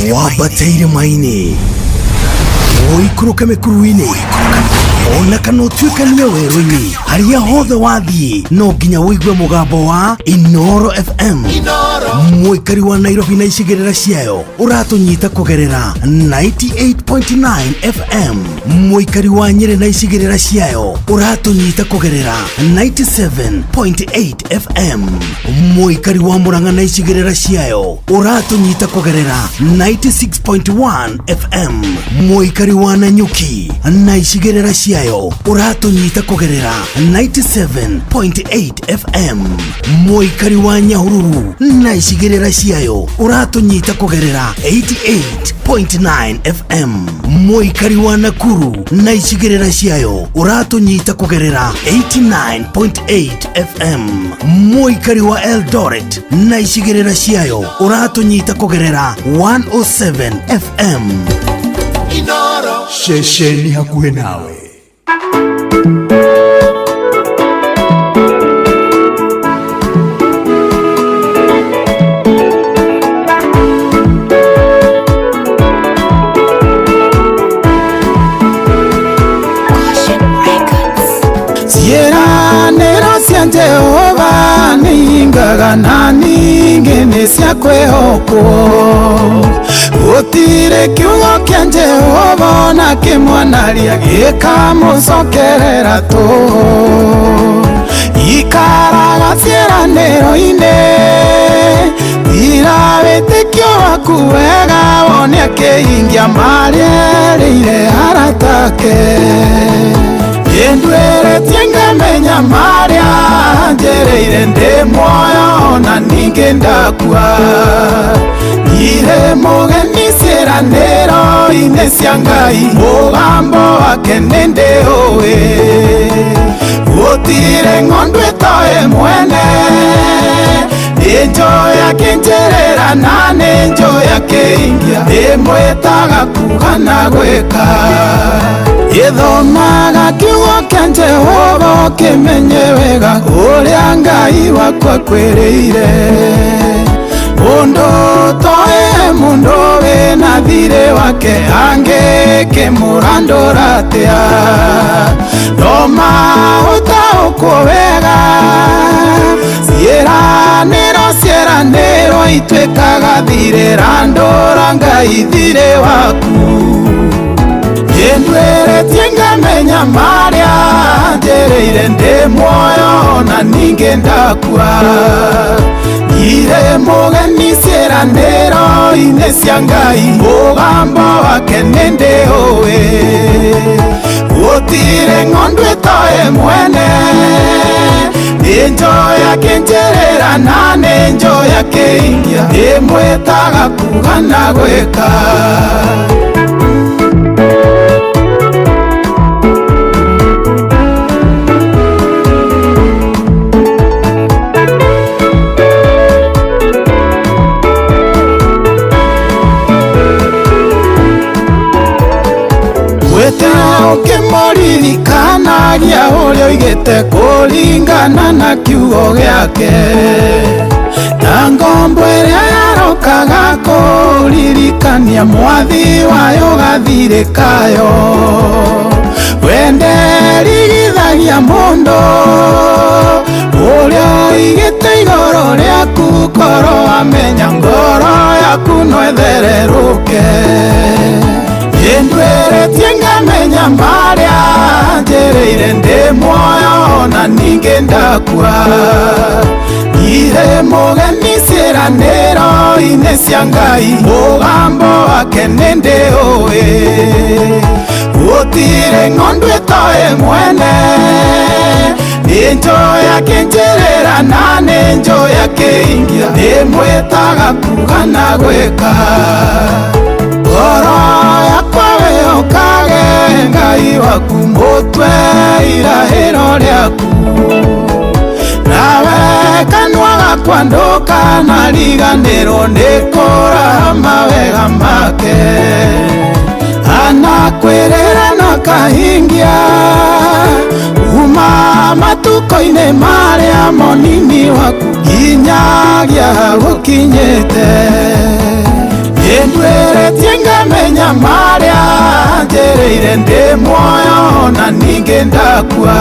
Wambate irĩma-inĩ, ũikũrũke mĩkuru-inĩ, ona kana ũtuĩkanie werũ-inĩ, harĩa hothe wathiĩ no nginya ũigue mũgambo wa Inoro FM. Mũikari wa Nairobi na icigĩrĩra ciayo ũratũnyita kũgerera 98.9 FM. Mũikari wa Nyĩrĩ na icigĩrĩra ciayo ũratũnyita kũgerera 97.8 FM. Mũikari wa Murang'a na icigĩrĩra ciayo ũratũnyita kũgerera 96.1 FM. Mũikari wa Nanyuki na icigĩrĩra ciayo ũratũnyita kũgerera 97.8 FM. Mũikari wa Nyahururu na icigĩrĩra ciayo ũratũnyita kũgerera 88.9 FM. Mũikari wa Nakuru na icigĩrĩra ciayo ũratũnyita kũgerera 89.8 FM. Mũikari wa Eldoret na icigĩrĩra ciayo ũratũnyita kũgerera 107 FM. Inoro. Ceceni hakuhĩ nawe. Ciĩranĩro cia Jehova nĩingaga na ningĩ nĩ cia kwĩhokwo. Gũtirĩ kiugo kĩa Jehova ona kĩmwe na gĩkamũcokerera tũhũ. Ikaraga ciĩranĩro-inĩ, tira wĩtĩkio waku wega wone akĩhingia marĩa erĩire arata ake. Nĩndwĩrĩtie ngamenya marĩa anjĩrĩire ndĩ muoyo ona ningĩ ndakua. Ndirĩ mũgeni ciĩranĩro-inĩ cia Ngai, mũgambo wake nĩndĩũĩ. Gũtirĩ ng'ondu ĩtoĩ mwene, nĩnjũĩ akĩnjĩrĩra na nĩnjũĩ akĩhingia, ndĩmwĩtaga kuuga na gwĩka. Gĩthomaga kiugo kĩa Jehova ũkĩmenye wega ũrĩa Ngai waku akwĩrĩire. Mũndũ ũtoĩ mũndũ wĩna thirĩ wake angĩkĩmũrandũra atĩa? Thoma ũtaũkwo wega, ciĩranĩro ciĩranĩro ituĩkaga thirĩ, randũra Ngai thirĩ waku. Nĩndwĩrĩtie ngamenya marĩa anjĩrĩire ndĩ muoyo ona ningĩ ndakua. Ndirĩ mũgeni ciĩranĩro-inĩ cia Ngai, mũgambo wake nĩndĩũĩ. Gũtirĩ ng'ondu ĩtoĩ mwene, nĩnjũĩ akĩnjĩrĩra na nĩnjũĩ akĩhingia, ndĩmwĩtaga kuuga na gwĩka. Ũkĩmũririkanagia ũrĩa oigĩte kũringana na kiugo gĩake. Na ngombo ĩrĩa yarokaga kũririkania mwathi wayo gathirĩ kayo. Wenderigithagia mũndũ ũrĩa oigĩte igũrũ rĩaku, korwo amenya ngoro yaku no ĩthererũke. Nĩndwĩrĩtie ngamenya marĩa anjĩrĩire ndĩ muoyo ona ningĩ ndakua. Ndirĩ mũgeni ciĩranĩro-inĩ cia Ngai, mũgambo wake nĩndĩũĩ. Gũtirĩ ng'ondu ĩtoĩ mwene, nĩnjũĩ akĩnjĩrĩra na nĩnjũĩ akĩhingia, ndĩmwĩtaga kuuga na gwĩka. Ngoro yakwa wĩhokage Ngai waku, mũtwe irahĩro rĩaku. Nawe kanua gakwa ndũkanariganĩrwo nĩ kũraha mawega make. Anakwĩrĩra na akahingia, kuma matukũ-inĩ marĩa monini waku nginyagia hau ũkinyĩte. Nĩndwĩrĩtie ngamenya marĩa njĩrĩire ndĩ muoyo na ningĩ ndakua.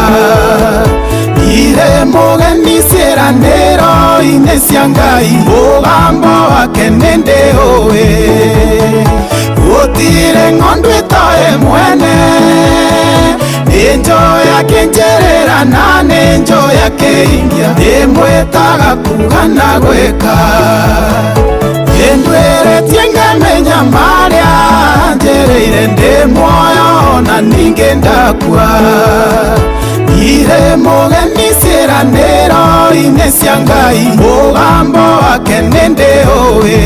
Ndirĩ mũgeni ciĩranĩro-inĩ cia Ngai, mũgambo wake nĩndĩũĩ. Gũtirĩ ng'ondu ĩtoĩ mwene, nĩnjũĩ akĩnjĩrĩra na nĩnjũĩ akĩhingia, ndĩmwĩtaga kuuga na gwĩka. Nĩndwĩrĩtie ngamenya marĩa njĩrĩire ndĩ muoyo na ningĩ ndakua. Ndirĩ mũgeni ciĩranĩro-inĩ cia Ngai, mũgambo wake nĩndĩũĩ.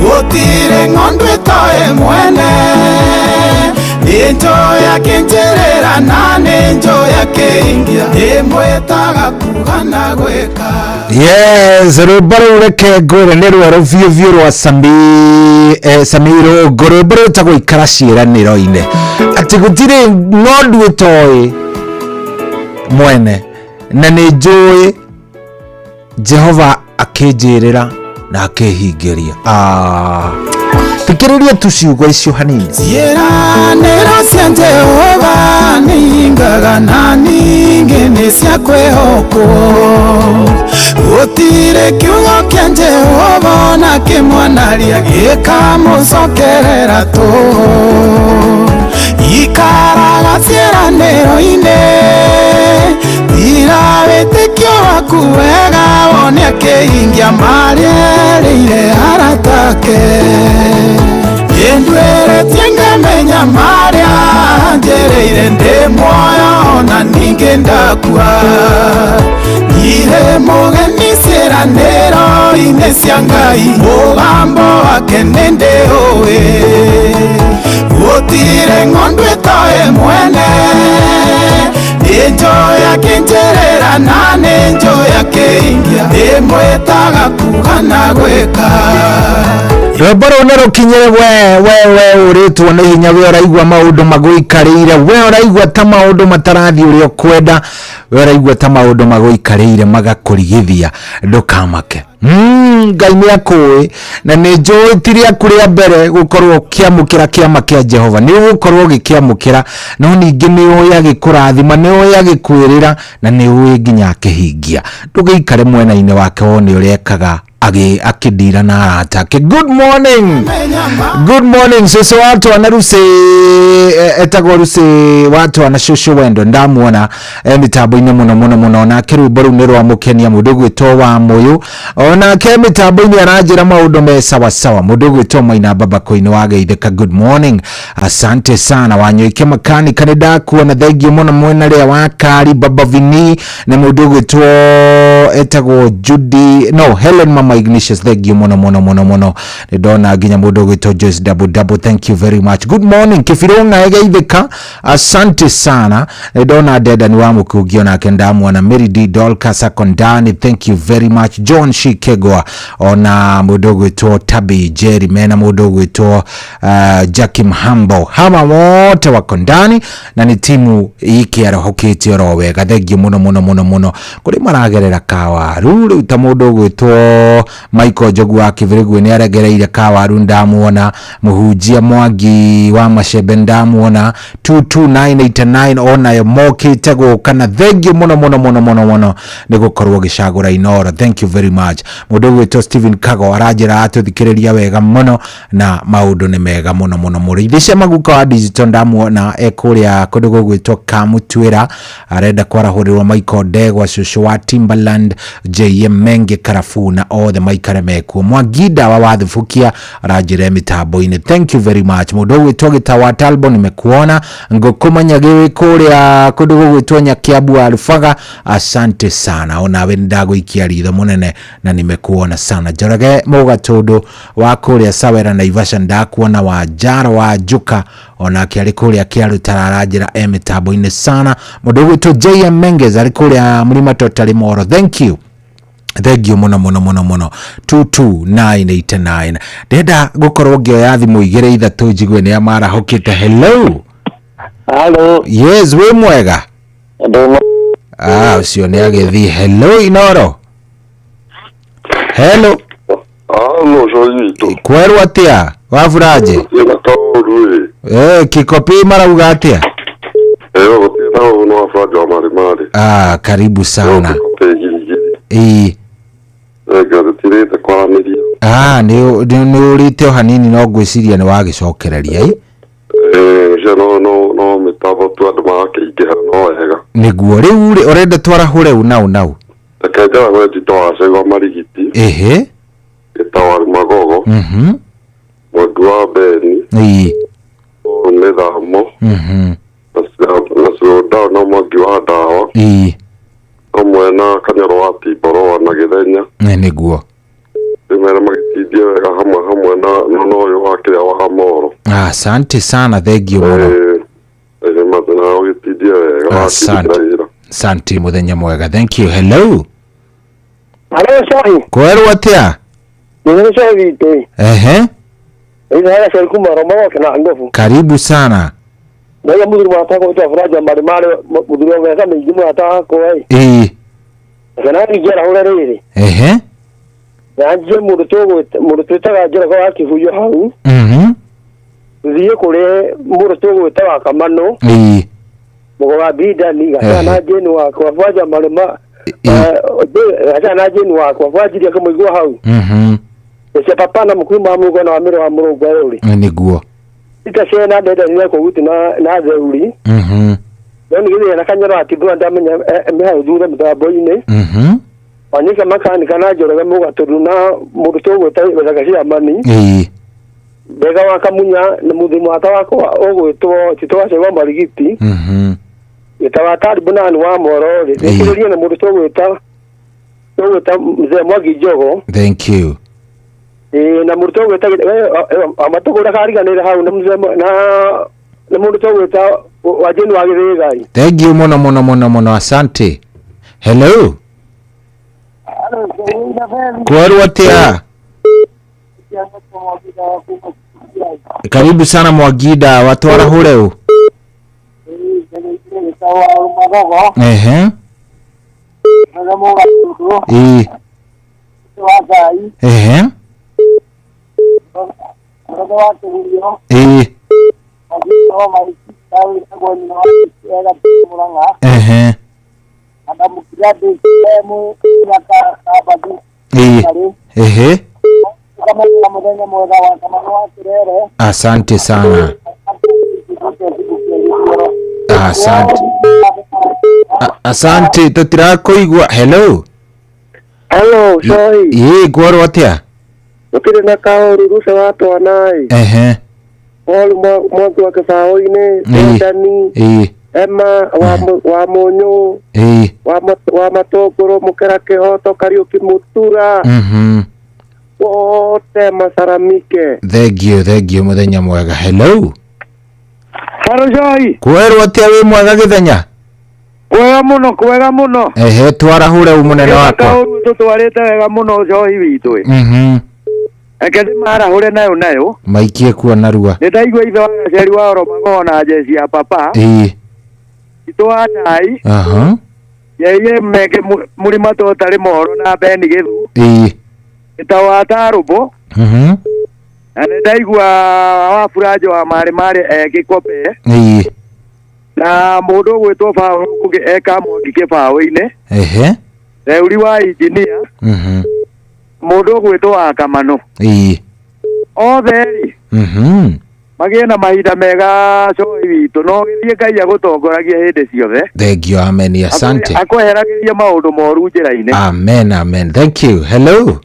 Gũtirĩ ng'ondu ĩtoĩ mwene, nĩnjũĩ akĩnjĩrĩra na nĩnjũĩ akĩhingia, ndĩmwĩtaga kuuga na gwĩka. Yes, rwĩmbo rũu reke ngwĩre nĩ rwerũ biũ biũ rwa Samiro ngo rwĩmbo rwĩtagwo ikara ciĩranĩro-inĩ, atĩ gũtirĩ ng'ondu ĩtoĩ mwene, na nĩ njũĩ Jehova akĩnjĩrĩra na akĩhingĩria. Thikĩrĩria tu ciugo icio hanini. Ciĩranĩro cia Jehova nĩihingaga na ningĩ nĩ cia kwĩhokwo. Gũtirĩ kiugo kĩa Jehova ona kĩmwe naria gĩkamũcokerera tũhũ. Ikaraga ciĩranĩro-inĩ, tira wĩtĩkio waku wega wone akĩhingia marĩa erĩire arata ake. Nĩndwĩrĩtie ngamenya marĩa njĩrĩire ndĩ muoyo na ningĩ ndakua. Ndirĩ mũgeni ciĩranĩro-inĩ cia Ngai, mũgambo wake nĩndĩũĩ. Gũtirĩ ng'ondu ĩtoĩ mwene, nĩnjũĩ akĩnjĩrĩra na nĩnjũĩ akĩhingia, ndĩmwĩtaga kuuga na gwĩka. Rwĩmbo rũu nĩ rũkinyĩre we we we ũrĩtwo nĩ hinya, we ũraigua maũndũ magũikarĩire, we ũraigua ta maũndũ matarathiĩ ũrĩa ũkwenda, we ũraigua ta maũndũ magũikarĩire magakũrigithia, ndũkamake. Ngai nĩ akũĩ na nĩ njũĩ ti rĩaku rĩa mbere gũkorwo ũkĩamũkĩra kĩama kĩa Jehova, nĩ ũgũkorwo ũgĩkĩamũkĩra, no ningĩ nĩ ũĩ agĩkũrathima, nĩ ũĩ agĩkwĩrĩra, na nĩ ũĩ nginya akĩhingia. Ndũgĩikare mwena-inĩ wake wone ũrĩa ekaga akĩndira na arata ake. Good morning, good morning cũcũ wa twana Lucy, etagwo Lucy wa twana cũcũ wendo, ndamuona mĩtambo-inĩ mũno mũno mũno, onake rwĩmbo rũu nĩ rwamũkenia. Mũndũ ũgwĩtwo wa mũyũ onake mĩtambo-inĩ aranjĩra maũndũ me sawa sawa. Mũndũ ũgwĩtwo Maina Babako-inĩ wa Geithĩka, good morning, asante sana. Wanyoike makanika nĩ ndakuona, thengiũ mũno mwena rĩa wa Kari Baba Vini, na mũndũ ũgwĩtwo etagwo Judy no Helen Mama Ignatius, thank you mũno mũno mũno mũno. Nĩ ndona nginya mũndũ ũgwĩtwo Joyce double double, thank you very much. Good morning Kĩbirũng'a Geithĩka, asante sana. Nĩ ndona Dedan wa Mũkungi onake ndamuona, Mary D Dolcas Akondani, thank you very much. John Shikegwa ona mũndũ ũgwĩtwo Tabi Jerry mena mũndũ ũgwĩtwo Jackie Mhambo, hawa wote wako ndani na nĩ timu ikĩarahũkĩte oro wega, thengiũ mũno mũno mũno mũno. Kũrĩ maragerera kawaru rĩu ta mũndũ ũgwĩtwo Michael Njogu wa Kĩbĩrĩgwe nĩ aregereire kawaru, ndamuona. Mũhunjia Mwangi wa Macembe ndamuona. 22989 onayo mokĩte gũka, na thengiũ mũno mũno mũno mũno mũno nĩ gũkorwo gĩcagũra Inooro, thank you very much. Mũndũ ũgwĩtwo Stephen Kago aranjĩra atũthikĩrĩria wega mũno na maũndũ nĩ mega mũno mũno. Mũrĩithi cia maguka wa digital ndamuona ekũrĩa kũndũ gũgwĩtwo Kamutwĩra, arenda kwarahũrĩrwo Michael Ndegwa cũcũ wa Timberland, JM Menge Karafu na othe maikare mekuo. Mwangi Ndawa wa Thubukia aranjĩra mĩtambo-inĩ, thank you very much. Mũndũ ũgwĩtwo Gĩtawa Talbo nimekuona. Ngũkũmanya gĩ kũrĩa kũndũ gũgwĩtwo Nyakiambu wa Rubaga, asante sana, onawe nĩndagũikia ritho mũnene na nimekuona sana. Njoroge Mũgatũndũ wa kũrĩa Sawera Naivasha ndakuona, wa Njaro wa Njuka onake arĩ kũrĩa Kĩarutara aranjĩra e mĩtambo-inĩ sana. Mũndũ ũgwĩtwo JM Menges arĩ kũrĩa Mũrima Totari Moro, thank you thank you mũno mũno mũno mũno. 22989 ndĩrenda gũkorwo ngĩoya thimũ igĩrĩ ithatũ njigue nĩ amarahũkĩte. Hello. Hello. Yes, wĩ mwega? Ũcio nĩ agĩthiĩ. Hello Inooro. Hello. no coyi witũ. Kwerwo atia waburaje? Gũtirĩ kaũru ĩ. Eh, kikopi marauga atia? Ĩyo gũtirĩ na ũru no waburaje wa marĩ marĩ. Ah, karibu sana. Kikopi igiri. Ĩĩ. Ĩngĩ tũtirĩte kwaranĩria. Ah, nĩ nĩ ũrĩte o hanini no ngwĩciria nĩ wagĩcokereria ĩ? Ĩĩ, no no no mĩtambo tu andũ magakĩingĩha no wega. Nĩguo rĩu rĩ ũrenda twarahũre u nau nau. Reke njarahũre Tito wa Cegwa Marigiti. Ehe. Gĩtawaru Magogo. Mhm. Mwendu wa Beni. Ĩĩ. Mĩthamo. Mhm. Na Slowdown na Mwangi wa Ndawa. Ĩĩ. Hamwe na Kanyoro wa Timboroa na Gĩthenya. Nĩ nĩguo. Rĩmwe magĩtindie wega hamwe hamwe na na ũyũ wa kĩrĩa wa Moro. Ah, asante sana, thank you mũno. Ĩĩ, mathĩna ũgĩtindie wega. Asante. Wakĩrutĩra wĩra. Asante, mũthenya mwega. Thank you. Hello. Hello, sorry. Kwerwo atia? Nĩ cohi witũ. Ehe. Ĩĩ, haya kuma Roma na Ngobu. Karibu sana. Ndaiga mũthuri wakwa gwĩtwo Furaja marĩ marĩ mũthuri wa mĩaka mĩingĩ mũrata wakwa ĩ. Ĩĩ. Kana ingĩarahũra rĩrĩ. Ehe. Na njie mũndũ tũgwĩta mũndũ twĩtaga Njoroge wa Kĩhuyo hau. Mhm. Thiĩ kũrĩ mũndũ tũgwĩta wa Kamano. Ĩĩ. Mũgo wa Bidani gacana na Jane wakwa Furaja marĩ ma gacana na Jane wakwa Furajiria kũmũigua hau. Mhm. Cia papa na mũkuru ma mũrũngo na wa mĩro wa mũrũngo rũrĩ. Nĩguo. Ita ciana ndenda nĩ kũguti na na theuri. Mhm. No nĩ gĩthĩna na Kanyoro atibura ndamenya mĩhau thutha mũtambo-inĩ. Mhm. Wanyika makanika na Njoroge mũgatũru na mũndũ tũgwĩta wethaga ciamani. Ĩĩ. Mbega wa Kamunya na mũthuri mwata wakwa ũgwĩtwo Tito wa Cegwa Marigiti. Mhm. Gĩta wa Taribu na wa Moro rĩ. Nĩkĩrĩrie na mũndũ tũgwĩta mzee Mwangi Njogo. Thank you. Ĩĩ, na mũndũ tũgwĩta amatũgũra kariganĩra hau na mzee na na mũndũ tũgwĩta wa Jane wa Gĩthĩgai. Thank you mũno mũno mũno mũno, asante. Hello. Kwerwo atia? Karibu sana Mwagida, watwarahũre ũ? Ehe. Ĩĩ. Ehe. Ĩĩ. Ehe. Ĩĩ. Ehe. Asante sana. Asante. Asante, tũtirakuigua. Hello. Hello, sorry. Ĩĩ, kwerwo atia? Gũtirĩ na kaũru ruca wa twana ĩ. Ehe. Paul Mwangi wa Kĩbaũ-inĩ, Ĩĩ. Dani, Ĩĩ. Emma wa Mũnyũ, Ĩĩ. wa Matũngũrũ, Mũkera Kĩhoto, Kariũki Mũtura. Mhm. Wote macaramike. Thank you, thank you, mũthenya mwega. Hello. Hello, Joy. Kwerwo atia wĩ mwega Gĩthenya? Kwega mũno, kwega mũno. Ehe, twarahũre u mũnene wakwa. Kaũru tũtwarĩte wega mũno Joy witũ. Mhm. Reke ndĩmarahũre nayo nayo. Maikie kuo narua. Nĩ ndaigua ithe wa Gaceri wa Oromago na jeci ya papa. Ĩĩ. Itũ wa Ndai. Aha. Yeye meke mũrima tũtarĩ mohoro na Beni Gĩthu. Ĩĩ. Ĩta wa Tarũmbũ. Mhm. Na nĩ ndaigua wa Buranjo wa marĩ marĩ Gĩkobe. Ĩĩ. Na mũndũ ũgwĩtwo Baũ ũngĩ eka Mwangi Kĩbaũ-inĩ. Ehe. Theuri wa injinia. Mhm. Mũndũ ũgwĩtwo wa Kamano. Ĩĩ. Othe rĩ. Mhm. Magĩe na mahinda mega cohi witũ no gĩthiĩ Ngai agũtongoragia hĩndĩ ciothe. Thank you, amen. Asante. Akweheragĩria maũndũ moru njĩra-inĩ. Amen, amen. Thank you. Hello.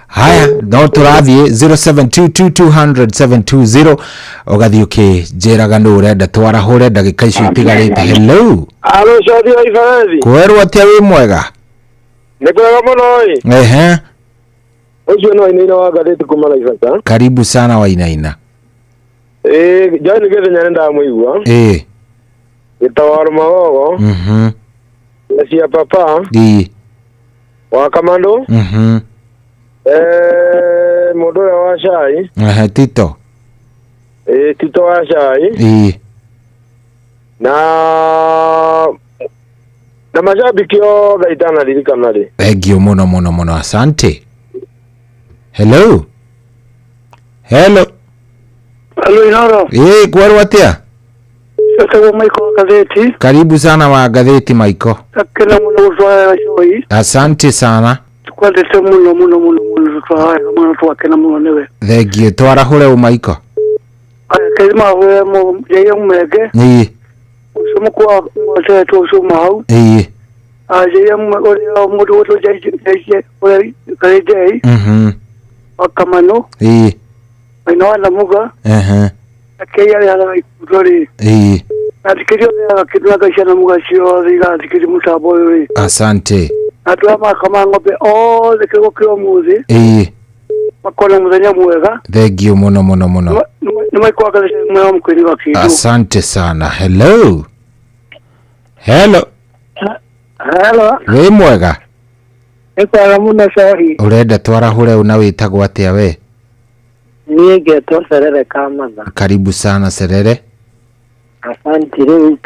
Haya, no tũrathiĩ 0722200720 ũgathiĩ ũkĩnjĩraga nũ ũrenda twarahũre ndagĩka icio itigarĩte. Hello. Alo, cothi wa Ibarethi. Kwerwo atia wĩ mwega? Nĩ kwega mũno ĩ. Ehe. Ũcio nĩ Wainaina wa ngathĩti kuma Naivasha. Karibu sana Wainaina. Ĩĩ, John Gĩthenya nĩ ndamũigua. Ĩĩ. Gĩtawaro Magogo. Mhm. Na cia papa. Ĩĩ. Wa Kamandũ. Mhm. Mũndũ ũrĩa wa cai. Ehe, Tito. Ĩĩ, Tito wa cai. Ĩĩ. Na na mashabiki othe itanaririkana rĩ. Thank you mũno mũno mũno, asante. Hello. Hello. Hello Inoro. Eh, kwerwo atia? Etagwo Maiko wa Gatheti. Karibu sana wa Gatheti Maiko. Akena muno gutwara coyi. Asante sana. Tukwendete muno muno muno muno tutwara muno twakena muno niwe. Thengiũ. Twarahũre ũ Maiko. Aya kethima we mo jeyo mege. Ĩĩ. Ucio mukwa mwatetwo ucio hau. Ĩĩ. Ajeya ũrĩa mũndũ wetwo Jai ũrĩa kare Jai. Wakamano. Ĩĩ. Maina wa Namuga. Ehe. Akĩya arĩa ikundo rĩ. Ĩĩ. Athikĩria othe agakĩndũ cia Namuga ciothe igathikĩria mũtambo ũyũ rĩ. Asante. Andũ aya makama ng'ombe othe kĩroko kĩa ũmũthĩ. Ĩĩ. Makona mũthenya mwega. Thengiũ mũno mũno mũno. Nĩ Maiko wa Gatheti mwega mũkwĩri wa kĩndũ. Asante sana. Hello. Hello. Hello. Wĩ mwega? Nĩ kwega mũno cohi. Ũrenda twarahũre ũ na wĩtagwo atĩa we? Niĩ ngetwo Serere Kamatha. Karibu sana Serere. Asante. Rĩu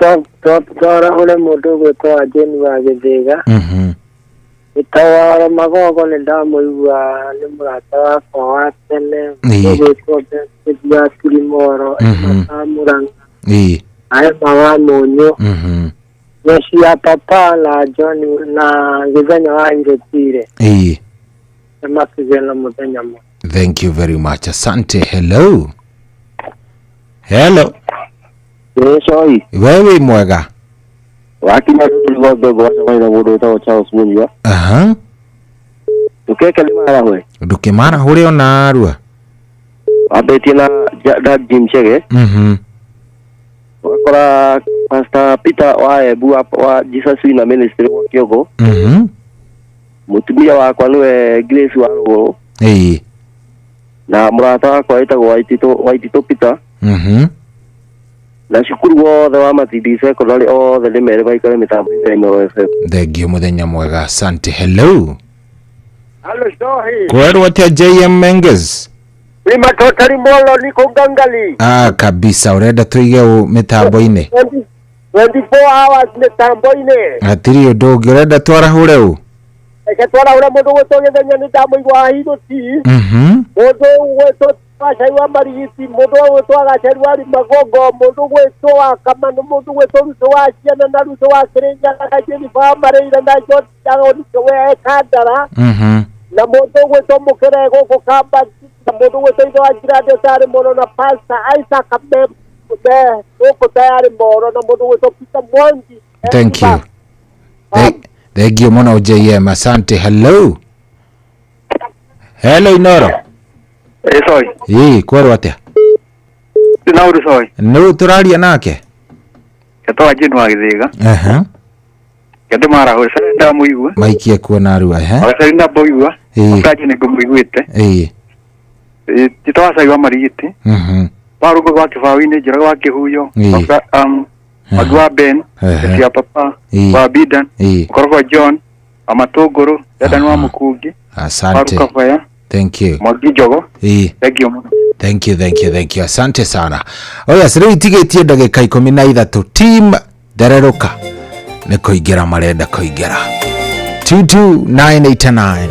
twarahũre mũndũ ũgwĩtwo wa Jane wa Gĩthĩga. Gĩtawaro Magogo nĩ ndamũigua nĩ mũrata wakwa wa tene. Ũgwĩtwo Benson wa Kirimoro, Emma Murang'a. Ĩĩ. Emma wa Mũnyũ. Jeshi ya Papa na John na Gĩthenya wa Irũtire. Ĩĩ. Nĩmakĩgĩe na mũthenya mwega. Thank you very much. Asante. Hello. Hello. Ĩĩ cohi. Wewe mwega? Wakinya tũrigo mbegũ wacemania na mũndũ wĩtagwo Charles Munyua. Aha. Ndũkeke nĩ marahũre. Ndũkĩmarahũre ona arua. Wambĩtie na Jim Chege. Ũgakora Pastor Peter wa Embu wa Jesus Winner Ministry wa Kĩongo. Mũtumia wakwa nĩwe Grace wa Rũgũrũ. Ĩĩ. Na mũrata wakwa wĩtagwo Waititũ Peter. Na cukuru wothe wa Matindi Secondary othe nĩ merĩ maikare mĩtambo-inĩ ya Inooro FM. Thengiũ mũthenya mwega. Asante. Hello. Hello Cohi. Kwerwo atĩa JM Menges? Ni matotari molo niko ngangali. Ah, kabisa. Ũrenda tũige ũ mĩtambo-inĩ? 24 hours mĩtambo-inĩ. Hatirĩ ũndũ ũngĩ. Ũrenda twarahũre ũ? Reke twarahũre mũndũ gwĩtwo Gĩthenya nĩ ndamũigua Ahirũti. Mũndũ gwĩtwo Gacai wa Marigiti, mũndũ gwĩtwo Gacai wa Magongo, mũndũ gwĩtwo wa Kamano, mũndũ gwĩtwo Ruto wa Ciana na Ruto wa Kĩrĩnyaga na Jennifer wa Mareira na John we Kandara. Na mũndũ gwĩtwo Mũkĩre gũkũ Kamba, na mũndũ gwĩtwo Ithe wa Njirande tarĩ mũno na Pastor Isaac Mbe gũkũ tayarĩ moro na mũndũ gwĩtwo Peter Mwangi. Thank you. Thank you mũno JM. Asante. Hello. Hello Inoro. Ĩĩ cohi. Ĩĩ kwerwo atĩa? Na ũndũ cohi. Nũ tũraria nake? Etwo wa Jane wa Gĩthĩga. Aha. Kende marahũre Serere ndamũigua. Maikie kuona arua. Ehe. Gacai ndamũigua. Ĩĩ. Kaji nĩ ngũmũiguĩte. Ĩĩ. Tito wa Cai wa Marigiti. Wa Rũngũ wa Kĩbaũ-inĩ, Njoroge wa Kĩhuyo. Mwangi wa Ben, Jeshi ya Papa, wa Bidan, Mũkoroko John, wa Matũngũrũ, Dedan wa Mũkungi. Asante. Wa Rukabaya. Thank you. Mwangi Njogo. Ĩĩ. Thank you mũno. Thank you, thank you, thank you. Asante sana. Oya, rĩu itigĩtie ndagĩka 13. Team Thererũka nĩ kũingĩra marenda kũingĩra. 22989.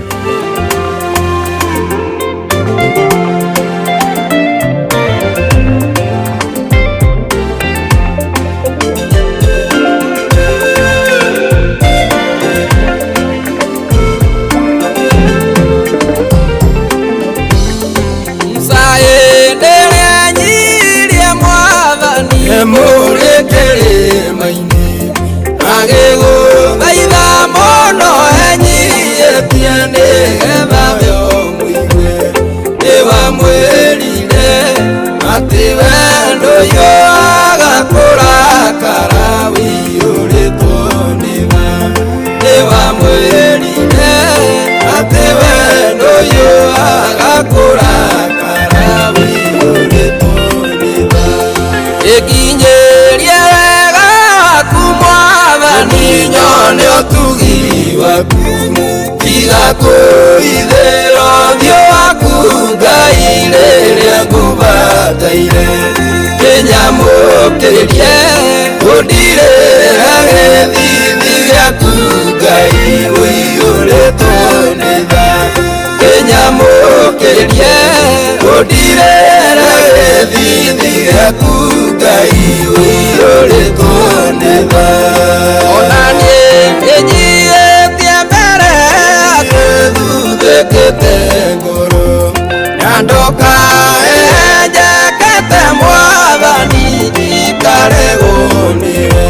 Kĩnyamũkĩrĩrie ũndirĩre gĩthithi gĩaku Ngai ũiyũrĩtwo nĩ tha. Ona niĩ nĩnyiihĩtie mbere yaku thuthĩkĩte ngoro na ndũkahenjekete Mwathani njikaregwo nĩwe.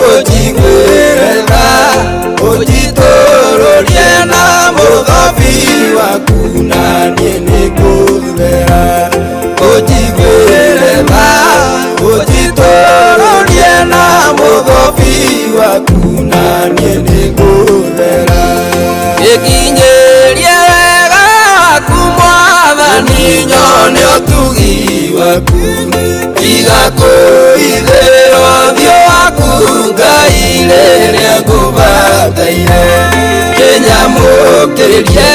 Ũnjiguĩre tha ũnjitũrũrie na mũthobi waku na niĩ nĩngũthera. Ũnjiguĩre tha ũnjitũrũrie na mũthobi waku na niĩ nĩngũthera. Gĩkinyĩrie wega waku Mwathani nyone ũtugi waku tiga kũhithĩra ũthiũ waku Ngai rĩrĩa ngũbataire. Kĩnyamũkĩrĩrie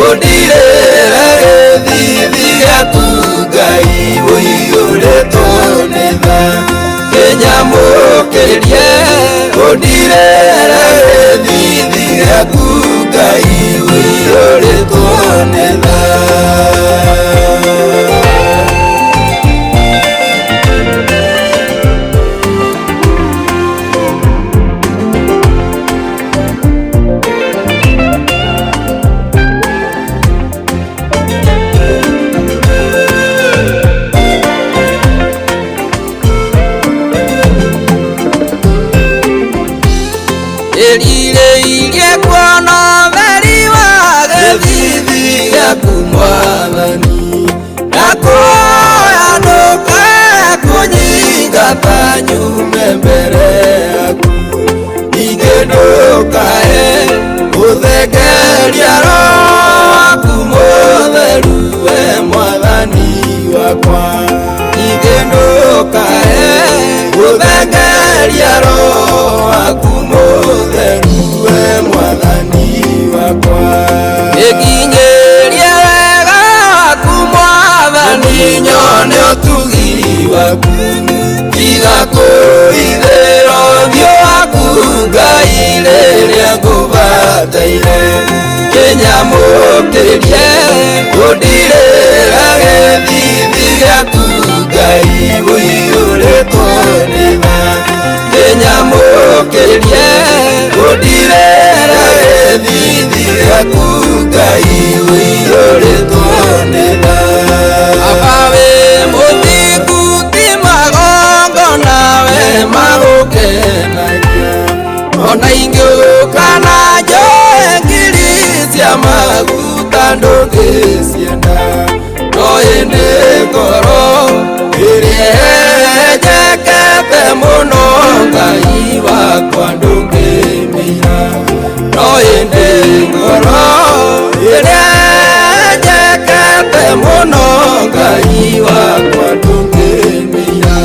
ũndirĩre gĩthithi gĩaku Ngai ũiyũrĩtwo nĩ tha. Kĩnyamũkĩrĩrie ũndirĩre gĩthithi gĩaku Ngai ũiyũrĩtwo nĩ tha. Ĩrirĩirie kuona ũtheri wa gĩthithi gĩaku Mwathani na kuoya ndũkae kũnyingata nyume mbere yaku. Ningĩ ndũkae gũthengeria Roho waku Mũtheru we Mwathani wakwa. Ningĩ ndũkae gũthengeria Roho waku Mũtheru we Mwathani wakwa. Gĩkinyĩrie wega waku Mwathani nyone ũtugi waku tiga kũhithĩra ũthiũ waku Ngai rĩrĩa ngũbataire. Kĩnyamũkĩrĩrie ũndirĩre gĩthithi gĩaku Ngai ũiyũrĩtwo nĩ tha. Kĩnyamũkĩrĩrie ũndirĩre gĩthithi gĩaku Ngai ũiyũrĩtwo nĩ tha. Baba wĩ mũthingu ti magongona we magũkenagia ona ingĩũka na njoe ngiri cia maguta ndũngĩcienda no ĩndĩ ngoro ĩrĩa ĩhenjekete mũno Ngai wakwa ndũngĩmĩira. No ĩndĩ ngoro ĩrĩa ĩhenjekete mũno Ngai wakwa ndũngĩmĩira.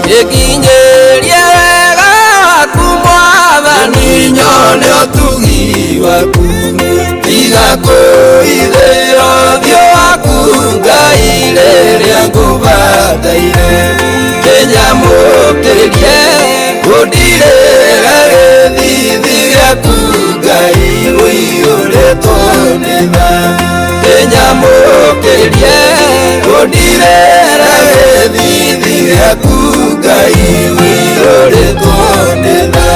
Gĩkinyĩrie wega waku Mwathani nyone ũtugi waku tiga kũhithĩra ũthiũ waku Ngai rĩrĩa ngũbataire. Kĩnyamũkĩrĩrie ũndirĩre gĩthithi gĩaku Ngai ũiyũrĩtwo nĩ tha. Kĩnyamũkĩrĩrie ũndirĩre gĩthithi gĩaku Ngai ũiyũrĩtwo nĩ tha.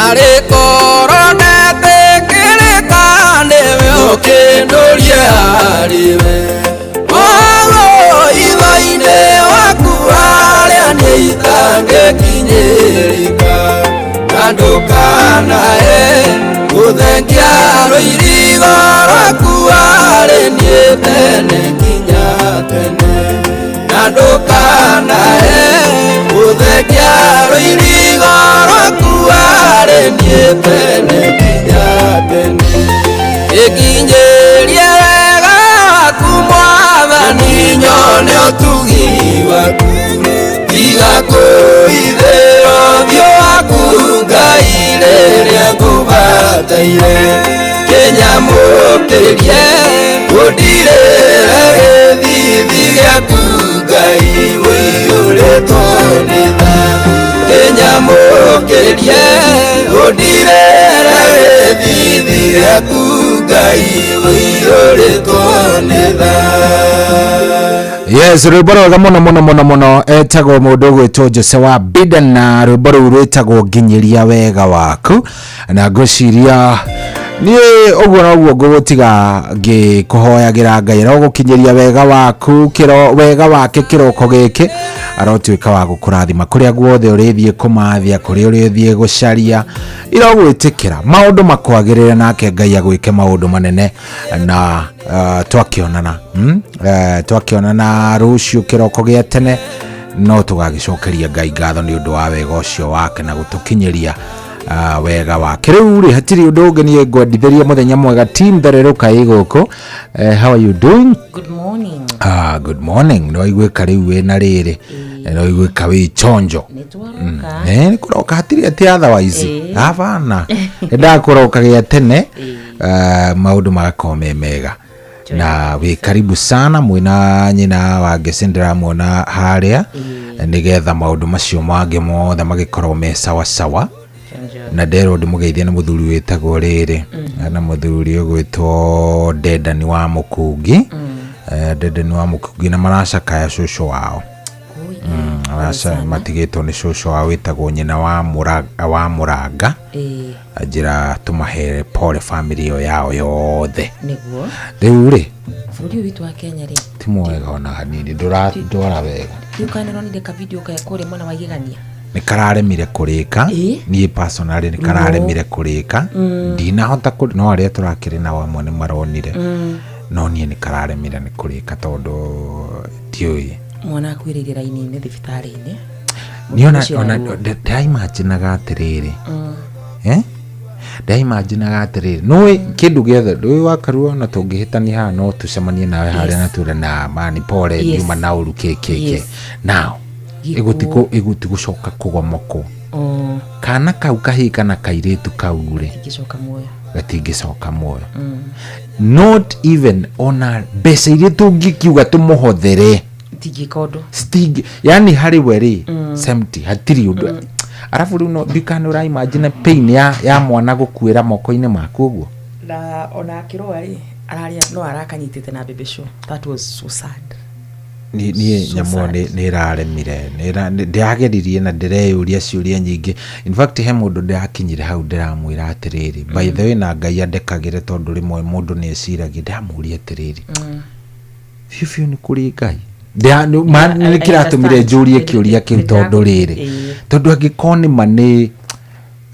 Arĩkorwo ndetĩkĩrĩka nĩwe ũkĩndũrie harĩwe Koguo itho-inĩ waku harĩa niĩ itangĩkinyĩrĩka na ndũkanae gũthengia rũirigo rwaku harĩ niĩ tene nginya tene na ndũkanae gũthengia rũirigo rwaku harĩ niĩ tene nginya tene. Gĩkinyĩrie wega waku Mwathani nyone ũtugi waku tiga kũhithĩra Ngũithĩra ũthiũ waku Ngai rĩrĩa ngũbataire kĩnyamũkĩrie ũndirĩre gĩthithi gĩaku Ngai ũiyũrĩtwo nĩ tha kĩnyamũkĩrie ũndirĩre gĩthithi gĩaku Ngai ũiyũrĩtwo nĩ tha. Yes, rwĩmbo rwega mũno mũno mũno mũno etagwo mũndũ ũgwĩtwo Jose wa Biden na rwĩmbo rũu rwĩtagwo nginyĩria wega waku na ngwĩciria niĩ ũguo noguo ngũgũtiga ngĩkũhoyagĩra Ngai arogũkinyĩria wega waku kĩro wega wake kĩroko gĩkĩ arotuĩka wa gũkũrathima kũrĩa guothe ũrĩthiĩ kũmathia kũrĩa ũrĩthiĩ gũcaria irogwĩtĩkĩra maũndũ makwagĩrĩre nake Ngai agwĩke maũndũ manene na twakĩonana twakĩonana rũciũ kĩroko gĩa tene no tũgagĩcokeria Ngai ngatho nĩ ũndũ wa wega ũcio wake na gũtũkinyĩria wega wake. Rĩu rĩ hatirĩ ũndũ ũngĩ niĩ ngwendithĩria mũthenya mwega team thererũka ĩ gũkũ. How are you doing? Good morning. Good morning. No iguĩka rĩu wĩna rĩrĩ no iguĩka wĩ chonjo. Nĩ kũroka hatirĩ atĩ otherwise. Hapana. Nĩndakũroka gĩa tene maũndũ magakorwo me mega na wĩ karibu sana mwĩna nyina wa Ngeci ndĩramuona harĩa nĩgetha maũndũ macio mangĩ mothe magĩkorwo me sawa sawa na nderwo ndĩmũgeithie nĩ mũthuri wĩtagwo rĩrĩ na mũthuri ũgwĩtwo Ndendani wa Mũkungi. Ndendani wa Mũkungi na maracakaya cũcũ wao. Matigĩtwo nĩ cũcũ wao wĩtagwo nyina wa Mũranga. Njĩra tũmahere pole family ĩyo yao yothe. Nĩguo rĩu rĩ bũrũri ũyũ witũ wa Kenya rĩ ti mwega ona hanini ndũratwara wega. Ndiũĩ kana ka video ka kũrĩa mwena wa Igegania nĩ kararemire kũrĩka. Niĩ personally nĩ kararemire kũrĩka. Ndinahota no arĩa tũrakĩrĩ nao amwe nĩ maronire. No niĩ nĩ kararemire nĩ kũrĩka tondũ ndiũĩ mwana akuĩrĩire raini-inĩ thibitarĩ-inĩ. Niĩ ona ndĩraimaginaga atĩrĩrĩ ndĩraimaginaga atĩrĩrĩ nũĩ kĩndũ gĩothe ndũĩ wakarua ona tũngĩhĩtania haha no tũcemanie nawe harĩa na ture na mani pole ndiuma na ũru kĩ kĩ kĩ. Now ĩgũtigũcoka kũgomokwo. Kana kau kahĩĩ kana kairĩtu kau rĩ gatingĩcoka muoyo. Not even ona mbeca iria tũngĩkiuga tũmũhothere itingĩka yani harĩ we rĩ 70 hatirĩ ũndũ. Arabu rĩu no ndikana ũraimagine pain ya mwana gũkuĩra moko-inĩ maku ũguo. Na ona akĩrũa rĩ ararĩa no arakanyitĩte na baby show. That was so sad. Niĩ nyamũ nĩ ĩraremire ndĩrageririe na ndĩreyũria ciũria nyingĩ. In fact he mũndũ ndĩrakinyire hau ndĩramwĩra atĩrĩrĩ by the way na Ngai andekagĩre tondũ rĩmwe mũndũ nĩ eciragia ndĩramũria atĩrĩrĩ biũ biũ nĩ kũrĩ Ngai. Nĩ kĩratũmire njũrie kĩũria kĩu tondũ rĩrĩ tondũ angĩkorwo nĩ ma nĩ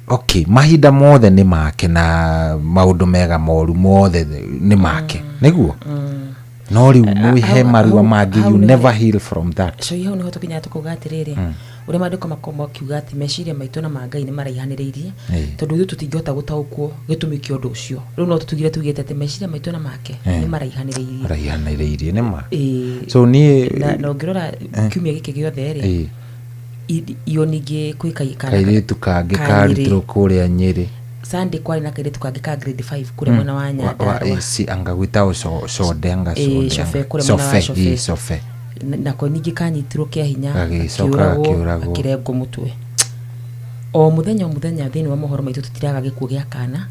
okay mahinda mothe nĩ make na maũndũ mega moru mothe nĩ make nĩguo no rĩu nĩ he marua mangĩ you never heal from that. So hau nĩho tũkinyaga tũkauga atĩrĩrĩ ũrĩa maandĩko makoragwo makiuga atĩ meciria maitũ na ma Ngai nĩ maraihanĩrĩirie tondũ ithuĩ tũtingĩhota gũtaũkwo gĩtũmi kĩa ũndũ ũcio. Rĩu no tũtugire tugĩte atĩ meciria maitũ na make nĩ maraihanĩrĩirie. Maraihanĩrĩirie nĩ ma. So niĩ na ũngĩrora kiumia gĩkĩ gĩothe rĩ iyo ningĩ kwĩ kairĩtu kangĩ karutirwo kũrĩa Nyĩrĩ. Sunday kwarĩ na kairĩtu kangĩ ka grade 5 kũrĩa mwena wa Nyandarũa. Si anga gwĩtagwo Conde anga Conde. Kũrĩa mwena wa Cobe. Nako ningĩ kanyitirwo kĩa hinya gagĩcoka gakĩrengwo mũtwe. O mũthenya o mũthenya thĩinĩ wa mohoro maitũ tũtiraga gĩkuũ gĩa kana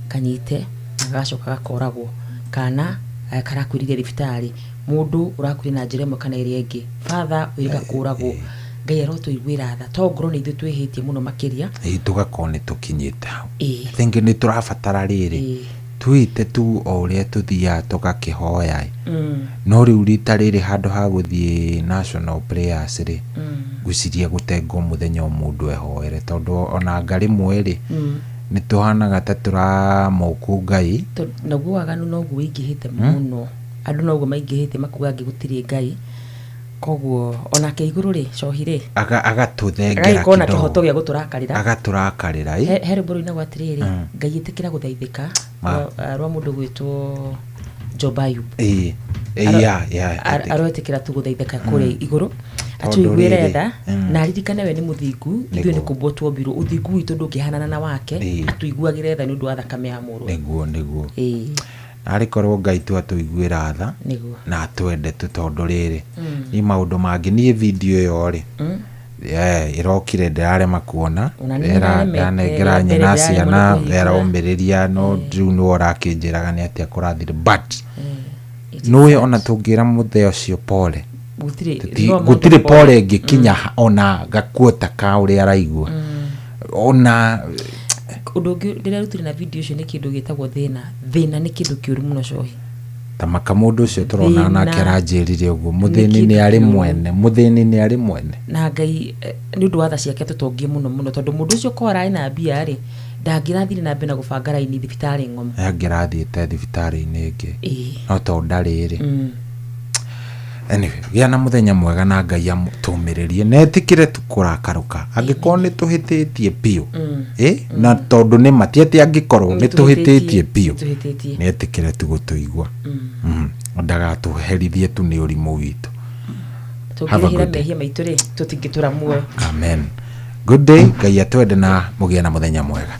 kanyite na gagacoka gakoragwo kana karakuĩrĩire thibitarĩ mũndũ ũrakuire na njĩra ĩmwe kana ĩrĩa ĩngĩ father wĩrĩga kũragwo. Ngai arotũiguĩra tha to ngorwo nĩ ithuĩ twĩhĩtie mũno makĩria. Tũgakorwo nĩ tũkinyĩte hau. I think nĩ tũrabatara rĩrĩ twĩte tu o ũrĩa tũthiaga tũgakĩhoya. No rĩu rita rĩrĩ handũ ha gũthiĩ national prayers rĩ ngwĩciria gũtengwo mũthenya o mũndũ ehoere tondũ ona nga rĩmwe rĩ nĩ tũhanaga ta tũramũkũ Ngai. Naguo waganu noguo wĩingĩhĩte mũno andũ noguo maingĩhĩte makuga angĩ gũtirĩ Ngai koguo onake igũrũ rĩ cohi rĩ agatũthengera agagĩkorwo na kĩhoto gĩa gũtũrakarĩra agatũrakarĩra. He rwĩmbo rũinagwo atĩrĩrĩ Ngai ĩtĩkĩra gũthaithĩka rwa mũndũ gwĩtwo Job Ayub. Aroetĩkĩra tu gũthaithĩka kũrĩa igũrũ. Atũiguĩre tha na aririkane we nĩ mũthingu, ithuĩ nĩ kũmbwo tuombirwo, ũthingu witũ ndũngĩhanana na wake, atũiguagĩre tha nĩ ũndũ wa thakame ya mũrũwe. Nĩguo nĩguo. Narĩ korwo Ngai tu atũiguĩra tha na atwende tu, tondũ rĩrĩ niĩ maũndũ mangĩ niĩ video ĩyo rĩ ĩrokire ndĩrarema kuona, ndanengera nyina ciana eromĩrĩria, no rĩu nĩwe ũrakĩnjĩraga nĩ atĩa kũrathire, but nĩwe ona tũngĩra mũthee ũcio pole, gũtirĩ pole ĩngĩkinya ona gakuota ka ũrĩa araigua. Ona ũndũ ũngĩ ndĩrerutire na video ũcio nĩ kĩndũ gĩtagwo thĩna. Thĩna nĩ kĩndũ kĩũru mũno cohi. Ta maka mũndũ ũcio tũrona nake aranjĩrire ũguo, mũthĩni nĩ arĩ mwene, mũthĩni nĩ arĩ mwene. Na Ngai nĩ ũndũ wa tha ciake tũtongie mũno mũno, tondũ mũndũ ũcio korwo ararĩ na mbia rĩ, ndangĩrathire na mbere na gũbanga raini thibitarĩ ng'omo. Angĩrathiĩte thibitarĩ-inĩ ĩngĩ. No tondũ ndarĩ rĩ. Anyway, gĩa na mũthenya mwega na Ngai amũtũmĩrĩrie na etĩkĩre tu kũrakarũka angĩkorwo nĩ tũhĩtĩtie biũ, na tondũ nĩ ma ti atĩ angĩkorwo nĩ tũhĩtĩtie biũ, nĩ etĩkĩre tu gũtũigua, ndagatũherithie tu nĩ ũrimũ witũ. Tũngĩrĩhĩra mehia maitũ rĩ, tũtingĩtũra muoyo. Amen. Good day, Ngai atwende na mũgĩe na mũthenya mwega.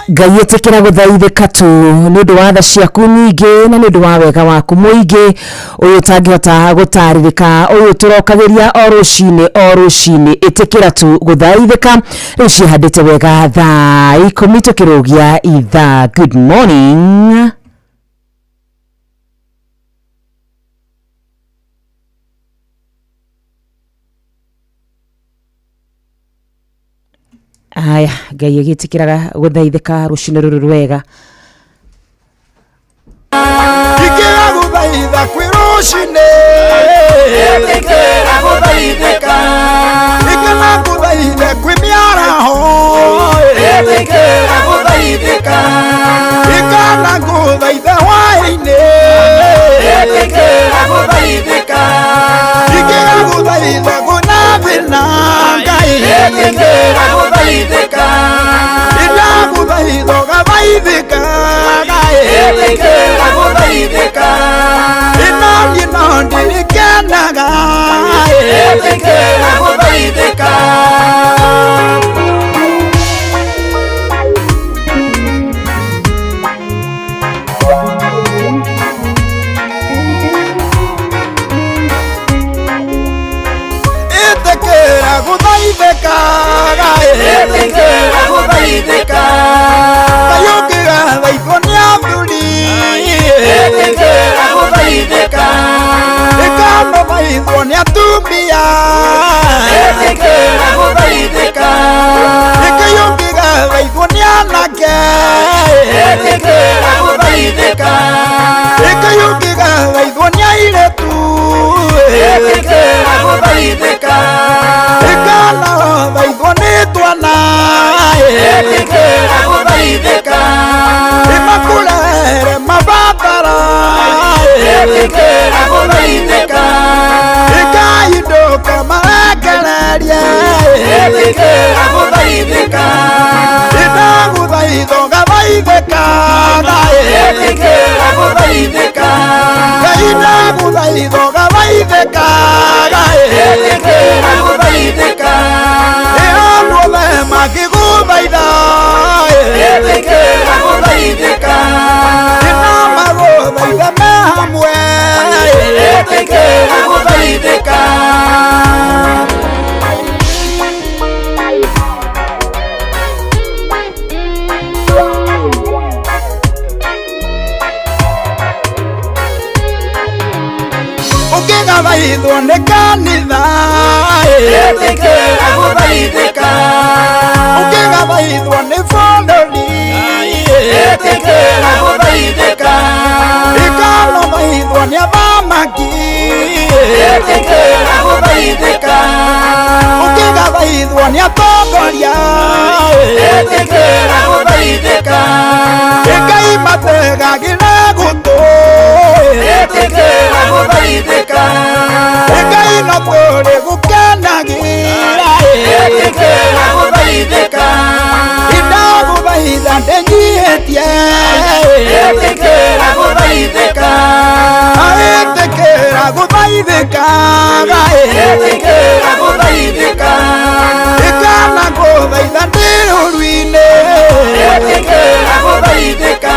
Ngai ĩtĩkĩra gũthaithĩka tu nĩ ũndũ wa tha ciaku nyingĩ na nĩ ũndũ wa wega waku mũingĩ ũyũ ũtangĩhota gũtarĩrĩka, ũyũ tũrokagĩria o rũcinĩ o rũcinĩ. Ĩtĩkĩra tu gũthaithĩka. Rĩu ciĩhandĩte wega thaa 10 tũkĩrũgia ithaa. Good morning. Aya, Ngai agĩtĩkĩraga gũthaithĩka rũcinĩ rũrũ rwega. Ĩtĩkĩra gũthaitha kwĩ rũcinĩ, ĩtĩkĩra gũthaithĩka, ĩtĩkĩra gũthaitha kwĩ mĩaraho, ĩtĩkĩra gũthaithĩka, ĩtĩkĩra gũthaitha hwaĩ-inĩ, ĩtĩkĩra gũthaithĩka, ĩtĩkĩra gũthaitha kwĩna thĩna, Ngai ĩtĩkĩra gũthaithĩka, ĩtĩkĩra gũthaitha ũgathaithĩka, Ngai ĩtĩkĩra gũthaithĩka, ĩnaniĩ no ndirikenaga, ĩtĩkĩra gũthaithĩka. Ĩtĩkĩra gũthaithĩka, ĩtĩkĩra gũthaithĩka, Ngai ũngĩgathaithwo nĩ athuri, ĩtĩkĩra gũthaithĩka, ĩkanathaithwo nĩ atumia, ĩtĩkĩra gũthaithĩka, Ngai ũngĩgathaithwo nĩ anake, ĩtĩkĩra gũthaithĩka, Ngai ũngĩgathaithwo nĩ airĩtu, ĩtĩkĩra gũthaithĩka, ĩkanathaithwo nĩ twana, ĩtĩkĩra gũthaithĩka, ĩmakũrehere mabatara, ĩtĩkĩra gũthaithĩka, ĩkaindũka marekererie, ĩtĩkĩra gũthaithĩka, ĩndagũthaitha ũgathaithĩka, ĩtĩkĩra gũthaithĩka, Ngai ndagũthaitha ũgathaithĩka, ĩtĩkĩra gũthaithĩka, ĩ andũ othe mangĩgũthaitha, ĩtĩkĩra gũthaithĩka, ĩna magũthaitha me hamwe, ĩtĩkĩra gũthaithĩka. Ũngĩgathaithwo Ũngĩgathaithwo nĩ kanitha, ĩtĩkĩra gũthaithĩka. Ũngĩgathaithwo nĩ bũrũri, ĩtĩkĩra gũthaithĩka. Ĩkanathaithwo nĩ athamaki, ĩtĩkĩra gũthaithĩka. Ũngĩgathaithwo nĩ atongoria, ĩtĩkĩra gũthaithĩka. Ngai mategagĩra gũtũ, ĩtĩkĩra gũthaithĩka. Ngai no tũrĩ gũkenagĩra, ĩtĩkĩra gũthaithĩka. Ndagũthaitha ndĩnyihĩtie, ĩtĩkĩra gũthaithĩka. Ĩtĩkĩra gũthaithĩka, ĩtĩkĩra gũthaithĩka. Ĩkana gũthaitha ndĩ rũru-inĩ, ĩtĩkĩra gũthaithĩka.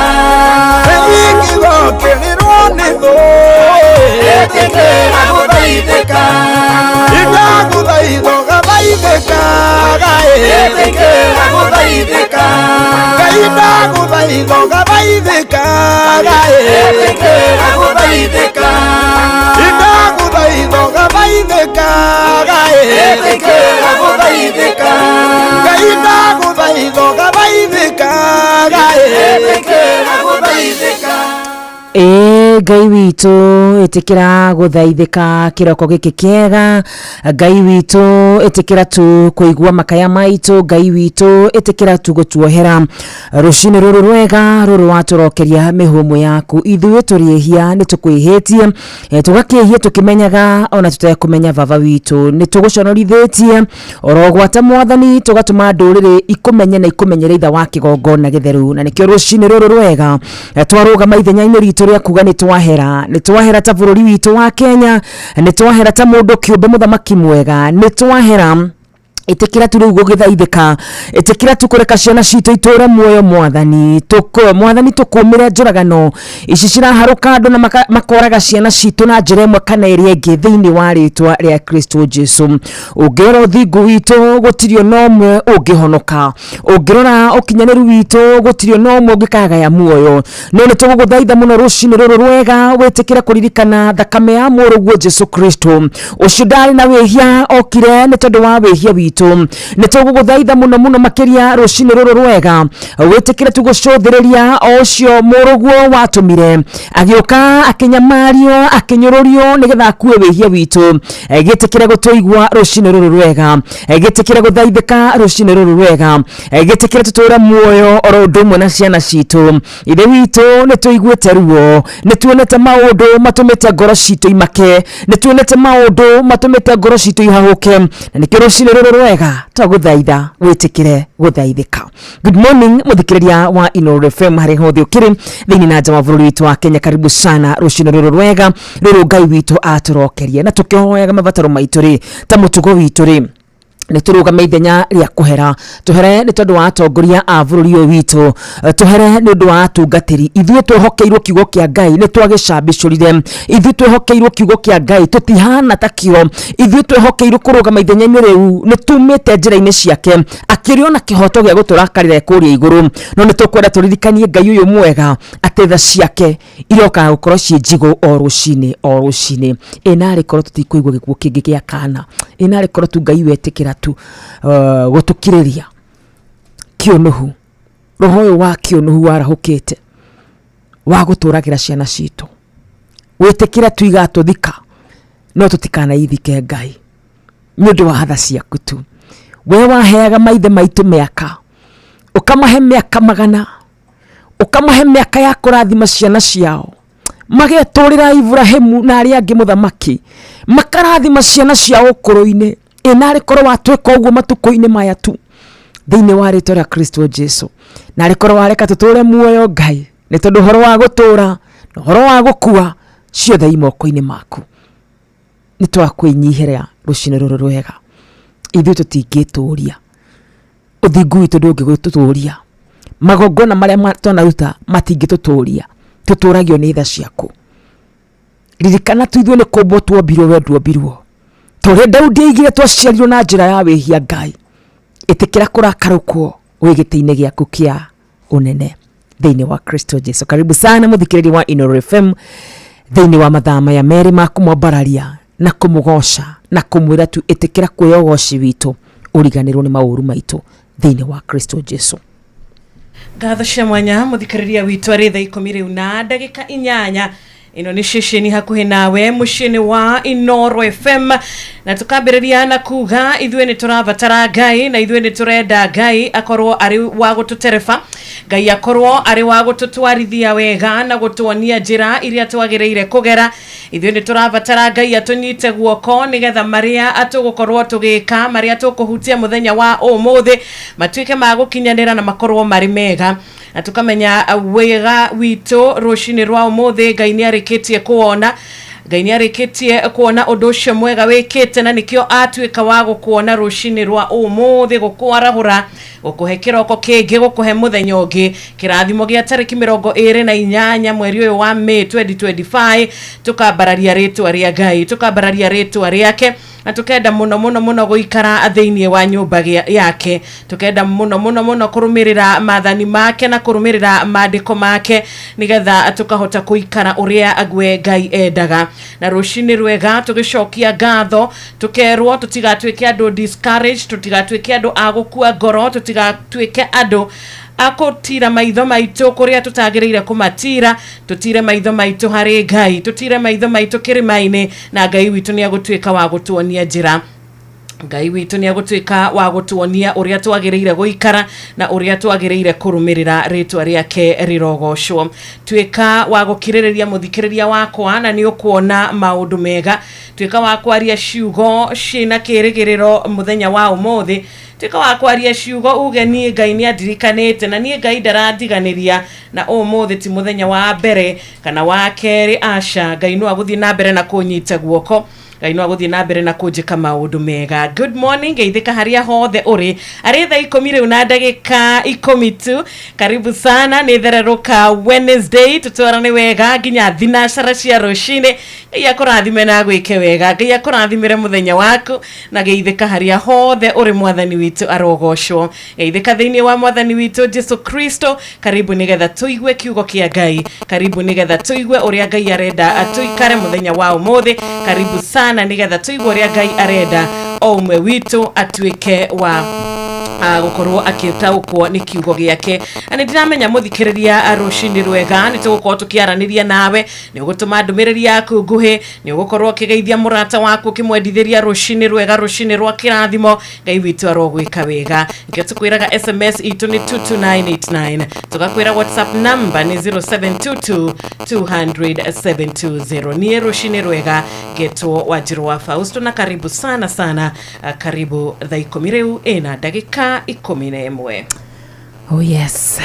Ingĩgokĩrĩrwo nĩ thũ, ĩtĩkĩra gũthaithĩka. Ndagũthaitha ũgathaithĩka, ĩtĩkĩra gũthaithĩka. Ngai ndagũthaitha ũgathaithĩka, ĩtĩkĩra gũthaithĩka. Ndagũthaitha ũgathaithĩka, ĩtĩkĩra gũthaithĩka. Ngai ndagũthaitha ũgathaithĩka, ĩtĩkĩra gũthaithĩka. Ĩ Ngai witũ ĩtĩkĩra gũthaithĩka kĩroko gĩkĩ kĩega. Ngai witũ ĩtĩkĩra tu kũigua makaya maitũ. Ngai witũ ĩtĩkĩra tu gũtuohera rũcinĩ rũrũ rwega rũrũ watũrokeria mĩhũmũ yaku. Ithuĩ tũrĩ ehia nĩ tũkwĩhĩtie, tũgakĩhia tũkĩmenyaga ona tũtekũmenya baba witũ. Nĩ tũgũconorithĩtie oro gwata mwathani, tũgatũma ndũrĩrĩ ikũmenye na ikũmenyere itha wa kĩgongona gĩtheru. Na nĩkĩo rũcinĩ rũrũ rwega twarũgama ithenya-inĩ ritũ rĩa kuga nĩ twahera, nĩ twahera ta bũrũri witũ wa Kenya, nĩ twahera ta mũndũ kĩũmbe mũthamaki mwega, nĩ twahera. Ĩtĩkĩra tu rĩu gũgĩthaithĩka, ĩtĩkĩra tu kũreka ciana citũ itũre muoyo mwathani. Mwathani tũkũmĩre njũragano ici ciraharũka andũ na makoraga ciana citũ na njĩra ĩmwe kana ĩrĩa ĩngĩ thĩinĩ wa rĩtwa rĩa Kristo Jesu. Ũngĩrora ũthingu witũ gũtirĩ ona ũmwe ũngĩhonoka, ũngĩrora ũkinyanĩru witũ gũtirĩ ona ũmwe ũngĩkagaya muoyo. No nĩ tũgũgũthaitha mũno rũcinĩ rũrũ rwega wĩtĩkĩre kũririkana thakame ya mũrũguo Jesu Kristo ũcio ndarĩ na wĩhia okire nĩ tondũ wa wĩhia witũ. Nĩ tũgũgũthaitha mũno mũno makĩria rũcinĩ rũrũ rwega wĩtĩkĩre tu gũcũthĩrĩria o ũcio mũrũguo watũmire agĩũka akĩnyamario akĩnyũrũrio nĩgetha akue wĩhia witũ. Gĩtĩkĩre gũtũigua rũcinĩ rũrũ rwega, gĩtĩkĩre gũthaithĩka rũcinĩ rũrũ rwega, gĩtĩkĩre tũtũre muoyo oro ũndũ ũmwe na ciana citũ. Ithe witũ nĩ tũiguĩte ruo, nĩ tuonete maũndũ matũmĩte ngoro citũ imake, nĩ tuonete maũndũ matũmĩte ngoro citũ ihahũke, na nĩkĩo rũcinĩ rũrũ rwega twagũthaitha wĩtĩkĩre gũthaithĩka. Good morning mũthikĩrĩria wa Inooro FM harĩa hothe ũkĩrĩ thĩinĩ na nja wa bũrũri witũ wa Kenya. Karibu sana rũcinĩ rũrũ rwega rũrũ Ngai witũ atũrokeria, na tũkĩhoyaga mabataro maitũ rĩ ta mũtugo witũ rĩ nĩ tũrũgame ithenya rĩa kũhera. Tũhere nĩ tondũ wa atongoria a bũrũri ũyũ witũ, tũhere nĩ ũndũ wa atungatĩri. Ithuĩ twehokeirwo kiugo kĩa Ngai nĩ twagĩcambicũrire, ithuĩ twehokeirwo kiugo kĩa Ngai tũtihana ta kĩo, ithuĩ twehokeirwo kũrũgama ithenya-inĩ rĩu nĩ tumĩte njĩra-inĩ ciake, akĩrĩ ona kĩhoto gĩa gũtũrakarĩra kũrĩa igũrũ. No nĩ tũkwenda tũririkanie Ngai ũyũ mwega atĩ tha ciake irokaga gũkorwo ciĩ njigũ o rũcinĩ o rũcinĩ. Ĩ narĩ korwo tũtikũigua gĩkuũ kĩngĩ gĩa kana, ĩ narĩ korwo tu Ngai wetĩkĩra tu gũtũkirĩria kĩũnũhu, roho ũyũ wa kĩũnũhu warahũkĩte wa gũtũragĩra ciana citũ. Wĩtĩkĩre tu igatũthika no tũtikanaithike Ngai nĩ ũndũ wa tha ciaku tu. We waheaga maithe maitũ mĩaka, ũkamahe mĩaka magana, ũkamahe mĩaka ya kũrathima ciana ciao, magetũrĩra Ibrahimu na arĩa angĩ mũthamaki, makarathima ciana ciao ũkũrũ-inĩ. Ĩ narĩ korwo watwĩka ũguo matukũ-inĩ maya tu thĩinĩ wa rĩtwa rĩa Kristo Jesu. Narĩ korwo wareka tũtũre muoyo Ngai, nĩ tondũ ũhoro wa gũtũra na ũhoro wa gũkua ciothe i moko-inĩ maku. Nĩ twakwĩnyihĩra rũcinĩ rũrũ rwega, ithuĩ tũtingĩtũria, ũthingu witũ ndũngĩgũtũtũria, magongona marĩa twanaruta matingĩtũtũria, tũtũragio nĩ tha ciaku. Ririkana tu ithuĩ nĩ kũmbwo tuombirwo, we nduombirwo. Ta ũrĩa Daudi aigire twaciarirwo na njĩra ya wĩhia Ngai, ĩtĩkĩra kũrakarũkwo wĩ gĩtĩ-inĩ gĩaku kĩa ũnene thĩinĩ wa Kristo Jesu. Karibu sana mũthikĩrĩria wa Inooro FM thĩinĩ wa mathaa maya merĩ ma kũmwambararia. na kũmũgoca na kũmwĩra tu ĩtĩkĩra kuoya ũgoci witũ ũriganĩrwo nĩ maũru maitũ thĩinĩ wa Kristo Jesu. Ngatho cia mwanya mũthikĩrĩria witũ arĩ thaa 10 rĩu na ndagĩka 8. Ĩno nĩ ceceni hakuhĩ nawe mũciĩ-inĩ wa Inoro FM, na tũkambĩrĩria na kuga ithuĩ nĩ tũrabatara Ngai na ithuĩ nĩ tũrenda Ngai akorwo arĩ wa gũtũtereba, Ngai akorwo arĩ wa gũtũtwarithia wega na gũtuonia njĩra iria twagĩrĩire kũgera. Ithuĩ nĩ tũrabatara Ngai atũnyite guoko nĩgetha marĩa tũgũkorwo tũgĩka, marĩa tũkũhutia mũthenya wa ũmũthĩ matuĩke ma gũkinyanĩra na makorwo marĩ mega. Na tukamenya wega witũ rũcinĩ rwa ũmũthĩ Ngai nĩ arĩkĩtie kuona, Ngai nĩ arĩkĩtie kuona ũndũ ũcio mwega wĩkĩte, na nĩkĩo atuĩka wa gũkuona rũcinĩ rwa ũmũthĩ, gũkwarahũra, gũkũhe kĩroko kĩngĩ, gũkũhe mũthenya ũngĩ, kĩrathimo gĩa tarĩki 28 mweri ũyũ wa May 2025. Tukambararia rĩtwa rĩa Ngai, tukambararia rĩtwa rĩake, na tukenda muno muno muno gũikara thĩinĩ wa nyũmba yake, tukenda muno muno muno kũrũmĩrĩra maathani make na kũrũmĩrĩra maandĩko make nĩgetha tukahota gũikara ũrĩa gwe Ngai endaga. Na rũcinĩ rwega tũgĩcokia ngatho, tũkerwo tũtigatuĩke andũ discouraged, tũtigatuĩke andũ a gũkua ngoro, tũtigatuĩke andũ akũtira maitho maitũ kũrĩa tũtagĩrĩire kũmatira, tũtire maitho maitũ harĩ Ngai, tũtire maitho maitũ kĩrĩma-inĩ, na Ngai witũ nĩ agũtuĩka wa gũtuonia njĩra. Ngai witũ nĩ agũtuĩka wa gũtuonia ũrĩa twagĩrĩire gũikara na ũrĩa twagĩrĩire kũrũmĩrĩra rĩtwa rĩake rĩrogocwo. Tuĩka wa gũkirĩrĩria mũthikĩrĩria wakwa na nĩ ũkuona maũndũ mega. Tuĩka wa kwaria ciugo ciĩna kĩrĩgĩrĩro mũthenya wa ũmũthĩ. Tuĩka wa kwaria ciugo uge niĩ Ngai nĩ andirikanĩte na niĩ Ngai ndarandiganĩria, na ũmũthĩ ti mũthenya wa mbere kana wa kerĩ, aca, Ngai no agũthiĩ na mbere na kũnyita guoko, Ngai no agũthiĩ na mbere na kũnjĩka maũndũ mega. Good morning, geithĩka harĩa hothe ũrĩ. Arĩ thaa 10 rĩu na ndagĩka 10 tu. Karibu sana, nĩ thererũka Wednesday, tũtwarane wega nginya thinacara cia rũcinĩ. Ngai akũrathime na agwĩke wega, Ngai akũrathimĩre mũthenya waku, na geithĩka harĩa hothe ũrĩ, mwathani witũ arogocwo. Geithĩka thĩinĩ wa mwathani witũ Jesu Kristo. Karibu nĩgetha tũigue kiugo kĩa Ngai, karibu nĩgetha tũigue ũrĩa Ngai arenda tũikare mũthenya wa ũmũthĩ. Karibu sana nĩgetha tũigue ũrĩa Ngai arenda o ũmwe witũ atuĩke wa gũkorwo akĩtaũkwo nĩ kiugo gĩake. Na nĩ ndĩramenya mũthikĩrĩria rũcinĩ rwega nĩ tũgũkorwo tũkĩaranĩria nawe, nĩ ũgũtũma ndũmĩrĩri yaku nguhĩ, nĩ ũgũkorwo ũkĩgeithia mũrata waku, ũkĩmwendithĩria rũcinĩ rwega, rũcinĩ rwa kĩrathimo. Ngai witũ arogwĩka wega. Nĩkĩo tũkwĩraga SMS itũ nĩ 22989, tũgakwĩra WhatsApp number nĩ 0722 200 720. Niĩ rũcinĩ rwega ngetwo Wanjirũ wa Fausto, na karibu sana sana, karibu thaa 10 rĩu ĩna ndagĩka 11. Oh yes.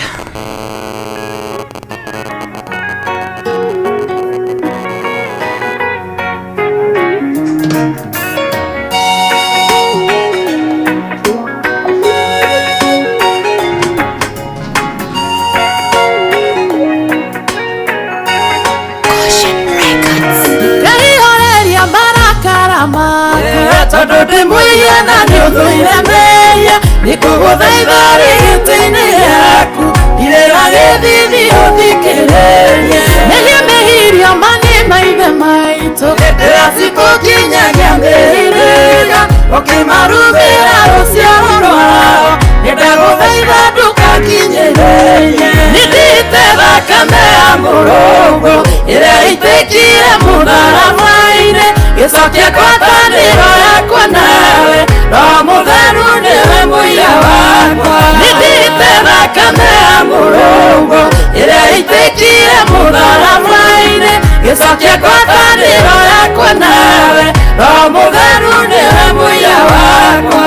Tondũ ndĩ mũiya na nĩ ũthũire mehia, nĩngũgũthaitha rĩtĩ-inĩ rĩaku, irĩra gĩthithi ũthikĩrĩrie. Mehia mehirio ma nĩ maithe maitũ, hĩndĩ cikũkinyagia mĩhĩrĩga, ũkĩmarugĩra rũciaro rwao, nĩndagũthaitha ndũkakinyĩrĩrie. Nĩndĩte thakame ya mũrũngũ ĩrĩa ĩitĩkire mũtharaba-inĩ, gĩcokia ngwatanĩro yakwa nawe, Roho Mũtheru nĩwe mũira wakwa. Nĩndĩte thakame ya mũrũngũ ĩrĩa ĩitĩkire mũtharaba-inĩ, gĩcokia ngwatanĩro yakwa nawe, Roho Mũtheru nĩwe mũira wakwa.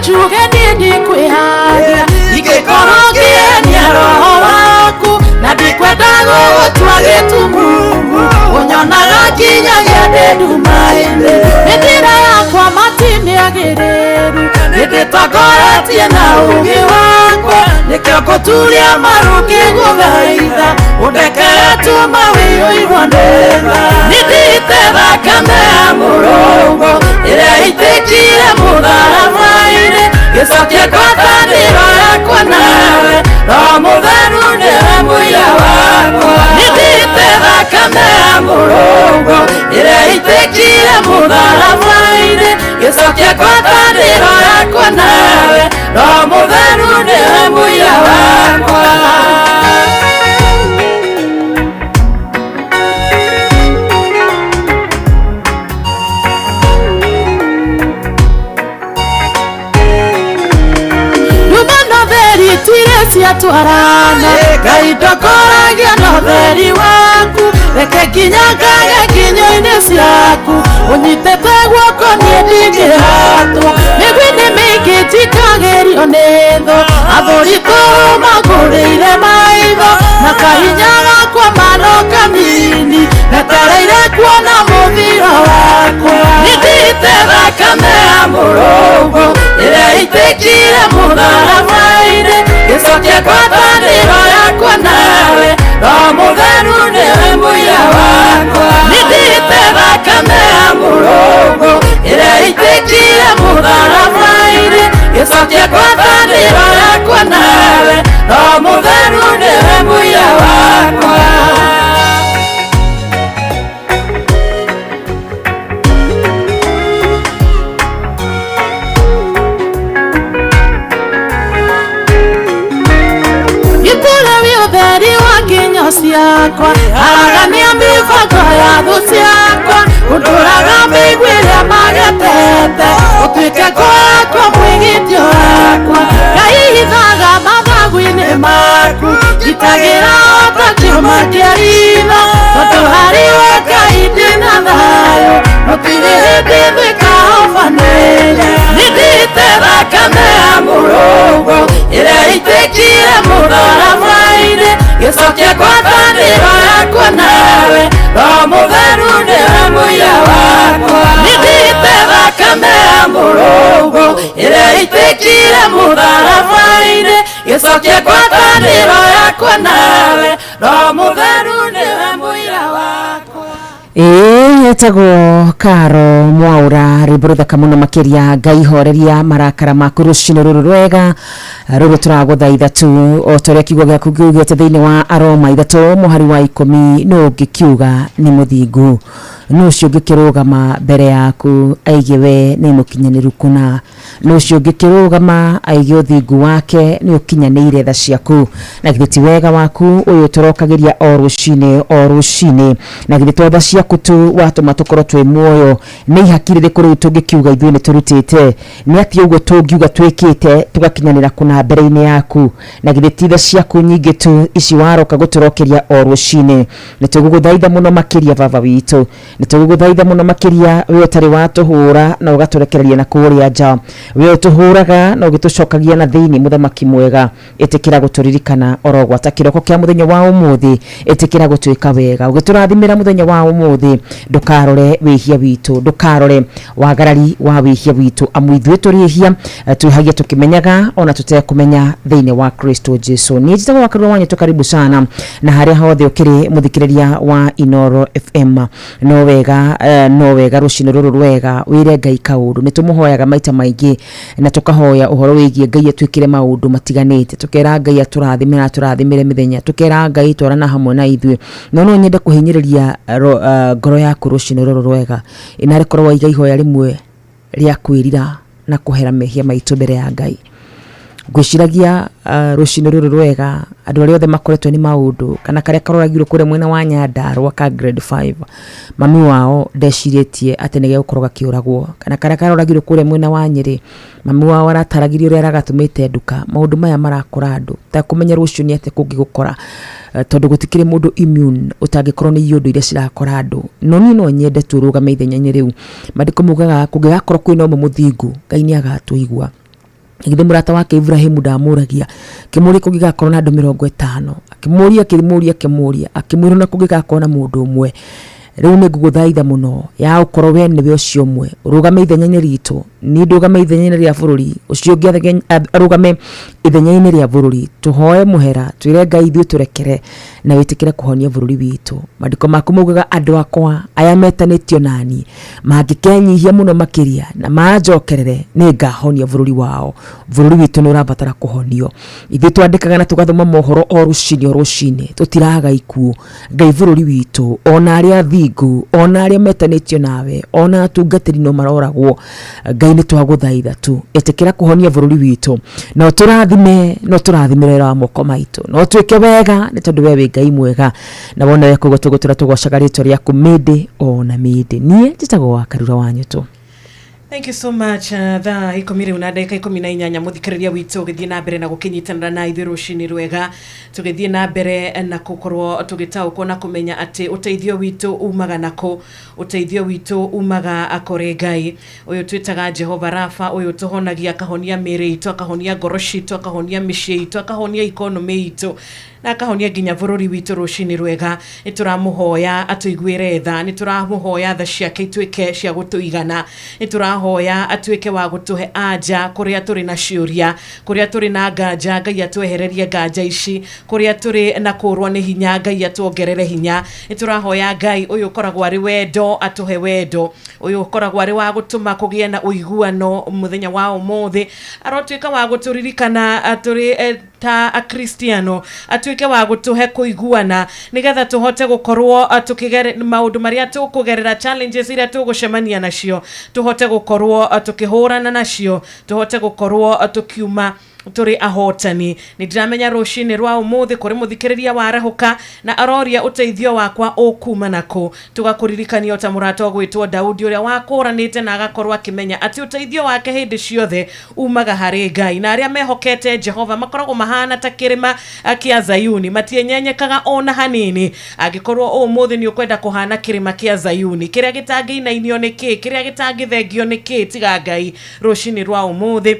Njuge niĩ ndikwĩhagia, ingĩkorwo ngĩenia roho waku, na ndikwenda gũgũtua gĩtumumu, ũnyonaga nginyagia ndĩ nduma-inĩ. Mĩthiĩre yakwa mati mĩagĩrĩru, nĩndĩtongoretie na ũũgĩ wakwa, nĩkĩo ngũturia maru ngĩgũthaitha, Ũndekere tuma wĩiyũirwo nĩ tha. Nĩndĩte thakame ya mũrũngo ĩrĩa ĩitĩkire mũtharaba-inĩ. Gĩcokie ngwatanĩro yakwa nawe, Roho Mũtheru nĩwe mũira wakwa. Nĩndĩte thakame ya mũrũngo ĩrĩa ĩitĩkire mũtharaba-inĩ. Gĩcokie ngwatanĩro yakwa nawe, Roho Mũtheru nĩwe mũira wakwa. Ciatwarana Ngai ndokoragia na ũtheri waku, reke nginya ngage nginyo-inĩ ciaku, ũnyitĩte guoko niĩ ndingĩhatwo. Mĩguĩ-inĩ mĩingĩ njikagĩrio nĩ thũ, athũri tũmangũrĩire maitho, na kahinya gakwa mano kanini, ndetereire kuona mũthiro wakwa. Nĩndĩte thakame ya mũrũngo ĩrĩa ĩitĩkire mũtharaba-inĩ. Gĩcokie ngwatanĩro yakwa nawe, Roho Mũtheru nĩwe mũira wakwa. Nĩndĩte thakame ya mũrũngo ĩrĩa ĩitĩkire mũtharaba-inĩ. Gĩcokie ngwatanĩro yakwa nawe, Roho Mũtheru nĩwe mũira wakwa. Ciakwa aragania mĩbango ya thũ ciakwa, ũndũraga mĩigua ĩrĩa magetete, ũtuĩke gwakwa mwĩgitio wakwa. Ngai hithaga mathagu-inĩ maku, ngitagĩra ota kĩũma kĩa ritho, tondũ harĩ we Ngai ndĩna thayũ, gũtirĩ hĩndĩ thĩkahobanĩria. Nĩndĩte thakame ya mũrũngo ĩrĩa ĩitĩkire mũtharaba-inĩ. Gĩcokie ngwatanĩro yakwa nawe, Roho Mũtheru nĩwe mũira wakwa. Nĩndĩte thakame ya mũrũngo ĩrĩa ĩitĩkire mũtharaba-inĩ. Gĩcokie ngwatanĩro yakwa nawe, Roho Mũtheru nĩwe mũira wakwa. Ĩĩ etagwo Karo Mwaura, rwĩmbo rũthaka mũno makĩria. Ngai horeria marakara maku rũcinĩ rũrũ rwega rũrũ tũragũthaitha tu o ta ũrĩa kiugo gĩaku kiugĩte thĩinĩ wa Aroma 3 mũhari wa 10, nũ ũngĩkiuga nĩ mũthingu, nũ ũcio ũngĩkĩrũgama mbere yaku aige we nĩ mũkinyanĩru kũna, nũ ũcio ũngĩkĩrũgama aige ũthingu wake nĩ ũkinyanĩire tha ciaku. Na githĩ ti wega waku ũyũ tũrokagĩria o rũcinĩ o rũcinĩ, na githĩ to tha ciaku tu watũma tũkorwo twĩ muoyo. Nĩ ihaki rĩrĩkũ rĩu tũngĩkiuga ithuĩ nĩ tũrutĩte? Nĩ atĩa ũguo tũngiuga twĩkĩte tũgakinyanĩra kũna mbere-inĩ yaku? Na githĩ ti tha ciaku nyingĩ tu ici waroka gũtũrokeria o rũcinĩ? Nĩ tũgũgũthaitha mũno makĩria baba witũ, nĩ tũgũgũthaitha mũno makĩria we ũtarĩ watũhũra na ũgatũrekereria na kũrĩa nja, we ũtũhũraga na ũgĩtũcokagia na thĩinĩ. Mũthamaki mwega, ĩtĩkĩra gũtũririkana oro gwata kĩroko kĩa mũthenya wa ũmũthĩ, ĩtĩkĩra gũtwĩka wega ũgĩtũrathimĩra mũthenya wa ũmũthĩ. Ndũkarore wĩhia witũ, ndũkarore wagarari wa wĩhia witũ, amu ithuĩ tũrĩhia twĩhagia tũkĩmenyaga ona tũtekũmenya thĩinĩ wa Kristo Jesu. Niĩ njĩtagwo Wakarura wa Nyeto, karibu sana na harĩa hothe ũkĩrĩ mũthikĩrĩria wa Inoro FM. No wega no wega rũcinĩ rũrũ rwega wĩre Ngai kaũndũ. Nĩ tũmũhoyaga maita maingĩ na tũkahoya ũhoro wĩgiĩ Ngai atwĩkĩre maũndũ matiganĩte, tũkera Ngai atũrathime atũrathimĩre mĩthenya, tũkera Ngai twarana hamwe na ithuĩ. No no nyende kũhinyĩrĩria ngoro yaku rũcinĩ rũrũ rwega, ĩnarĩ korwo waiga ihoya rĩmwe rĩa kwĩrira na kũhera mehia maitũ mbere ya Ngai. Ngwĩciragia rũcinĩ rũrũ rwega andũ arĩa othe makoretwo nĩ maũndũ kana karĩa karoragirwo kũrĩa mwena wa Nyandarũa ka grade 5, mami wao ndecirĩtie atĩ nĩ gegũkorwo gakĩũragwo, kana karĩa karoragirwo kũrĩa mwena wa Nyĩrĩ, mami wao arataragĩrio ũrĩa aragatũmĩte nduka. Maũndũ maya marakora andũ takũmenya rũciũ nĩ atĩa kũngĩgũkora, tondũ gũtikĩrĩ mũndũ immune ũtangĩkorwo nĩ iũndũ iria cirakora andũ. No niĩ no nyende tũrũgame ithenya-inĩ rĩu. Maandĩko maugaga kũngĩgakorwo kwĩna ũmwe mũthingu, Ngai nĩ agatũigua. Githĩ mũrata wake Ibrahimu ndamũragia, akĩmũria kũngĩgakorwo na andũ 50, akĩmũria akĩmũria akĩmũria, akĩmwĩra ona kũngĩgakorwo na mũndũ ũmwe. Rĩu nĩ ngũgũthaitha mũno ya ũkorwo we nĩwe ũcio ũmwe ũrũgame ithenya-inĩ ritũ, niĩ ndũgame ithenya-inĩ rĩa bũrũri, ũcio ũngĩ arũgame ithenya-inĩ rĩa bũrũri. Tũhoe mũhera, twĩre Ngai ithuĩ tũrekere na wĩtĩkĩre kũhonia bũrũri witũ. Maandĩko maku maugaga andũ akwa aya metanĩtio nani mangĩkenyihia mũno makĩria na manjokerere, nĩ ngahonia bũrũri wao. Bũrũri witũ nĩ ũrabatara kũhonio. Ithuĩ twandĩkaga na tũgathoma mohoro o rũcinĩ o rũcinĩ, tũtiraga ikuũ. Ngai bũrũri witũ, ona arĩa athingu, ona arĩa metanĩtio nawe, ona atungatĩri no maroragwo. Ngai nĩ twagũthaitha tu, ĩtĩkĩra kũhonia bũrũri witũ, na ũtũrathime, na ũtũrathimĩre wĩra wa moko maitũ, na ũtwĩke wega nĩ tondũ we wĩ Ngai mwega, na wona weka ũguo tũgũtũra tũgocaga rĩtwa rĩaku mĩndĩ ona mĩndĩ. Niĩ njĩtagwo wa Karura wa Nyũtũ. Thank you so much. Thaa 10 rĩu na ndagĩka 18, mũthikĩrĩria witũ ũgĩthiĩ na mbere na gũkĩnyitanĩra na ithuĩ rũcinĩ rwega, tũgĩthiĩ na mbere na gũkorwo tũgĩtaũkwo na kũmenya atĩ ũteithio witũ umaga nakũ. Ũteithio witũ umaga kũrĩ Ngai ũyũ twĩtaga Jehova Rafa, ũyũ tũhonagia, akahonia mĩĩrĩ itũ, akahonia ngoro citũ, akahonia mĩciĩ itũ, akahonia ikonomĩ itũ, na akahonia nginya bũrũri witũ. Rũcinĩ rwega, nĩ tũramũhoya atũiguĩre tha, nĩ tũramũhoya tha ciake ituĩke cia gũtũigana, nĩ tũrahoya atuĩke wa gũtũhe anja kũrĩa tũrĩ na ciũria, kũrĩa tũrĩ na nganja, Ngai atwehererie nganja ici, kũrĩa tũrĩ na kũrwo nĩ hinya, Ngai atuongerere hinya. Nĩ tũrahoya Ngai ũyũ ũkoragwo arĩ wendo atũhe wendo, ũyũ ũkoragwo arĩ wa gũtũma kũgĩe na ũiguano. Mũthenya wa ũmũthĩ arotuĩka wa gũtũririkana tũrĩ ta akristiano, atuĩke wa gũtũhe kũiguana nĩgetha tũhote gũkorwo tũkĩgere maũndũ marĩa tũkũgerera, challenges iria tũgũcemania nacio, tũhote gũkorwo tũkĩhũrana nacio, tũhote gũkorwo tũkiuma tũrĩ ahotani. Nĩ ndĩramenya rũcinĩ rwa ũmũthĩ kũrĩ mũthikĩrĩria warahũka na aroria, ũteithio wakwa ũkuma nakũ? Tũgakũririkania ta mũrata ũgwĩtwo Daudi, ũrĩa wakũranĩte na agakorwo akĩmenya atĩ ũteithio wake hĩndĩ ciothe umaga harĩ Ngai, na arĩa mehokete Jehova makoragwo mahana ta kĩrĩma kĩa Zayuni, matienyenyekaga ona hanini. Angĩkorwo ũmũthĩ nĩ ũkwenda kũhana kĩrĩma kĩa Zayuni, kĩrĩa gĩtangĩinainio nĩ kĩ, kĩrĩa gĩtangĩthengio nĩ kĩ tiga Ngai, rũcinĩ rwa ũmũthĩ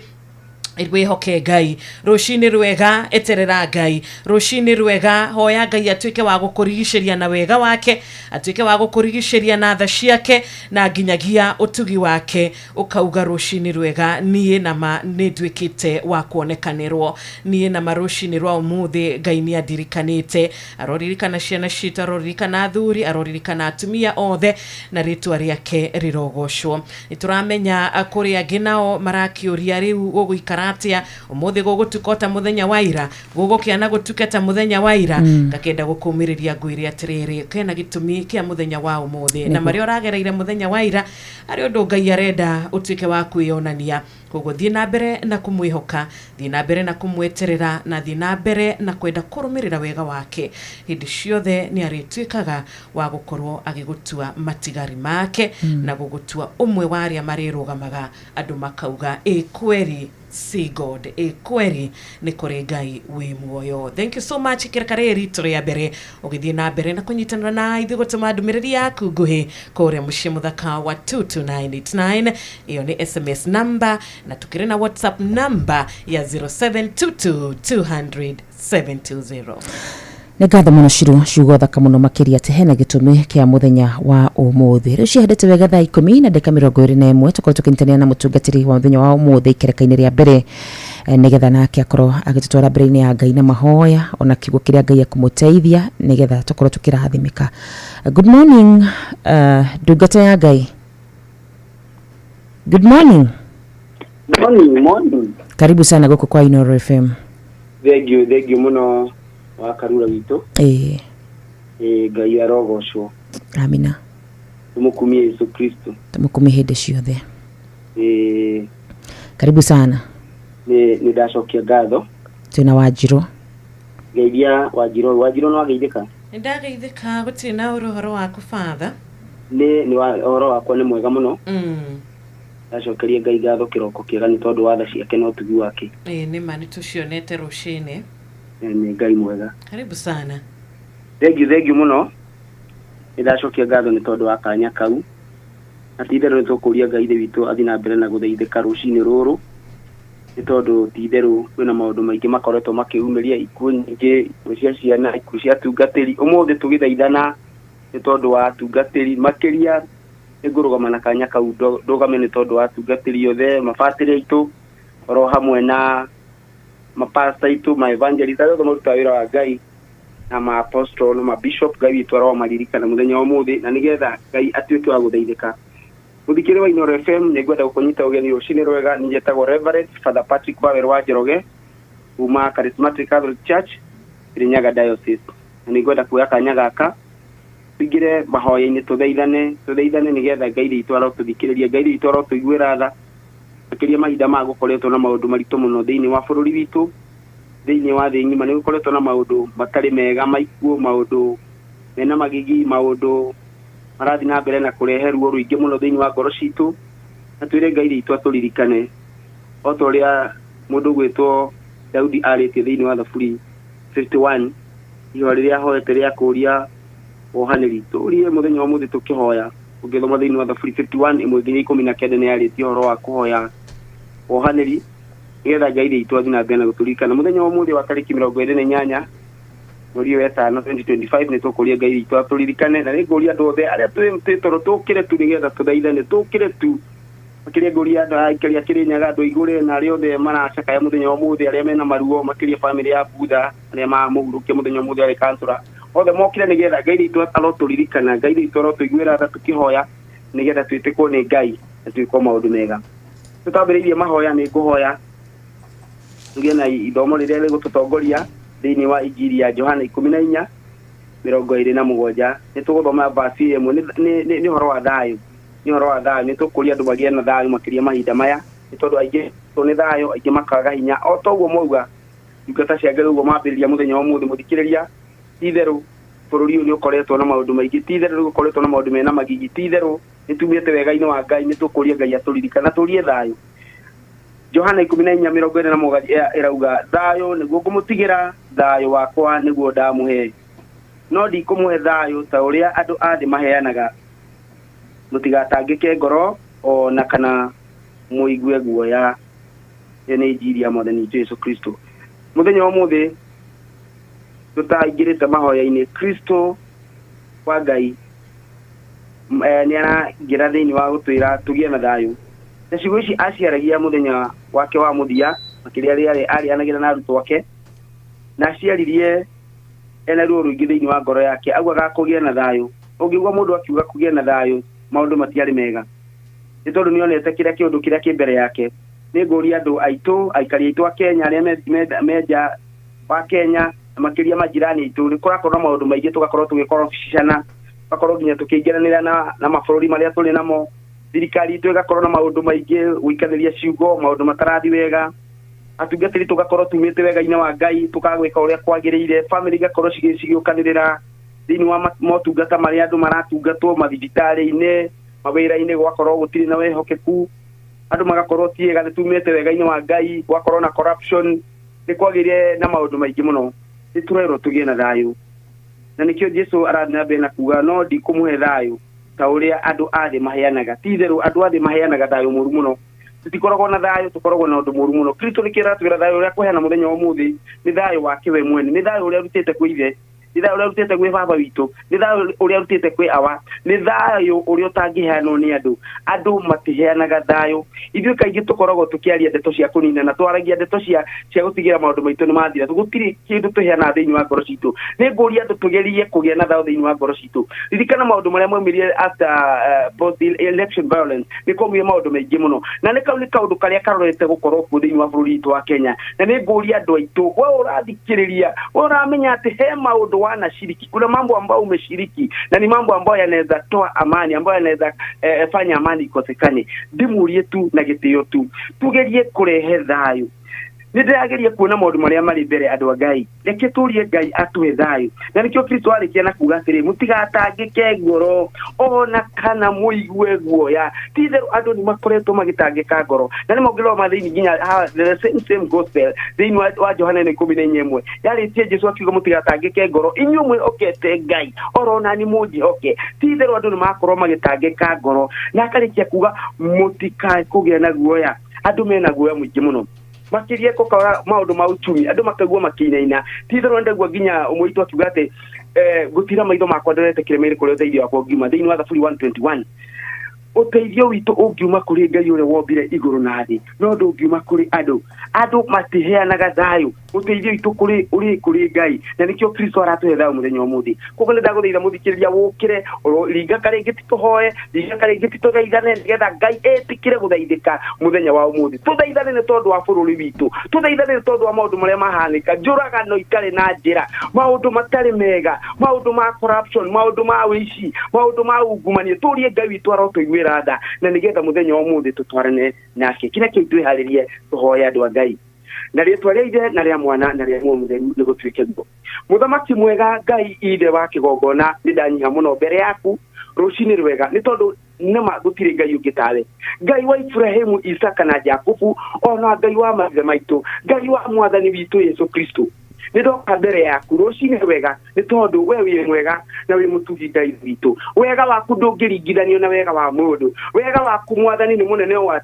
wĩhoke Ngai. Rũcinĩ rwega, eterera Ngai. Rũcinĩ rwega, hoya Ngai atuĩke wa gũkũrigicĩria na wega wake, atuĩke wa gũkũrigicĩria na tha ciake na nginyagia ũtugi wake. Ũkauga, rũcinĩ rwega, niĩ nama nĩ nduĩkĩte wa kuonekanĩrwo, niĩ nama rũcinĩ rwa ũmũthĩ Ngai nĩ andirikanĩte. Aroririkana ciana citũ, aroririkana athuri, aroririkana atumia othe, na rĩtwa rĩake rĩrogocwo. Nĩ tũramenya kũrĩ angĩ nao marakĩũria, rĩu gũgũikara atĩa ũmũthĩ? Gũgũtuka ta mũthenya wa ira? Gũgũkĩa na gũtuke ta mũthenya wa ira? Ngakĩenda gũkũmĩrĩria ngwĩre atĩrĩrĩ, kena gĩtũmi kĩa mũthenya wa ũmũthĩ na marĩa ũragereire mũthenya wa ira, arĩ ũndũ Ngai arenda ũtuĩke wa kwĩyonania. Koguo thiĩ na mbere na kũmwĩhoka, thiĩ na mbere na kũmweterera, na thiĩ na mbere na kwenda kũrũmĩrĩra wega wake. Hĩndĩ ciothe nĩ arĩtuĩkaga wa gũkorwo agĩgũtua matigari make na gũgũtua ũmwe wa arĩa marĩrũgamaga, andũ makauga, ĩ kweri, see God, ĩ kweri nĩ kũrĩ Ngai wĩ muoyo. Thank you so much. Kĩreka rĩrĩ rito rĩa mbere ũgĩthiĩ na mbere na kũnyitanĩra na ithuĩ gũtũma ndũmĩrĩri yaku nguhĩ kũrĩa mũciĩ mũthaka wa 22989. Ĩyo nĩ SMS number, na tukĩrĩ na WhatsApp number ya 0722 200 720. Nĩ ngatho mũno Ciro, ciugo thaka mũno makĩria atĩ hena gĩtũmi kĩa mũthenya wa ũmũthĩ. Rĩu ciahandĩte wega thaa 10:21, tũkorwo tũkĩnyitanĩra na mũtungatĩri wa mũthenya wa ũmũthĩ ikereka-inĩ rĩa mbere, nĩgetha nake akorwo agĩtũtwara mbere-inĩ ya Ngai na mahoya ona kiugo kĩrĩa Ngai ekũmũteithia, nĩgetha tũkorwo tũkĩrathimĩka. Good morning, ndungata ya Ngai, good morning. Morning, morning. Karibu sana gũkũ kwa Inooro FM. Thank you, thank you mũno wa Karura witũ. Ĩ Ngai arogocwo. Amina. Tũmũkumie Yesu Kristo. Tũmũkumie hĩndĩ ciothe. Ĩ. Karibu sana. Nĩ ndacokia ngatho. Twĩna Wanjirũ. Ngeithia Wanjirũ. Wanjirũ, no ageithĩka? Nĩ ndageithĩka, gũtirĩ na ũru. Ũhoro waku, father? Nĩ wa ũhoro wakwa nĩ mwega mũno. Ndacokeria Ngai ngatho kĩroko kĩega nĩ tondũ wa tha ciake na ũtugi wake. Ĩ nĩ ma, nĩ tũcionete rũcinĩ. Nĩ Ngai mwega. Karibu sana. Thank you, thank you mũno. Nĩ ndacokia ngatho nĩ tondũ wa kanya kau, na ti itherũ nĩ tũkũria Ngai ithe witũ athiĩ na mbere na gũthaithĩka rũcinĩ rũrũ, nĩ tondũ ti itherũ kwĩna maũndũ maingĩ makoretwo makĩumĩria, ikuũ nyingĩ, ikuũ cia ciana, ikuũ cia atungatĩri. Ũmũthĩ tũgĩthaithana Nĩ tondũ wa atungatĩri makĩria nĩ ngũrũgama na kanya kau ndũgame nĩ tondũ wa atungatĩri othe mabatĩri aitũ oro hamwe na mapasta aitũ ma evangelist arĩa othe marutaga wĩra wa Ngai na ma apostle na ma bishop. Ngai witũ aromaririkana mũthenya wa ũmũthĩ na nĩgetha Ngai atuĩke wa gũthaithĩka. Mũthikĩrĩria wa Inooro FM, nĩ ngwenda gũkũnyita ũgeni rũcinĩ rwega. Niĩ njĩtagwo Reverend Father Patrick Waweru wa Njoroge kuma Charismatic Catholic Church, Kirinyaga Diocese, na nĩ ngwenda kuoya kanya gaka tũingĩre mahoya-inĩ, tũthaithane tũthaithane nĩgetha Ngai witũ arotũthikĩrĩria, Ngai witũ arotũiguĩra tha makĩria mahinda maya gũkoretwo na maũndũ maritũ mũno thĩinĩ wa bũrũri witũ, thĩinĩ wa thĩ ng'ima. Nĩ gũkoretwo na maũndũ matarĩ mega maikuũ, maũndũ mena magigi, maũndũ marathiĩ na mbere na kũrehe ruo rũingĩ mũno thĩinĩ wa ngoro citũ, na twĩre Ngai witũ atũririkane o ta ũrĩa mũndũ ũgwĩtwo Daudi arĩtie thĩinĩ wa Thaburi 51, ihoya rĩrĩa ahoete rĩa kũũria wohanĩri. Tũrie mũthenya wa ũmũthĩ tũkĩhoya, ũngĩthoma thĩinĩ wa Thaburi 51 1 nginya 19, nĩ yarĩtie ũhoro wa kũhoya wohanĩri nĩgetha Ngai witũ athiĩ na mbere na gũtũririkana. Mũthenya wa ũmũthĩ wa tarĩki 28 mweri wa ĩtano 2025, nĩ tũkũria Ngai witũ atũririkane, na nĩ ngũria andũ othe arĩa twĩ toro tũkĩre tu nĩgetha tũthaithane, tũkĩre tu makĩria. Ngũria andũ aikari a Kĩrĩnyaga, andũ Igũre na arĩa othe maracakaya mũthenya wa ũmũthĩ, arĩa mena maruo makĩria bamĩrĩ ya Butha arĩa mamũhurũkia mũthenya wa ũmũthĩ arĩ kansũra, othe mokire nĩgetha Ngai witũ arotũririkana, Ngai witũ arotũiguĩra tha tũkĩhoya nĩgetha twĩtĩkwo nĩ Ngai na twĩkwo maũndũ mega. Tũtambĩrĩirie mahoya, nĩ ngũhoya tũgĩe na ithomo rĩrĩa rĩgũtũtongoria thĩinĩ wa Injiri ya Johana 14:27. Nĩ tũgũthoma vasi ĩmwe, nĩ ũhoro wa thayũ, nĩ ũhoro wa thayũ. Nĩ tũkũria andũ magĩe na thayũ makĩria mahinda maya, nĩ tondũ aingĩ nĩ thayũ, aingĩ makaga hinya o ta ũguo mwauga ndungata cia Ngai ũguo mambĩrĩria mũthenya wa ũmũthĩ. Mũthikĩrĩria, ti itherũ bũrũri ũyũ nĩ ũkoretwo na maũndũ maingĩ, ti itherũ nĩ ũkoretwo na maũndũ mena magigi, ti itherũ nĩ tumĩte wega-inĩ wa Ngai. Nĩ tũkũria Ngai atũririkana, tũrie thayũ. Johana 14:27 ĩrauga, "Thayũ nĩguo ngũmũtigĩra, thayũ wakwa nĩguo ndamũhe. No ndikũmũhe thayũ ta ũrĩa andũ a thĩ maheanaga. Mũtigatangĩke ngoro o na kana mũigue guoya." Ĩyo nĩ injiri ya Mwathani witũ Yesu Kristo. Mũthenya wa ũmũthĩ tũtaingĩrĩte mahoya-inĩ, Kristo wa Ngai nĩ araingĩra thĩinĩ wa gũtwĩra tũgĩe na thayũ, na ciugo ici aciaragia mũthenya wake wa mũthia makĩria rĩrĩa arĩanagĩra na arutwo ake, na aciaririe ena ruo rũingĩ thĩinĩ wa ngoro yake. Augaga kũgĩe na thayũ. Ũngĩigua mũndũ akiuga kũgĩe na thayũ, maũndũ matiarĩ mega, nĩ tondũ nĩonete kĩrĩa kĩũndũ kĩrĩa kĩ mbere yake. Nĩ ngũria andũ aitũ, aikari aitũ a Kenya arĩa me nja wa Kenya na makĩria majirani aitũ, nĩ kũrakorwo na maũndũ maingĩ, tũgakorwo tũgĩkorobicana, tũgakorwo nginya tũkĩingĩranĩra na mabũrũri marĩa tũrĩ namo, thirikari itũ ĩgakorwo na maũndũ maingĩ, gũikanĩria ciugo, maũndũ matarathi wega, atungatĩri tũgakorwo tumĩte wega-inĩ wa Ngai, tũkaga gwĩka ũrĩa kwagĩrĩire, famĩlĩ igakorwo cigĩũkanĩrĩra thĩinĩ wa motungata marĩa andũ maratungatwo mathibitarĩ-inĩ, mawĩra-inĩ gũgakorwo gũtirĩ na wĩhokeku, andũ magakorwo ti ega, nĩ tumĩte wega-inĩ wa Ngai, gũgakorwo na corruption, nĩ kwagĩire na maũndũ maingĩ mũno. Nĩ tũrerwo tũgĩe na thayũ, na nĩkĩo Jesu arathiĩ na mbere na kuga, "No ndikũmũhe thayũ ta ũrĩa andũ a thĩ maheanaga." Ti itherũ andũ a thĩ maheanaga thayũ mũru mũno. Tũtikoragwo na thayũ, tũkoragwo na ũndũ mũru mũno. Kristo nĩkĩo aratwĩra thayũ ũrĩa akũheana mũthenya wa ũmũthĩ nĩ thayũ wake we mwene, nĩ thayũ ũrĩa arutĩte kwĩ ithe, nĩ thayũ ũrĩa arutĩte gwĩ baba witũ, nĩ thayũ ũrĩa arutĩte kwĩ awa, nĩ thayũ ũrĩa ũtangĩheanwo nĩ andũ. Andũ matiheanaga thayũ. Ithuĩ kaingĩ tũkoragwo tũkĩaria ndeto cia kũninana, twaragia ndeto cia gũtigĩra maũndũ maitũ nĩ mathira. Gũtirĩ kĩndũ tũheanaga thĩinĩ wa ngoro citũ. Nĩ ngũria andũ tũgerie kũgĩa na thayũ thĩinĩ wa ngoro citũ. Ririkana maũndũ marĩa maumĩrire after post election violence, nĩ kwaumire maũndũ maingĩ mũno, na nĩ kau nĩ kaũndũ karĩa karorete gũkorwo kuo thĩinĩ wa bũrũri witũ wa Kenya. Na nĩ ngũria andũ aitũ, we ũrathikĩrĩria, we ũramenya atĩ he maũndũ wanashiriki, kuna mambo ambayo umeshiriki na ni mambo ambayo yanaweza toa amani, ambayo yanaweza fanya amani ikosekane. Ndimurie tu na gĩtĩo tu tugerie kũrehe thayũ. Nĩ ndĩrageria kuona maũndũ marĩa marĩ mbere. Andũ a Ngai, reke tũrie Ngai atũhe thayũ, na nĩkĩo Kristo arĩkia na kuga atĩrĩ, "Mũtigatangĩke ngoro ona kana mũigue guoya." Ti itherũ andũ nĩ makoretwo magĩtangĩka ngoro, na nĩ maũngĩrora ma thĩinĩ nginya the same gospel thĩinĩ wa Johana 14:1 yarĩtie Jesu akiuga, "Mũtigatangĩke ngoro, inyuĩ mwĩhokete Ngai, oro nani mũnjĩhoke." Ti itherũ andũ nĩ makorwo magĩtangĩka ngoro, na akarĩkia kuga mũtikae kũgĩa na guoya. Andũ mena guoya mũingĩ mũno. Makĩria gũkora maũndũ ma uchumi andũ makaigua makĩinaina. Ti itherũ ndaigua nginya ũmwe witũ akiuga atĩ gũtira maitho makwa ndorete kĩrĩma-inĩ kũrĩa ũteithio wakwa ũngiuma thĩinĩ wa Thaburi 121. Ũteithio witũ ũngiuma kũrĩ Ngai ũrĩa wombire igũrũ na thĩ, no ndũngiuma kũrĩ andũ. Andũ matiheanaga thayũ. Ũteithio witũ kũrĩ ũrĩ kũrĩ Ngai, na nĩkĩo Kristo aratũhe thayũ mũthenya ũmũthĩ. Koguo nĩ ndagũthaitha mũthikĩrĩria wũkĩre, ringa karĩngĩ titũhoe, ringa karĩngĩ titũthaithane, nĩgetha Ngai etĩkĩre gũthaithĩka mũthenya wa ũmũthĩ. Tũthaithane nĩ tondũ wa bũrũri witũ, tũthaithane nĩ tondũ wa maũndũ marĩa mahanĩka, njũragano itarĩ na njĩra, maũndũ matarĩ mega, maũndũ ma corruption, maũndũ ma ũici, maũndũ ma ungumania. Tũrie Ngai witũ arotũiguĩra tha, na nĩgetha mũthenya wa ũmũthĩ tũtwarane nake. Kĩrĩa kĩu twĩharĩrie tũhoe andũ a Ngai. Na rĩtwa rĩa Ithe na rĩa Mwana na rĩa Muoyo Mũtheru nĩ gũtuĩke guo. Mũthamaki mwega Ngai ithe wa kĩgongona, nĩ ndanyiha mũno mbere yaku rũcinĩ rwega, nĩ tondũ nĩma gũtirĩ Ngai ũngĩ tawe. Ngai wa Ibrahimu, Isaka na Jakubu, ona Ngai wa maithe maitũ, Ngai wa mwathani witũ Yesu Kristo, nĩ ndoka mbere yaku rũcinĩ rwega, nĩ tondũ we wĩ mwega na wĩ mũtugi Ngai witũ. Wega waku ndũngĩringithanio na wega wa mũndũ. Wega waku mwathani nĩ mũnene ũũ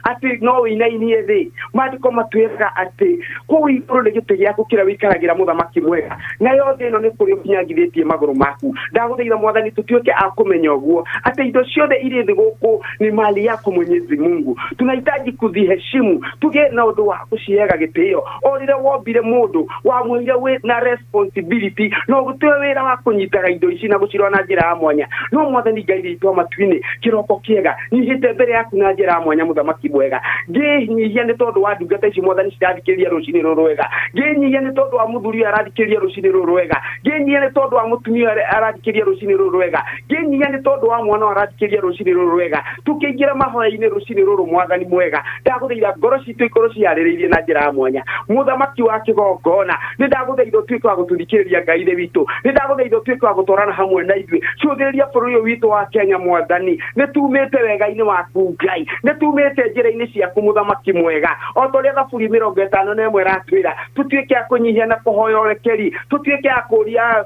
atĩ no ũinainie thĩ. Maandĩko matwĩraga atĩ kũu igũrũ nĩ gĩtĩ gĩaku kĩrĩa wĩikaragĩra mũthamaki mwega, nayo thĩ ĩno nĩ kũrĩa ũkinyangithĩtie magũrũ maku. Ndagũthaitha mwathani tũtuĩke a kũmenya ũguo atĩ indo ciothe irĩ thĩ gũkũ nĩ mali yako Mwenyezi Mungu. Tunahitaji kuziheshimu, tugĩe na ũndũ wa gũciheaga gĩtĩo. O rĩrĩa wombire mũndũ wamwĩire wĩ na responsibility, no gũtũhe wĩra wa kũnyitaga indo ici na gũcirora na njĩra ya mwanya. No mwathani Ngai witũ wa matu-inĩ, kĩroko kĩega nyihĩte mbere yaku na njĩra ya mwanya mũthamaki mwega. Ngĩnyihia nĩ tondũ wa ndungata ici mwathani cirathikĩrĩria rũcinĩ rũrũ rwega. Ngĩnyihia nĩ tondũ wa mũthuri ũyũ arathikĩrĩria rũcinĩ rũrũ rwega. Ngĩnyihia nĩ tondũ wa mũtumia ũyũ arathikĩrĩria rũcinĩ rũrũ rwega. Ngĩnyihia nĩ tondũ wa mwana ũyũ arathikĩrĩria rũcinĩ rũrũ rwega. Tũkĩingĩra mahoya-inĩ rũcinĩ rũrũ mwathani mwega, ndagũthaitha ngoro citũ ikorwo ciharĩrĩirie na njĩra ya mwanya. Mũthamaki wa kĩgongona, nĩ ndagũthaitha ũtuĩke wa gũtũthikĩrĩria Ngai ithe witũ. Nĩ ndagũthaitha ũtuĩke wa gũtwarana hamwe na ithuĩ. Cũthĩrĩria bũrũri ũyũ witũ wa Kenya mwathani, nĩ tumĩte wega-inĩ waku Ngai, nĩ tumĩte njĩra-inĩ ciaku mũthamaki mwega. O ta ũrĩa Thaburi 51 ĩratwĩra, tũtuĩke a kũnyihia na kũhoya ũrekeri, tũtuĩke a kũũria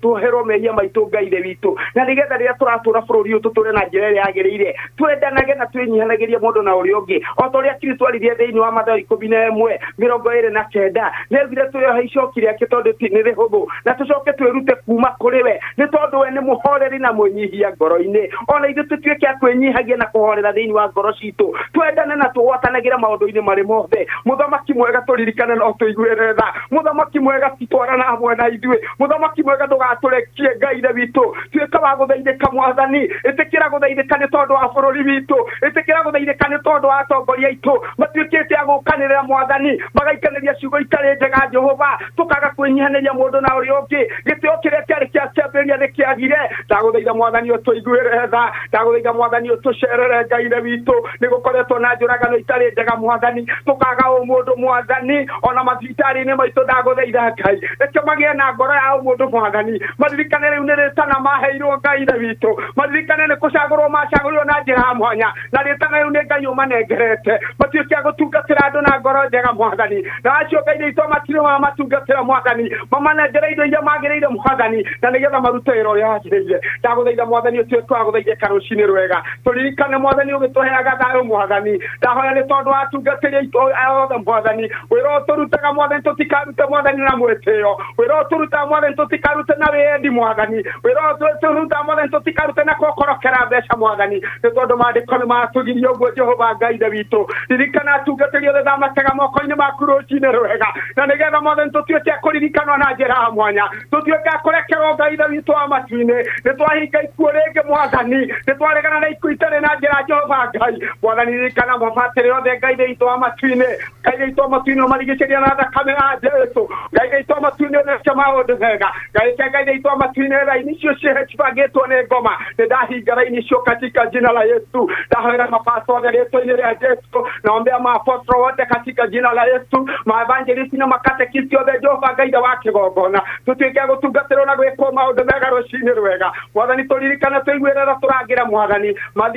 tũherwo mehia maitũ Ngai ithe witũ, na nĩgetha rĩrĩa tũratũra bũrũri ũyũ tũtũre na njĩra ĩrĩa yagĩrĩire, twendanage na twĩnyihanagĩrie mũndũ na ũrĩa ũngĩ, o ta ũrĩa Kristo aririe thĩinĩ wa Mathayo 11:29. Nĩaugire twĩohe icoki rĩake tondũ nĩ rĩhũthũ, na tũcoke twĩrute kuma kũrĩ we, nĩ tondũ we nĩ mũhoreri na mwĩnyihia ngoro-inĩ. Ona ithuĩ tũtuĩke a kwĩnyihagia na kũhorera thĩinĩ wa ngoro citũ, twendane na tũgwatanagĩre maũndũ-inĩ marĩ mothe. Mũthamaki mwega tũririkane no tũiguĩre tha. Mũthamaki mwega tũtwarana hamwe na ithuĩ. Mũthamaki mwega ndũgatũrekie Ngai ithe witũ. Tuĩka wa gũthaithĩka mwathani, ĩtĩkĩra gũthaithĩka nĩ tondũ wa bũrũri witũ, ĩtĩkĩra gũthaithĩka nĩ tondũ wa atongoria aitũ matuĩkĩte a gũkanĩrĩra mwathani, magaikanĩria ciugo itarĩ njega Jehova, tũkaga kwĩnyihanĩria mũndũ na ũrĩa ũngĩ. Gĩtĩo kĩrĩa kĩarĩ kĩa kĩambĩrĩria nĩ kĩagire. Ndagũthaitha mwathani ũtũiguĩre tha, ndagũthaitha mwathani ũtũcerere Ngai ithe witũ. Nĩ gũkoretwo na njũragano itarĩ njega mwathani, tũkaga ũmũndũ mwathani, ona mathibitarĩ-inĩ maitũ. Ndagũthaitha Ngai, reke magĩe na ngoro ya ũmũndũ mwathani, maririkane rĩu nĩ rĩtana maheirwo Ngai ithe witũ, maririkane nĩ kũcagũrwo macagũrirwo na njĩra ya mwanya, na rĩtana rĩu nĩ Ngai ũmanengerete, matuĩke a gũtungatĩra andũ na ngoro njega mwathani. Na acio Ngai ithe witũ matirĩ mamatungatĩra mwathani, mamanengere indo iria magĩrĩire mwathani, na nĩgetha marute wĩra ũrĩa wagĩrĩire. Ndagũthaitha mwathani ũtuĩke wa gũthaithĩka rũcinĩ rwega, tũririkane mwathani ũgĩtũheaga thayũ mwathani. Ndahoya nĩ tondũ wa atungatĩri aitũ othe mwathani, wĩra ũyũ tũrutaga mwathani tũtikarute mwathani na mwĩtĩo, wĩra ũyũ tũrutaga mwathani tũtikarute na wĩyendi mwathani, wĩra ũyũ tũrutaga mwathani tũtikarute na gũkorokera mbeca mwathani, nĩ tondũ maandĩko nĩ matũgirie ũguo Jehova Ngai ithe witũ. Ririkana atungatĩri othe ndamatega moko-inĩ maku rũcinĩ rwega, na nĩgetha mwathani tũtuĩke a kũririkanwo na njĩra ya mwanya, tũtuĩke a kũrekerwo Ngai ithe witũ wa matu-inĩ. Nĩ twahinga ikuũ rĩngĩ mwathani, nĩ twaregana na ikuũ itarĩ na njĩra Jehova Ngai mwathani. Ririkana mabatĩrĩ othe Ngai ithe witũ wa matu-inĩ, Ngai ithe witũ wa matu-inĩ ũmarigicĩria na thakame ya Jesũ. Ngai ithe witũ wa matu-inĩ ũneke maũndũ mega. Ngai ithe witũ wa matu-inĩ, raini icio cibangĩtwo nĩ ngoma, nĩ ndahinga raini icio katika jina la Yesu. Ndahoera mapasta othe rĩtwa-inĩ rĩa Yesu, naombea maapostro wote katika jina la Yesu, maevangelisti na makatekisti othe Jehova Ngai ithe wa kĩgongona, tũtuĩke a gũtungatĩrwo na gwĩkwo maũndũ mega rũcinĩ rwega mwathani. Tũririkane tũiguĩre tha tũrangĩre mwathani.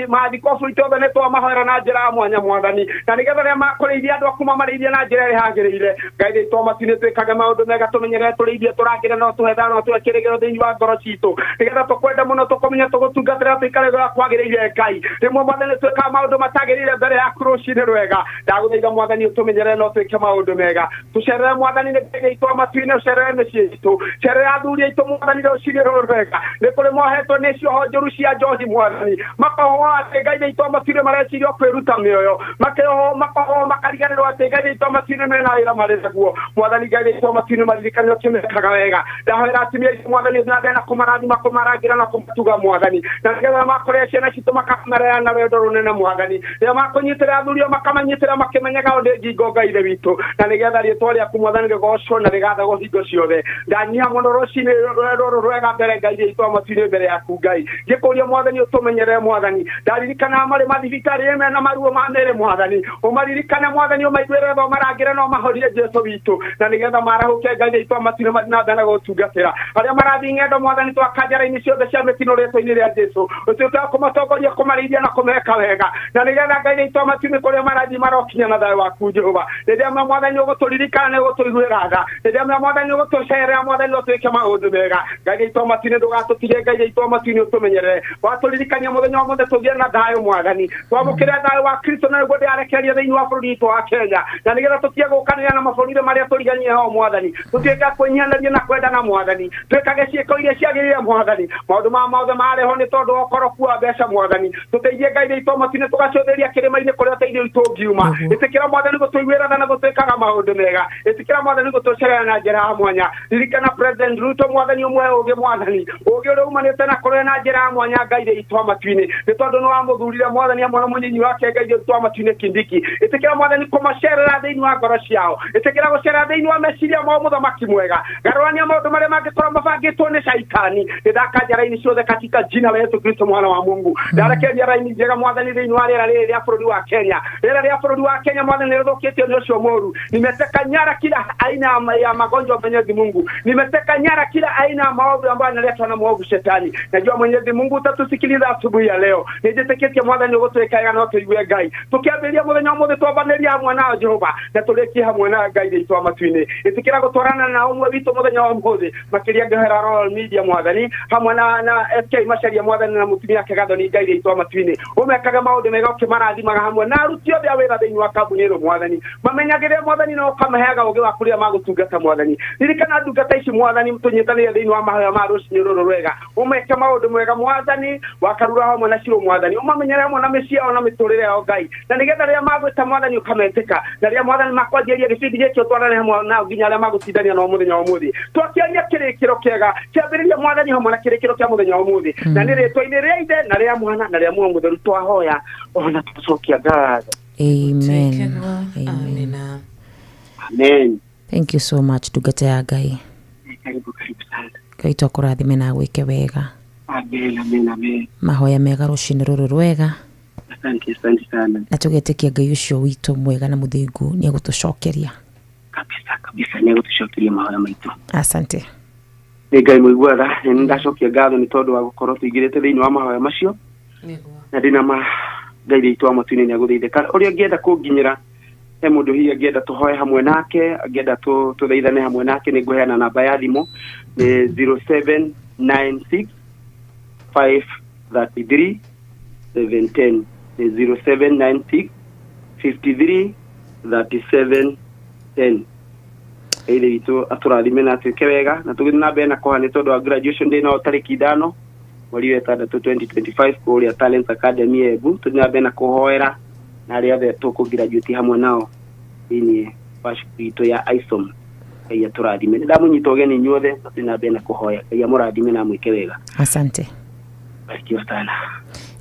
Mathikobu itũ othe nĩ twamahoera na njĩra ya mwanya mwathani, na nĩgetha rĩrĩa makũrĩithia andũ aku mamarĩithie na njĩra ĩrĩa yagĩrĩire. Ngai ithe witũ wa matu-inĩ, twĩkage maũndũ mega, tũmenyerere Tũmenyerere tũrĩithie tũrangĩre no tũhe thayũ no tũhe kĩrĩgĩrĩro thĩinĩ wa ngoro citũ nĩgetha tũkwende mũno tũkũmenye tũgũtungatĩra tũikare ũrĩa kwagĩrĩire Ngai. Rĩmwe mwathani twĩkaga maũndũ matagĩrĩire mbere yaku rũcinĩ rwega. Ndagũthaitha mwathani ũtũmenyerere no twĩke maũndũ mega. Tũcerere mwathani nĩ Ngai witũ wa matu-inĩ, ũcerere mĩciĩ itũ, cerere athuri aitũ mwathani rũcinĩ rũrũ rwega. Nĩ kũrĩ mohetwo nĩ cioho njũru cia njohi mwathani, makohwo atĩ Ngai witũ wa matu-inĩ mareciria kwĩruta mĩoyo, makeohwo makohwo makariganĩrwo atĩ Ngai witũ wa matu-inĩ mena wĩra marĩ naguo. Mwathani Ngai witũ wa matu-inĩ maririkane ũkĩmekaga wega. Ndahoera atumia aitũ mwathani na mbere na kũmarathima kũmarangĩra na kũmatuga mwathani, na nĩgetha makorĩa ciana citũ makamarera na rwendo rũnene mwathani. Rĩrĩa makũnyitĩrĩra athuri o makamanyitĩrĩra makĩmenyaga o nĩ ngingo Ngai Ithe witũ, na nĩgetha rĩtwa rĩaku mwathani rĩgocwo na rĩgathagwo hingo ciothe. Ndanyiha mũno rũcinĩ rũrũ rwega mbere Ngai witũ wa matu-inĩ mbere yaku Ngai, ngĩkũria mwathani ũtũmenyerere mwathani. Ndaririkana marĩ mathibitarĩ mena maruo ma mĩĩrĩ mwathani, ũmaririkane mwathani, ũmaiguĩre tha, ũmarangĩre na ũmahorie Jesũ witũ, na nĩgetha marahũke Ngai witũ wa matu-inĩ mathiĩ na mbere na gũtungatĩra. Arĩa marathiĩ ng'endo mwathani twaka njara-inĩ ciothe cia mĩtino rĩtwa-inĩ rĩa Jesũ, ũtuĩke wa kũmatongoria kũmarĩithia na kũmeka wega, na nĩgetha Ngai witũ wa matu-inĩ kũrĩa marathiĩ marokinya na thayũ waku Jehova. Rĩrĩa mwathani ũgũtũririkana nĩ ũgũtũiguĩra tha, rĩrĩa mwathani ũgũtũcerera mwathani ũtwĩke maũndũ mega. Ngai witũ wa matu-inĩ ndũgatũtige, Ngai witũ wa matu-inĩ ũtũmenyerere, watũririkania mũthenya wa mũthĩ tũgĩe na thayũ mwathani, twamũkĩre thayũ wa Kristo na nĩguo ndĩarekereria thĩinĩ wa bũrũri witũ wa Kenya, na nĩgetha tũtige gũkanĩra na mabũrũri marĩa tũriganie ho mwathani, tũtuĩke a kwĩnyihanĩria na kwendana mwathani, twĩkage ciĩko iria ciagĩrĩire mwathani. Maũndũ maya mothe mareho nĩ tondũ wa ũkoroku wa mbeca mwathani, tũteithie Ngai witũ wa matu-inĩ tũgacũthĩrĩria kĩrĩma-inĩ kũrĩa ũteithio witũ ũngiuma. Ĩtĩkĩra mwathani gũtũiguĩra tha na gũtwĩkaga maũndũ mega, ĩtĩkĩra mwathani gũtũcerera na njĩra ya mwanya. Ririkana President Ruto mwathani, ũmũhe ũũgĩ mwathani, ũũgĩ ũrĩa umanĩte na kũrĩa na njĩra ya mwanya Ngai witũ wa matu-inĩ, nĩ tondũ nĩ wamũthurire mwathani hamwe na mũnyinyi wake Ngai witũ wa matu-inĩ Kindiki. Ĩtĩkĩra mwathani kũmacerera thĩinĩ wa ngoro ciao, ĩtĩkĩra gũcerera thĩinĩ wa meciria mao mũthamaki mwega. Garũrania maũndũ marĩa mangĩkorwo mabangĩtwo nĩ caitani. Nĩndaka njara-inĩ ciothe katika jina la Yesu Kristo mwana wa Mungu. Ndarekereria raini njega mwathani thĩinĩ wa rĩera rĩrĩ rĩa bũrũri wa Kenya. Rĩera rĩa bũrũri wa Kenya mwathani nĩrĩthũkĩtio nĩ ũcio mũũru. Nimeteka nyara kila aina ya magonjwa Mwenyezi Mungu, nimeteka nyara kila aina ya maovu ambayo analetwa na mwovu shetani. Najua Mwenyezi Mungu utatusikiliza asubuhi ya leo. Nĩnjĩtĩkĩtie mwathani ũgũtwĩka no tũigue Ngai. Tũkĩambĩrĩria mũthenya ũmũthĩ twambanĩria hamwe nao Jehova, na tũrĩkie hamwe na Ngai witũ wa matu-inĩ. Ĩtĩkĩra gũtwarana na ũmwe witũ mũthenya wa ũmũthĩ, makĩria ngĩhoera Royal Media mwathani hamwe na SK Macharia mwathani na mũtumia wake Gathoni Ngai witũ wa matu-inĩ. Ũmekage maũndũ mega ũkĩmarathimaga hamwe na aruti othe a wĩra thĩinĩ wa kambuni ĩno mwathani, mamenyagĩrĩre mwathani na ũkamaheaga ũũgĩ wa kũrĩa magũtungata mwathani. Ririkana ndungata ici mwathani, tũnyitanĩre thĩinĩ wa mahoya ma rũcinĩ rũrũ rwega, ũmeke maũndũ mega mwathani, wakarura hamwe na Shiro mwathani, ũmamenyere hamwe na mĩciĩ yao na mĩtũrĩre yao Ngai, na nĩgetha rĩrĩa magwĩta mwathani ũkametĩka, na rĩrĩa mwathani makwanjĩrĩria gĩbindi gĩkĩ ũtwarane hamwe nao nginya arĩa magũtindania nao mũthenya wa ũmũthĩ. Twakĩaria kĩrĩkĩro kĩega kĩambĩrĩria mwathani hamwe na kĩrĩkĩro kĩa mũthenya wa ũmũthĩ, na nĩ rĩtwa-inĩ rĩa Ithe na rĩa Mwana na rĩa Muoyo Mũtheru twahoya ona tũcokia ngatho. Amen. Amen. Amen. Thank you so much ndungata ya Ngai. Karibu karibu sana. Ngai twakũrathime na agwĩke wega. Amen, amen, amen. Mahoya mega rũcinĩ rũrũ rwega. Asante, asante sana. Na tũgetĩkia Ngai ũcio witũ mwega na mũthingu nĩ egũtũcokeria. Kabisa kabisa nĩ egũtũcokeria mahoya maitũ. Asante. Nĩ Ngai mũiguaga, nĩ ndacokia ngatho nĩ tondũ wa gũkorwo tũingĩrĩte thĩinĩ wa mahoya macio. Na ndĩna ma Ngai witũ wa matu-inĩ nĩ agũthaithĩka. Ũrĩa angĩenda kũnginyĩra, he mũndũ hihi angĩenda tũhoe hamwe nake, angĩenda tũthaithane hamwe nake, nĩ ngũheana namba ya thimũ nĩ 0796 533 710, nĩ 0796 53 37 10. Ithe witũ atũrathime na atuĩke wega, na tũgĩthiĩ na mbere na kũhoya nĩ tondũ wa graduation day no tarĩki 5 mweri wa 6 2025 kũrĩa Talent Academy Embu. Tũthiĩ na mbere na kũhoera na arĩa othe tũkũgraduate hamwe nao thĩinĩ wa cukuru itũ ya ISOM. Ngai atũrathime. Nĩndamũnyita ũgeni inyuothe, na tũthiĩ na mbere na kũhoya. Ngai amũrathime na amwĩke wega. Asante. Barikiwa sana.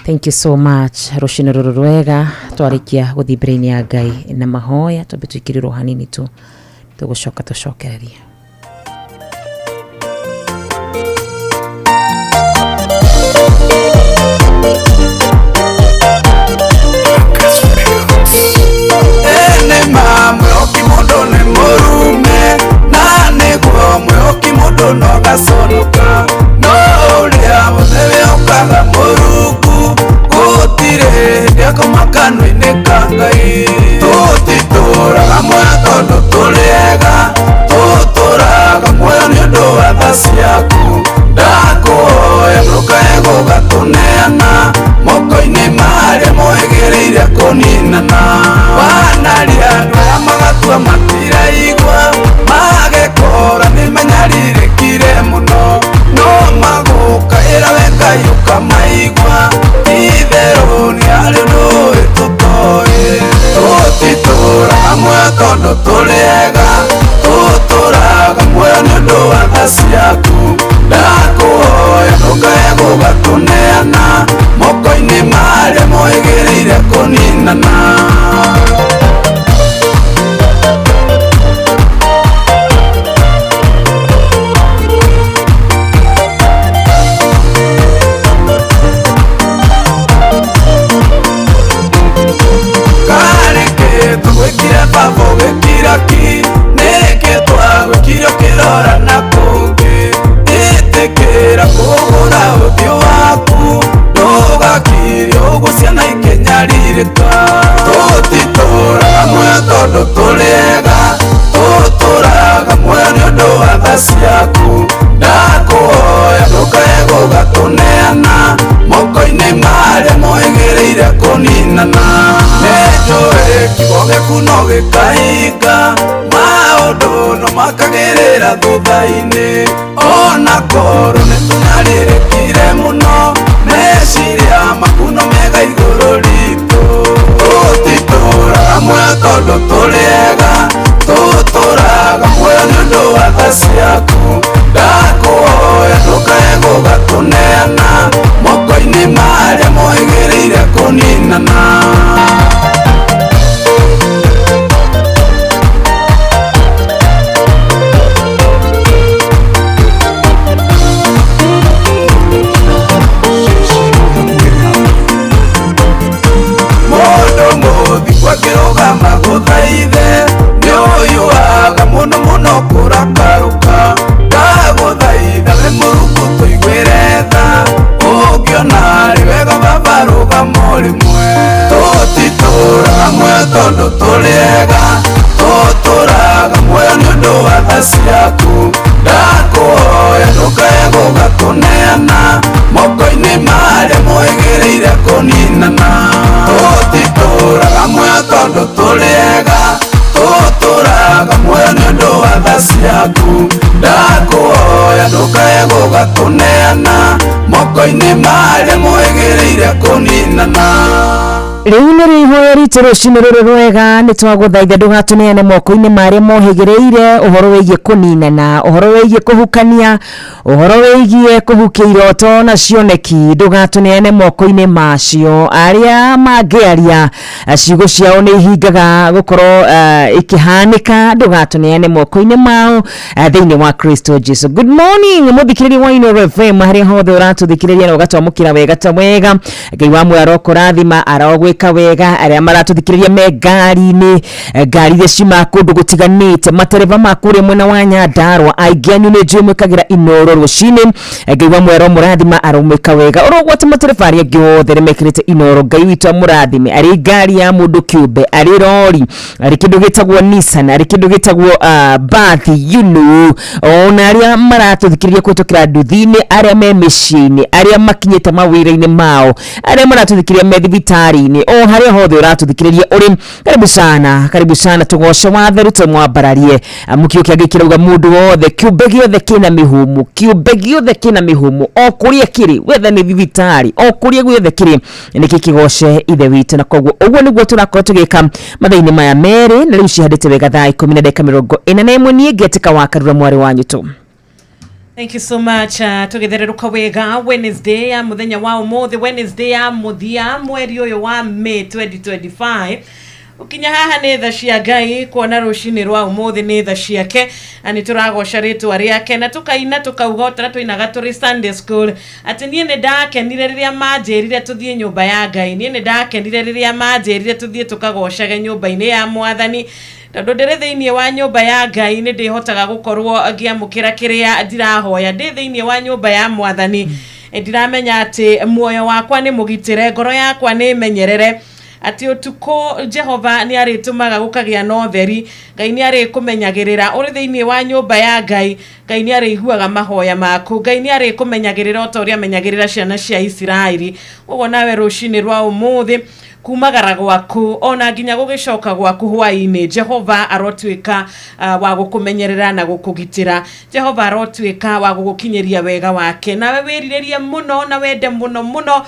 Thank you so much. Rũcinĩ rũrũ rwega twarĩkia gũthiĩ mbere-inĩ ya Ngai na mahoya, twambe tũikĩrĩrwo hanini tu tũgũcoka tũcokererie. Ene mwĩhoki mũndũ nĩ mũrume, na nĩguo mwĩhoki mũndũ no gaconoka, no ũrĩa wothe wĩhokaga Mũrungu gũtirĩ hĩndĩ akoma kanua-inĩ ka Ngai. Tũtitũraga muoyo tondũ tũrĩ ega, tũtũraga muoyo tha ciaku ndakũhoya ndũkae gũgatũneana moko-inĩ marĩa mohĩgĩrĩire kũninana nĩnjũĩ kiugo gĩaku no gĩkahinga maũndũ no makagĩrĩra thutha-inĩ ona korwo nĩtũnyarĩrĩkire mũno meciria maku no mega igũrũ ritũ tũtitũraga muoyo tondũ tũrĩ ega tũtũraga muoyo nĩ ũndũ wa tha ciaku ndakũhoya ndũkae gũgatũneana moko-inĩ marĩa mohĩgĩrĩire kũninana. Mũndũ mũthingu akĩrũgama gũthaithe nĩũiyũaga mũno mũno kũrakarũka ndagũthaitha we mũrungu tũiguĩre tha ũngĩona arĩ wega baba rũgama rĩmwe tũtitũraga muoyo tondũ tũrĩ ega tũtũraga muoyo nĩ ũndũ wa tha ciaku ndakũhoya ndũkae gũgatũneana moko-inĩ marĩa mohĩgĩrĩire kũninana tũtitũraga muoyo tondũ tũrĩ ega tũtũraga muoyo nĩ ũndũ wa tha ciaku ndakũhoya ndũkae gũgatũneana moko-inĩ marĩa mohĩgĩrĩire kũninana. Rĩu nĩ rĩihoya ritũ rũcinĩ rũrũ rwega nĩ twagũthaitha ndũgatũneane moko-inĩ marĩa mohĩgĩrĩire ũhoro wĩgiĩ kũninana ũhoro wĩgiĩ kũhukania ũhoro wĩgiĩ kũhukia iroto na cioneki ndũgatũneane moko-inĩ macio arĩa mangĩaria ciugo ciao nĩ ihingaga gũkorwo ikĩhanĩka ndũgatũneane moko-inĩ mao thĩinĩ wa Kristo Jesu. Good morning mũthikĩrĩria wa Inooro FM harĩa hothe ũratũthikĩrĩria na ũgatwamũkĩra wega ta wega. Ngai wa muoyo arokũrathima arogwĩka wega arĩa maratũthikĩrĩria me ngari-inĩ ngari iria ciumaga kũndũ gũtiganĩte matereba ma kũrĩa mwena wa Nyandarua aingĩ anyu nĩ njũĩ mwĩkagĩra Inooro rũcinĩ. Ngai wa muoyo aromũrathima aromwĩka wega ũrogwata matereba arĩa angĩ othe nĩ mekĩrĩte Inooro. Ngai witũ amũrathime arĩ ngari ya mũndũ kĩũmbe arĩ rori arĩ kĩndũ gĩtagwo Nissan arĩ kĩndũ gĩtagwo bathi you know ona arĩa maratũthikĩrĩria kũhĩtũkĩra nduthi-inĩ arĩa me mĩciĩ-inĩ arĩa makinyĩte mawĩra-inĩ mao arĩa maratũthikĩrĩria me thibitarĩ-inĩ o harĩa hothe ũratũthikĩrĩria ũrĩ karibu sana karibu sana tũgoce watheru tũmwambararie mũkio kĩangĩ kĩrauga mũndũ wothe kĩũmbe gĩothe kĩna mĩhũmũ kĩũmbe gĩothe kĩna mĩhũmũ o kũrĩa kĩrĩ wetha nĩ thibitarĩ o kũrĩa guothe kĩrĩ nĩkĩ kĩgoce ithe witũ na koguo ũguo nĩguo tũrakorwo tũgĩka mathaa-inĩ maya merĩ na rĩu cihandĩte wega thaa 10:41 niĩ ngetĩka wa Karura mwarĩ wa nyũtũ. Thank you so much. Tugithererũka wega Wednesday ya muthenya wa umuthi Wednesday ya muthia mweri ũyũ wa May 2025 ukinya haha nĩ tha cia Ngai kuona rũcinĩ rwa ũmũthĩ nĩ tha ciake na nĩ tũragoca rĩtwa rĩake na tũkaina tũkauga o ta tũinaga tũrĩ Sunday school atĩ niĩ nĩ ndakenire rĩrĩa manjĩrire tũthiĩ nyũmba ya Ngai niĩ nĩ ndakenire rĩrĩa manjĩrire tũthiĩ tũkagocage nyũmba-inĩ ya Mwathani tondũ ndĩrĩ thĩinĩ wa nyũmba ya Ngai nĩ ndĩhotaga gũkorwo ngĩamũkĩra kĩrĩa ndirahoya ndĩ thĩinĩ wa nyũmba ya Mwathani ndiramenya atĩ muoyo wakwa nĩ mũgitĩre ngoro yakwa nĩ ĩmenyerere atĩ ũtukũ Jehova nĩ arĩtũmaga gũkagĩa na ũtheri Ngai nĩ arĩkũmenyagĩrĩra ũrĩ thĩinĩ wa nyũmba ya Ngai Ngai nĩ arĩiguaga mahoya maku Ngai nĩ arĩkũmenyagĩrĩra o ta ũrĩa amenyagĩrĩra ciana cia Isiraeli ũguo nawe rũcinĩ rwa ũmũthĩ kumagara gwaku ona nginya gũgĩcoka gwaku hwaĩ-inĩ Jehova arotuĩka wa gũkũmenyerera na gũkũgitĩra Jehova arotuĩka wa gũgũkinyĩria wega wake nawe wĩrirĩrie mũno na wende mũno mũno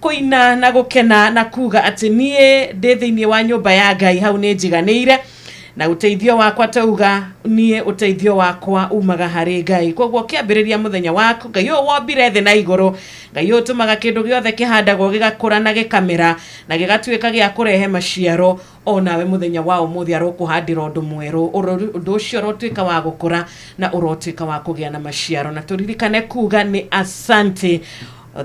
kũina na gũkena na kuga atĩ niĩ ndĩ thĩinĩ wa nyũmba ya Ngai hau nĩ njiganĩire na ũteithio wakwa tauga niĩ ũteithio wakwa umaga harĩ Ngai koguo kĩambĩrĩria mũthenya waku Ngai ũyũ wombire thĩ na igũrũ Ngai ũyũ ũtũmaga kĩndũ gĩothe kĩhandagwo gĩgakũra na gĩkamera na gĩgatuĩka gĩa kũrehe maciaro o nawe mũthenya wa ũmũthĩ arokũhandĩra ũndũ mwerũ ũndũ ũcio ũrotuĩka wa gũkũra na ũrotuĩka wa kũgĩa na maciaro na tũririkane kuga nĩ asante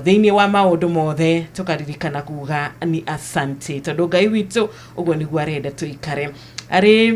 thĩinĩ wa maũndũ mothe tũkaririkana kuga ni asante tondũ Ngai witũ ũguo nĩguo arenda tũikare arĩ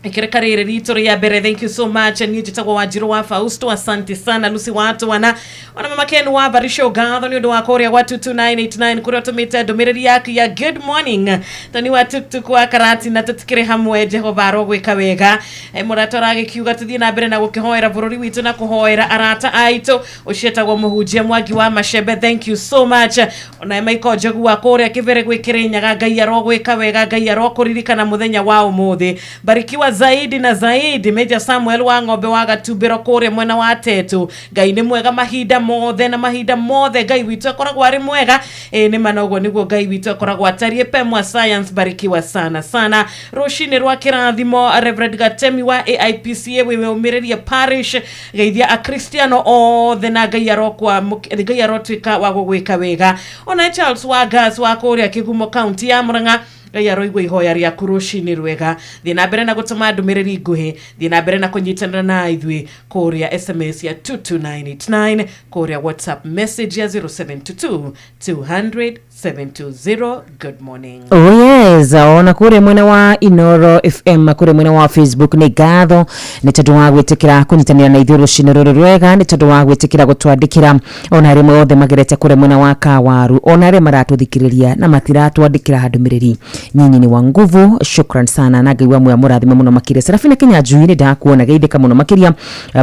Ikireka rĩrĩ ritũ rĩa mbere. Thank you so much. Niĩ njĩtagwo Wanjirũ wa Fausto, asante sana. Lucy Watwana ona mama Ken wa Barisho, ngatho nĩ ũndũ wa kũrĩa gwa 22989 kũrĩa ũtũmĩte ndũmĩrĩri yaku ya good morning. Toni wa tuktuk wa Karati na tũtikĩrĩ hamwe, Jehova arogwĩka wega. Mũrata ũragĩkiuga tũthiĩ na mbere na gũkĩhoera bũrũri witũ na kũhoera arata aitũ, ũcio etagwo mũhunjia Mwangi wa Macembe, thank you so much. Ona Michael Njogu wa kũrĩa Kĩbere gwĩkĩrĩ Nyaga, Ngai arogwĩka wega, Ngai arokũririkana mũthenya wa ũmũthĩ, barikiwa zaidi na zaidi. Major Samuel wa Ng'ombe wa Gatumbĩro kũrĩa mwena wa Tetu, Ngai nĩ mwega mahinda mothe na mahinda mothe, Ngai witũ akoragwo arĩ mwega. Nĩ mana ũguo nĩguo Ngai witũ akoragwo atariĩ. Pemwa Science, barikiwa sana sana. Rũcinĩ rwa kĩrathimo, Reverend Gatemi wa AIPCA wĩũmĩrĩrie parish, geithia akristiano othe na Ngai arokwa Ngai arotuĩka wa gũgwĩka wega. Ona Charles wa Gas wa kũrĩa Kĩgumo county ya Murang'a, Ngai aroigua ihoya rĩaku rũcinĩ rwega. Thiĩ na mbere na gũtũma ndũmĩrĩri nguhĩ, thiĩ na mbere na kũnyitanĩra na ithuĩ kũrĩa SMS ya 22989, kũrĩa WhatsApp message ya 0722 200 720. Good morning. Oh yes, ona kũrĩa mwena wa Inoro FM, kũrĩa mwena wa Facebook, nĩ ngatho nĩ tondũ wa gwĩtĩkĩra kũnyitanĩra na ithuĩ rũcinĩ rũrũ rwega, nĩ tondũ wa gwĩtĩkĩra gũtwandĩkĩra, ona arĩa othe magerete kũrĩa mwena wa Kawaru, ona arĩa maratũthikĩrĩria na matiratwandĩkĩra ndũmĩrĩri, nyinyi ni wa nguvu, shukran sana, na Ngai wa muya mũrathime mũno makĩria. Serafina Kinyanjui, nĩ ndakuona, geithĩka mũno makĩria.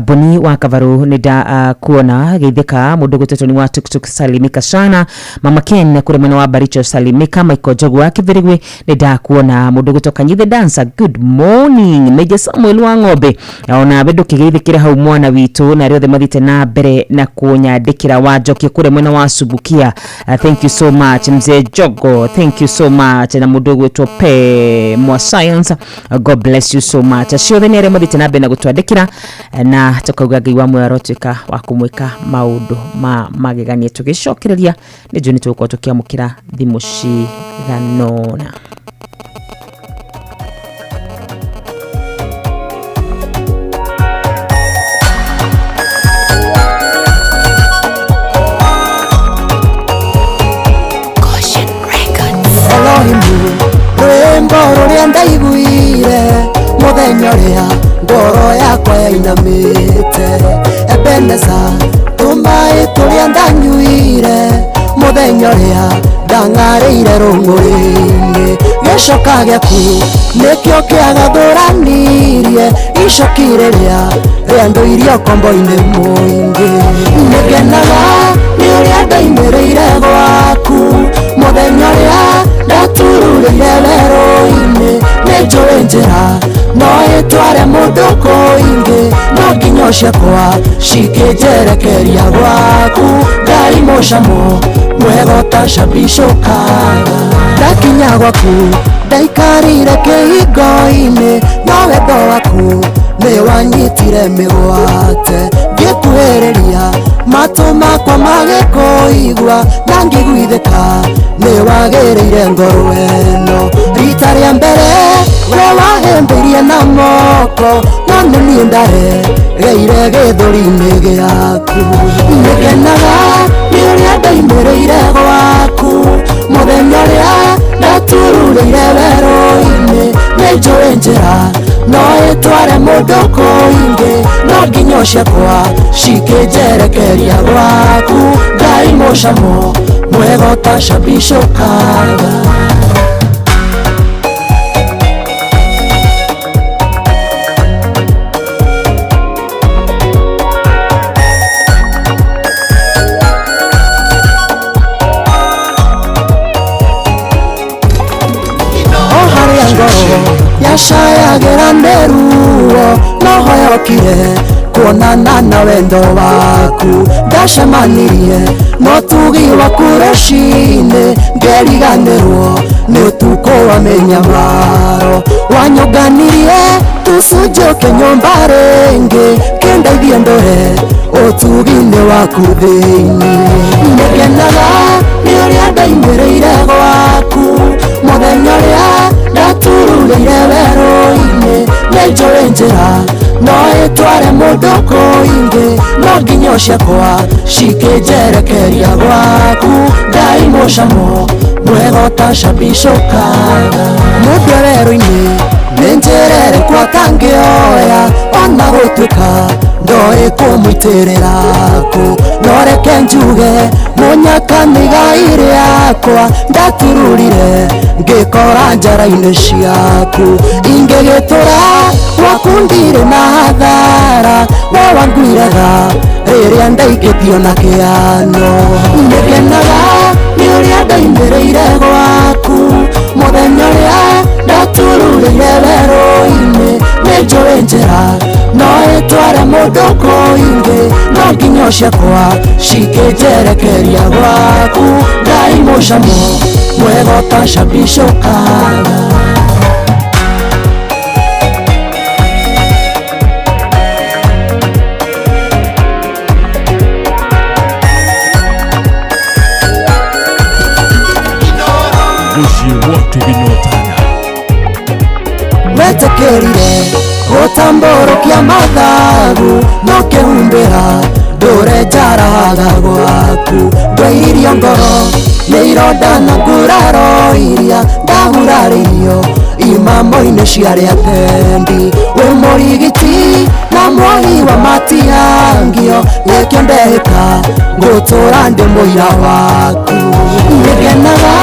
Boni wa Kavaru, nĩ ndakuona, geithĩka. Mũndũ gwĩtetwo ni wa tuktuk, salimika sana. Mama Ken kũrĩa mwena wa Baricho, salimika. Michael Njogu wa Kĩbĩrĩgwe, nĩ ndakuona. Mũndũ gwĩtwo Kanyithe Dancer, good morning. Major Samuel wa Ng'ombe, ona we ndũkĩgeithĩkĩre hau mwana witũ, na arĩa othe mathiĩte na mbere na kũnyandĩkĩra. Wa Njoki kũrĩa mwena wa Subukia, thank you so much. Mzee Jogo, thank you so much. Na mũndũ ũgwĩtwo Pe Mwa Science, God bless you so much. Acio othe nĩ arĩa mathiĩte na mbere na gũtwandĩkĩra, na tũkauga Ngai wa muoyo arotuĩka wa kũmwĩka maũndũ ma magegania. Tũgĩcokereria nĩ njũĩ nĩ tũgũkorwo tũkĩamũkĩra thimũ ciganona. Elohimu, rwĩmbo rũrĩa ndaiguire mũthenya ũrĩa ngoro yakwa yainamĩte, Ebeneza, tũmaĩ tũrĩa ndanyuire mũthenya ũrĩa ndang'arĩire rũng'ũrĩ-inĩ, gĩcoka gĩaku nĩkĩo kĩagathũranirie icoki rĩrĩa rĩandũirie ũkombo-inĩ mũingĩ. Nĩngenaga nĩ ũrĩa ndaimĩrĩire gwaku mũthenya ũrĩa ndatururĩire werũ-inĩ, nĩ njũĩ njĩra no ĩtware mũndũ kũingĩ, no nginyo ciakwa cikĩnjerekeria gwaku. Ngai mũcamo mwega ũtacabicũkaga, ndakinya gwaku ndaikarire kĩhingo-inĩ, no wendo waku nĩ wanyitire mĩgwate, ngĩkuhĩrĩria matũ makwa magĩkũigua, na ngĩiguithĩka nĩ wagĩrĩire ngoro ĩno. Rita rĩa mbere we wahĩmbĩirie na moko, no nĩ niĩ ndaregeire gĩthũri-inĩ gĩaku. Nĩngenaga nĩ ũrĩa ndaimĩrĩire gwaku mũthenya ũrĩa ndatururĩire werũ-inĩ, nĩ njũĩ njĩra no ĩtware mũndũ kũingĩ, no nginyo ciakwa cikĩnjerekeria gwaku. Ngai mũcamo mwega ũtacabicũkaga. O harĩa ngoro yacayagĩra nĩ ruo, no hoyokire kuonana na wendo waku, ndacemanirie no tugi waku rũcinĩ, ngĩriganĩrwo nĩ ũtukũ wa mĩnyamaro, wanyũnganirie tũcunjĩ ũkĩnyũmba rĩngĩ, kĩndeithie ndũre ũtugi-inĩ waku thĩinĩ. Nĩngenaga nĩ ũrĩa ndaimĩrĩire gwaku mũthenya ũrĩa ndatururĩire werũ-inĩ, nĩ njũĩ njĩra no ĩtware mũndũ kũingĩ, no nginyo ciakwa cikĩnjerekeria gwaku. Ngai mũcamo mwega ũtacabicũkaga, mũndũ e werũ-inĩ Nĩ njĩra ĩrĩkũ atangĩoya ona gũtuĩka ndoĩ kũmũitĩrĩra kũ. No reke njuge mũnyaka nĩ igai rĩakwa, ndatururire ngĩkora njara-inĩ ciaku. Ingĩgĩtũra gwaku ndirĩ na hathara, we wanguiraga rĩrĩa ndaikĩtio na kĩano. Nĩngenaga nĩ ũrĩa ndaimĩrĩire gwaku, mũthenya ũrĩa ndatururĩire werũ-inĩ. Nĩ njũĩ njĩra no ĩtware mũndũ kũingĩ, no nginyo ciakwa cikĩnjerekeria gwaku. Ngai mũcamo mwega ũtacabicũkaga. Mũciĩ wa tũgĩnyotana. Wetĩkĩrire gũtambũrũkia mathagu, no kĩhumbĩra ndũre njaraga gwaku. Ndwairio ngoro nĩ ironda na nguraro iria ndagurarĩirio imamo-inĩ cia arĩa atendi. Wĩ mũrigiti na mwohi wa matiangio, nĩkĩo ndehĩta ngũtũra ndĩ mũira waku. Nĩngenaga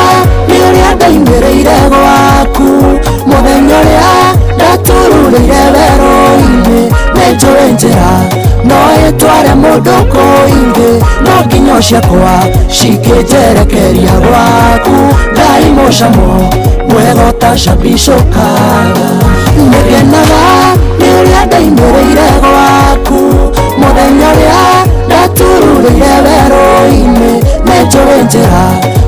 nĩ ũrĩa ndaimĩrĩire gwaku, mũthenya ũrĩa ndatururĩire werũ-inĩ. Nĩ njũĩ njĩra no ĩtware mũndũ kũingĩ, no nginyo ciakwa cikĩnjerekeria gwaku. Ngai mũcamo mwega ũtacabicũkaga. Nĩngenaga nĩ ũrĩa ndaimĩrĩire gwaku, mũthenya ũrĩa ndatururĩire werũ-inĩ. Nĩ njũĩ njĩra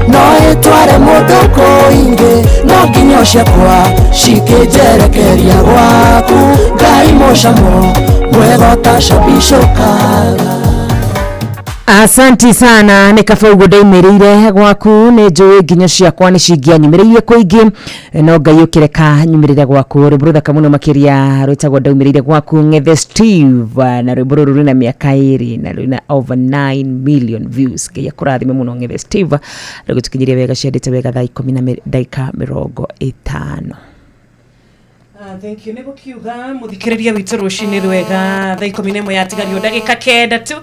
no ĩtware mũndũ kũingĩ, no nginyo ciakwa cikĩnjerekeria gwaku. Ngai mũcamo mwega ũtacabicũkaga. Asanti sana nĩ kaba ũguo ndaimĩrĩire gwaku, nĩ njũĩ nginyo ciakwa nĩ cingĩanyumĩrĩirie kũingĩ, no Ngai ũkĩreka nyumĩrĩre gwaku. Rwĩmbo rũthaka mũno makĩria rwĩtagwo ndaumĩrĩire gwaku, Ng'ethe Steve, na rwĩmbo rũrũ rwĩna mĩaka 2 na rwĩna over 9 million views. Ngai akũrathime mũno Ng'ethe Steve, rũgĩtũkinyĩria wega ciendete wega thaa 10 na ndagĩka 50. Thank you. Nĩ gũkiuga mũthikĩrĩria witũ rũcinĩ rwega thaa 11 yatigario ndagĩka 9 tu,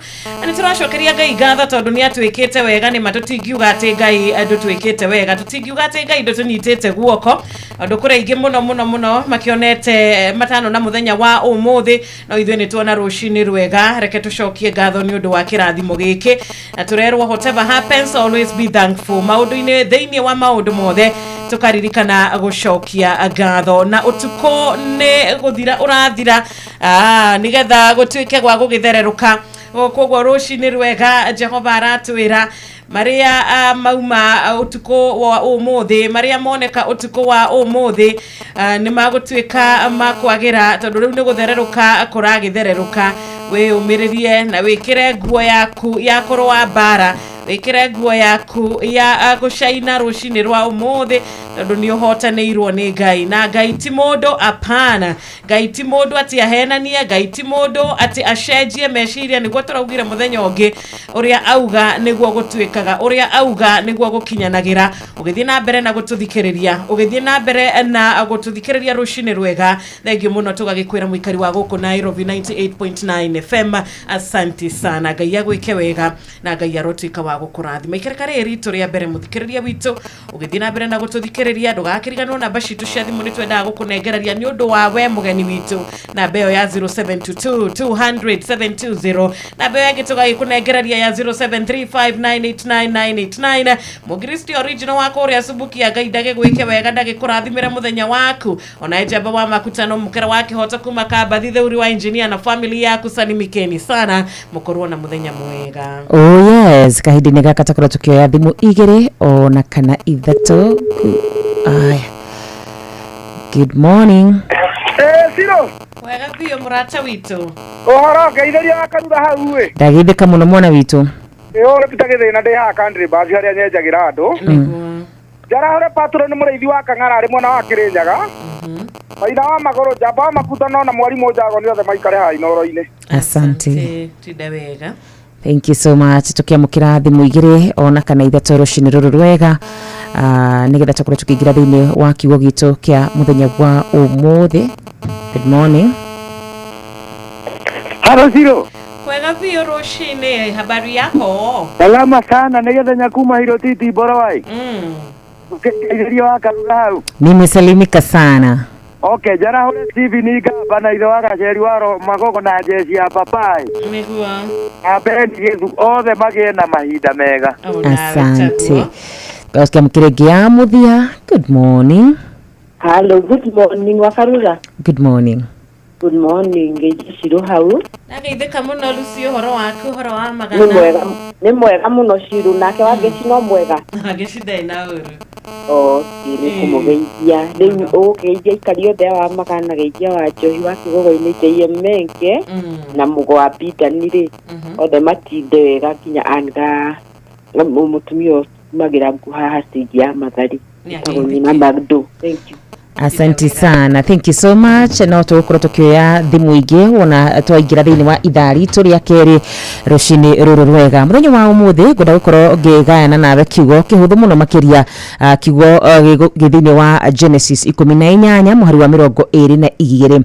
na nĩ tũracokeria Ngai ngatho tondũ nĩ atwĩkĩte wega. Nĩ ma tũtingiuga atĩ Ngai ndũtwĩkĩte wega, tũtingiuga atĩ Ngai ndũtũnyitĩte guoko, tondũ kũrĩ aingĩ mũno mũno mũno makĩonete matano na mũthenya wa ũmũthĩ, no ithuĩ nĩ tuona rũcinĩ rwega. Reke tũcokie ngatho nĩ ũndũ wa kĩrathimo gĩkĩ, na tũrerwo whatever happens always be thankful. Maũndũ-inĩ, thĩinĩ wa maũndũ mothe tũkaririkana gũcokia ngatho. Na ũtukũ nĩ gũthira ũrathira, nĩgetha gũtuĩke gwa gũgĩthererũka. Koguo rũcinĩ rwega Jehova aratwĩra marĩa mauma ũtukũ wa ũmũthĩ, marĩa moneka ũtukũ wa ũmũthĩ nĩ magũtuĩka makwagĩra, tondũ rĩu nĩ gũthererũka kũragĩthererũka. Wĩyũmĩrĩrie na wĩkĩre nguo yaku ya kũrũa mbara, wĩkĩre nguo yaku ya gũcaina rũcinĩ rwa ũmũthĩ, tondũ nĩ ũhotanĩirwo nĩ Ngai. Na Ngai ti mũndũ, apana. Ngai ti mũndũ atĩ ahenanie, Ngai ti mũndũ atĩ acenjie meciria. Nĩguo tũraugire mũthenya ũngĩ, ũrĩa auga nĩguo gũtuĩkaga, ũrĩa auga nĩguo gũkinyanagĩra. Ũgĩthiĩ na mbere na gũtũthikĩrĩria, ũgĩthiĩ na mbere na gũtũthikĩrĩria rũcinĩ rwega, thengiũ mũno. Tũgagĩkwĩra mũikari wa gũkũ Nairobi 98.9 FM, asanti sana. Ngai agwĩke wega na Ngai arotuĩka wa gũkũrathima. Ikereka rĩrĩ ritũ rĩa mbere, mũthikĩrĩria witũ, ũgĩthiĩ na mbere na gũtũthikĩrĩria, ndũgakĩriganĩrwo namba citũ cia thimũ. Nĩ twendaga gũkũnengereria nĩ ũndũ wa we mũgeni witũ, namba ĩyo ya 0722 200 720, namba ĩyo ĩngĩ tũgagĩkũnengereria ya 0735989989. Mũkristi original wa kũrĩa Subukia, Ngai ndagĩgwĩke wega, ndagĩkũrathimĩre mũthenya waku. Ona njamba wa makutano mũkera wa kĩhoto kuma Kambathi, theuri wa engineer na family yaku, salimikeni sana, mũkorwo na mũthenya mwega. Oh yes, kahinda-inĩ gaka tũkorwo tũkĩoya thimũ 2 ona kana 3. Aya, good morning. Ciro. Wega biũ mũrata witũ. Ũhoro ngeithĩria wa kanitha hau ĩ. Ndagĩthĩka mũno mwana witũ. Ĩ ũrĩ Peter Gĩthĩna, ndĩ haha country bus harĩa nyenjagĩra andũ. Njarahũre patron mũrĩithi wa Kang'ara arĩ mwena wa Kĩrĩnyaga. Maitha wa magũrũ, njamba wa makutano na mwarimũ Njagoni othe maikare haha Inooro-inĩ. Asante. Tinda wega. Thank you so much. Tukiamũkĩra thimũ 2 ona kana 3 rũcinĩ rũrũ rwega. Nĩgetha tũkorwo tũkĩingĩra thĩinĩ wa kiugo gitũ kĩa mũthenya wa ũmũthĩ. Good morning. Halo Zero. Kwega biũ rũcinĩ, habari yako? Salama sana nĩgetha nyakuma hiro titi bora wai. Ũkĩgeithĩria wa karuga hau. Nimesalimika sana. Okay, jara hore Steve ni gamba na ithe wa gaceri wa ro magogo na jeshi ya papai. Nĩguo. Ambe nĩgethu othe magĩe na mahinda mega. Asante. Gausikia mkiregea muthia. Good morning. Hello, good morning Wakarura. Good morning. Good morning ngeithia Ciru hau. Ndageithĩka mũno Lucy, ũhoro waku, ũhoro wa magana? Nĩ mwega, nĩ mwega mũno Ciru, nake Wangeci no mwega. Wangeci ndarĩ na ũru. Okay, nĩ kũmũgeithia. Rĩu ũgũkĩgeithia aikari othe wa magana, geithia wa Njohi wa Kĩgogo-inĩ JM Menge na Mũgo wa Bidani rĩ, othe matinde wega nginya anga mũtumia ũtumagĩra nguo haha stage ya Mathari. Ĩtagwo Nyina Magdo. Thank you. Asante sana, thank you so much. No tũgũkorwo tũkĩoya thimũ ingĩ wona twaingĩra thĩinĩ wa ithaa ritũ rĩa kerĩ rũcinĩ rũrũ rwega. Mũthenya wa ũmũthĩ ngwenda gũkorwo ngĩgayana nawe kiugo kĩhũthũ mũno makĩria, kiugo gĩ thĩinĩ wa Genesis 18 mũhari wa 22.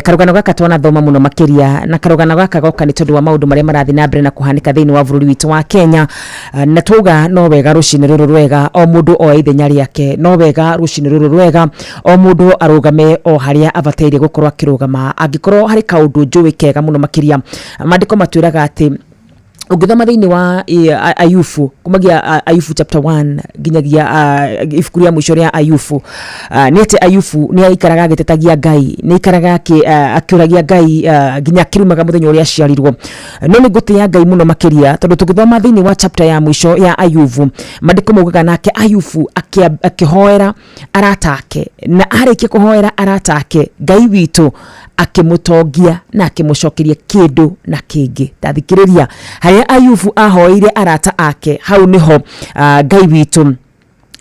Karũgano gaka twanathoma mũno makĩria, na karũgano gaka goka nĩ tondũ wa maũndũ marĩa marathiĩ na mbere na kũhanĩka thĩinĩ wa bũrũri witũ wa Kenya. Na twauga no wega rũcinĩ rũrũ rwega o mũndũ oe ithenya rĩake, no wega rũcinĩ rũrũ rwega o mũndũ arũgame o harĩa abataire gũkorwo akĩrũgama. Angĩkorwo harĩ kaũndũ njũĩ kega mũno makĩria, maandĩko matwĩraga atĩ ũngĩthoma thĩinĩ wa Ayubu, kumagia Ayubu chapter 1 nginyagia ibuku rĩa mũico rĩa Ayubu, nĩ atĩ Ayubu nĩ aikaraga agĩtetagia Ngai, nĩ aikaraga akĩũragia Ngai nginya akĩrumaga mũthenya ũrĩa aciarirwo. No nĩ ngũtĩĩa Ngai mũno makĩria tondũ tũgĩthoma thĩinĩ wa chapter ya mũico ya Ayubu, maandĩko maugaga nake Ayubu akĩhoera arata ake, na arĩkia kũhoera arata ake Ngai witũ akĩmũtongia na akĩmũcokeria kĩndũ na kĩngĩ. Tathikĩrĩria harĩa Ayubu ahoeire arata ake, hau nĩho Ngai witũ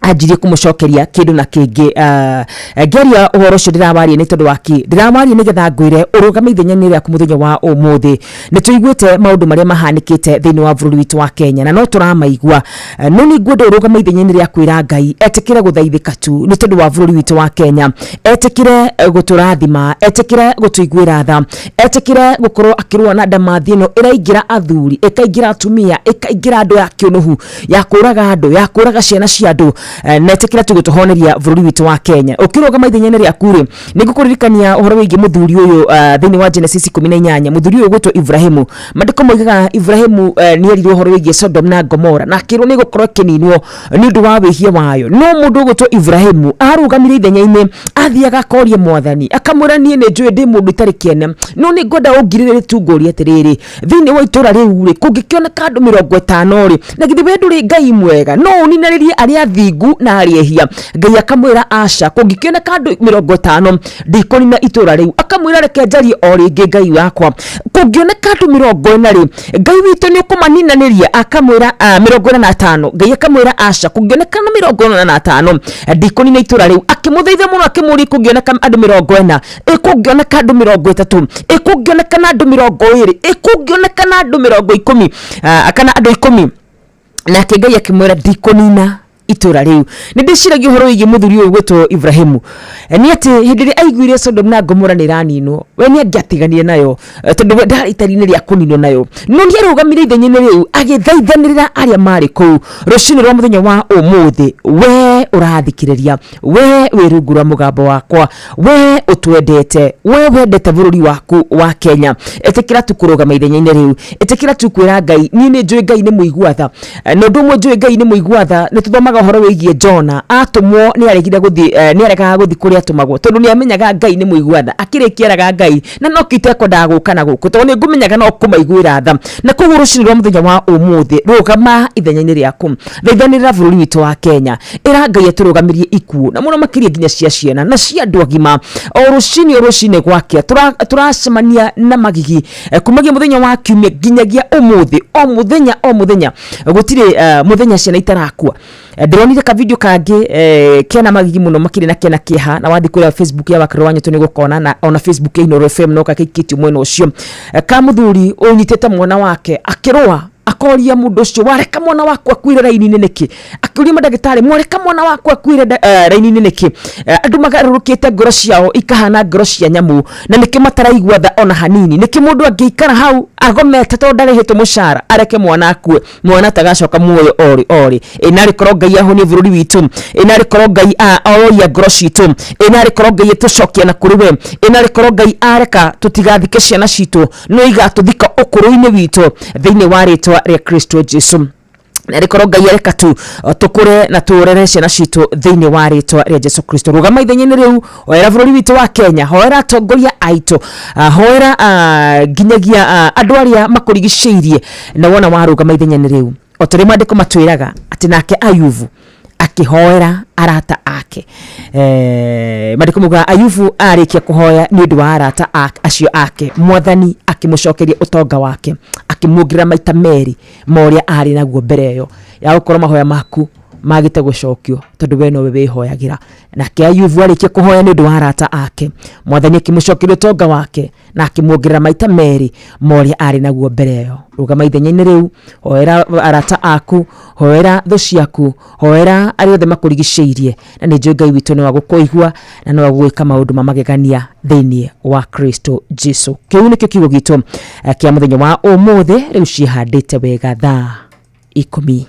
anjirie kũmũcokeria kĩndũ na kĩngĩ. Ngĩaria ũhoro ũcio ndĩrawaria nĩ tondũ wa kĩ? Ndĩrawaria nĩgetha ngwĩre ũrũgame ithenya-inĩ rĩaku mũthenya wa ũmũthĩ. Nĩ tũiguĩte maũndũ marĩa mahanĩkĩte thĩinĩ wa bũrũri witũ wa Kenya na no tũramaigua, no nĩ ngwenda ũrũgame ithenya-inĩ rĩa kwĩra Ngai etĩkĩre gũthaithĩka tu nĩ tondũ wa bũrũri witũ wa Kenya, etĩkĩre gũtũrathima, etĩkĩre gũtũiguĩra tha, etĩkĩre gũkorwo akĩrũa na ndamathi ĩno ĩraingĩra athuri, ĩkaingĩra atumia, ĩkaingĩra andũ ya kĩũnũhu, ya kũraga andũ, ya kũraga ciana cia andũ, na etĩkĩra tu gũtũhoneria bũrũri witũ wa Kenya. Ũkĩrũgama ithenya-inĩ rĩaku rĩ, nĩ ngũkũririkania ũhoro wĩgiĩ mũthuri ũyũ thĩinĩ wa Genesis 18, mũthuri ũyũ ũgwĩtwo Ibrahimu. Maandĩko moigaga Ibrahimu nĩ erirwo ũhoro wĩgiĩ Sodom na Gomora na akĩrwo nĩ gũkorwo ĩkĩninwo nĩ ũndũ wa wĩhia wayo. No mũndũ ũgwĩtwo Ibrahimu arũgamire ithenya-inĩ, athiaga akoria mwathani akamwĩra niĩ nĩ njũĩ ndĩ mũndũ itarĩ kĩene, no nĩ ngwenda ũngirĩrĩrie tu ngũrie atĩrĩrĩ, thĩinĩ wa itũũra rĩu rĩ kũngĩkĩoneka andũ 50 rĩ, na githĩ we ndũrĩ Ngai mwega, no ũninanĩrie arĩa athingu na arĩa ehia? Ngai akamwĩra aca, kũngĩkĩoneka andũ 50 ndikũnina itũũra rĩu. Akamwĩra reke njarie o rĩngĩ Ngai wakwa, kũngĩoneka andũ 40 rĩ, Ngai witũ nĩ ũkũmaninanĩria? Akamwĩra 45. Ngai akamwĩra aca, kũngĩoneka na 45 ndikũnina itũũra rĩu. Akĩmũthaitha mũno akĩmũria kũngĩoneka andũ 40, ĩkũngĩoneka andũ 30, ĩkũngĩoneka na andũ 20, ĩkũngĩoneka na andũ 10 kana andũ 10. Nake Ngai akĩmwĩra ndikũnina itũũra rĩu. Nĩ ndĩciragia ũhoro wĩgiĩ mũthuri ũyũ ũgwĩtwo Ibrahimu, nĩ atĩ hĩndĩ ĩrĩa aiguire Sodom na Gomora nĩ ĩraninwo, we nĩ angĩatiganire nayo tondũ we ndarĩ itari-inĩ rĩa kũninwo nayo, no nĩ arũgamire ithenya-inĩ rĩu agĩthaithanĩrĩra arĩa marĩ kũu. Rũcinĩ rwa mũthenya wa ũmũthĩ, we ũrathikĩrĩria, we wĩ rungu rwa mũgambo wakwa, we ũtwendete, we wendete bũrũri waku wa Kenya, ĩtĩkĩra tu kũrũgama ithenya-inĩ rĩu, ĩtĩkĩra tu kwĩra Ngai niĩ nĩ njũĩ Ngai nĩ mũigua tha. Na ũndũ ũmwe njũĩ Ngai nĩ mũigua tha, nĩ tũthomaga ũhoro wĩgiĩ Jona, atũmwo nĩ aregire gũthiĩ, nĩ aregaga gũthiĩ kũrĩa atũmagwo tondũ nĩ amenyaga Ngai nĩ mũigua tha. Akĩrĩkia eraga Ngai na no kĩo itekwendaga gũka na gũkũ tondũ nĩ ngũmenyaga no kũmaiguĩra tha. Na koguo rũcinĩ rwa mũthenya wa ũmũthĩ, rũgama ithenya-inĩ rĩaku, thaithanĩrĩra bũrũri witũ wa Kenya, ĩra Ngai atũrũgamĩrie ikuũ na mũno makĩria nginya cia ciana na cia andũ agima. O rũcinĩ o rũcinĩ gwakĩa tũracemania na magigi kumagia mũthenya wa kiumia nginyagia ũmũthĩ, o mũthenya o mũthenya gũtirĩ mũthenya ciana itarakua. Ndĩronire ka video kangĩ kena magigi mũno makĩria na kena kĩeha, na wathiĩ kũrĩa Facebook ya Wakĩrũ wa Nyũtũ nĩ ũgũkona, na ona Facebook ya Inooro FM no gakĩikĩtio mwena ũcio, ka mũthuri ũnyitĩte mwana wake akĩrũa Makoria mundu ucio wareka mwana waku akuire raini-inĩ nĩkĩ, akĩũria mandagĩtarĩ mwareka mwana waku akuire raini-inĩ nĩkĩ. Andũ magarũrũkĩte ngoro ciao ikahana ngoro cia nyamũ, na nĩkĩ mataraigua tha ona hanini. Nĩkĩ mũndũ angĩikara hau agomete tondũ ndarĩhĩtwo mũcara areke mwana akue, mwana atagacoka muoyo orĩ orĩ. Ĩnarĩ korwo Ngai ahonie bũrũri witũ, ĩnarĩ korwo Ngai aroria ngoro citũ, ĩnarĩ korwo Ngai ĩtũcokia na kũrĩ we, ĩnarĩ korwo Ngai areka tũtigathike ciana citũ no igatũthika ũkũrũ-inĩ witũ thĩinĩ wa rĩtwa rĩa Kristo Jesu. Na rĩkorwo Ngai areka tu tũkũre na tũrere ciana citũ thĩinĩ wa rĩtwa rĩa Jesu Kristo. Rũgama ithenya-inĩ rĩu, hoera bũrũri witũ wa Kenya, hoera atongoria aitũ, hoera nginyagia andũ arĩa makũrigicĩirie, na wona warũgama ithenya-inĩ rĩu o ta ũrĩa maandĩko matwĩraga atĩ nake Ayubu akĩhoera arata ake. Maandĩko maugaga Ayubu arĩkia kũhoya nĩ ũndũ wa arata acio ake, Mwathani akĩmũcokeria ũtonga wake, akĩmuongerera maita merĩ ma ũrĩa arĩ naguo mbere ĩyo. Ya gũkorwo mahoya maku magĩte gũcokio tondũ we nowe wĩhoyagĩra. Nake Ayubu arĩkia kũhoya nĩ ũndũ wa arata ake, Mwathani akĩmũcokeria ũtonga wake na akĩmuongerera maita merĩ ma ũrĩa arĩ naguo mbere ĩyo. Rũgama ithenya-inĩ rĩu, hoera arata aku, hoera thũ ciaku, hoera arĩa othe makũrigicĩirie, na nĩ njũĩ Ngai witũ nĩ wa gũkũigua na nĩ wa gũgwĩka maũndũ ma magegania thĩinĩ wa Kristo Jesu. Kĩu nĩkĩo kiugo gitũ kĩa mũthenya wa ũmũthĩ. Rĩu ciĩhandĩte wega thaa 11.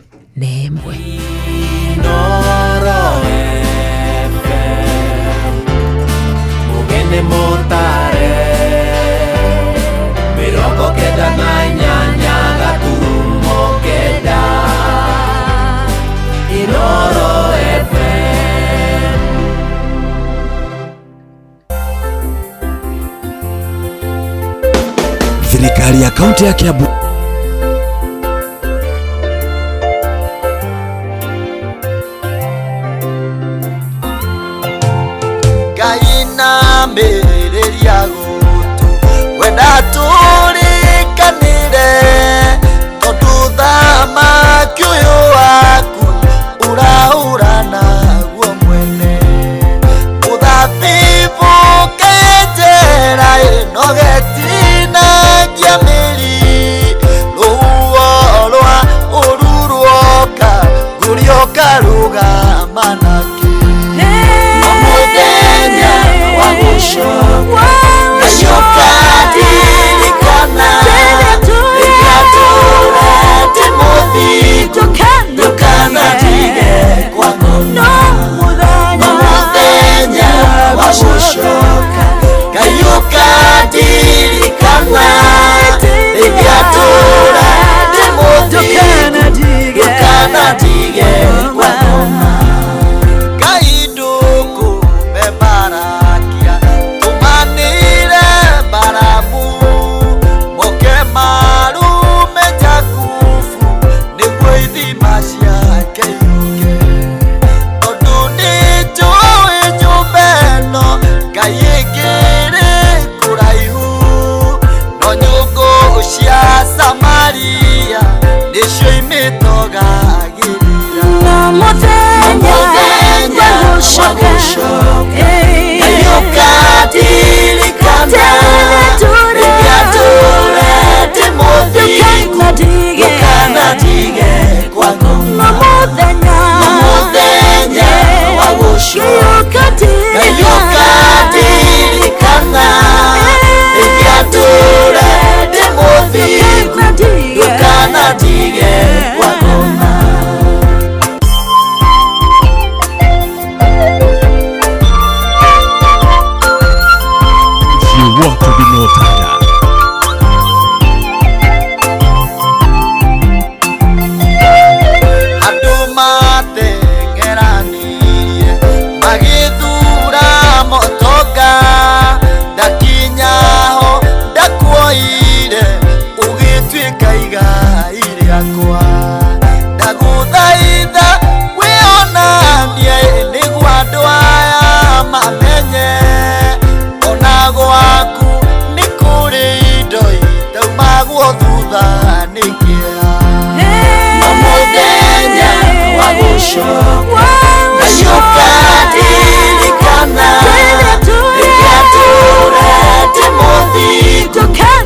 Mugene motare 98 gaturumo kenda Inoro FM. Thirikari ya kaunti ya Kiambu Ngai mĩrĩria gũtũ wenda tũrĩkanĩre tondũ thamaki ũyũ waku ũraũra naguo mwene mũthabibũ kenjera ĩno getinagia mĩri rũhuho rwa ũru ruoka ngũrioka rũgama nakĩ mũthenya wa gũcoka ngacoka ndirikana rĩrĩa ndũrete mũthingu ndũkanatige kwa ngoma. Mũthenya wa gũcoka ngaiũka ndirikana rĩrĩa ndũrete mũthingu ndũkanatige kwa ngoma.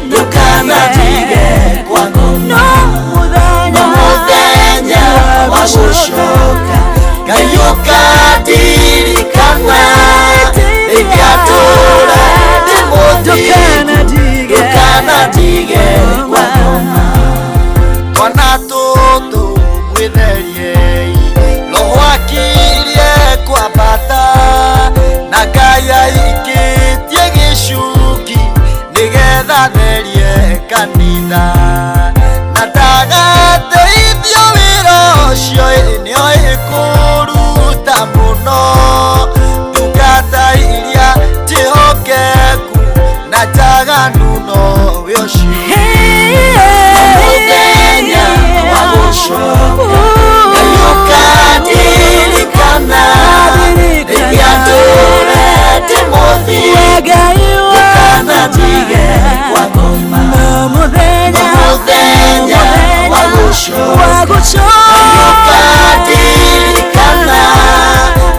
Ndũkanatige kwa ngoma. Ngai ũkandirikana rĩngĩatũra ndĩ mũthingu, ndũkanandige kwa ngoma. Twana tũtũ mwĩtheriei, roho akirie kwambata, na Ngai aikĩtie gĩcungi nĩgetha therie kanitha. Na ndagateithio wĩra ũcio ĩ nĩoĩ kũruta mũno, ndungata iria njĩhokeku na njaganu nowe ũcio. Mũthenya wa gũcoka Ngai ũkandirikana rĩngĩatũra ndĩ mũthingu, ndũkanandige kwa ngoma. Mũthenya wa gũcoka Ngai ũkandirikana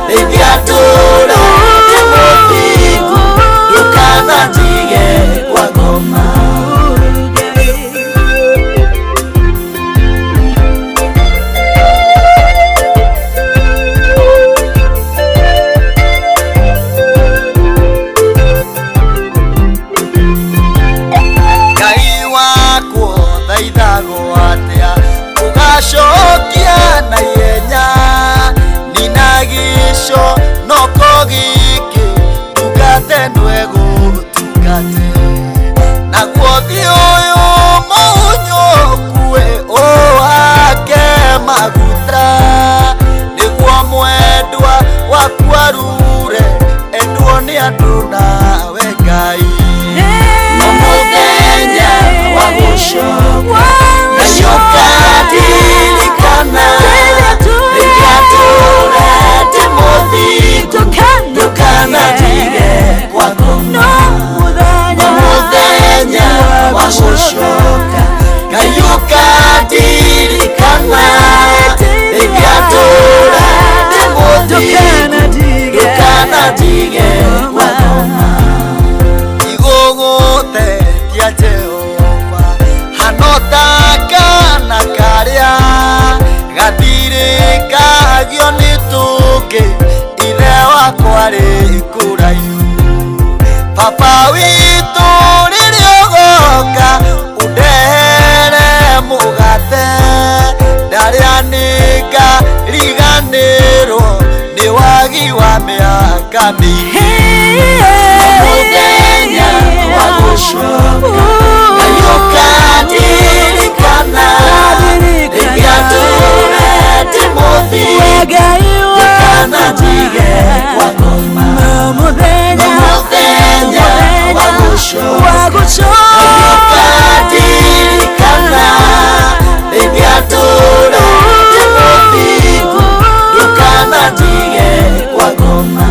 rĩngĩatũra ndĩ mũthingu, ndũkanandige kwa ngoma. Ngai wakwo thaithagwo atĩa ũgacokia na ihenya, nina gĩco noko gĩkĩ ndungate ndwegũtungate, naguo thiĩ ũyũ mũhunyũkue ũhake maguta, nĩguo mwendwa waku arure endwo nĩ andũ nawe Ngai. Mũthenya wa gũcoka Ngai ũkandirikana rĩngĩatũra ndĩ mũthingu, ndũkanandige kwa ngoma. Mũthenya wa gũcoka Ngai ũkandirikana rĩngĩatũra ndĩ mũthingu, ndũkanandige kwa ngoma. Igũgũtetia Jehova hano ta kana karĩa gathirĩkagio nĩ tũngĩ, ithe wakwa rĩ kũraihu. Baba witũ rĩrĩa ũgoka ũndehere mũgate, ndarĩa nĩngariganĩrwo nĩ wagi wa mĩaka mĩingĩ. Mũthenya wa gũcoka Ngai ũkandirikana rĩngĩatũra ndĩ mũthingu, ndũkanandige kwa ngoma. Mũthenya wa gũcoka Ngai ũkandirikana rĩngĩatũra ndĩ mũthingu, ndũkanandige kwa ngoma.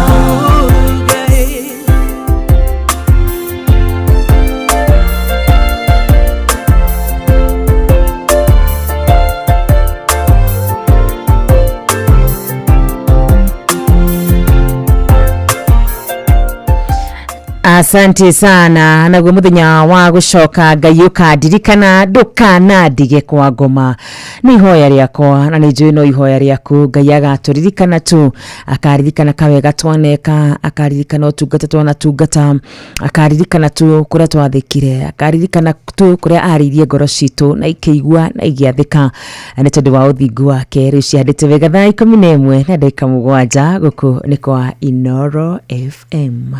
Asante sana naguo muthenya wa gucoka Ngai ukandirikana ndukanandige kwa ngoma. Nĩ ihoya rĩakwa na nĩ njũĩ no ihoya rĩaku. Ngai agatũririkana tu, akaririkana kawega twaneka, akaririkana ũtungata twanatungata, akaririkana tu kũrĩa twathĩkire, akaririkana tu kũrĩa arĩirie ngoro citũ na ikĩigua na igĩathĩka nĩ tondũ wa ũthingu wake. Rĩu cihandĩte wega thaa 11 na ndagĩka 7 gũkũ nĩ kwa Inoro FM.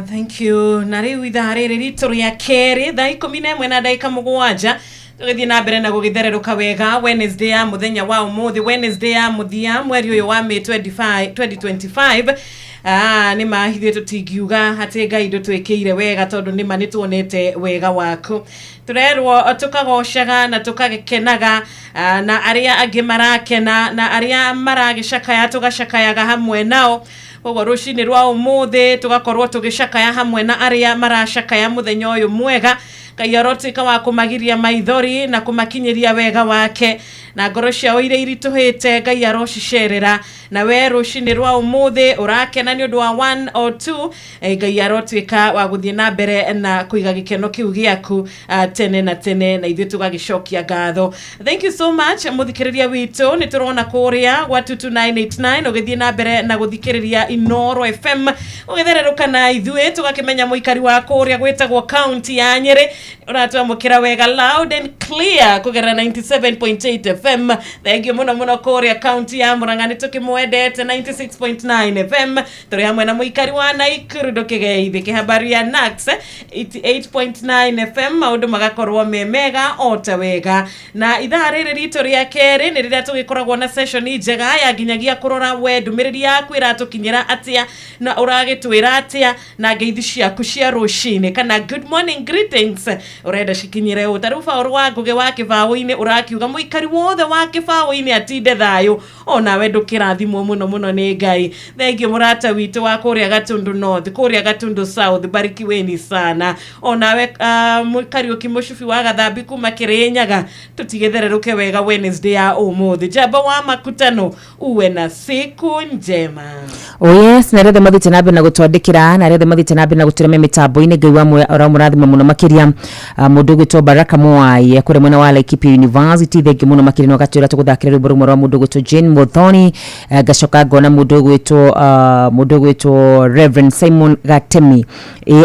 Thank you. Na rĩu ithaa rĩrĩ ritũ rĩa kerĩ thaa 11 na ndagĩka 7 tũgĩthiĩ na mbere na gũgĩthererũka wega Wednesday ya mũthenya wa ũmũthĩ, Wednesday ya mũthia mweri ũyũ wa May 25, 2025. Nĩ ma ithuĩ tũtingiuga atĩ Ngai ndũtwĩkĩire wega tondũ nĩ ma nĩ tuonete wega waku. Tũrerwo tũkagocaga na tũkagekenaga na arĩa angĩ marakena na arĩa maragĩcakaya tũgacakayaga hamwe nao. Koguo rũcinĩ rwa ũmũthĩ tũgakorwo tũgĩcakaya hamwe na arĩa maracakaya mũthenya ũyũ mwega. Ngai arotuĩka wa kũmagiria maithori na kũmakinyĩria wega wake, na ngoro ciao iria iritũhĩte Ngai arocicerera. Na we rũcinĩ rwa ũmũthĩ ũrakena nĩ ũndũ wa 1 or 2, Ngai arotuĩka wa gũthiĩ na mbere na kũiga gĩkeno kĩu gĩaku tene na tene, na ithuĩ tũgagĩcokia ngatho. Thank you so much mũthikĩrĩria witũ, nĩ tũrona kũrĩa gwa 22989 ũgĩthiĩ na mbere na gũthikĩrĩria Inooro FM ũgĩthererũka na ithuĩ, tũgakĩmenya mũikari wa kũrĩa gwĩtagwo county ya Nyĩrĩ ũratwamũkĩra wega loud and clear kũgerera 97.8 FM. Thank you mũno mũno kũrĩa county ya Murang'a, nĩ tũkĩmwendete 96.9 FM. Tũrĩ hamwe na mũikari wa Naikuru ndũkĩgeithĩke habari ya Nax 88.9 FM, maũndũ magakorwo me mega o ta wega. Na ithaa rĩrĩ ritũ rĩa kerĩ nĩ rĩrĩa tũgĩkoragwo na session njega ya nginyagia kũrora we ndũmĩrĩri yaku ĩratũkinyĩra atĩa na ũragĩtwĩra atĩa na ngeithi ciaku cia rũcinĩ kana good morning greetings ũrenda cikinyĩre ũ. Ta rĩu Baũrũ wa Ngũgĩ wa Kĩbaũ-inĩ ũrakiuga mũikari wothe wa Kĩbaũ-inĩ atinde thayũ, onawe ndũkĩrathimwo mũno mũno nĩ Ngai. Thank you mũrata witũ wa kũrĩa Gatundu North, kũrĩa Gatundu South, barikiweni sana. Onawe Kariũki Mũcubi wa Gathambi kuma Kĩrĩnyaga, tũtigĩthererũke wega Wednesday ya ũmũthĩ. Njamba wa makutano, uwe na siku njema. Oh yes, na rĩothe mathiĩte na mbere na gũtwandĩkĩra, na rĩothe mathiĩte na mbere na gũtũremia mĩtambo-inĩ, Ngai wa muoyo aramũrathima mũno makĩria. Mũndũ ũgwĩtwo Baraka Mwai kũrĩa mwena wa Laikipia University, thengiũ mũno makĩria, no agatwĩra tũgũthakĩra rwĩmbo rũmwe rwa mũndũ ũgwĩtwo Jane Muthoni. Ngacoka ngona mũndũ ũgwĩtwo Reverend Simon Gatemi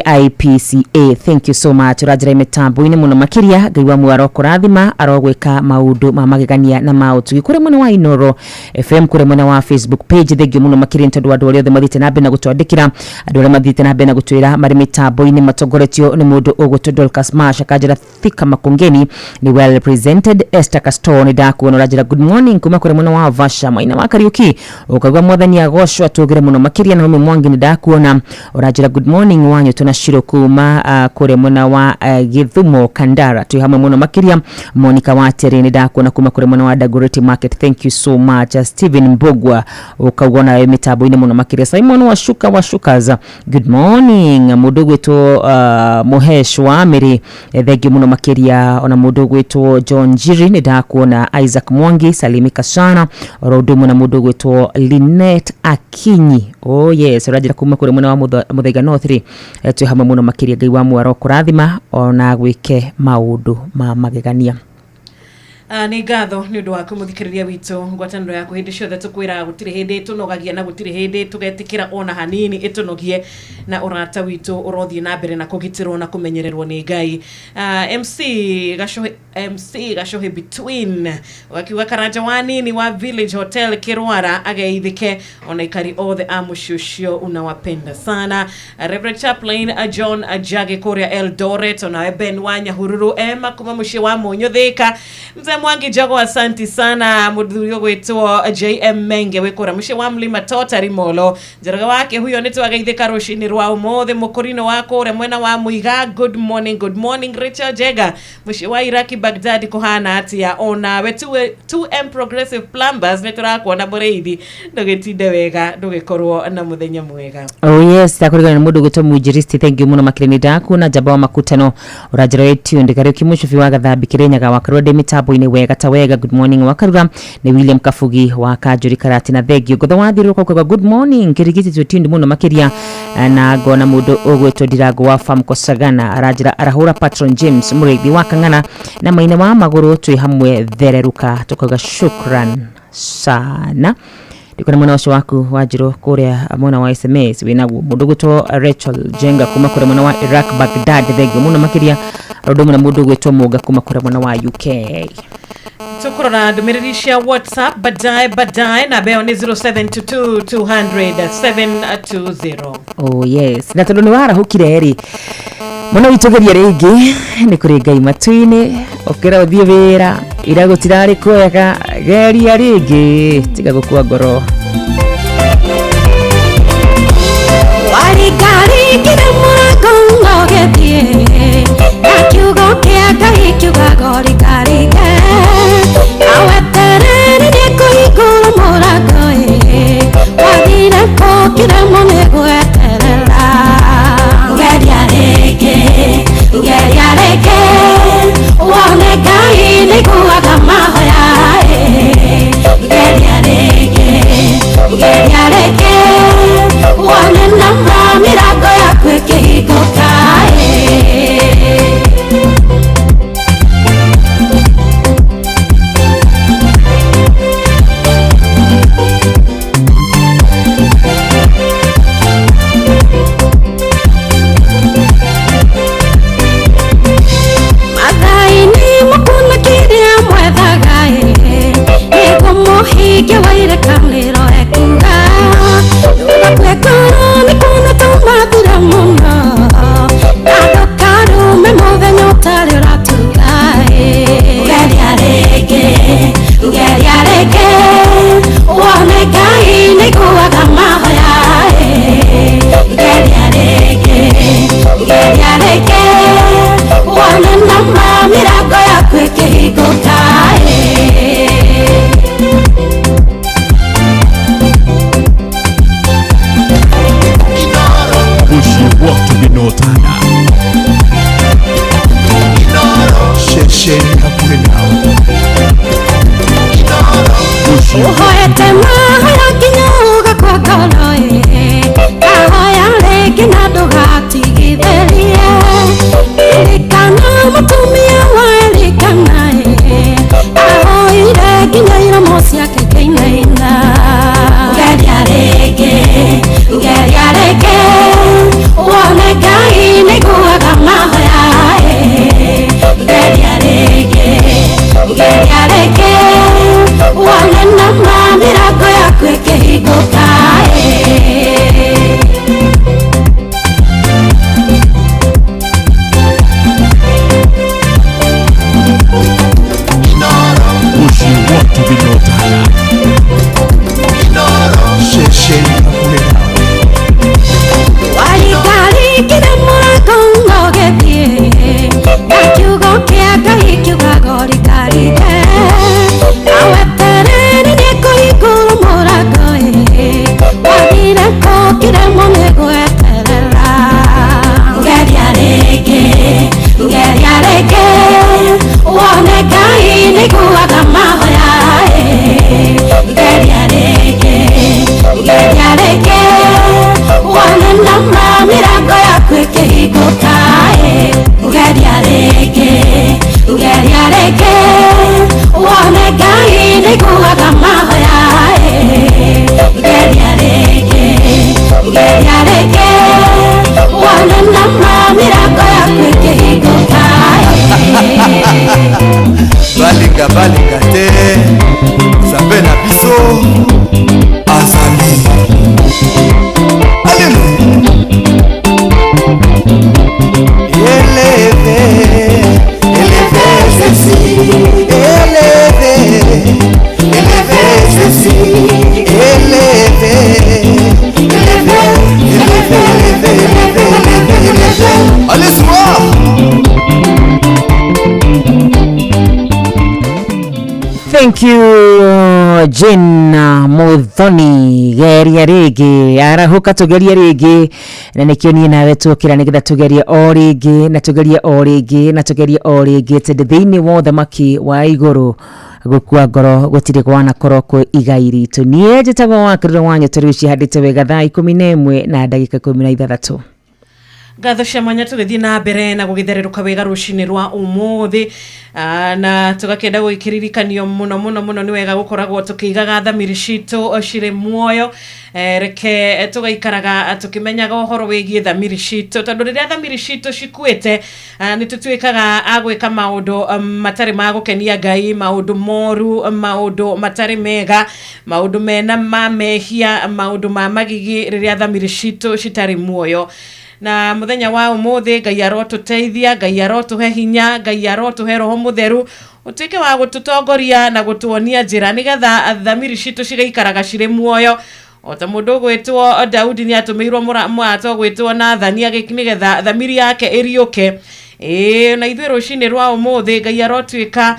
AIPCA, thank you so much, ũranjĩra mĩtambo-inĩ mũno makĩria. Ngai wa muoyo arokũrathima, arogwĩka maũndũ ma magegania na ma ũtugi. Kũrĩa mwena wa Inooro FM, kũrĩa mwena wa Facebook page, thengiũ mũno makĩria nĩ tondũ wa andũ arĩa othe mathiĩte na mbere na gũtwandĩkĩra, andũ arĩa mathiĩte na mbere na gũtwĩra marĩ mĩtambo-inĩ matongoretio nĩ mũndũ ũgwĩtwo Dorcas Marsh, akanjĩra Thika Makongeni ni well represented. Esther Castor nĩ ndakuona, ũranjĩra good morning kuma kũrĩa mwena wa Vasha Maina wa Kariuki, ũkauga mwathani agocwo atũgĩre mũno makĩria. Naomi Mwangi nĩ ndakuona, ũranjĩra good morning Wanyũtũ na Shiro kuma kũrĩa mwena wa Githumo Kandara, twĩ hamwe mũno makĩria. Monica Watere nĩ ndakuona kuma kũrĩa mwena wa Dagoretti Market, thank you so much. Steven Mbogwa ũkauga nawe mĩtambo-inĩ mũno makĩria. Simon Washuka Washukas, good morning. Mũndũ ũgwĩtwo Muhesh wa Amĩrĩ, thank you mũno makĩria. Ona mũndũ ũgwĩtwo John Njiri nĩ ndakuona, Isaac Mwangi, salimika sana, oro ũndũ ũmwe na mũndũ ũgwĩtwo Linet Akinyi, oh yes, ũranjĩra kuma kũrĩ mwena wa Muthaiga North rĩ, twĩ hamwe mũno makĩria. Ngai wa muoyo arokũrathima ona gwĩke maũndũ ma magegania. Nĩ ngatho nĩ ũndũ waku mũthikĩrĩria witũ, ngwatanĩro yaku hĩndĩ ciothe tũkwĩraga gũtirĩ hĩndĩ ĩtũnogagia na gũtirĩ hĩndĩ tũgetĩkĩra ona hanini ĩtũnogie, na ũrata witũ ũrothiĩ na mbere na kũgitĩrwo na kũmenyererwo nĩ Ngai. MC Gacohi, MC Gacohi between wakiuga Karanja wa nini wa Village Hotel Kĩrwara ageithĩke, ona ikari othe a mũciĩ ũcio unawapenda sana. Reverend Chaplain John Jage kũrĩa Eldoret, onawe Ben wa Nyahururu Emma kuma mũciĩ wa Mũnyũ Thĩka. Mzee Mwangi Jago, asanti sana. Mũthuri ũgwĩtwo JM Menge wĩ kũrĩa mũciĩ wa Mlima Tota Rimolo, Njoroge wake huyo nĩ twageithĩka rũcinĩ rwa ũmũthĩ. Mũkũrinũ wa kũrĩa mwena wa Mũiga, good morning, good morning. Rachel Jega mũciĩ wa Iraki Baghdad, kũhana atĩa? Onawe 2M Progressive Plumbers nĩ tũrakuona mũrĩithi, ndũgĩtinde wega, ndũgĩkorwo na mũthenya mwega. Oh yes, ndakũrigana nĩ mũndũ ũgwĩtwo Mwinjiristi, thank you mũno makĩria, nĩ ndakuona. Njamba wa makutano ũranjĩra wĩ tuned. Kariũki Mũcubi wa Gathambi Kĩrĩnyaga wakarura ndĩ mĩtambo-inĩ wega ta wega, good morning. Wakarura nĩ William Kabugi wa Kanjũri Karati na thengio. Ngotho wathiũrũrũka ũkauga good morning Kĩrigiti, twĩ tuned mũno makĩria. Na ngona mũndũ ũgwĩtwo Ndirango wa Farm Kosagana aranjĩra arahũra Patron James mũrĩithi wa Kang'ana na maina wa magũrũ, twĩ hamwe thereruka, tukauga shukran sana. Ndikona mwena ũcio waku wa njirũ kũrĩa mwena wa SMS wĩnaguo mũndũ ũgwĩtwo Rachel Jenga kuma kũrĩa mwena wa Iraq Baghdad, thengio mũno makĩria, ũndũ ũmwe na mũndũ ũgwĩtwo Mũnga kuma kũrĩa mwena wa UK. Tũkũrora ndũmĩrĩri cia WhatsApp baadaye baadaye, namba ĩyo nĩ 0722 200 720. Oh yes, na tondũ nĩ warahũkire rĩ, mũno witũgeria rĩngĩ nĩ kũrĩ Ngai matu-inĩ, ũkĩra ũthiĩ wĩra ira gũtirarĩ kwega, geria rĩngĩ, tiga gũkua ngoro. Waringaringire mũrango ũgĩthiĩ na kiugo kĩa Ngai kiugaga ũringaringe, na weterere nĩekũhingũra mũrango ĩ, wathire kũkĩra. Uhoete mahoya nginya ũgakua ngoro ĩ, kahoya rĩngĩ na ndũgatigithĩrie. Ririkana mũtumia wa Elikana ĩ, ahoire nginya iromo ciake ikĩinaina. Geria rĩngĩ, geria rĩngĩ, wone Ngai nĩaiguaga mahoya ĩ. Geria rĩngĩ, geria rĩngĩ, wone nama mĩrango yaku ĩkĩhingũka ĩ. Mũciĩ wa tũkĩnyotana. Waringaringire mũrango ũgĩthiĩ, na kiugo kĩa Ngai kiugaga ũringaringe. Na weterere nĩekũhingũra mũrango ĩ, wathire kũkĩremwo nĩ gweterera. Geria rĩngĩ, geria rĩngĩ, wone Ngai nĩaiguaga mahoya ĩ. Geria rĩngĩ, geria rĩngĩ, wone nama mĩrango yaku ĩkĩhingũka ĩ. Geria rĩngĩ, geria rĩngĩ, wone Ngai nĩaiguaga mahoya ĩ. Geria rĩngĩ, geria rĩngĩ, wone nama mĩrango yaku ĩkĩhingũka ĩ. Balinga balinga te nzambe na biso azali. Alléluia. Élevez, élevez ceci, élevez, élevez ceci, élevez, élevez, élevez, élevez, élevez, élevez, élevez. Allez soir. Thank you Jane Muthoni. Geria rĩngĩ, arahũka tũgerie rĩngĩ, na nĩkĩo niĩ nawe tuokĩra nĩgetha tũgerie o rĩngĩ na tũgerie o rĩngĩ na tũgerie o rĩngĩ, tondũ thĩinĩ wa ũthamaki wa igũrũ gũkua ngoro gũtirĩ gwanakorwo kwĩ igai ritũ. Niĩ njĩtagwo Wakĩrĩro wa Nyoto, rĩu cihandĩte wega thaa 11 na ndagĩka 16. Ngatho cia mwanya tũgĩthiĩ na mbere na gũgĩthererũka wega rũcinĩ rwa ũmũthĩ. Na tũgakĩenda gũgĩkĩririkanio mũno mũno mũno nĩ wega gũkoragwo tũkĩigaga thamiri citũ cirĩ muoyo. Reke tũgaikaraga tũkĩmenyaga ũhoro wĩgiĩ thamiri citũ, tondũ rĩrĩa thamiri citũ cikuĩte, nĩ tũtuĩkaga a gwĩka maũndũ matarĩ ma gũkenia Ngai, maũndũ moru, maũndũ matarĩ mega, maũndũ mena ma mehia, maũndũ ma magigi rĩrĩa thamiri citũ citarĩ muoyo. Na mũthenya wa ũmũthĩ Ngai arotũteithia, Ngai arotũhe hinya, Ngai arotũhe roho mũtheru ũtuĩke wa gũtũtongoria na gũtuonia njĩra nĩgetha thamiri citũ cigaikaraga cirĩ muoyo. O ta mũndũ ũgwĩtwo Daudi nĩ atũmĩirwo mũrata ũgwĩtwo Nathani nĩgetha thamiri yake ĩriũke. Ĩĩ, na ithuĩ rũcinĩ rwa ũmũthĩ Ngai arotuĩka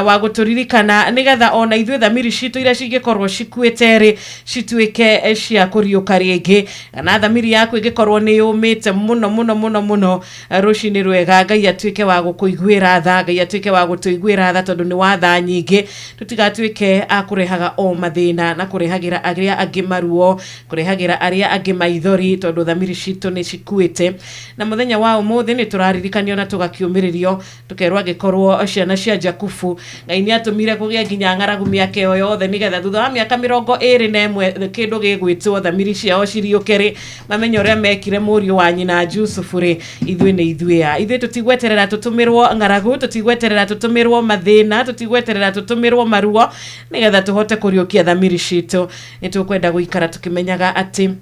wa gũtũririkana nĩgetha ona ithuĩ thamiri citũ iria cingĩkorwo cikuĩte rĩ, cituĩke cia kũriũka rĩngĩ. Kana thamiri yaku ĩngĩkorwo nĩ yũmĩte mũno mũno mũno mũno, rũcinĩ rwega Ngai atuĩke wa gũkũiguĩra tha, Ngai atuĩke wa gũtũiguĩra tha, tondũ nĩ wa tha nyingĩ. Tũtigatuĩke a kũrehaga o mathĩna na kũrehagĩra arĩa angĩ maruo, kũrehagĩra arĩa angĩ maithori, tondũ thamiri citũ nĩ cikuĩte. Na mũthenya wa ũmũthĩ nĩ tũraririkanio na tũgakiũmĩrĩrio tũkerwo angĩkorwo ciana cia Jakubu Ngai nĩ atũmire kũgĩa nginya ng'aragu mĩaka ĩyo yothe, nĩgetha thutha wa mĩaka 21 kĩndũ gĩgwĩtwo thamiri ciao ciriũke rĩ, mamenye ũrĩa mekire mũriũ wa nyina Jusufu rĩ, ithuĩ nĩ ithuĩ a ithuĩ tũtigweterera tũtũmĩrwo ng'aragu, tũtigweterera tũtũmĩrwo mathĩna, tũtigweterera tũtũmĩrwo maruo nĩgetha tũhote kũriũkia thamiri citũ. Nĩ tũkwenda gũikara tũkĩmenyaga atĩ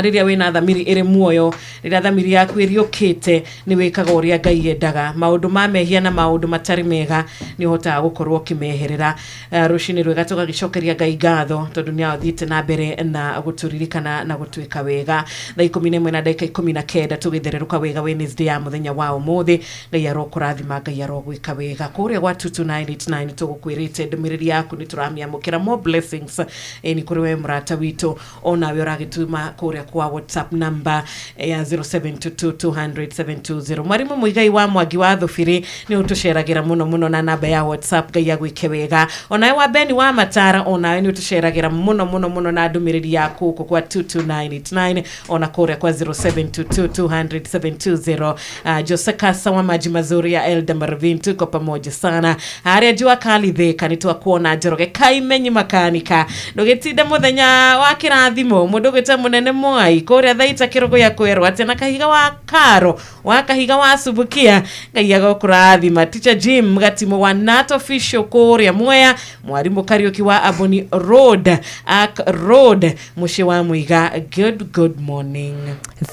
rĩrĩa wĩna thamiri ĩrĩ muoyo, rĩrĩa thamiri yaku ĩriũkĩte, nĩ wĩkaga ũrĩa Ngai endaga. Maũndũ ma mehia na maũndũ matarĩ mega nĩ ũhotaga gũkorwo ũkĩmeherera. Rũcinĩ rwega tũgagĩcokeria Ngai ngatho tondũ nĩ athiĩte na mbere na gũtũririkana na gũtwĩka wega. Thaa 11 na ndagĩka 19 tũgĩthererũka wega Wednesday ya mũthenya wa ũmũthĩ. Ngai arokũrathima, Ngai arogwĩka wega. Kũrĩa gwa 22989 tũgũkwĩrĩte ndũmĩrĩri yaku nĩ tũramĩamũkĩra. More blessings nĩ kũrĩ we mũrata witũ onawe ũragĩtuma ona kuria kwa WhatsApp number ya 0722200720. Mwarimu Muigai wa Mwangi wa Thubiri ni utuceragira muno muno na namba ya WhatsApp. Ngai agwike wega. Onawe wa Beni wa Matara onawe ni utuceragira muno muno muno na ndumiriri yaku kwa 22989 ona kuria kwa 0722200720. Jose Kasa wa maji mazuri ya Elda Marvin, tuko pamoja sana. Aria jua kali thika ni twakuona Njoroge Kaimenyi makanika ndugitinde muthenya wa kirathimo mundu gwita munene Mwai kuria thaita kirogo ya kwerwo atia na kahiga wa karo wa kahiga wa subukia. Ngai agokurathima. Teacher Jim Gatimo wa Nat Official kuria Mwea, mwarimu Kariuki wa Aboni Road Ak Road muciĩ wa Muiga. Good morning.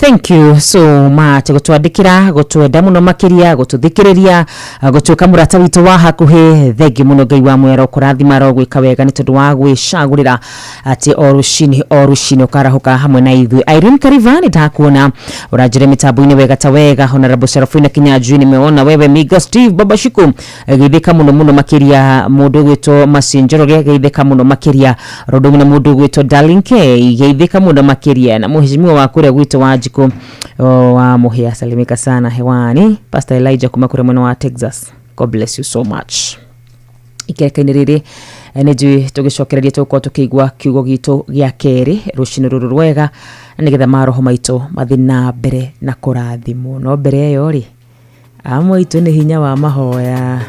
Thank you so much gutwandikira, gutwenda muno makiria, gututhikiriria, gutuika murata witu wa hakuhi. Thengi muno Ngai wa mwero kurathima ro gwika wega ni tondu wa gwicagurira ati o rucini ukarahuka hamwe na ithuĩ. Irene Karivani ndakuona uranjire mitambo-inĩ wega ta wega. Honorable Serafina Kinyanjui nimeona wewe. Miga Steve Baba Shiku geithĩka muno muno makiria. Mundu gwitwo Macinjoroge geithĩka muno makiria. Rodomu na mundu gwitwo Darling K geithĩka muno makiria. Na muheshimiwa wa kuria gwitwo wa Njiko wa Muhia salimika sana hewani. Pastor Elijah kuma kuria mwena wa Texas, God bless you so much. Ikereka-inĩ rĩrĩ nĩ njũĩ tũgĩcokereria tũgũkorwo tũkĩigua kiugo gitũ gĩa kerĩ rũcinĩ rũrũ rwega, nĩgetha maroho maitũ mathiĩ na mbere na kũrathimwo. No mbere ĩyo rĩ, amwe aitũ nĩ hinya wa mahoya.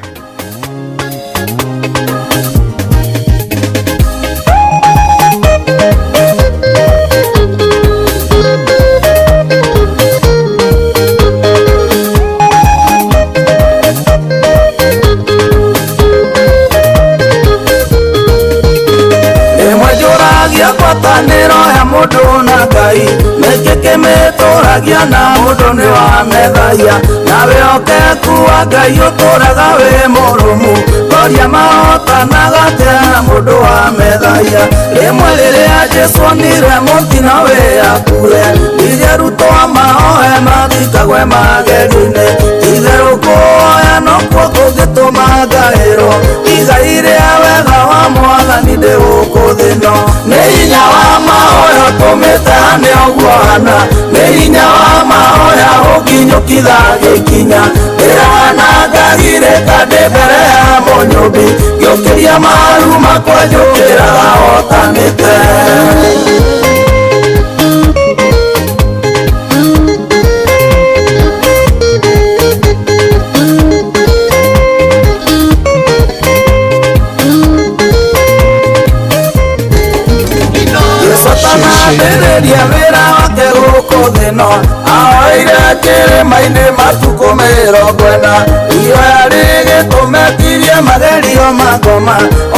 Ngwatanĩro ya mũndũ na Ngai nĩkĩ kĩmĩtũragia na mũndũ nĩ wa methaia nawe ũkeku wa Ngai ũtũraga wĩ mũrũmu toria mahotanaga atĩa na mũndũ wa methaia. Rĩmwe rĩrĩa Jesũ onire mũtino wĩ akuhe ndige arutwo mahoe mathikagwe magerio-inĩ itherũ kũhoya nokuo kũngĩtũma ngaĩrwo igai rĩa wega wa Mwathani ndĩ gũkũ thĩ ĩno. Nĩ hinya wa mahoya ũtũmĩte hane ũguo hana, nĩ hinya wa mahoya ũnginyũkitha gĩkinya ndĩrana ngagirĩka ndĩ mbere ya mũnyũmbi ngĩũkĩria maru makwa njũkĩraga hotanĩte. Ambĩrĩria wĩra wake gũkũ thĩ ĩno ahoeire kĩrĩma-inĩ matukũ 40 ihoya rĩgĩtũmetirie magerio makoma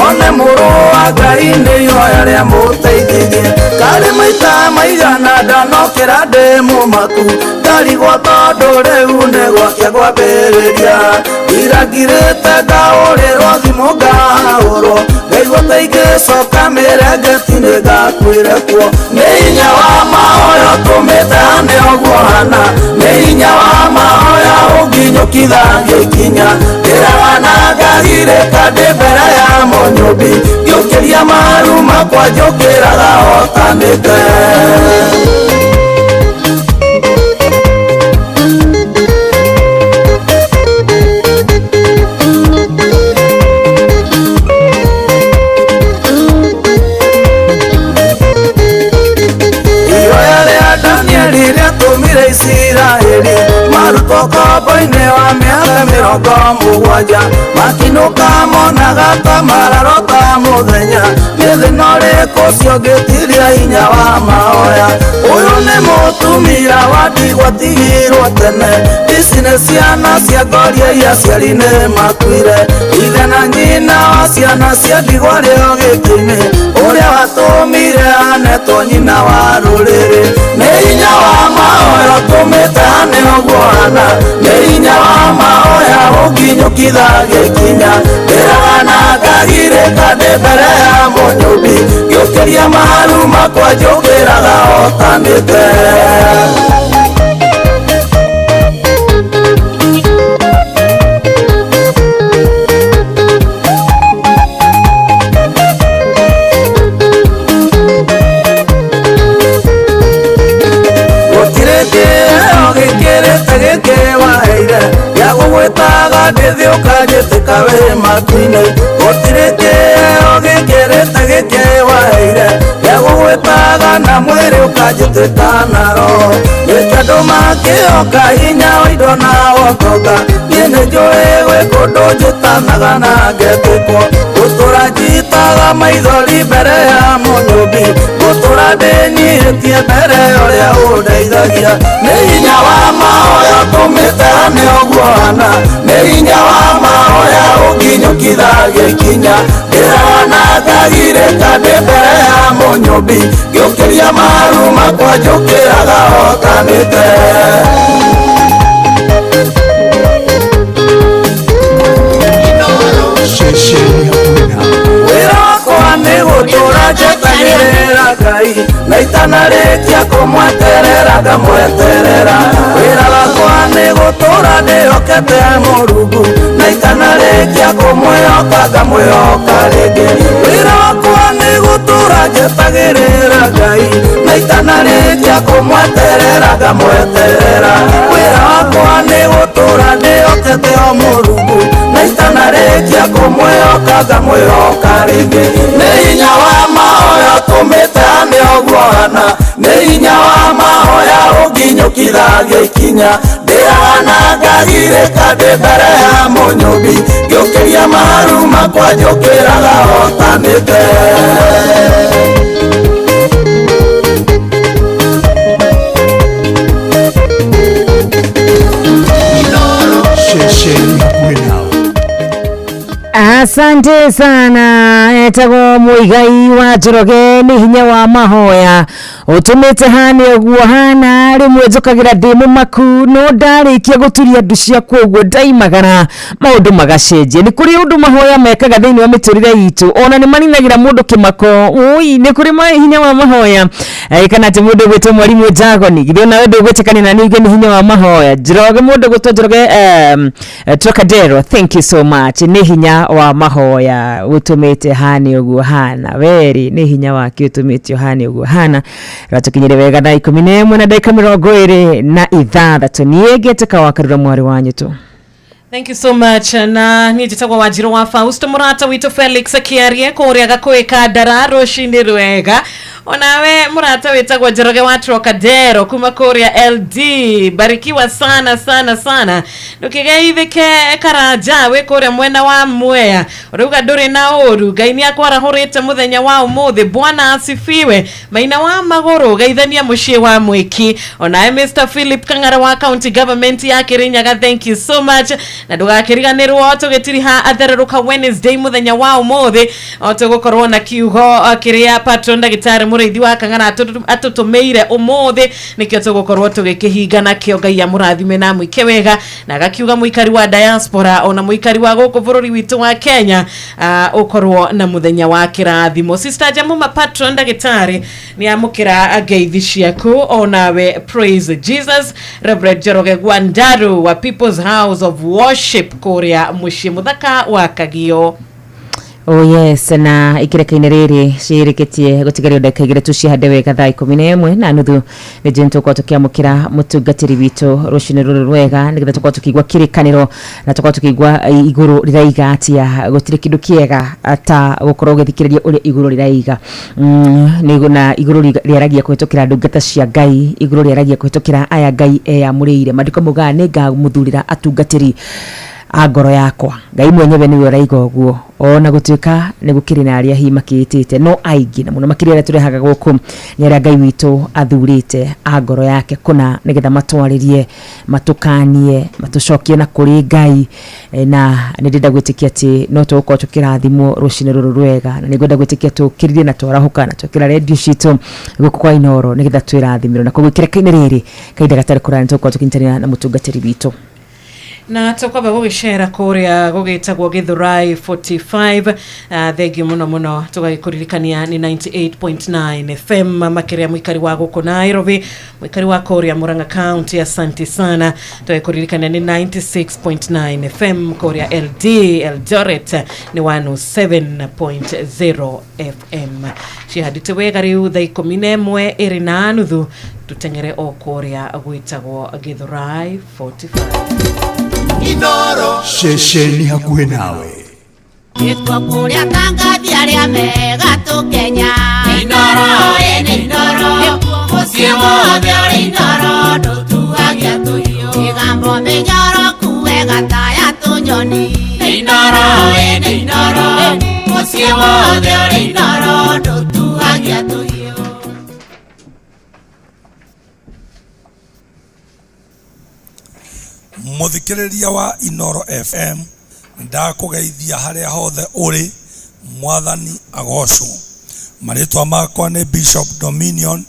one mũrũ wa Ngai nĩ ihoya rĩamũteithirie. Karĩ maita maigana ndanokĩra ndĩ mũmaku ndarigwo tondũ rĩu nĩ gwakĩa kwambĩrĩria irangirĩte ngaũrĩrwo thimũ ngahũrwo ngaigua ta ingĩcoka mĩrengeti nĩ ngakuire kuo. Nĩ hinya wa mahoya ũtũmĩte hane ũguo hana, nĩ hinya wa mahoya ũnginyũkitha ngĩkinya ndĩragana ngagirĩka ndĩ mbere ya mũnyũmbi ngĩũkĩria maru makwa njũkĩraga hotanĩte. Isiraeli marutwo ngombo-inĩ wa mĩaka 70 makinũka monaga ta mararota mũthenya nĩ thĩna ũrĩkũ ũcio ũngĩtiria hinya wa mahoya. Ũyũ nĩ mũtumia wa ndigwa atigirwo tene ici nĩ ciana cia ngoria iria aciari nĩ makuire ithe na nyina wa ciana cia ndigwa rĩo gĩtĩ-inĩ ũrĩa watũmire anetwo nyina wa rũrĩrĩ. Nĩ hinya wa mahoya ũtũmĩte hane ũguo hana, nĩ hinya wa mahoya ũnginyũkitha gĩkinya ndĩragana ngagirĩka ndĩ mbere ya mũnyũmbi ngĩũkĩria maru makwa njũkĩraga hotanĩte. Ndĩthĩ ũkanjĩtĩka wĩ matu-inĩ. Gũtirĩ kĩheo gĩkĩrĩte gĩkĩ waheire, gĩa gũgwĩtaga na mwĩrĩ ũkanjĩtĩka na roho. Nĩkĩo andũ makĩoka hinya wa indo na wotonga, niĩ nĩ njũĩ gwĩ kũndũ njĩtanaga na ngetĩkwo. Gũtũra njitaga maithori mbere ya Mũnyũmbi, gũtũra ndĩnyihĩtie mbere ya ũrĩa ũndeithagia. Nĩ hinya wa mahoya ũtũmĩte hane ũguo hana, nĩ hinya wa mahoya ũnginyũkithagia ikinya. Ndĩrona ngagirĩka ndĩ mbere ya Mũnyũmbi, ngĩũkĩria maru makwa njũkĩraga hotanĩte. Wĩra wakwa nĩ gũtũra njetagĩrĩra Ngai, na itanarĩkia kũmweterera ngamweterera. Wĩra wakwa nĩ gũtũra ndĩhokete Mũrungu, na itanarĩkia kũmwĩhoka ngamwĩhoka rĩngĩ. Wĩra wakwa nĩ gũtũra njetagĩrĩra Ngai, na itanarĩkia kũmweterera ngamweterera. Wĩra wakwa nĩ gũtũra ndĩhokete o Mũrungu, na itanarĩkia kũmwĩhoka ngamwĩhoka rĩngĩ. Nĩ hinya wa mahoya ũtũmĩte hane ũguo hana, nĩ hinya wa mahoya ũnginyũkithagia ikinya. Ndĩrana ngagirĩka ndĩ mbere ya Mũnyũmbi, ngĩũkĩria maru makwa njũkĩraga hotanĩte. Asante sana etagwo Muigai wa Njoroge nĩ hinya wa mahoya ũtũmĩte hane ũguo hana. Rĩmwe njũkagĩra ndĩ mũmaku no ndarĩkia gũturia ndu ciakwa ũguo ndaimagara maũndũ magacenjia. Nĩ kũrĩ ũndũ mahoya mekaga thĩinĩ wa mĩtũrĩre itũ, ona nĩ maninagĩra mũndũ kĩmako. Ui, nĩ kũrĩ hinya wa mahoya. Kana atĩ mũndũ ũgwĩtwo Mwarimu Jagoni, githĩ onawe ndũgwĩtĩkania na niĩ nĩ hinya wa mahoya. Njoroge mũndũ ũgwĩtwo Njoroge Trocadero, thank you so much. Nĩ hinya wa mahoya ũtũmĩte hane ũguo hana. Weri nĩ hinya wake ũtũmĩte hane ũguo hana. Ratukinyire wega thaa 11 na ndagĩka 26. Niĩ ngetĩka wa Karura mwarĩ wa Nyũtũ. Thank you so much. Na niĩ njĩtagwo Wanjirũ wa Fausto, mũrata witũ Felix Kĩarie kũrĩa Gakũĩ Ndara, rũcinĩ rwega. Onawe mũrata wĩtagwo Njoroge wa Trocadero kuma kũrĩa LD, barikiwa sana sana sana. Ndũkĩgeithĩke Karanja wĩ kũrĩa mwena wa Mwea, ũrauga ndũrĩ na ũru, Ngai nĩ akwarahũrĩte mũthenya wa ũmũthĩ, Bwana asifiwe. Maina wa magũrũ geithania mũciĩ wa Mwĩki. Onawe Mr Philip Kang'ara wa county government ya Kirinyaga, thank you so much. Na ndũgakĩriganĩrwo tũgĩtiriha athererũka Wednesday mũthenya wa ũmũthĩ, o tũgũkorwo na kiugo kĩrĩa patron ndagĩtarĩ Mũrĩithi wa Kang'ara atũtũmĩire ũmũthĩ, nĩkĩo tũgũkorwo tũgĩkĩhinga nakĩo. Ngai amũrathime na amwĩke wega. Na agakiuga mũikari wa diaspora ona mũikari wa gũkũ bũrũri witũ wa Kenya, ũkorwo na mũthenya wa kĩrathimo. Sister Jamuma patron ndagĩtarĩ nĩ amũkĩra ngeithi ciaku onawe. Praise Jesus. Reverend Njoroge Gwandaru wa People's House of Worship kũrĩa mũciĩ mũthaka wa Kagio. Oh yes, na ikireka-inĩ rĩrĩ cirĩkĩtie gũtigario ndagĩka igĩrĩ tu cihande wega thaa 11 na nuthu. Nĩ njũĩ tũkorwo tũkĩamũkĩra mũtungatĩri witũ rũcinĩ rũrũ rwega, nĩgetha tũkorwo tũkĩigua kĩrĩkanĩro na tũkorwo tũkĩigua igũrũ rĩraiga atĩa. Gũtirĩ kĩndũ kĩega ta gũkorwo ũgĩthikĩrĩria ũrĩa igũrũ rĩraiga. Na igũrũ rĩaragia kũhĩtũkĩra ndungata cia Ngai, igũrũ rĩaragia kũhĩtũkĩra aya Ngai eyamũrĩire. Maandĩko maugaga nĩ ngamũthurĩra atungatĩri a ngoro yakwa. Ngai mwenyewe nĩwe ũraiga ũguo, ona gũtuĩka nĩ gũkĩrĩ na arĩa hihi makĩĩtĩte, no aingĩ na mũno makĩria arĩa tũrehaga gũkũ nĩ arĩa Ngai witũ athurĩte a ngoro yake kũna, nĩgetha matwarĩrie, matũkanie, matũcokie na kũrĩ Ngai. Na nĩ ndĩrenda gwĩtĩkia atĩ no tũgũkorwo tũkĩrathimwo rũcinĩ rũrũ rwega, na nĩngwenda gwĩtĩkia tũkĩrire na twarahũka na twekĩra redio citũ gũkũ kwa Inooro nĩgetha twĩrathimĩrwo. Na koguo ikĩreka-inĩ rĩrĩ kahinda gatarĩ kũraya nĩ tũgũkorwo tũkĩnyitanĩra na mũtungatĩri witũ. Na tũkwamba gũgĩcera kũrĩa gũgĩtagwo Gĩthũrai 45. Thengiũ mũno mũno tũgagĩkũririkania nĩ 98.9 FM makĩria mũikari wa gũkũ Nairobi, mũikari wa kũrĩa Murang'a County, asante sana. Tũgagĩkũririkania nĩ 96.9 FM kũrĩa LD Eldoret nĩ 107.0 FM. Cihandĩte wega rĩu thaa 11 ĩrĩ na nuthu, tũteng'ere o kũrĩa gwĩtagwo Gĩthũrai 45. Inoro. Ceceni hakuhĩ nawe. Gĩkuo kũrĩa tangathi arĩa mega tũkenya. Inoro ĩnĩ Inoro. Mũciĩ wothe ũrĩ Inoro ndũtuagia tũhiũ. Mĩgambo mĩnyoroku wega ta ya tũnyoni. Inoro ĩnĩ Inoro. Mũciĩ wothe ũrĩ Inoro ndũtuagia tũhiũ. Muthikiriria wa Inoro FM, ndakũgeithia harĩa hothe ũrĩ, mwathani agocwo. Marĩtwa makwa nĩ Bishop Dominion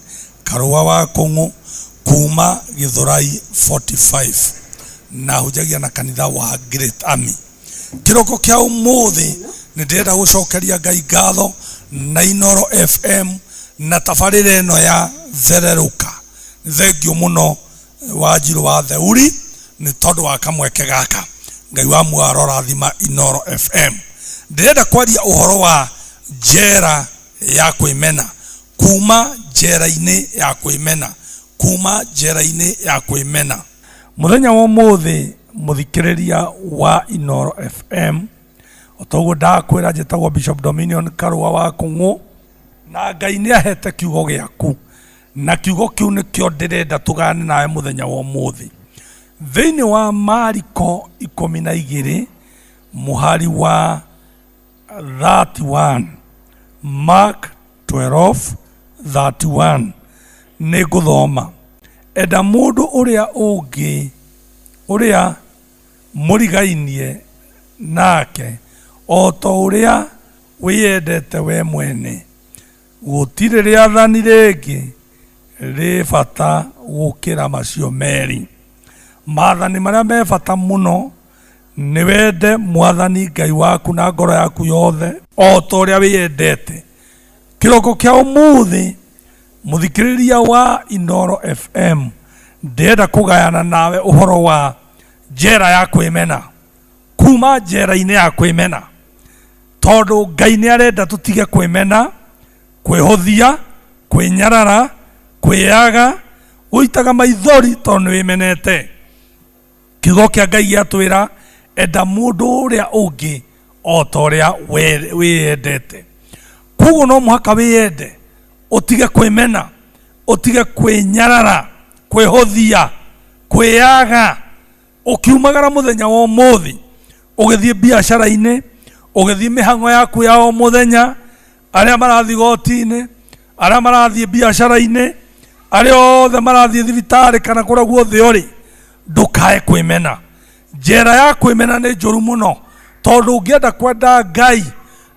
Karũa wa Kũng'ũ kuma Gĩthũrai 45 na hunjagia na kanitha wa Great Army. Kĩroko kĩa ũmũthĩ nĩ ndĩrenda gũcokeria Ngai ngatho na Inoro FM na tabarĩra ĩno ya Thererũka. Nĩ thengio mũno Wanjirũ wa Theuri nĩ tondũ wa kamweke gaka. Ngai wa muoyo arorathima Inoro FM. Ndĩrenda kwaria ũhoro wa njera ya kwĩmena, kuma njera-inĩ ya kwĩmena, kuma njera-inĩ ya kwĩmena. Mũthenya wa ũmũthĩ mũthikĩrĩria wa Inoro FM, o toguo ndakwĩra njĩtagwo Bishop Dominion Karũa wa Kũng'ũ, na Ngai nĩ ahete kiugo gĩaku, na kiugo kĩu nĩkĩo ndĩrenda tũgane nawe mũthenya wa ũmũthĩ. Thĩinĩ wa Mariko 12 mũhari wa 31, Mark 12:31, nĩ ngũthoma. Enda mũndũ ũrĩa ũngĩ ũrĩa mũrigainie nake o ta ũrĩa wĩyendete we mwene. Gũtirĩ rĩathani rĩngĩ rĩ bata gũkĩra macio merĩ. Maathani marĩa me bata mũno nĩ wende mwathani Ngai waku na ngoro yaku yothe o ta ũrĩa wĩyendete. Kĩroko kĩa ũmũthĩ mũthikĩrĩria wa Inoro FM, ndĩrenda kũgayana nawe ũhoro wa njera ya kwĩmena, kuma njera-inĩ ya kwĩmena, tondũ Ngai nĩ arenda tũtige kwĩmena, kwĩhũthia, kwĩnyarara, kwĩyaga, gũitaga maithori tondũ nĩ wĩmenete. Kiugo kĩa Ngai gĩatwĩra enda mũndũ ũrĩa ũngĩ o ta ũrĩa wĩyendete. Koguo no mũhaka wĩyende, ũtige kwĩmena, ũtige kwĩnyarara, kwĩhũthia, kwĩyaga. Ũkiumagara mũthenya wa ũmũthĩ, ũgĩthiĩ biacara-inĩ, ũgĩthiĩ mĩhang'o yaku ya o mũthenya, arĩa marathiĩ goti-inĩ, arĩa marathiĩ biacara-inĩ, arĩa othe marathiĩ thibitarĩ kana kũrĩa guothe ũrĩ, ndũkae kwĩmena. Njera ya kwĩmena nĩ njũru mũno, tondũ ũngĩenda kwenda Ngai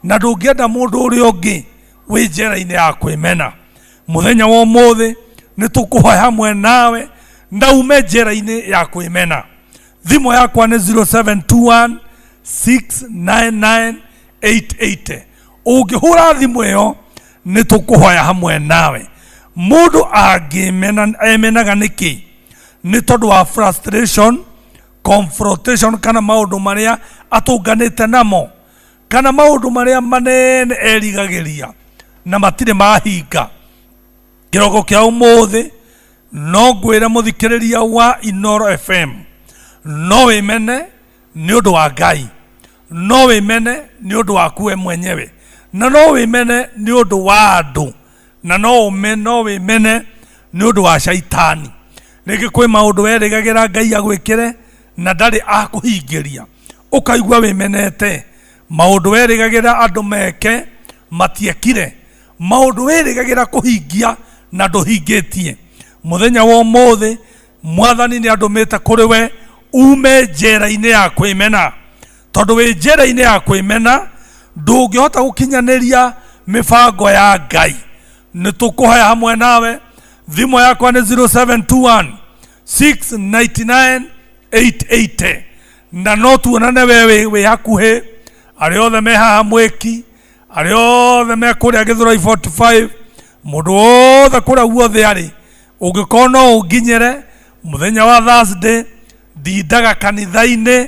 na ndũngĩenda mũndũ ũrĩa ũngĩ, wĩ njera-inĩ ya kwĩmena. Mũthenya wa ũmũthĩ nĩ tũkũhoya hamwe nawe na ume njera-inĩ ya kwĩmena. Thimũ yakwa nĩ 0721 699 880. Ũngĩhũra thimũ ĩyo nĩ tũkũhoya hamwe nawe. Mũndũ angĩmena emenaga nĩkĩ? Nĩ tondũ wa frustration, confrontation, kana maũndũ marĩa atũnganĩte namo, kana maũndũ marĩa manene erigagĩria na matirĩ mahinga. Kĩroko kĩa ũmũthĩ no ngwĩre mũthikĩrĩria wa Inoro FM, no wĩmene nĩ ũndũ wa Ngai, no wĩmene nĩ ũndũ waku we mwenyewe, na no wĩmene nĩ ũndũ wa andũ, na no wĩmene nĩ ũndũ wa caitani. Rĩngĩ kwĩ maũndũ werĩgagĩra Ngai agwĩkĩre na ndarĩ akũhingĩria, ũkaigua wĩmenete. Maũndũ werĩgagĩra andũ meke matiekire, maũndũ wĩrĩgagĩra kũhingia na ndũhingĩtie. Mũthenya wa ũmũthĩ mwathani nĩ andũmĩte kũrĩ we ume njera-inĩ ya kwĩmena, tondũ wĩ njera-inĩ ya kwĩmena ndũngĩhota gũkinyanĩria mĩbango ya Ngai. Nĩ tũkũhoya hamwe nawe. Thimũ yakwa nĩ 0721 699 880, na no tuonane we wĩ hakuhĩ, arĩa othe me haha mwĩki, arĩa othe me kũrĩa Gĩthũrai 45, mũndũ wothe kũrĩa guothe arĩ, ũngĩkorwo no ũnginyĩre mũthenya wa Thursday, ndindaga kanitha-inĩ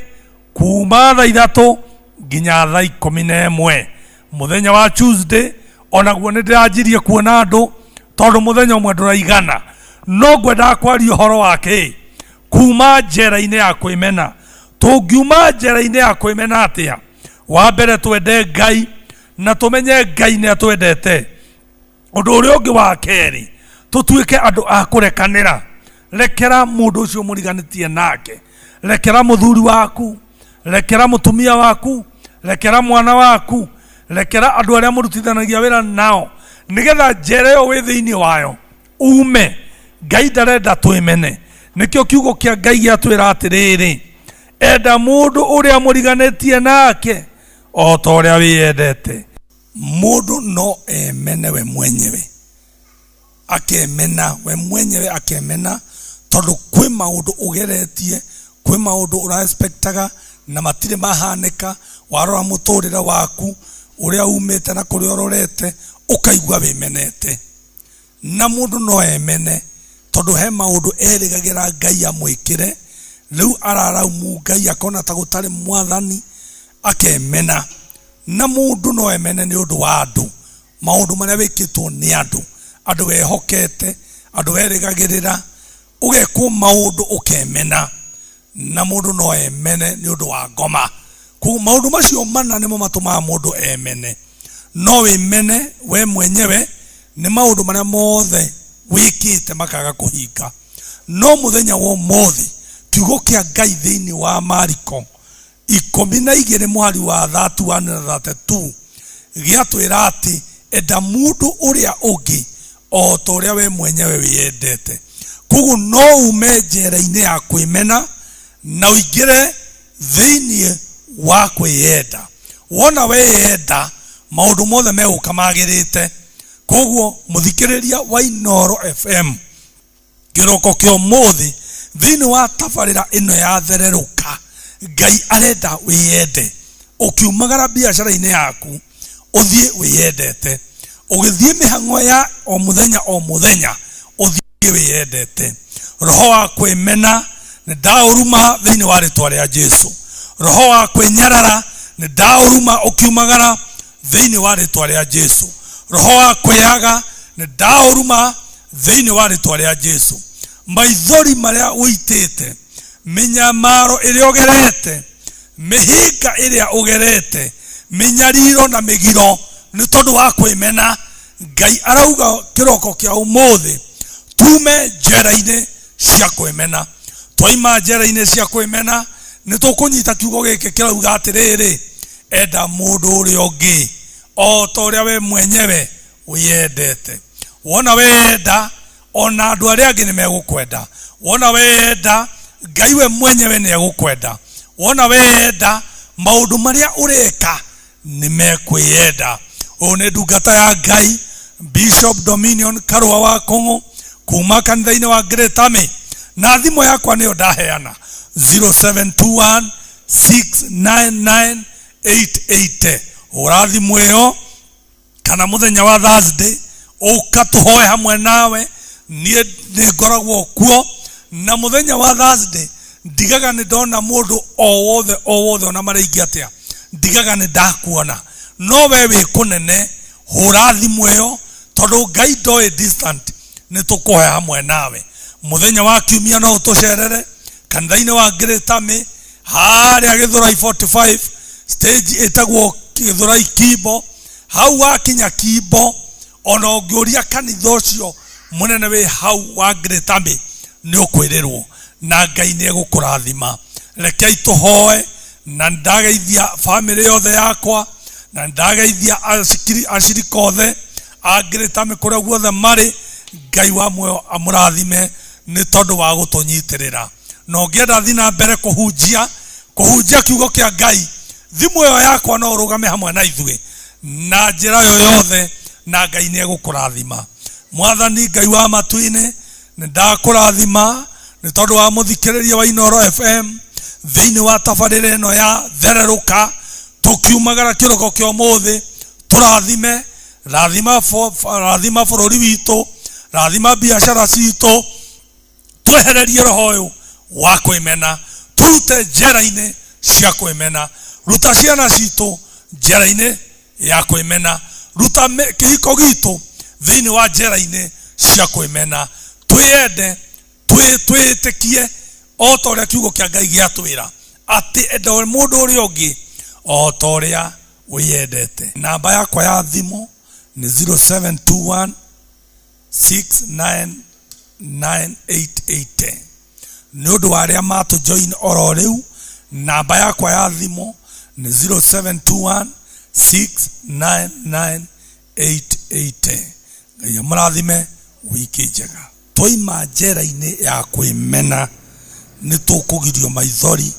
kuma thaa 3 nginya thaa 11. Mũthenya wa Tuesday onaguo nĩ ndĩranjirie kuona andũ, tondũ mũthenya ũmwe ndũraigana. No ngwendaga kwaria ũhoro wa kĩ? Kuma njera-inĩ ya kwĩmena. Tũngiuma njera-inĩ ya kwĩmena atĩa? Wa mbere, twende Ngai na tũmenye Ngai nĩ atwendete. Ũndũ ũrĩa ũngĩ wa kerĩ, tũtuĩke andũ a kũrekanĩra. Rekera mũndũ ũcio mũriganĩtie nake, rekera mũthuri waku, rekera mũtumia waku, rekera mwana waku, rekera andũ arĩa mũrutithanagia wĩra nao, nĩgetha njera ĩyo wĩ thĩinĩ wayo ume. Ngai ndarenda twĩmene. Nĩkĩo kiugo kĩa Ngai gĩatwĩra atĩrĩrĩ, enda mũndũ ũrĩa mũriganĩtie nake o ta ũrĩa wĩyendete. Mũndũ no emene we mwenyewe, akemena we mwenyewe, akemena tondũ kwĩ maũndũ ũgeretie, kwĩ maũndũ ũraexpectaga na matirĩ mahanĩka. Warora mũtũrĩre waku ũrĩa umĩte na kũrĩa ũrorete, ũkaigua wĩmenete. Na mũndũ no emene tondũ he maũndũ erĩgagĩra Ngai amwĩkĩre, rĩu araraumu Ngai, akona ta gũtarĩ mwathani, akemena. Na mũndũ no emene nĩ ũndũ wa andũ, maũndũ marĩa wĩkĩtwo nĩ andũ, andũ wehokete, andũ werĩgagĩrĩra, ũgekwo maũndũ ũkemena. Na mũndũ no emene nĩ ũndũ wa ngoma. Koguo maũndũ macio mana nĩmo matũmaga mũndũ emene. No wĩmene we mwenyewe nĩ maũndũ marĩa mothe wĩkĩte makaga kũhinga. No mũthenya wa ũmũthĩ, kiugo kĩa Ngai thĩinĩ wa Mariko 12 mũhari wa 31 na 32 gĩatwĩra atĩ enda mũndũ ũrĩa ũngĩ o ta ũrĩa we mwenyewe wĩyendete. Koguo no ume njera-inĩ ya kwĩmena na ũingĩre thĩinĩ wa kwĩyenda. Wona weyenda, maũndũ mothe megũka magĩrĩte. Koguo mũthikĩrĩria wa Inooro FM, kĩroko kĩa ũmũthĩ thĩinĩ wa tabarĩra ĩno ya Thererũka, Ngai arenda wĩyende. Ũkiumagara biacara-inĩ yaku, ũthiĩ wĩyendete. Ũgĩthiĩ mĩhang'o ya o mũthenya o mũthenya, ũthiĩ wĩyendete. Roho wa kwĩmena nĩ ndaũruma thĩinĩ wa rĩtwa rĩa Jesu. Roho wa kwĩnyarara nĩ ndaũruma ũkiumagara thĩinĩ wa rĩtwa rĩa Jesu. Roho wa kwĩyaga nĩ ndaũruma thĩinĩ wa rĩtwa rĩa Jesu. Maithori marĩa ũitĩte, mĩnyamaro ĩrĩa ũgerete, mĩhĩnga ĩrĩa ũgerete, mĩnyariro na mĩgiro nĩ tondũ wa kwĩmena, Ngai arauga kĩroko kĩa ũmũthĩ tume njera-inĩ cia kwĩmena. Twaima njera-inĩ cia kwĩmena, nĩ tũkũnyita kiugo gĩkĩ kĩrauga atĩrĩrĩ, enda mũndũ ũrĩa ũngĩ o ta ũrĩa we mwenyewe wĩyendete. Wona weyenda, ona andũ arĩa angĩ nĩ megũkwenda. Wona weyenda, Ngai we mwenyewe nĩ egũkwenda. Wona weyenda, maũndũ marĩa ũreka nĩ mekwĩyenda. Ũyũ nĩ ndungata ya Ngai, Bishop Dominion Karũa wa Kũng'ũ, kuma kanitha-inĩ wa Great Army. Na thimũ yakwa nĩyo ndaheana, 0721 699 880. Hũra thimũ ĩyo kana mũthenya wa Thursday ũka tũhoe hamwe nawe. Niĩ nĩ ngoragwo kuo, na mũthenya wa Thursday ndigaga nĩ ndona mũndũ o wothe o wothe, ona marĩa atĩa, ndigaga nĩ ndakuona. No we wĩ kũnene, hũra thimũ ĩyo, tondũ Ngai ndoĩ distant. Nĩ tũkũhoya hamwe nawe. Mũthenya wa kiumia no ũtũcerere kanitha-inĩ wa Great Army harĩa Gĩthũrai 45 stage, ĩtagwo Gĩthũrai Kimbo. Hau wakinya Kimbo, ona ũngĩũria kanitha ũcio mũnene wĩ hau wa Great Army, nĩ ũkwĩrĩrwo, na Ngai nĩ egũkũrathima. Rekei tũhoe. Na ndageithia bamĩrĩ yothe yakwa, na ndageithia acirika othe a Great Army kũrĩa guothe marĩ. Ngai wa muoyo amũrathime nĩ tondũ wa gũtũnyitĩrĩra. Na ũngĩenda thiĩ na mbere kũhunjia kiugo kĩa Ngai, thimũ ĩyo yakwa no ũrũgame hamwe na ithuĩ na njĩra yo yothe, na Ngai nĩ egũkũrathima. Mwathani Ngai wa matu-inĩ, nĩ ndakũrathima nĩ tondũ wa mũthikĩrĩria wa Inooro FM thĩinĩ wa tabarĩra ĩno ya Thererũka. Tũkiumagara kĩroko kĩa ũmũthĩ, tũrathime, rathima, rathima bũrũri witũ, rathima biacara citũ, twehererie roho ũyũ wa kwĩmena, tũrute njera-inĩ cia kwĩmena, ruta ciana citũ njera-inĩ ya kwĩmena, ruta kĩhiko gitũ thĩinĩ wa njera-inĩ cia kwĩmena. Twĩyende, twĩĩtĩkie o ta ũrĩa kiugo kĩa Ngai gĩatwĩra. Atĩ enda mũndũ ũrĩa ũngĩ o ta ũrĩa wĩyendete. Namba yakwa ya thimũ nĩ 0721 699 880. Nĩ ũndũ wa arĩa matũ join oro rĩu, namba yakwa ya thimũ nĩ 0721 699 880. Ngai amũrathime, wiki njega. Twaima njera-inĩ ya kwĩmena, nĩ tũkũgirio maithori,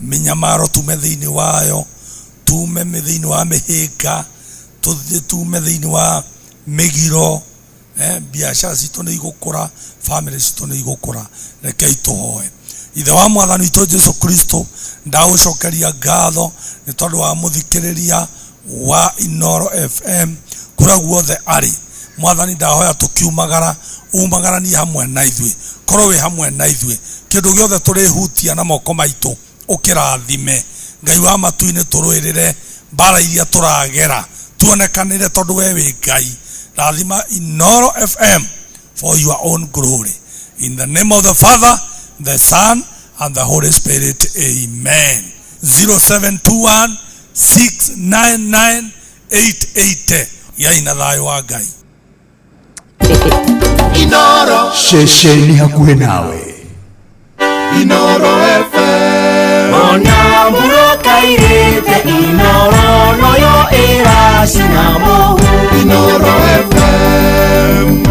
mĩnyamaro tume thĩinĩ wayo, tume thĩinĩ wa mĩhĩnga, tũthiĩ tume thĩinĩ wa mĩgiro. Biacara citũ nĩ igũkũra, family citũ nĩ igũkũra. Rekei tũhoe. Ithe wa Mwathani witũ Jesu Kristo, ndagũcokeria ngatho nĩ tondũ wa mũthikĩrĩria wa Inoro FM kũrĩa guothe arĩ. Mwathani, ndahoya tũkiumagara, umagaranie hamwe na ithuĩ, korwo wĩ hamwe na ithuĩ, kĩndũ gĩothe tũrĩhutia na moko maitũ ũkĩrathime. Ngai wa matu-inĩ, tũrũĩrĩre mbara iria tũragera, tuonekanĩre tondũ we wĩ Ngai. Rathima Inoro FM for your own glory. In the name of the Father, the Son and the Holy Spirit, amen. 0721 699 880. Yai na thayũ wa Ngai. Inoro. Ceceni hakuhĩ nawe, Inoro FM. Ona murokairĩte Inoro noyo ĩracina mũhu. Inoro FM.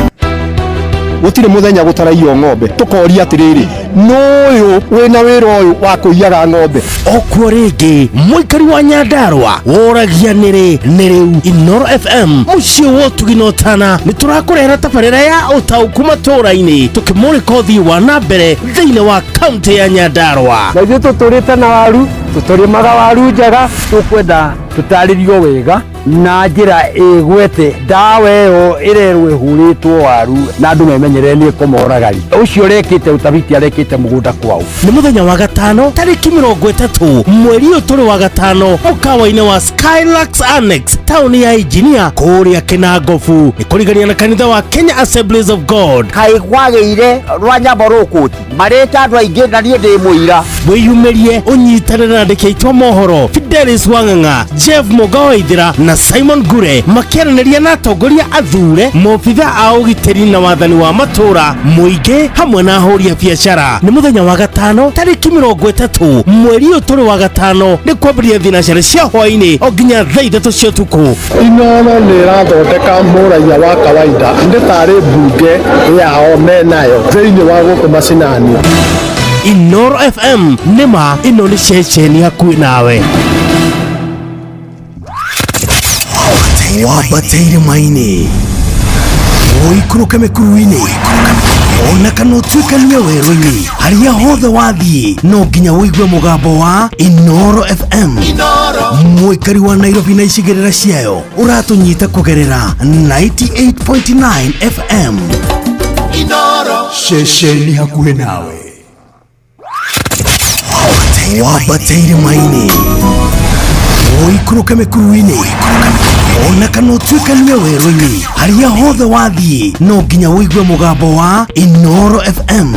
Gũtirĩ mũthenya gũtaraiywo ng'ombe. Tũkoria atĩrĩrĩ, nũyũ wĩna wĩra ũyũ wa kũiyaga ng'ombe? Okuo rĩngĩ mũikari wa Nyandarũa woragia nĩrĩ nĩ rĩu Inoro FM mũciĩ wa ũtugi na ũtana nĩ tũrakũrehera tabarĩra ya ũtaũku matũũra-inĩ, tũkĩmũrĩka ũthii wa na mbere thĩinĩ wa kaunti ya Nyandarũa. Na ithuĩ tũtũrĩte na waru, tũtũrĩmaga waru njega. Tũkwenda tũtarĩrio wega na njĩra ĩgwete ndawa ĩyo ĩrerwo ĩhũrĩtwo waru na andũ memenyerere nĩ ĩkũmoragari. Ũcio ũrekĩte ũtabiti arekĩte mũgũnda kwao. Nĩ mũthenya wa gatano tarĩki 30 mweri ũyũ tũrĩ wa gatano, mũkawa-inĩ wa Skylux Annex, taũni ya Engineer, kũrĩa Kĩnangobu, nĩ kũrigania na kanitha wa Kenya Assemblies of God. Kaĩ kwagĩire rwanyambo rũkũti marĩte andũ aingĩ na niĩ ndĩ mũira. Wĩyumĩrie ũnyitanĩre na andĩki aitũ a mohoro Fidelis Wang'ang'a, Jeff Mũga Waithĩra na Simon Ngure makĩaranĩria na atongoria athure, maobitha a ũgitĩri na wathani wa matũũra, mũingĩ hamwe na ahũri a biacara. Nĩ mũthenya wa gatano tarĩki 30 mweri ũyũ tũrĩ wa gatano, nĩ kwambĩrĩria thinacara cia hwaĩ-inĩ o nginya thaa 3 cia ũtukũ. Inoro nĩ ĩrathondeka mũraiya wa kawaida nĩ tarĩ mbunge yao menayo thĩinĩ wa gũkũ macinani. Inoro FM, nĩma ĩno nĩ ceceni hakuhĩ nawe. Wambate irĩma-inĩ, ũikũrũke mĩkuru-inĩ, ona kana ũtuĩkanie werũ-inĩ, harĩa hothe wathiĩ no nginya ũigue mũgambo wa Inoro FM. Mũikari wa Nairobi na icigĩrĩra ciayo ũratũnyita kũgerera 98.9 FM. Inoro. Ceceni hakuhĩ nawe. Wambate irĩma-inĩ, ũikũrũke mĩkuru-inĩ, ona kana ũtuĩkanie werũ-inĩ, harĩa hothe wathiĩ no nginya ũigue mũgambo wa Inoro FM.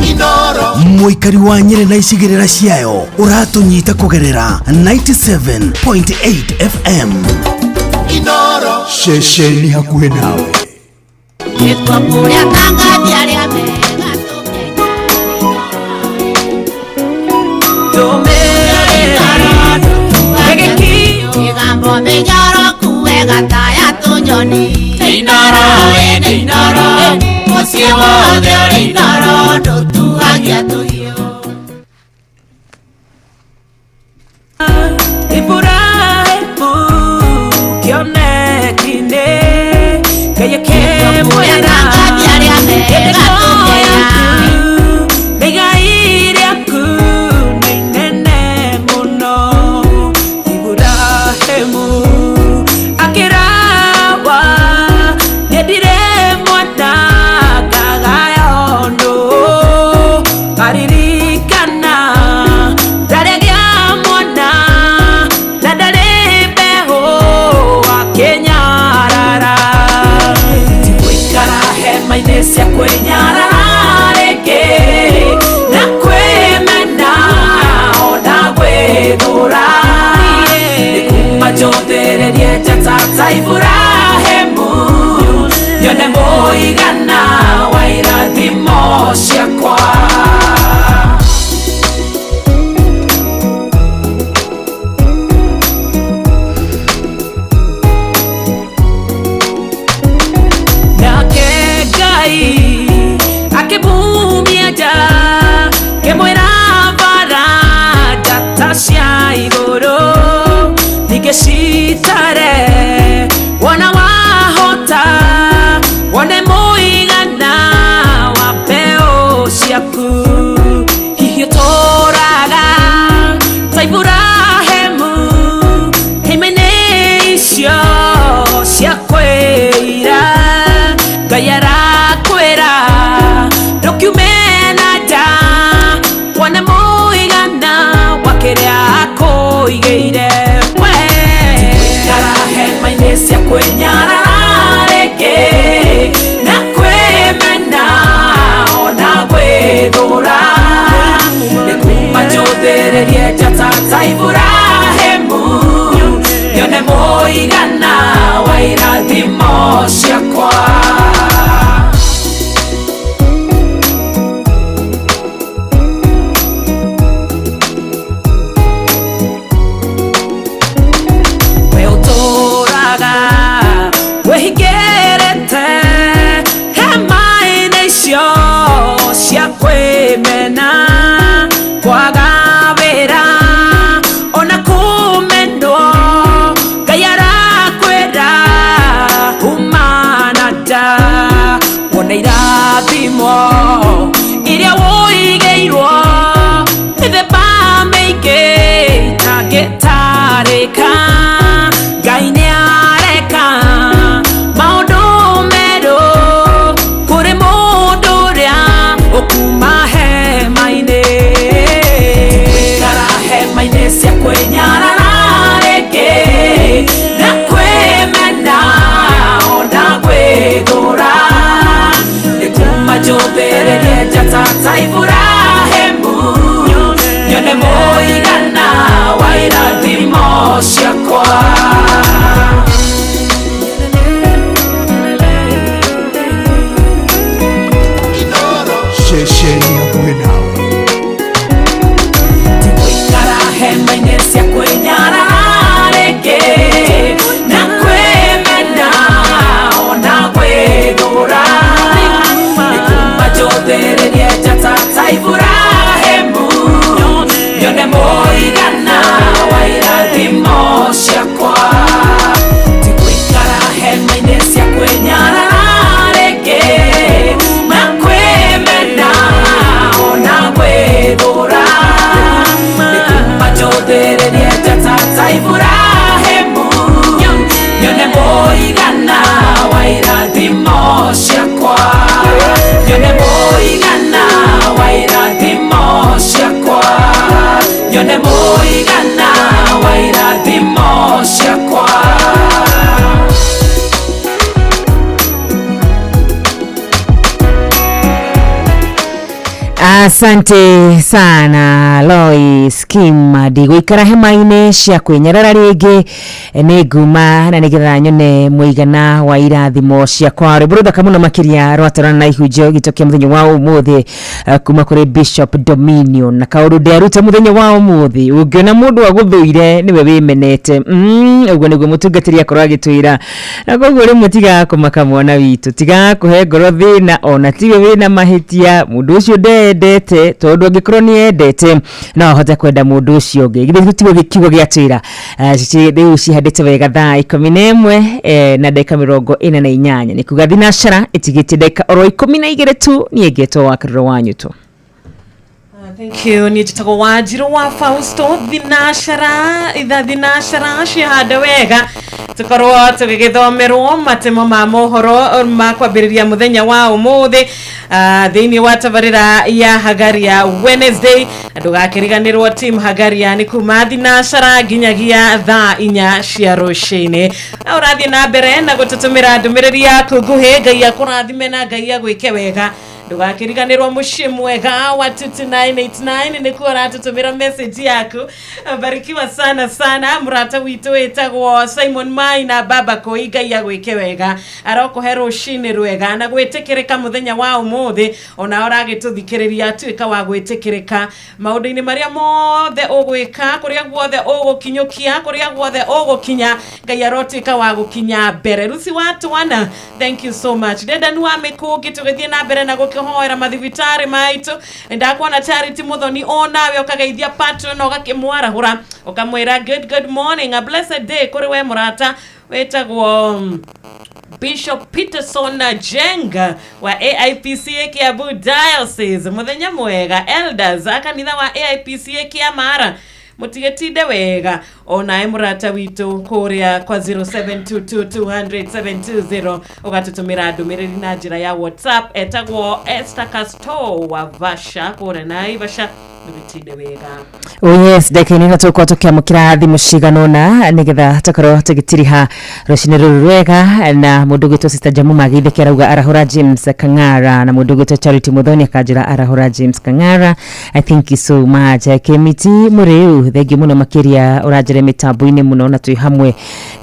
Mũikari wa Nyĩrĩ na icigĩrĩra ciayo ũratũnyita kũgerera 97.8 FM. Inoro. Ceceni hakuhĩ nawe. Nĩkuo kũrĩa tangathi arĩa mega. Mĩgambo mĩnyoroku wega ta ya tũnyoni. Inoro ĩ Inoro, mũciĩ wothe ũrĩ Inoro, ndũtuagia tũhiũ. Iburahimu kĩoneki-inĩ Ngai akĩmwĩra Tangathi arĩa mega tũkenya. Igai rĩaku nĩ inene mũno. Iburahimu akĩrawa, nyendire mwana ngagaya ũndũ aririkana. Nyone mũigana wa irathimo ciakwa. Nake Ngai akĩmumia nja, kĩmwĩra bara njata cia igũrũ ningĩ citare, wona wahota wone mũigana wa mbeũ ciaku. Hihi ũtũraga ta Iburahĩmu hema-inĩ icio cia kwĩira, Ngai arakwĩra ndũkiume na nja wone mũigana wa kĩrĩa akũigĩire we. Tigũikara hema-inĩ cia kwĩnyarara rĩngĩ na kwĩmena ona gwĩthũra, nĩ kuma njũthĩrĩrie njata ta Iburahĩmu nyone mũigana wa irathimo ciakwa. We ũtũraga wĩhingĩrĩte hema-inĩ icio cia kwĩmena, kwaga wĩra ona kũmenwo, Ngai arakwĩra uma na nja wone irathimo iria wũigĩirwo mĩthemba mĩingĩ itangĩtarĩka. Ngai nĩareka maũndũ merũ kũrĩ mũndũ ũrĩa ũkuma hema-inĩ. Tigũikara hema-inĩ cia kwĩnyarara rĩngĩ na kwĩmena ona gwĩthũra, nĩ kuma njũthĩrĩrie njata ta Iburahĩmu nyone mũigana wa irathimo ciakwa. Ceceni hakuhĩ nawe. Tigũikara hema-inĩ cia kwĩnyarara rĩngĩ na kwĩmena ona gwĩthũra, nĩ kuma njũthĩrĩrie njata ta Iburahĩmu nyone mũigana wa irathimo ciakwa. Tigũikara hema-inĩ cia kwĩnyarara rĩngĩ na kwĩmena ona gwĩthũra, nĩ kuma njũthĩrĩrie njata ta Iburahĩmu nyone mũigana wa irathimo ciakwa. Nyone mũigana wa irathimo ciakwa. Nyone mũigana wa irathimo ciakwa. Asante sana Lois Kimadi. Gũikara hema-inĩ cia kwĩnyarara rĩngĩ nĩ nguma na nĩgetha nyone mũigana wa irathimo ciakwa. Rwĩmbo rũthaka mũno makĩria rwatwarana na ihunjio gitũ kĩa mũthenya wa ũmũthĩ kuma kũrĩ Bishop Dominion. Na kaũndũ ndĩaruta mũthenya wa ũmũthĩ, ũngĩona mũndũ agũthũire nĩwe wĩmenete. Ũguo nĩguo mũtungatĩri akorwo agĩtwĩra, na koguo rĩmwe tigaga kũmaka mwana witũ, tigaga kũhe ngoro thĩna ona tiwe wĩna mahĩtia. Mũndũ ũcio ndendete, tondũ angĩkorwo nĩ endete no ahote kwenda mũndũ ũcio ũngĩ. Githĩ tiguo kiugo gĩa twĩra? Rĩu cihandĩte wega thaa 11 na ndagĩka 48, nĩ kuga thinacara ĩtigĩtie ndagĩka oro 12 tu. Niĩ ngetwo wa Karũrũ wa Nyuto. Thank you. Niĩ njĩtagwo Wanjirũ wa Fausto. Thinacara itha thinacara cihande wega, tũkorwo tũgĩgĩthomerwo matemo ma mohoro ma kwambĩrĩria mũthenya wa ũmũthĩ thĩinĩ wa tabarĩra ya Hagaria Wednesday. Na ndũgakĩriganĩrwo team Hagaria nĩ kuma thinacara nginyagia thaa 4 cia rũcinĩ. Na ũrathiĩ na mbere na gũtũtũmĩra ndũmĩrĩri yaku nguhĩ. Ngai akũrathime na Ngai agwĩke wega. Ndũgakĩriganĩrwo mũciĩ mwega wa 22989 nĩkuo ũratũtũmĩra message yaku. Barikiwa sana sana mũrata witũ wĩtagwo Simon Mai na baba koi, Ngai agwĩke wega, arokũhe rũcinĩ rwega na gwĩtĩkĩrĩka mũthenya wa ũmũthĩ. Ona ũragĩtũthikĩrĩria, tuĩka wa gwĩtĩkĩrĩka maũndũ-inĩ marĩa mothe ũgwĩka, kũrĩa guothe ũgũkinyũkia, kũrĩa guothe ũgũkinya, Ngai arotuĩka wa gũkinya mbere. Rusi wa Twana, thank you so much. Ndendanu wa mĩkũngĩ, tũgĩthiĩ na mbere na gũkĩhoera mathibitarĩ maitũ. Ndakuona Charity Muthoni, onawe ũkageithia patron, ũgakĩmwarahũra, ũkamwĩra good good morning, a blessed day kũrĩ we mũrata wĩtagwo Bishop Peterson Jenga wa AIPCA Kiambu Diocese. Muthenya mwega elders a kanitha wa AIPCA Kiamara, mutigĩtinde wega. Onawe mũrata witũ kũrĩa kwa 0722200720 ũgatũtũmĩra ndũmĩrĩri na njĩra ya WhatsApp, etagwo Esther Casto wa Vasha kũrĩa Naivasha, ndũgĩtinde wega. Oh yes, ndagĩka-inĩ ĩno tũgũkorwo tũkĩamũkĩra thimũ cigana ũna nĩgetha tũkorwo tũgĩtiriha rũcinĩ rũrũ rwega. Na mũndũ ũgwĩtwo Sister Jamu Magithĩke arauga arahũra James Kang'ara, na mũndũ ũgwĩtwo Charity Muthoni akanjĩra arahũra James Kang'ara. I thank you so much. Kemiti Mũrĩu, thengiũ mũno makĩria, ũranjĩra mĩtambo-inĩ mũno na twĩ hamwe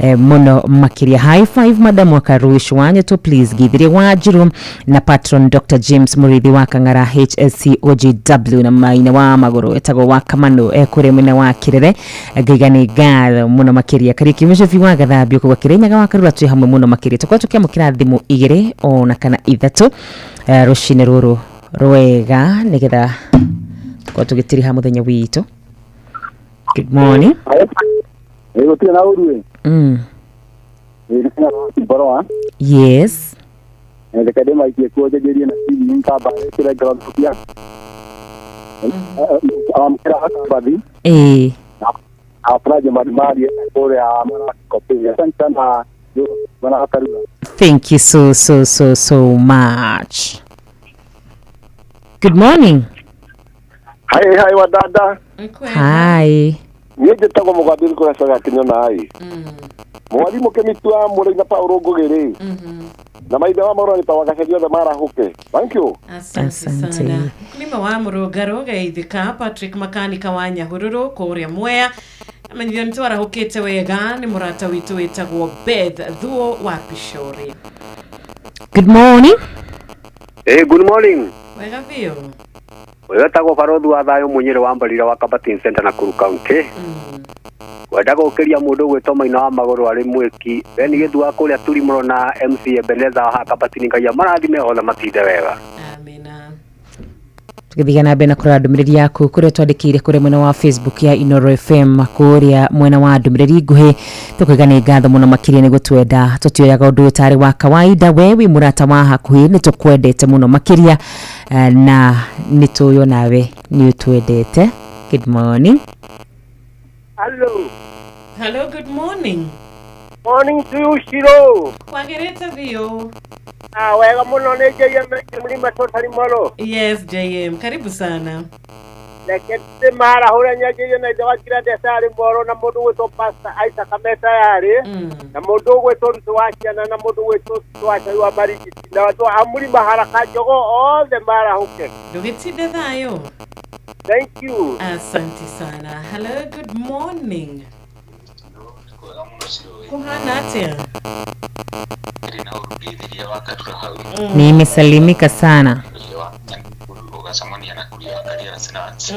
mũno makĩria. High five madam Wakarush Wanyoto, please githirie Wanjiru na patron Dr James Mũrĩithi wa Kang'ara HSC OGW, na maina wa magũrũ etagwo wa Kamano kũrĩa mwena wa Kĩrere. Ngaiga nĩ ngatho mũno makĩria. Kariũki Mũcobi wa Gathambio kũgwa Kĩrĩnyaga wa Karura, twĩ hamwe mũno makĩria. Tũkorwo tũkĩamũkĩra thimũ igĩrĩ ona kana ithatũ rũcinĩ rũrũ rwega nĩgetha tũkorwo tũgĩtiriha mũthenya witũ. Good morning. Ĩ, gũtirĩ na ũru ĩ. Ĩ, Yes. Reke ndĩmaikie kuo njanjĩrie na TV nkamba ĩkĩre ngoro thũkia amũkĩra kambathi afraje marimari kũrĩa Marakopi. Asante sana bwana Karura. Thank you so so so so much. Good morning. Hai hai wa dada. Hi. Niĩ njĩtagwo Mũgambĩri kũrecaga Kĩnyona ĩ. Mwarimũ Kĩmitua Mũrĩi na Paũlũ Ngũgĩ rĩ. Na maithe wa Maũrani ta Wagacaria othe marahũke. Thank you. Asante sana. Mkulima wa Mũrũngarũ geithĩka Patrick Makanika wa Nyahururu kũrĩa Mwea, amenyithio nĩ twarahũkĩte wega nĩ mũrata witũ wĩtagwo Beth Thuo wa Pishori. Good morning. Hey, good morning. Wega biũ. Wetagwo barothi wa thayũ Mũnyĩrĩ wa Mbarira wa Kabatin Center Nakuru County. Wenda gũkĩria mũndũ ũgwĩtwo Maina wa Magũrũ arĩ mwĩki Beni Gĩthu wa kũrĩa Turimũro na MC Ebeneza wa Kabatini, Ngai amarathime othe matinde wega. Tũgĩthiĩ na mbere na kũrora ndũmĩrĩri yaku kũrĩa twandĩkĩire kũrĩa mwena wa Facebook ya Inoro FM, kũrĩa mwena wa ndũmĩrĩri nguhĩ, tũkauga nĩ ngatho mũno makĩria nĩ gũtwenda. Tũtioyaga ũndũ ũyũ tarĩ wa kawaida. We wĩ mũrata wa hakuhĩ, nĩ tũkwendete mũno makĩria, na nĩ tũĩ onawe nĩ ũtwendete. Good morning. Hello. Hello, good morning. Morning to you, Shiro. Kwagĩrĩte biũ. Ah, wega mũno, nĩ JM Mlima Totally Molo. Yes, JM, karibu sana. Reke ndĩmarahũre nyanjĩrie na ithe wa Ngirandesa arĩ Moro, na mũndũ ũgwĩtwo Pastor Isaac Kameta yarĩ, na mũndũ ũgwĩtwo Ruto wa ciana, na mũndũ ũgwĩtwo Ruto wa Cai wa Marigiti, na andũ a Mũrima Haraka Njogo othe marahũke. Ndũgĩtinde thayũ. Thank you. Asante sana. Hello, good morning. Kuhana atĩa? Nimesalimika sana. Ũgacemania na kuria Kariara Snacks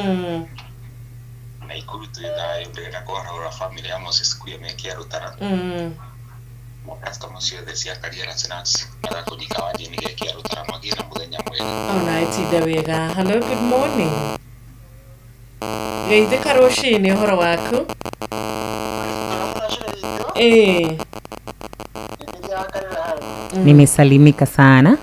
na Ikuru twĩ thayũ. Ndĩrenda kwarahũra family ya Moses Kuria mekia Rũtara na customer ciothe cia Kariara Snacks na gakũnyika wa Jane gekia Rũtara, magĩe na mũthenya mwega. Ona ĩtinde wega. Hello, good morning. Geithĩka rũcinĩ, ũhoro waku? Nimesalimika sana.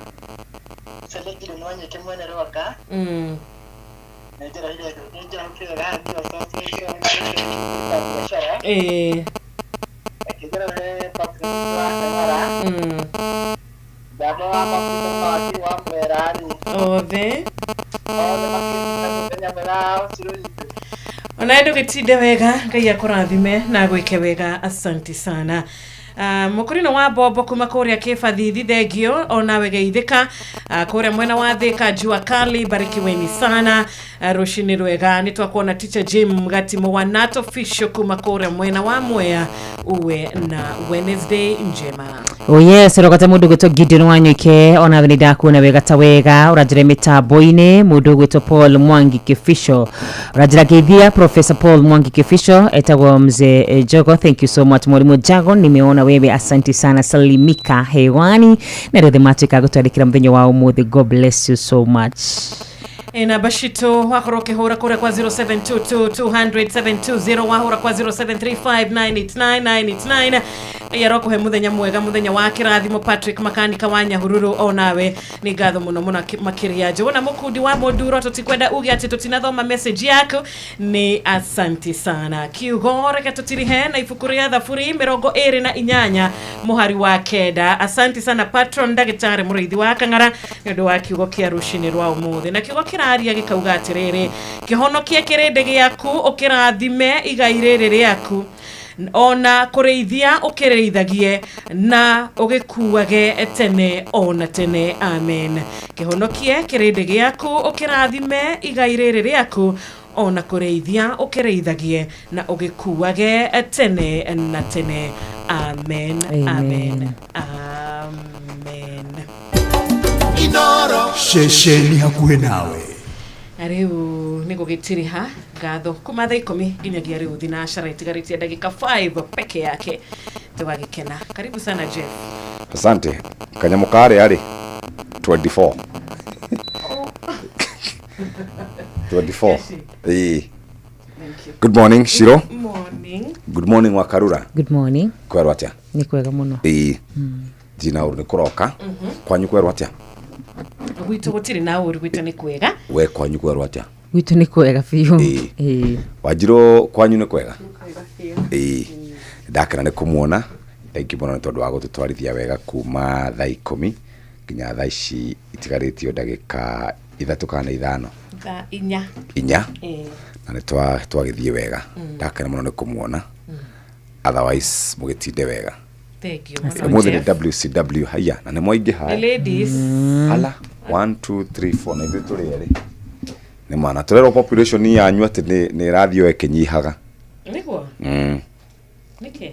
Othe ona ndũgĩtinde wega, Ngai akũrathime na gwĩke wega. Asante sana. Mũkũrinũ wa mbombo kuma kũrĩa kĩbathithi thengio onawe geithĩka. Kũrĩa mwena wa Thĩka jua kali barikiweni sana. Rũcinĩ rwega nĩ twakuona teacher Jim Gatimo wa Nat Official kuma kũrĩa mwena wa Mwea, uwe na Wednesday njema. Oh yes, rogota mundu gwitwo Gideon Wanyuike ona nĩ ndakuona wega ta wega ũranjĩra mĩtambo-inĩ mũndũ gwitwo Paul Mwangi Kifisho ũranjĩra ngeithia Professor Paul Mwangi Kifisho etagwo mzee Jogo. Thank you so much mwalimu Jago, nimeona wewe, asante sana, salimika hewani na rĩothe matuĩka gũtwandĩkĩra mũthenya wa ũmũthĩ. God bless you so much. Namba citũ wakorwo ũkĩhũra kũrĩa kwa 0722 200 720, wahũra kwa 0735989989. Ngai arokũhe mũthenya mwega, mũthenya wa kĩrathimo. Patrick Makanika wa Nyahururu, onawe nĩ ngatho mũno mũno makĩria. Njũgũna mũkundi wa mũnduro, tũtikwenda uge atĩ tũtinathoma message yaku, nĩ asanti sana. Kiugo reke tũtirihe na ibuku rĩa Thaburi 28 mũhari wa 9. Asanti sana patron ndagĩtarĩ mũrĩithi wa Kang'ara nĩ ũndũ wa kiugo kĩa rũcinĩ rwa ũmũthĩ, na kiugo kĩraria gĩkauga atĩrĩrĩ, kĩhonokie kĩrĩndĩ gĩaku, ũkĩrathime igai rĩrĩ rĩaku, ona kũrĩithia ũkĩrĩithagie na ũgĩkuage tene ona tene. Amen. Kĩhonokie kĩrĩndĩ gĩaku, ũkĩrathime igai rĩrĩ rĩaku, ona kũrĩithia ũkĩrĩithagie na ũgĩkuage tene na tene. Amen. Amen, amen. Inoro ceceni hakuhĩ nawe. Na rĩu nĩ gũgĩtiriha ngatho kuma thaa 10 nginyagia rĩu thinacara itigarĩtie ndagĩka 5 peke yake tũgagĩkena. Karibu sana Jeff. Asante. Kanyamũ karĩa rĩ 24 24. Ĩĩ. Good morning Shiro. Morning. Good morning Wakarura. Good morning. Kwerwo atĩa? Nĩ kwega mũno. Ĩĩ. Ndina ũru nĩ kũroka. Kwanyu kwerwo atĩa? Gwitũ gũtirĩ na ũru, gwitũ nĩ kwega. We kwanyu kwerwo atĩa? Gwitũ nĩ kwega biũ. Ĩĩ. Wanjirũ kwanyu nĩ kwega? Ĩĩ. Ndakena nĩ kũmuona. Thank you mũno nĩ tondũ wa gũtũtwarithia wega kuma thaa 10 nginya thaa ici itigarĩtio ndagĩka 3 kana 5. Thaa 4. 4. Ĩĩ. Na nĩ twagĩthiĩ wega. Ndakena mũno nĩ kũmuona. Otherwise mũgĩtinde wega. Thank you. Ũmũthĩ nĩ WCW haiya na nĩ mwaingĩha. The ladies. Ala 1 2 3 4 na ithuĩ tũrĩ erĩ. Nĩ mana tũrerwo population yanyu atĩ nĩ ĩrathiĩ o ĩkĩnyihaga. Nĩguo? Nĩkĩ?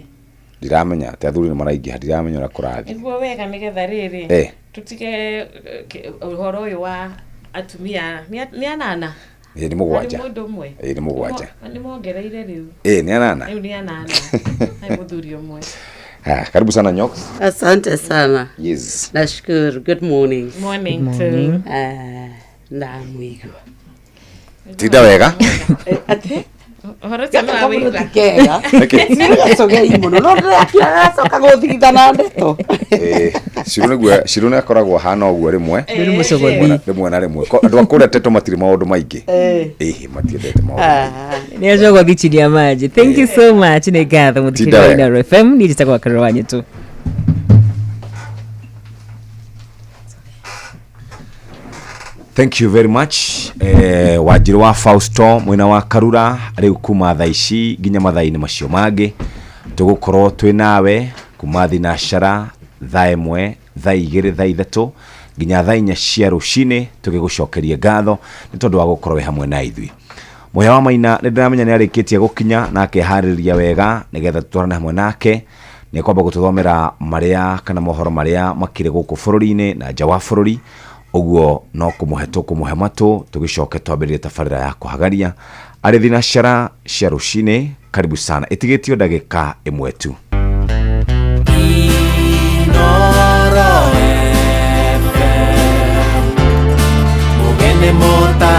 Ndiramenya atĩ athuri nĩ maraingĩha, ndiramenya ũrĩa kũrathiĩ. Nĩguo wega nĩgetha rĩrĩ tũtige ũhoro ũyũ wa atumia nĩ anana. Ĩĩ nĩ 7. Harĩ mũndũ ũmwe. Ĩĩ nĩ 7. Nĩ mongereire rĩu. Ĩĩ nĩ anana. Rĩu nĩ anana. Harĩ mũthuri ũmwe. Karibu sana Nyox. Asante sana. Yes. Nashukuru. Good morning. Morning. Good morning. Ndamwigua. Tinda wega. Ate? Ũhoro ũcio nĩ wa wĩigua. Kega. Nĩ gacogei mũno. No ndĩrakira gacoka gũthigitha na ndeto. Shiro nĩguo, Shiro nĩ akoragwo ahana ũguo rĩmwe. Nĩ mũcogothi. Rĩmwe na rĩmwe. Andũ a kũrĩa Teto matirĩ maũndũ maingĩ. Ĩhĩ, matiendete maũndũ maingĩ. Nĩ acogothi chini ya maji. Thank you so much. Nĩ ngatho mũthikĩrĩria Tinda wa wega. Inoro FM. Niĩ njĩtagwo Wakarura wa Nyũtũ. Thank you very much. Wanjirũ wa Fausto mwena wa Karura rĩu kuma thaa ici nginya mathaa-inĩ macio mangĩ tũgũkorwo twĩ nawe kuma thinacara thaa 1 thaa 2 thaa 3 nginya thaa 4 cia rũcinĩ tũgĩgũcokeria ngatho nĩ tondũ wa gũkorwo wĩ hamwe na ithuĩ. Mũhĩa wa Maina nĩ ndĩramenya nĩ arĩkĩtie gũkinya na akeharĩrĩria wega nĩgetha tũtwarane hamwe nake. Nĩ kwamba gũtũthomera marĩa kana mohoro marĩa makĩrĩ gũkũ bũrũri-inĩ na nja wa bũrũri. Ũguo no kũmũhe tũkũmũhe matũ tũgĩcoke twambĩrĩrie tabarĩra ya kũhagaria arĩ thinacara cia rũcinĩ. Karibu sana, ĩtigĩtio ndagĩka 1 tu. Inoro FM, mũgeni mũta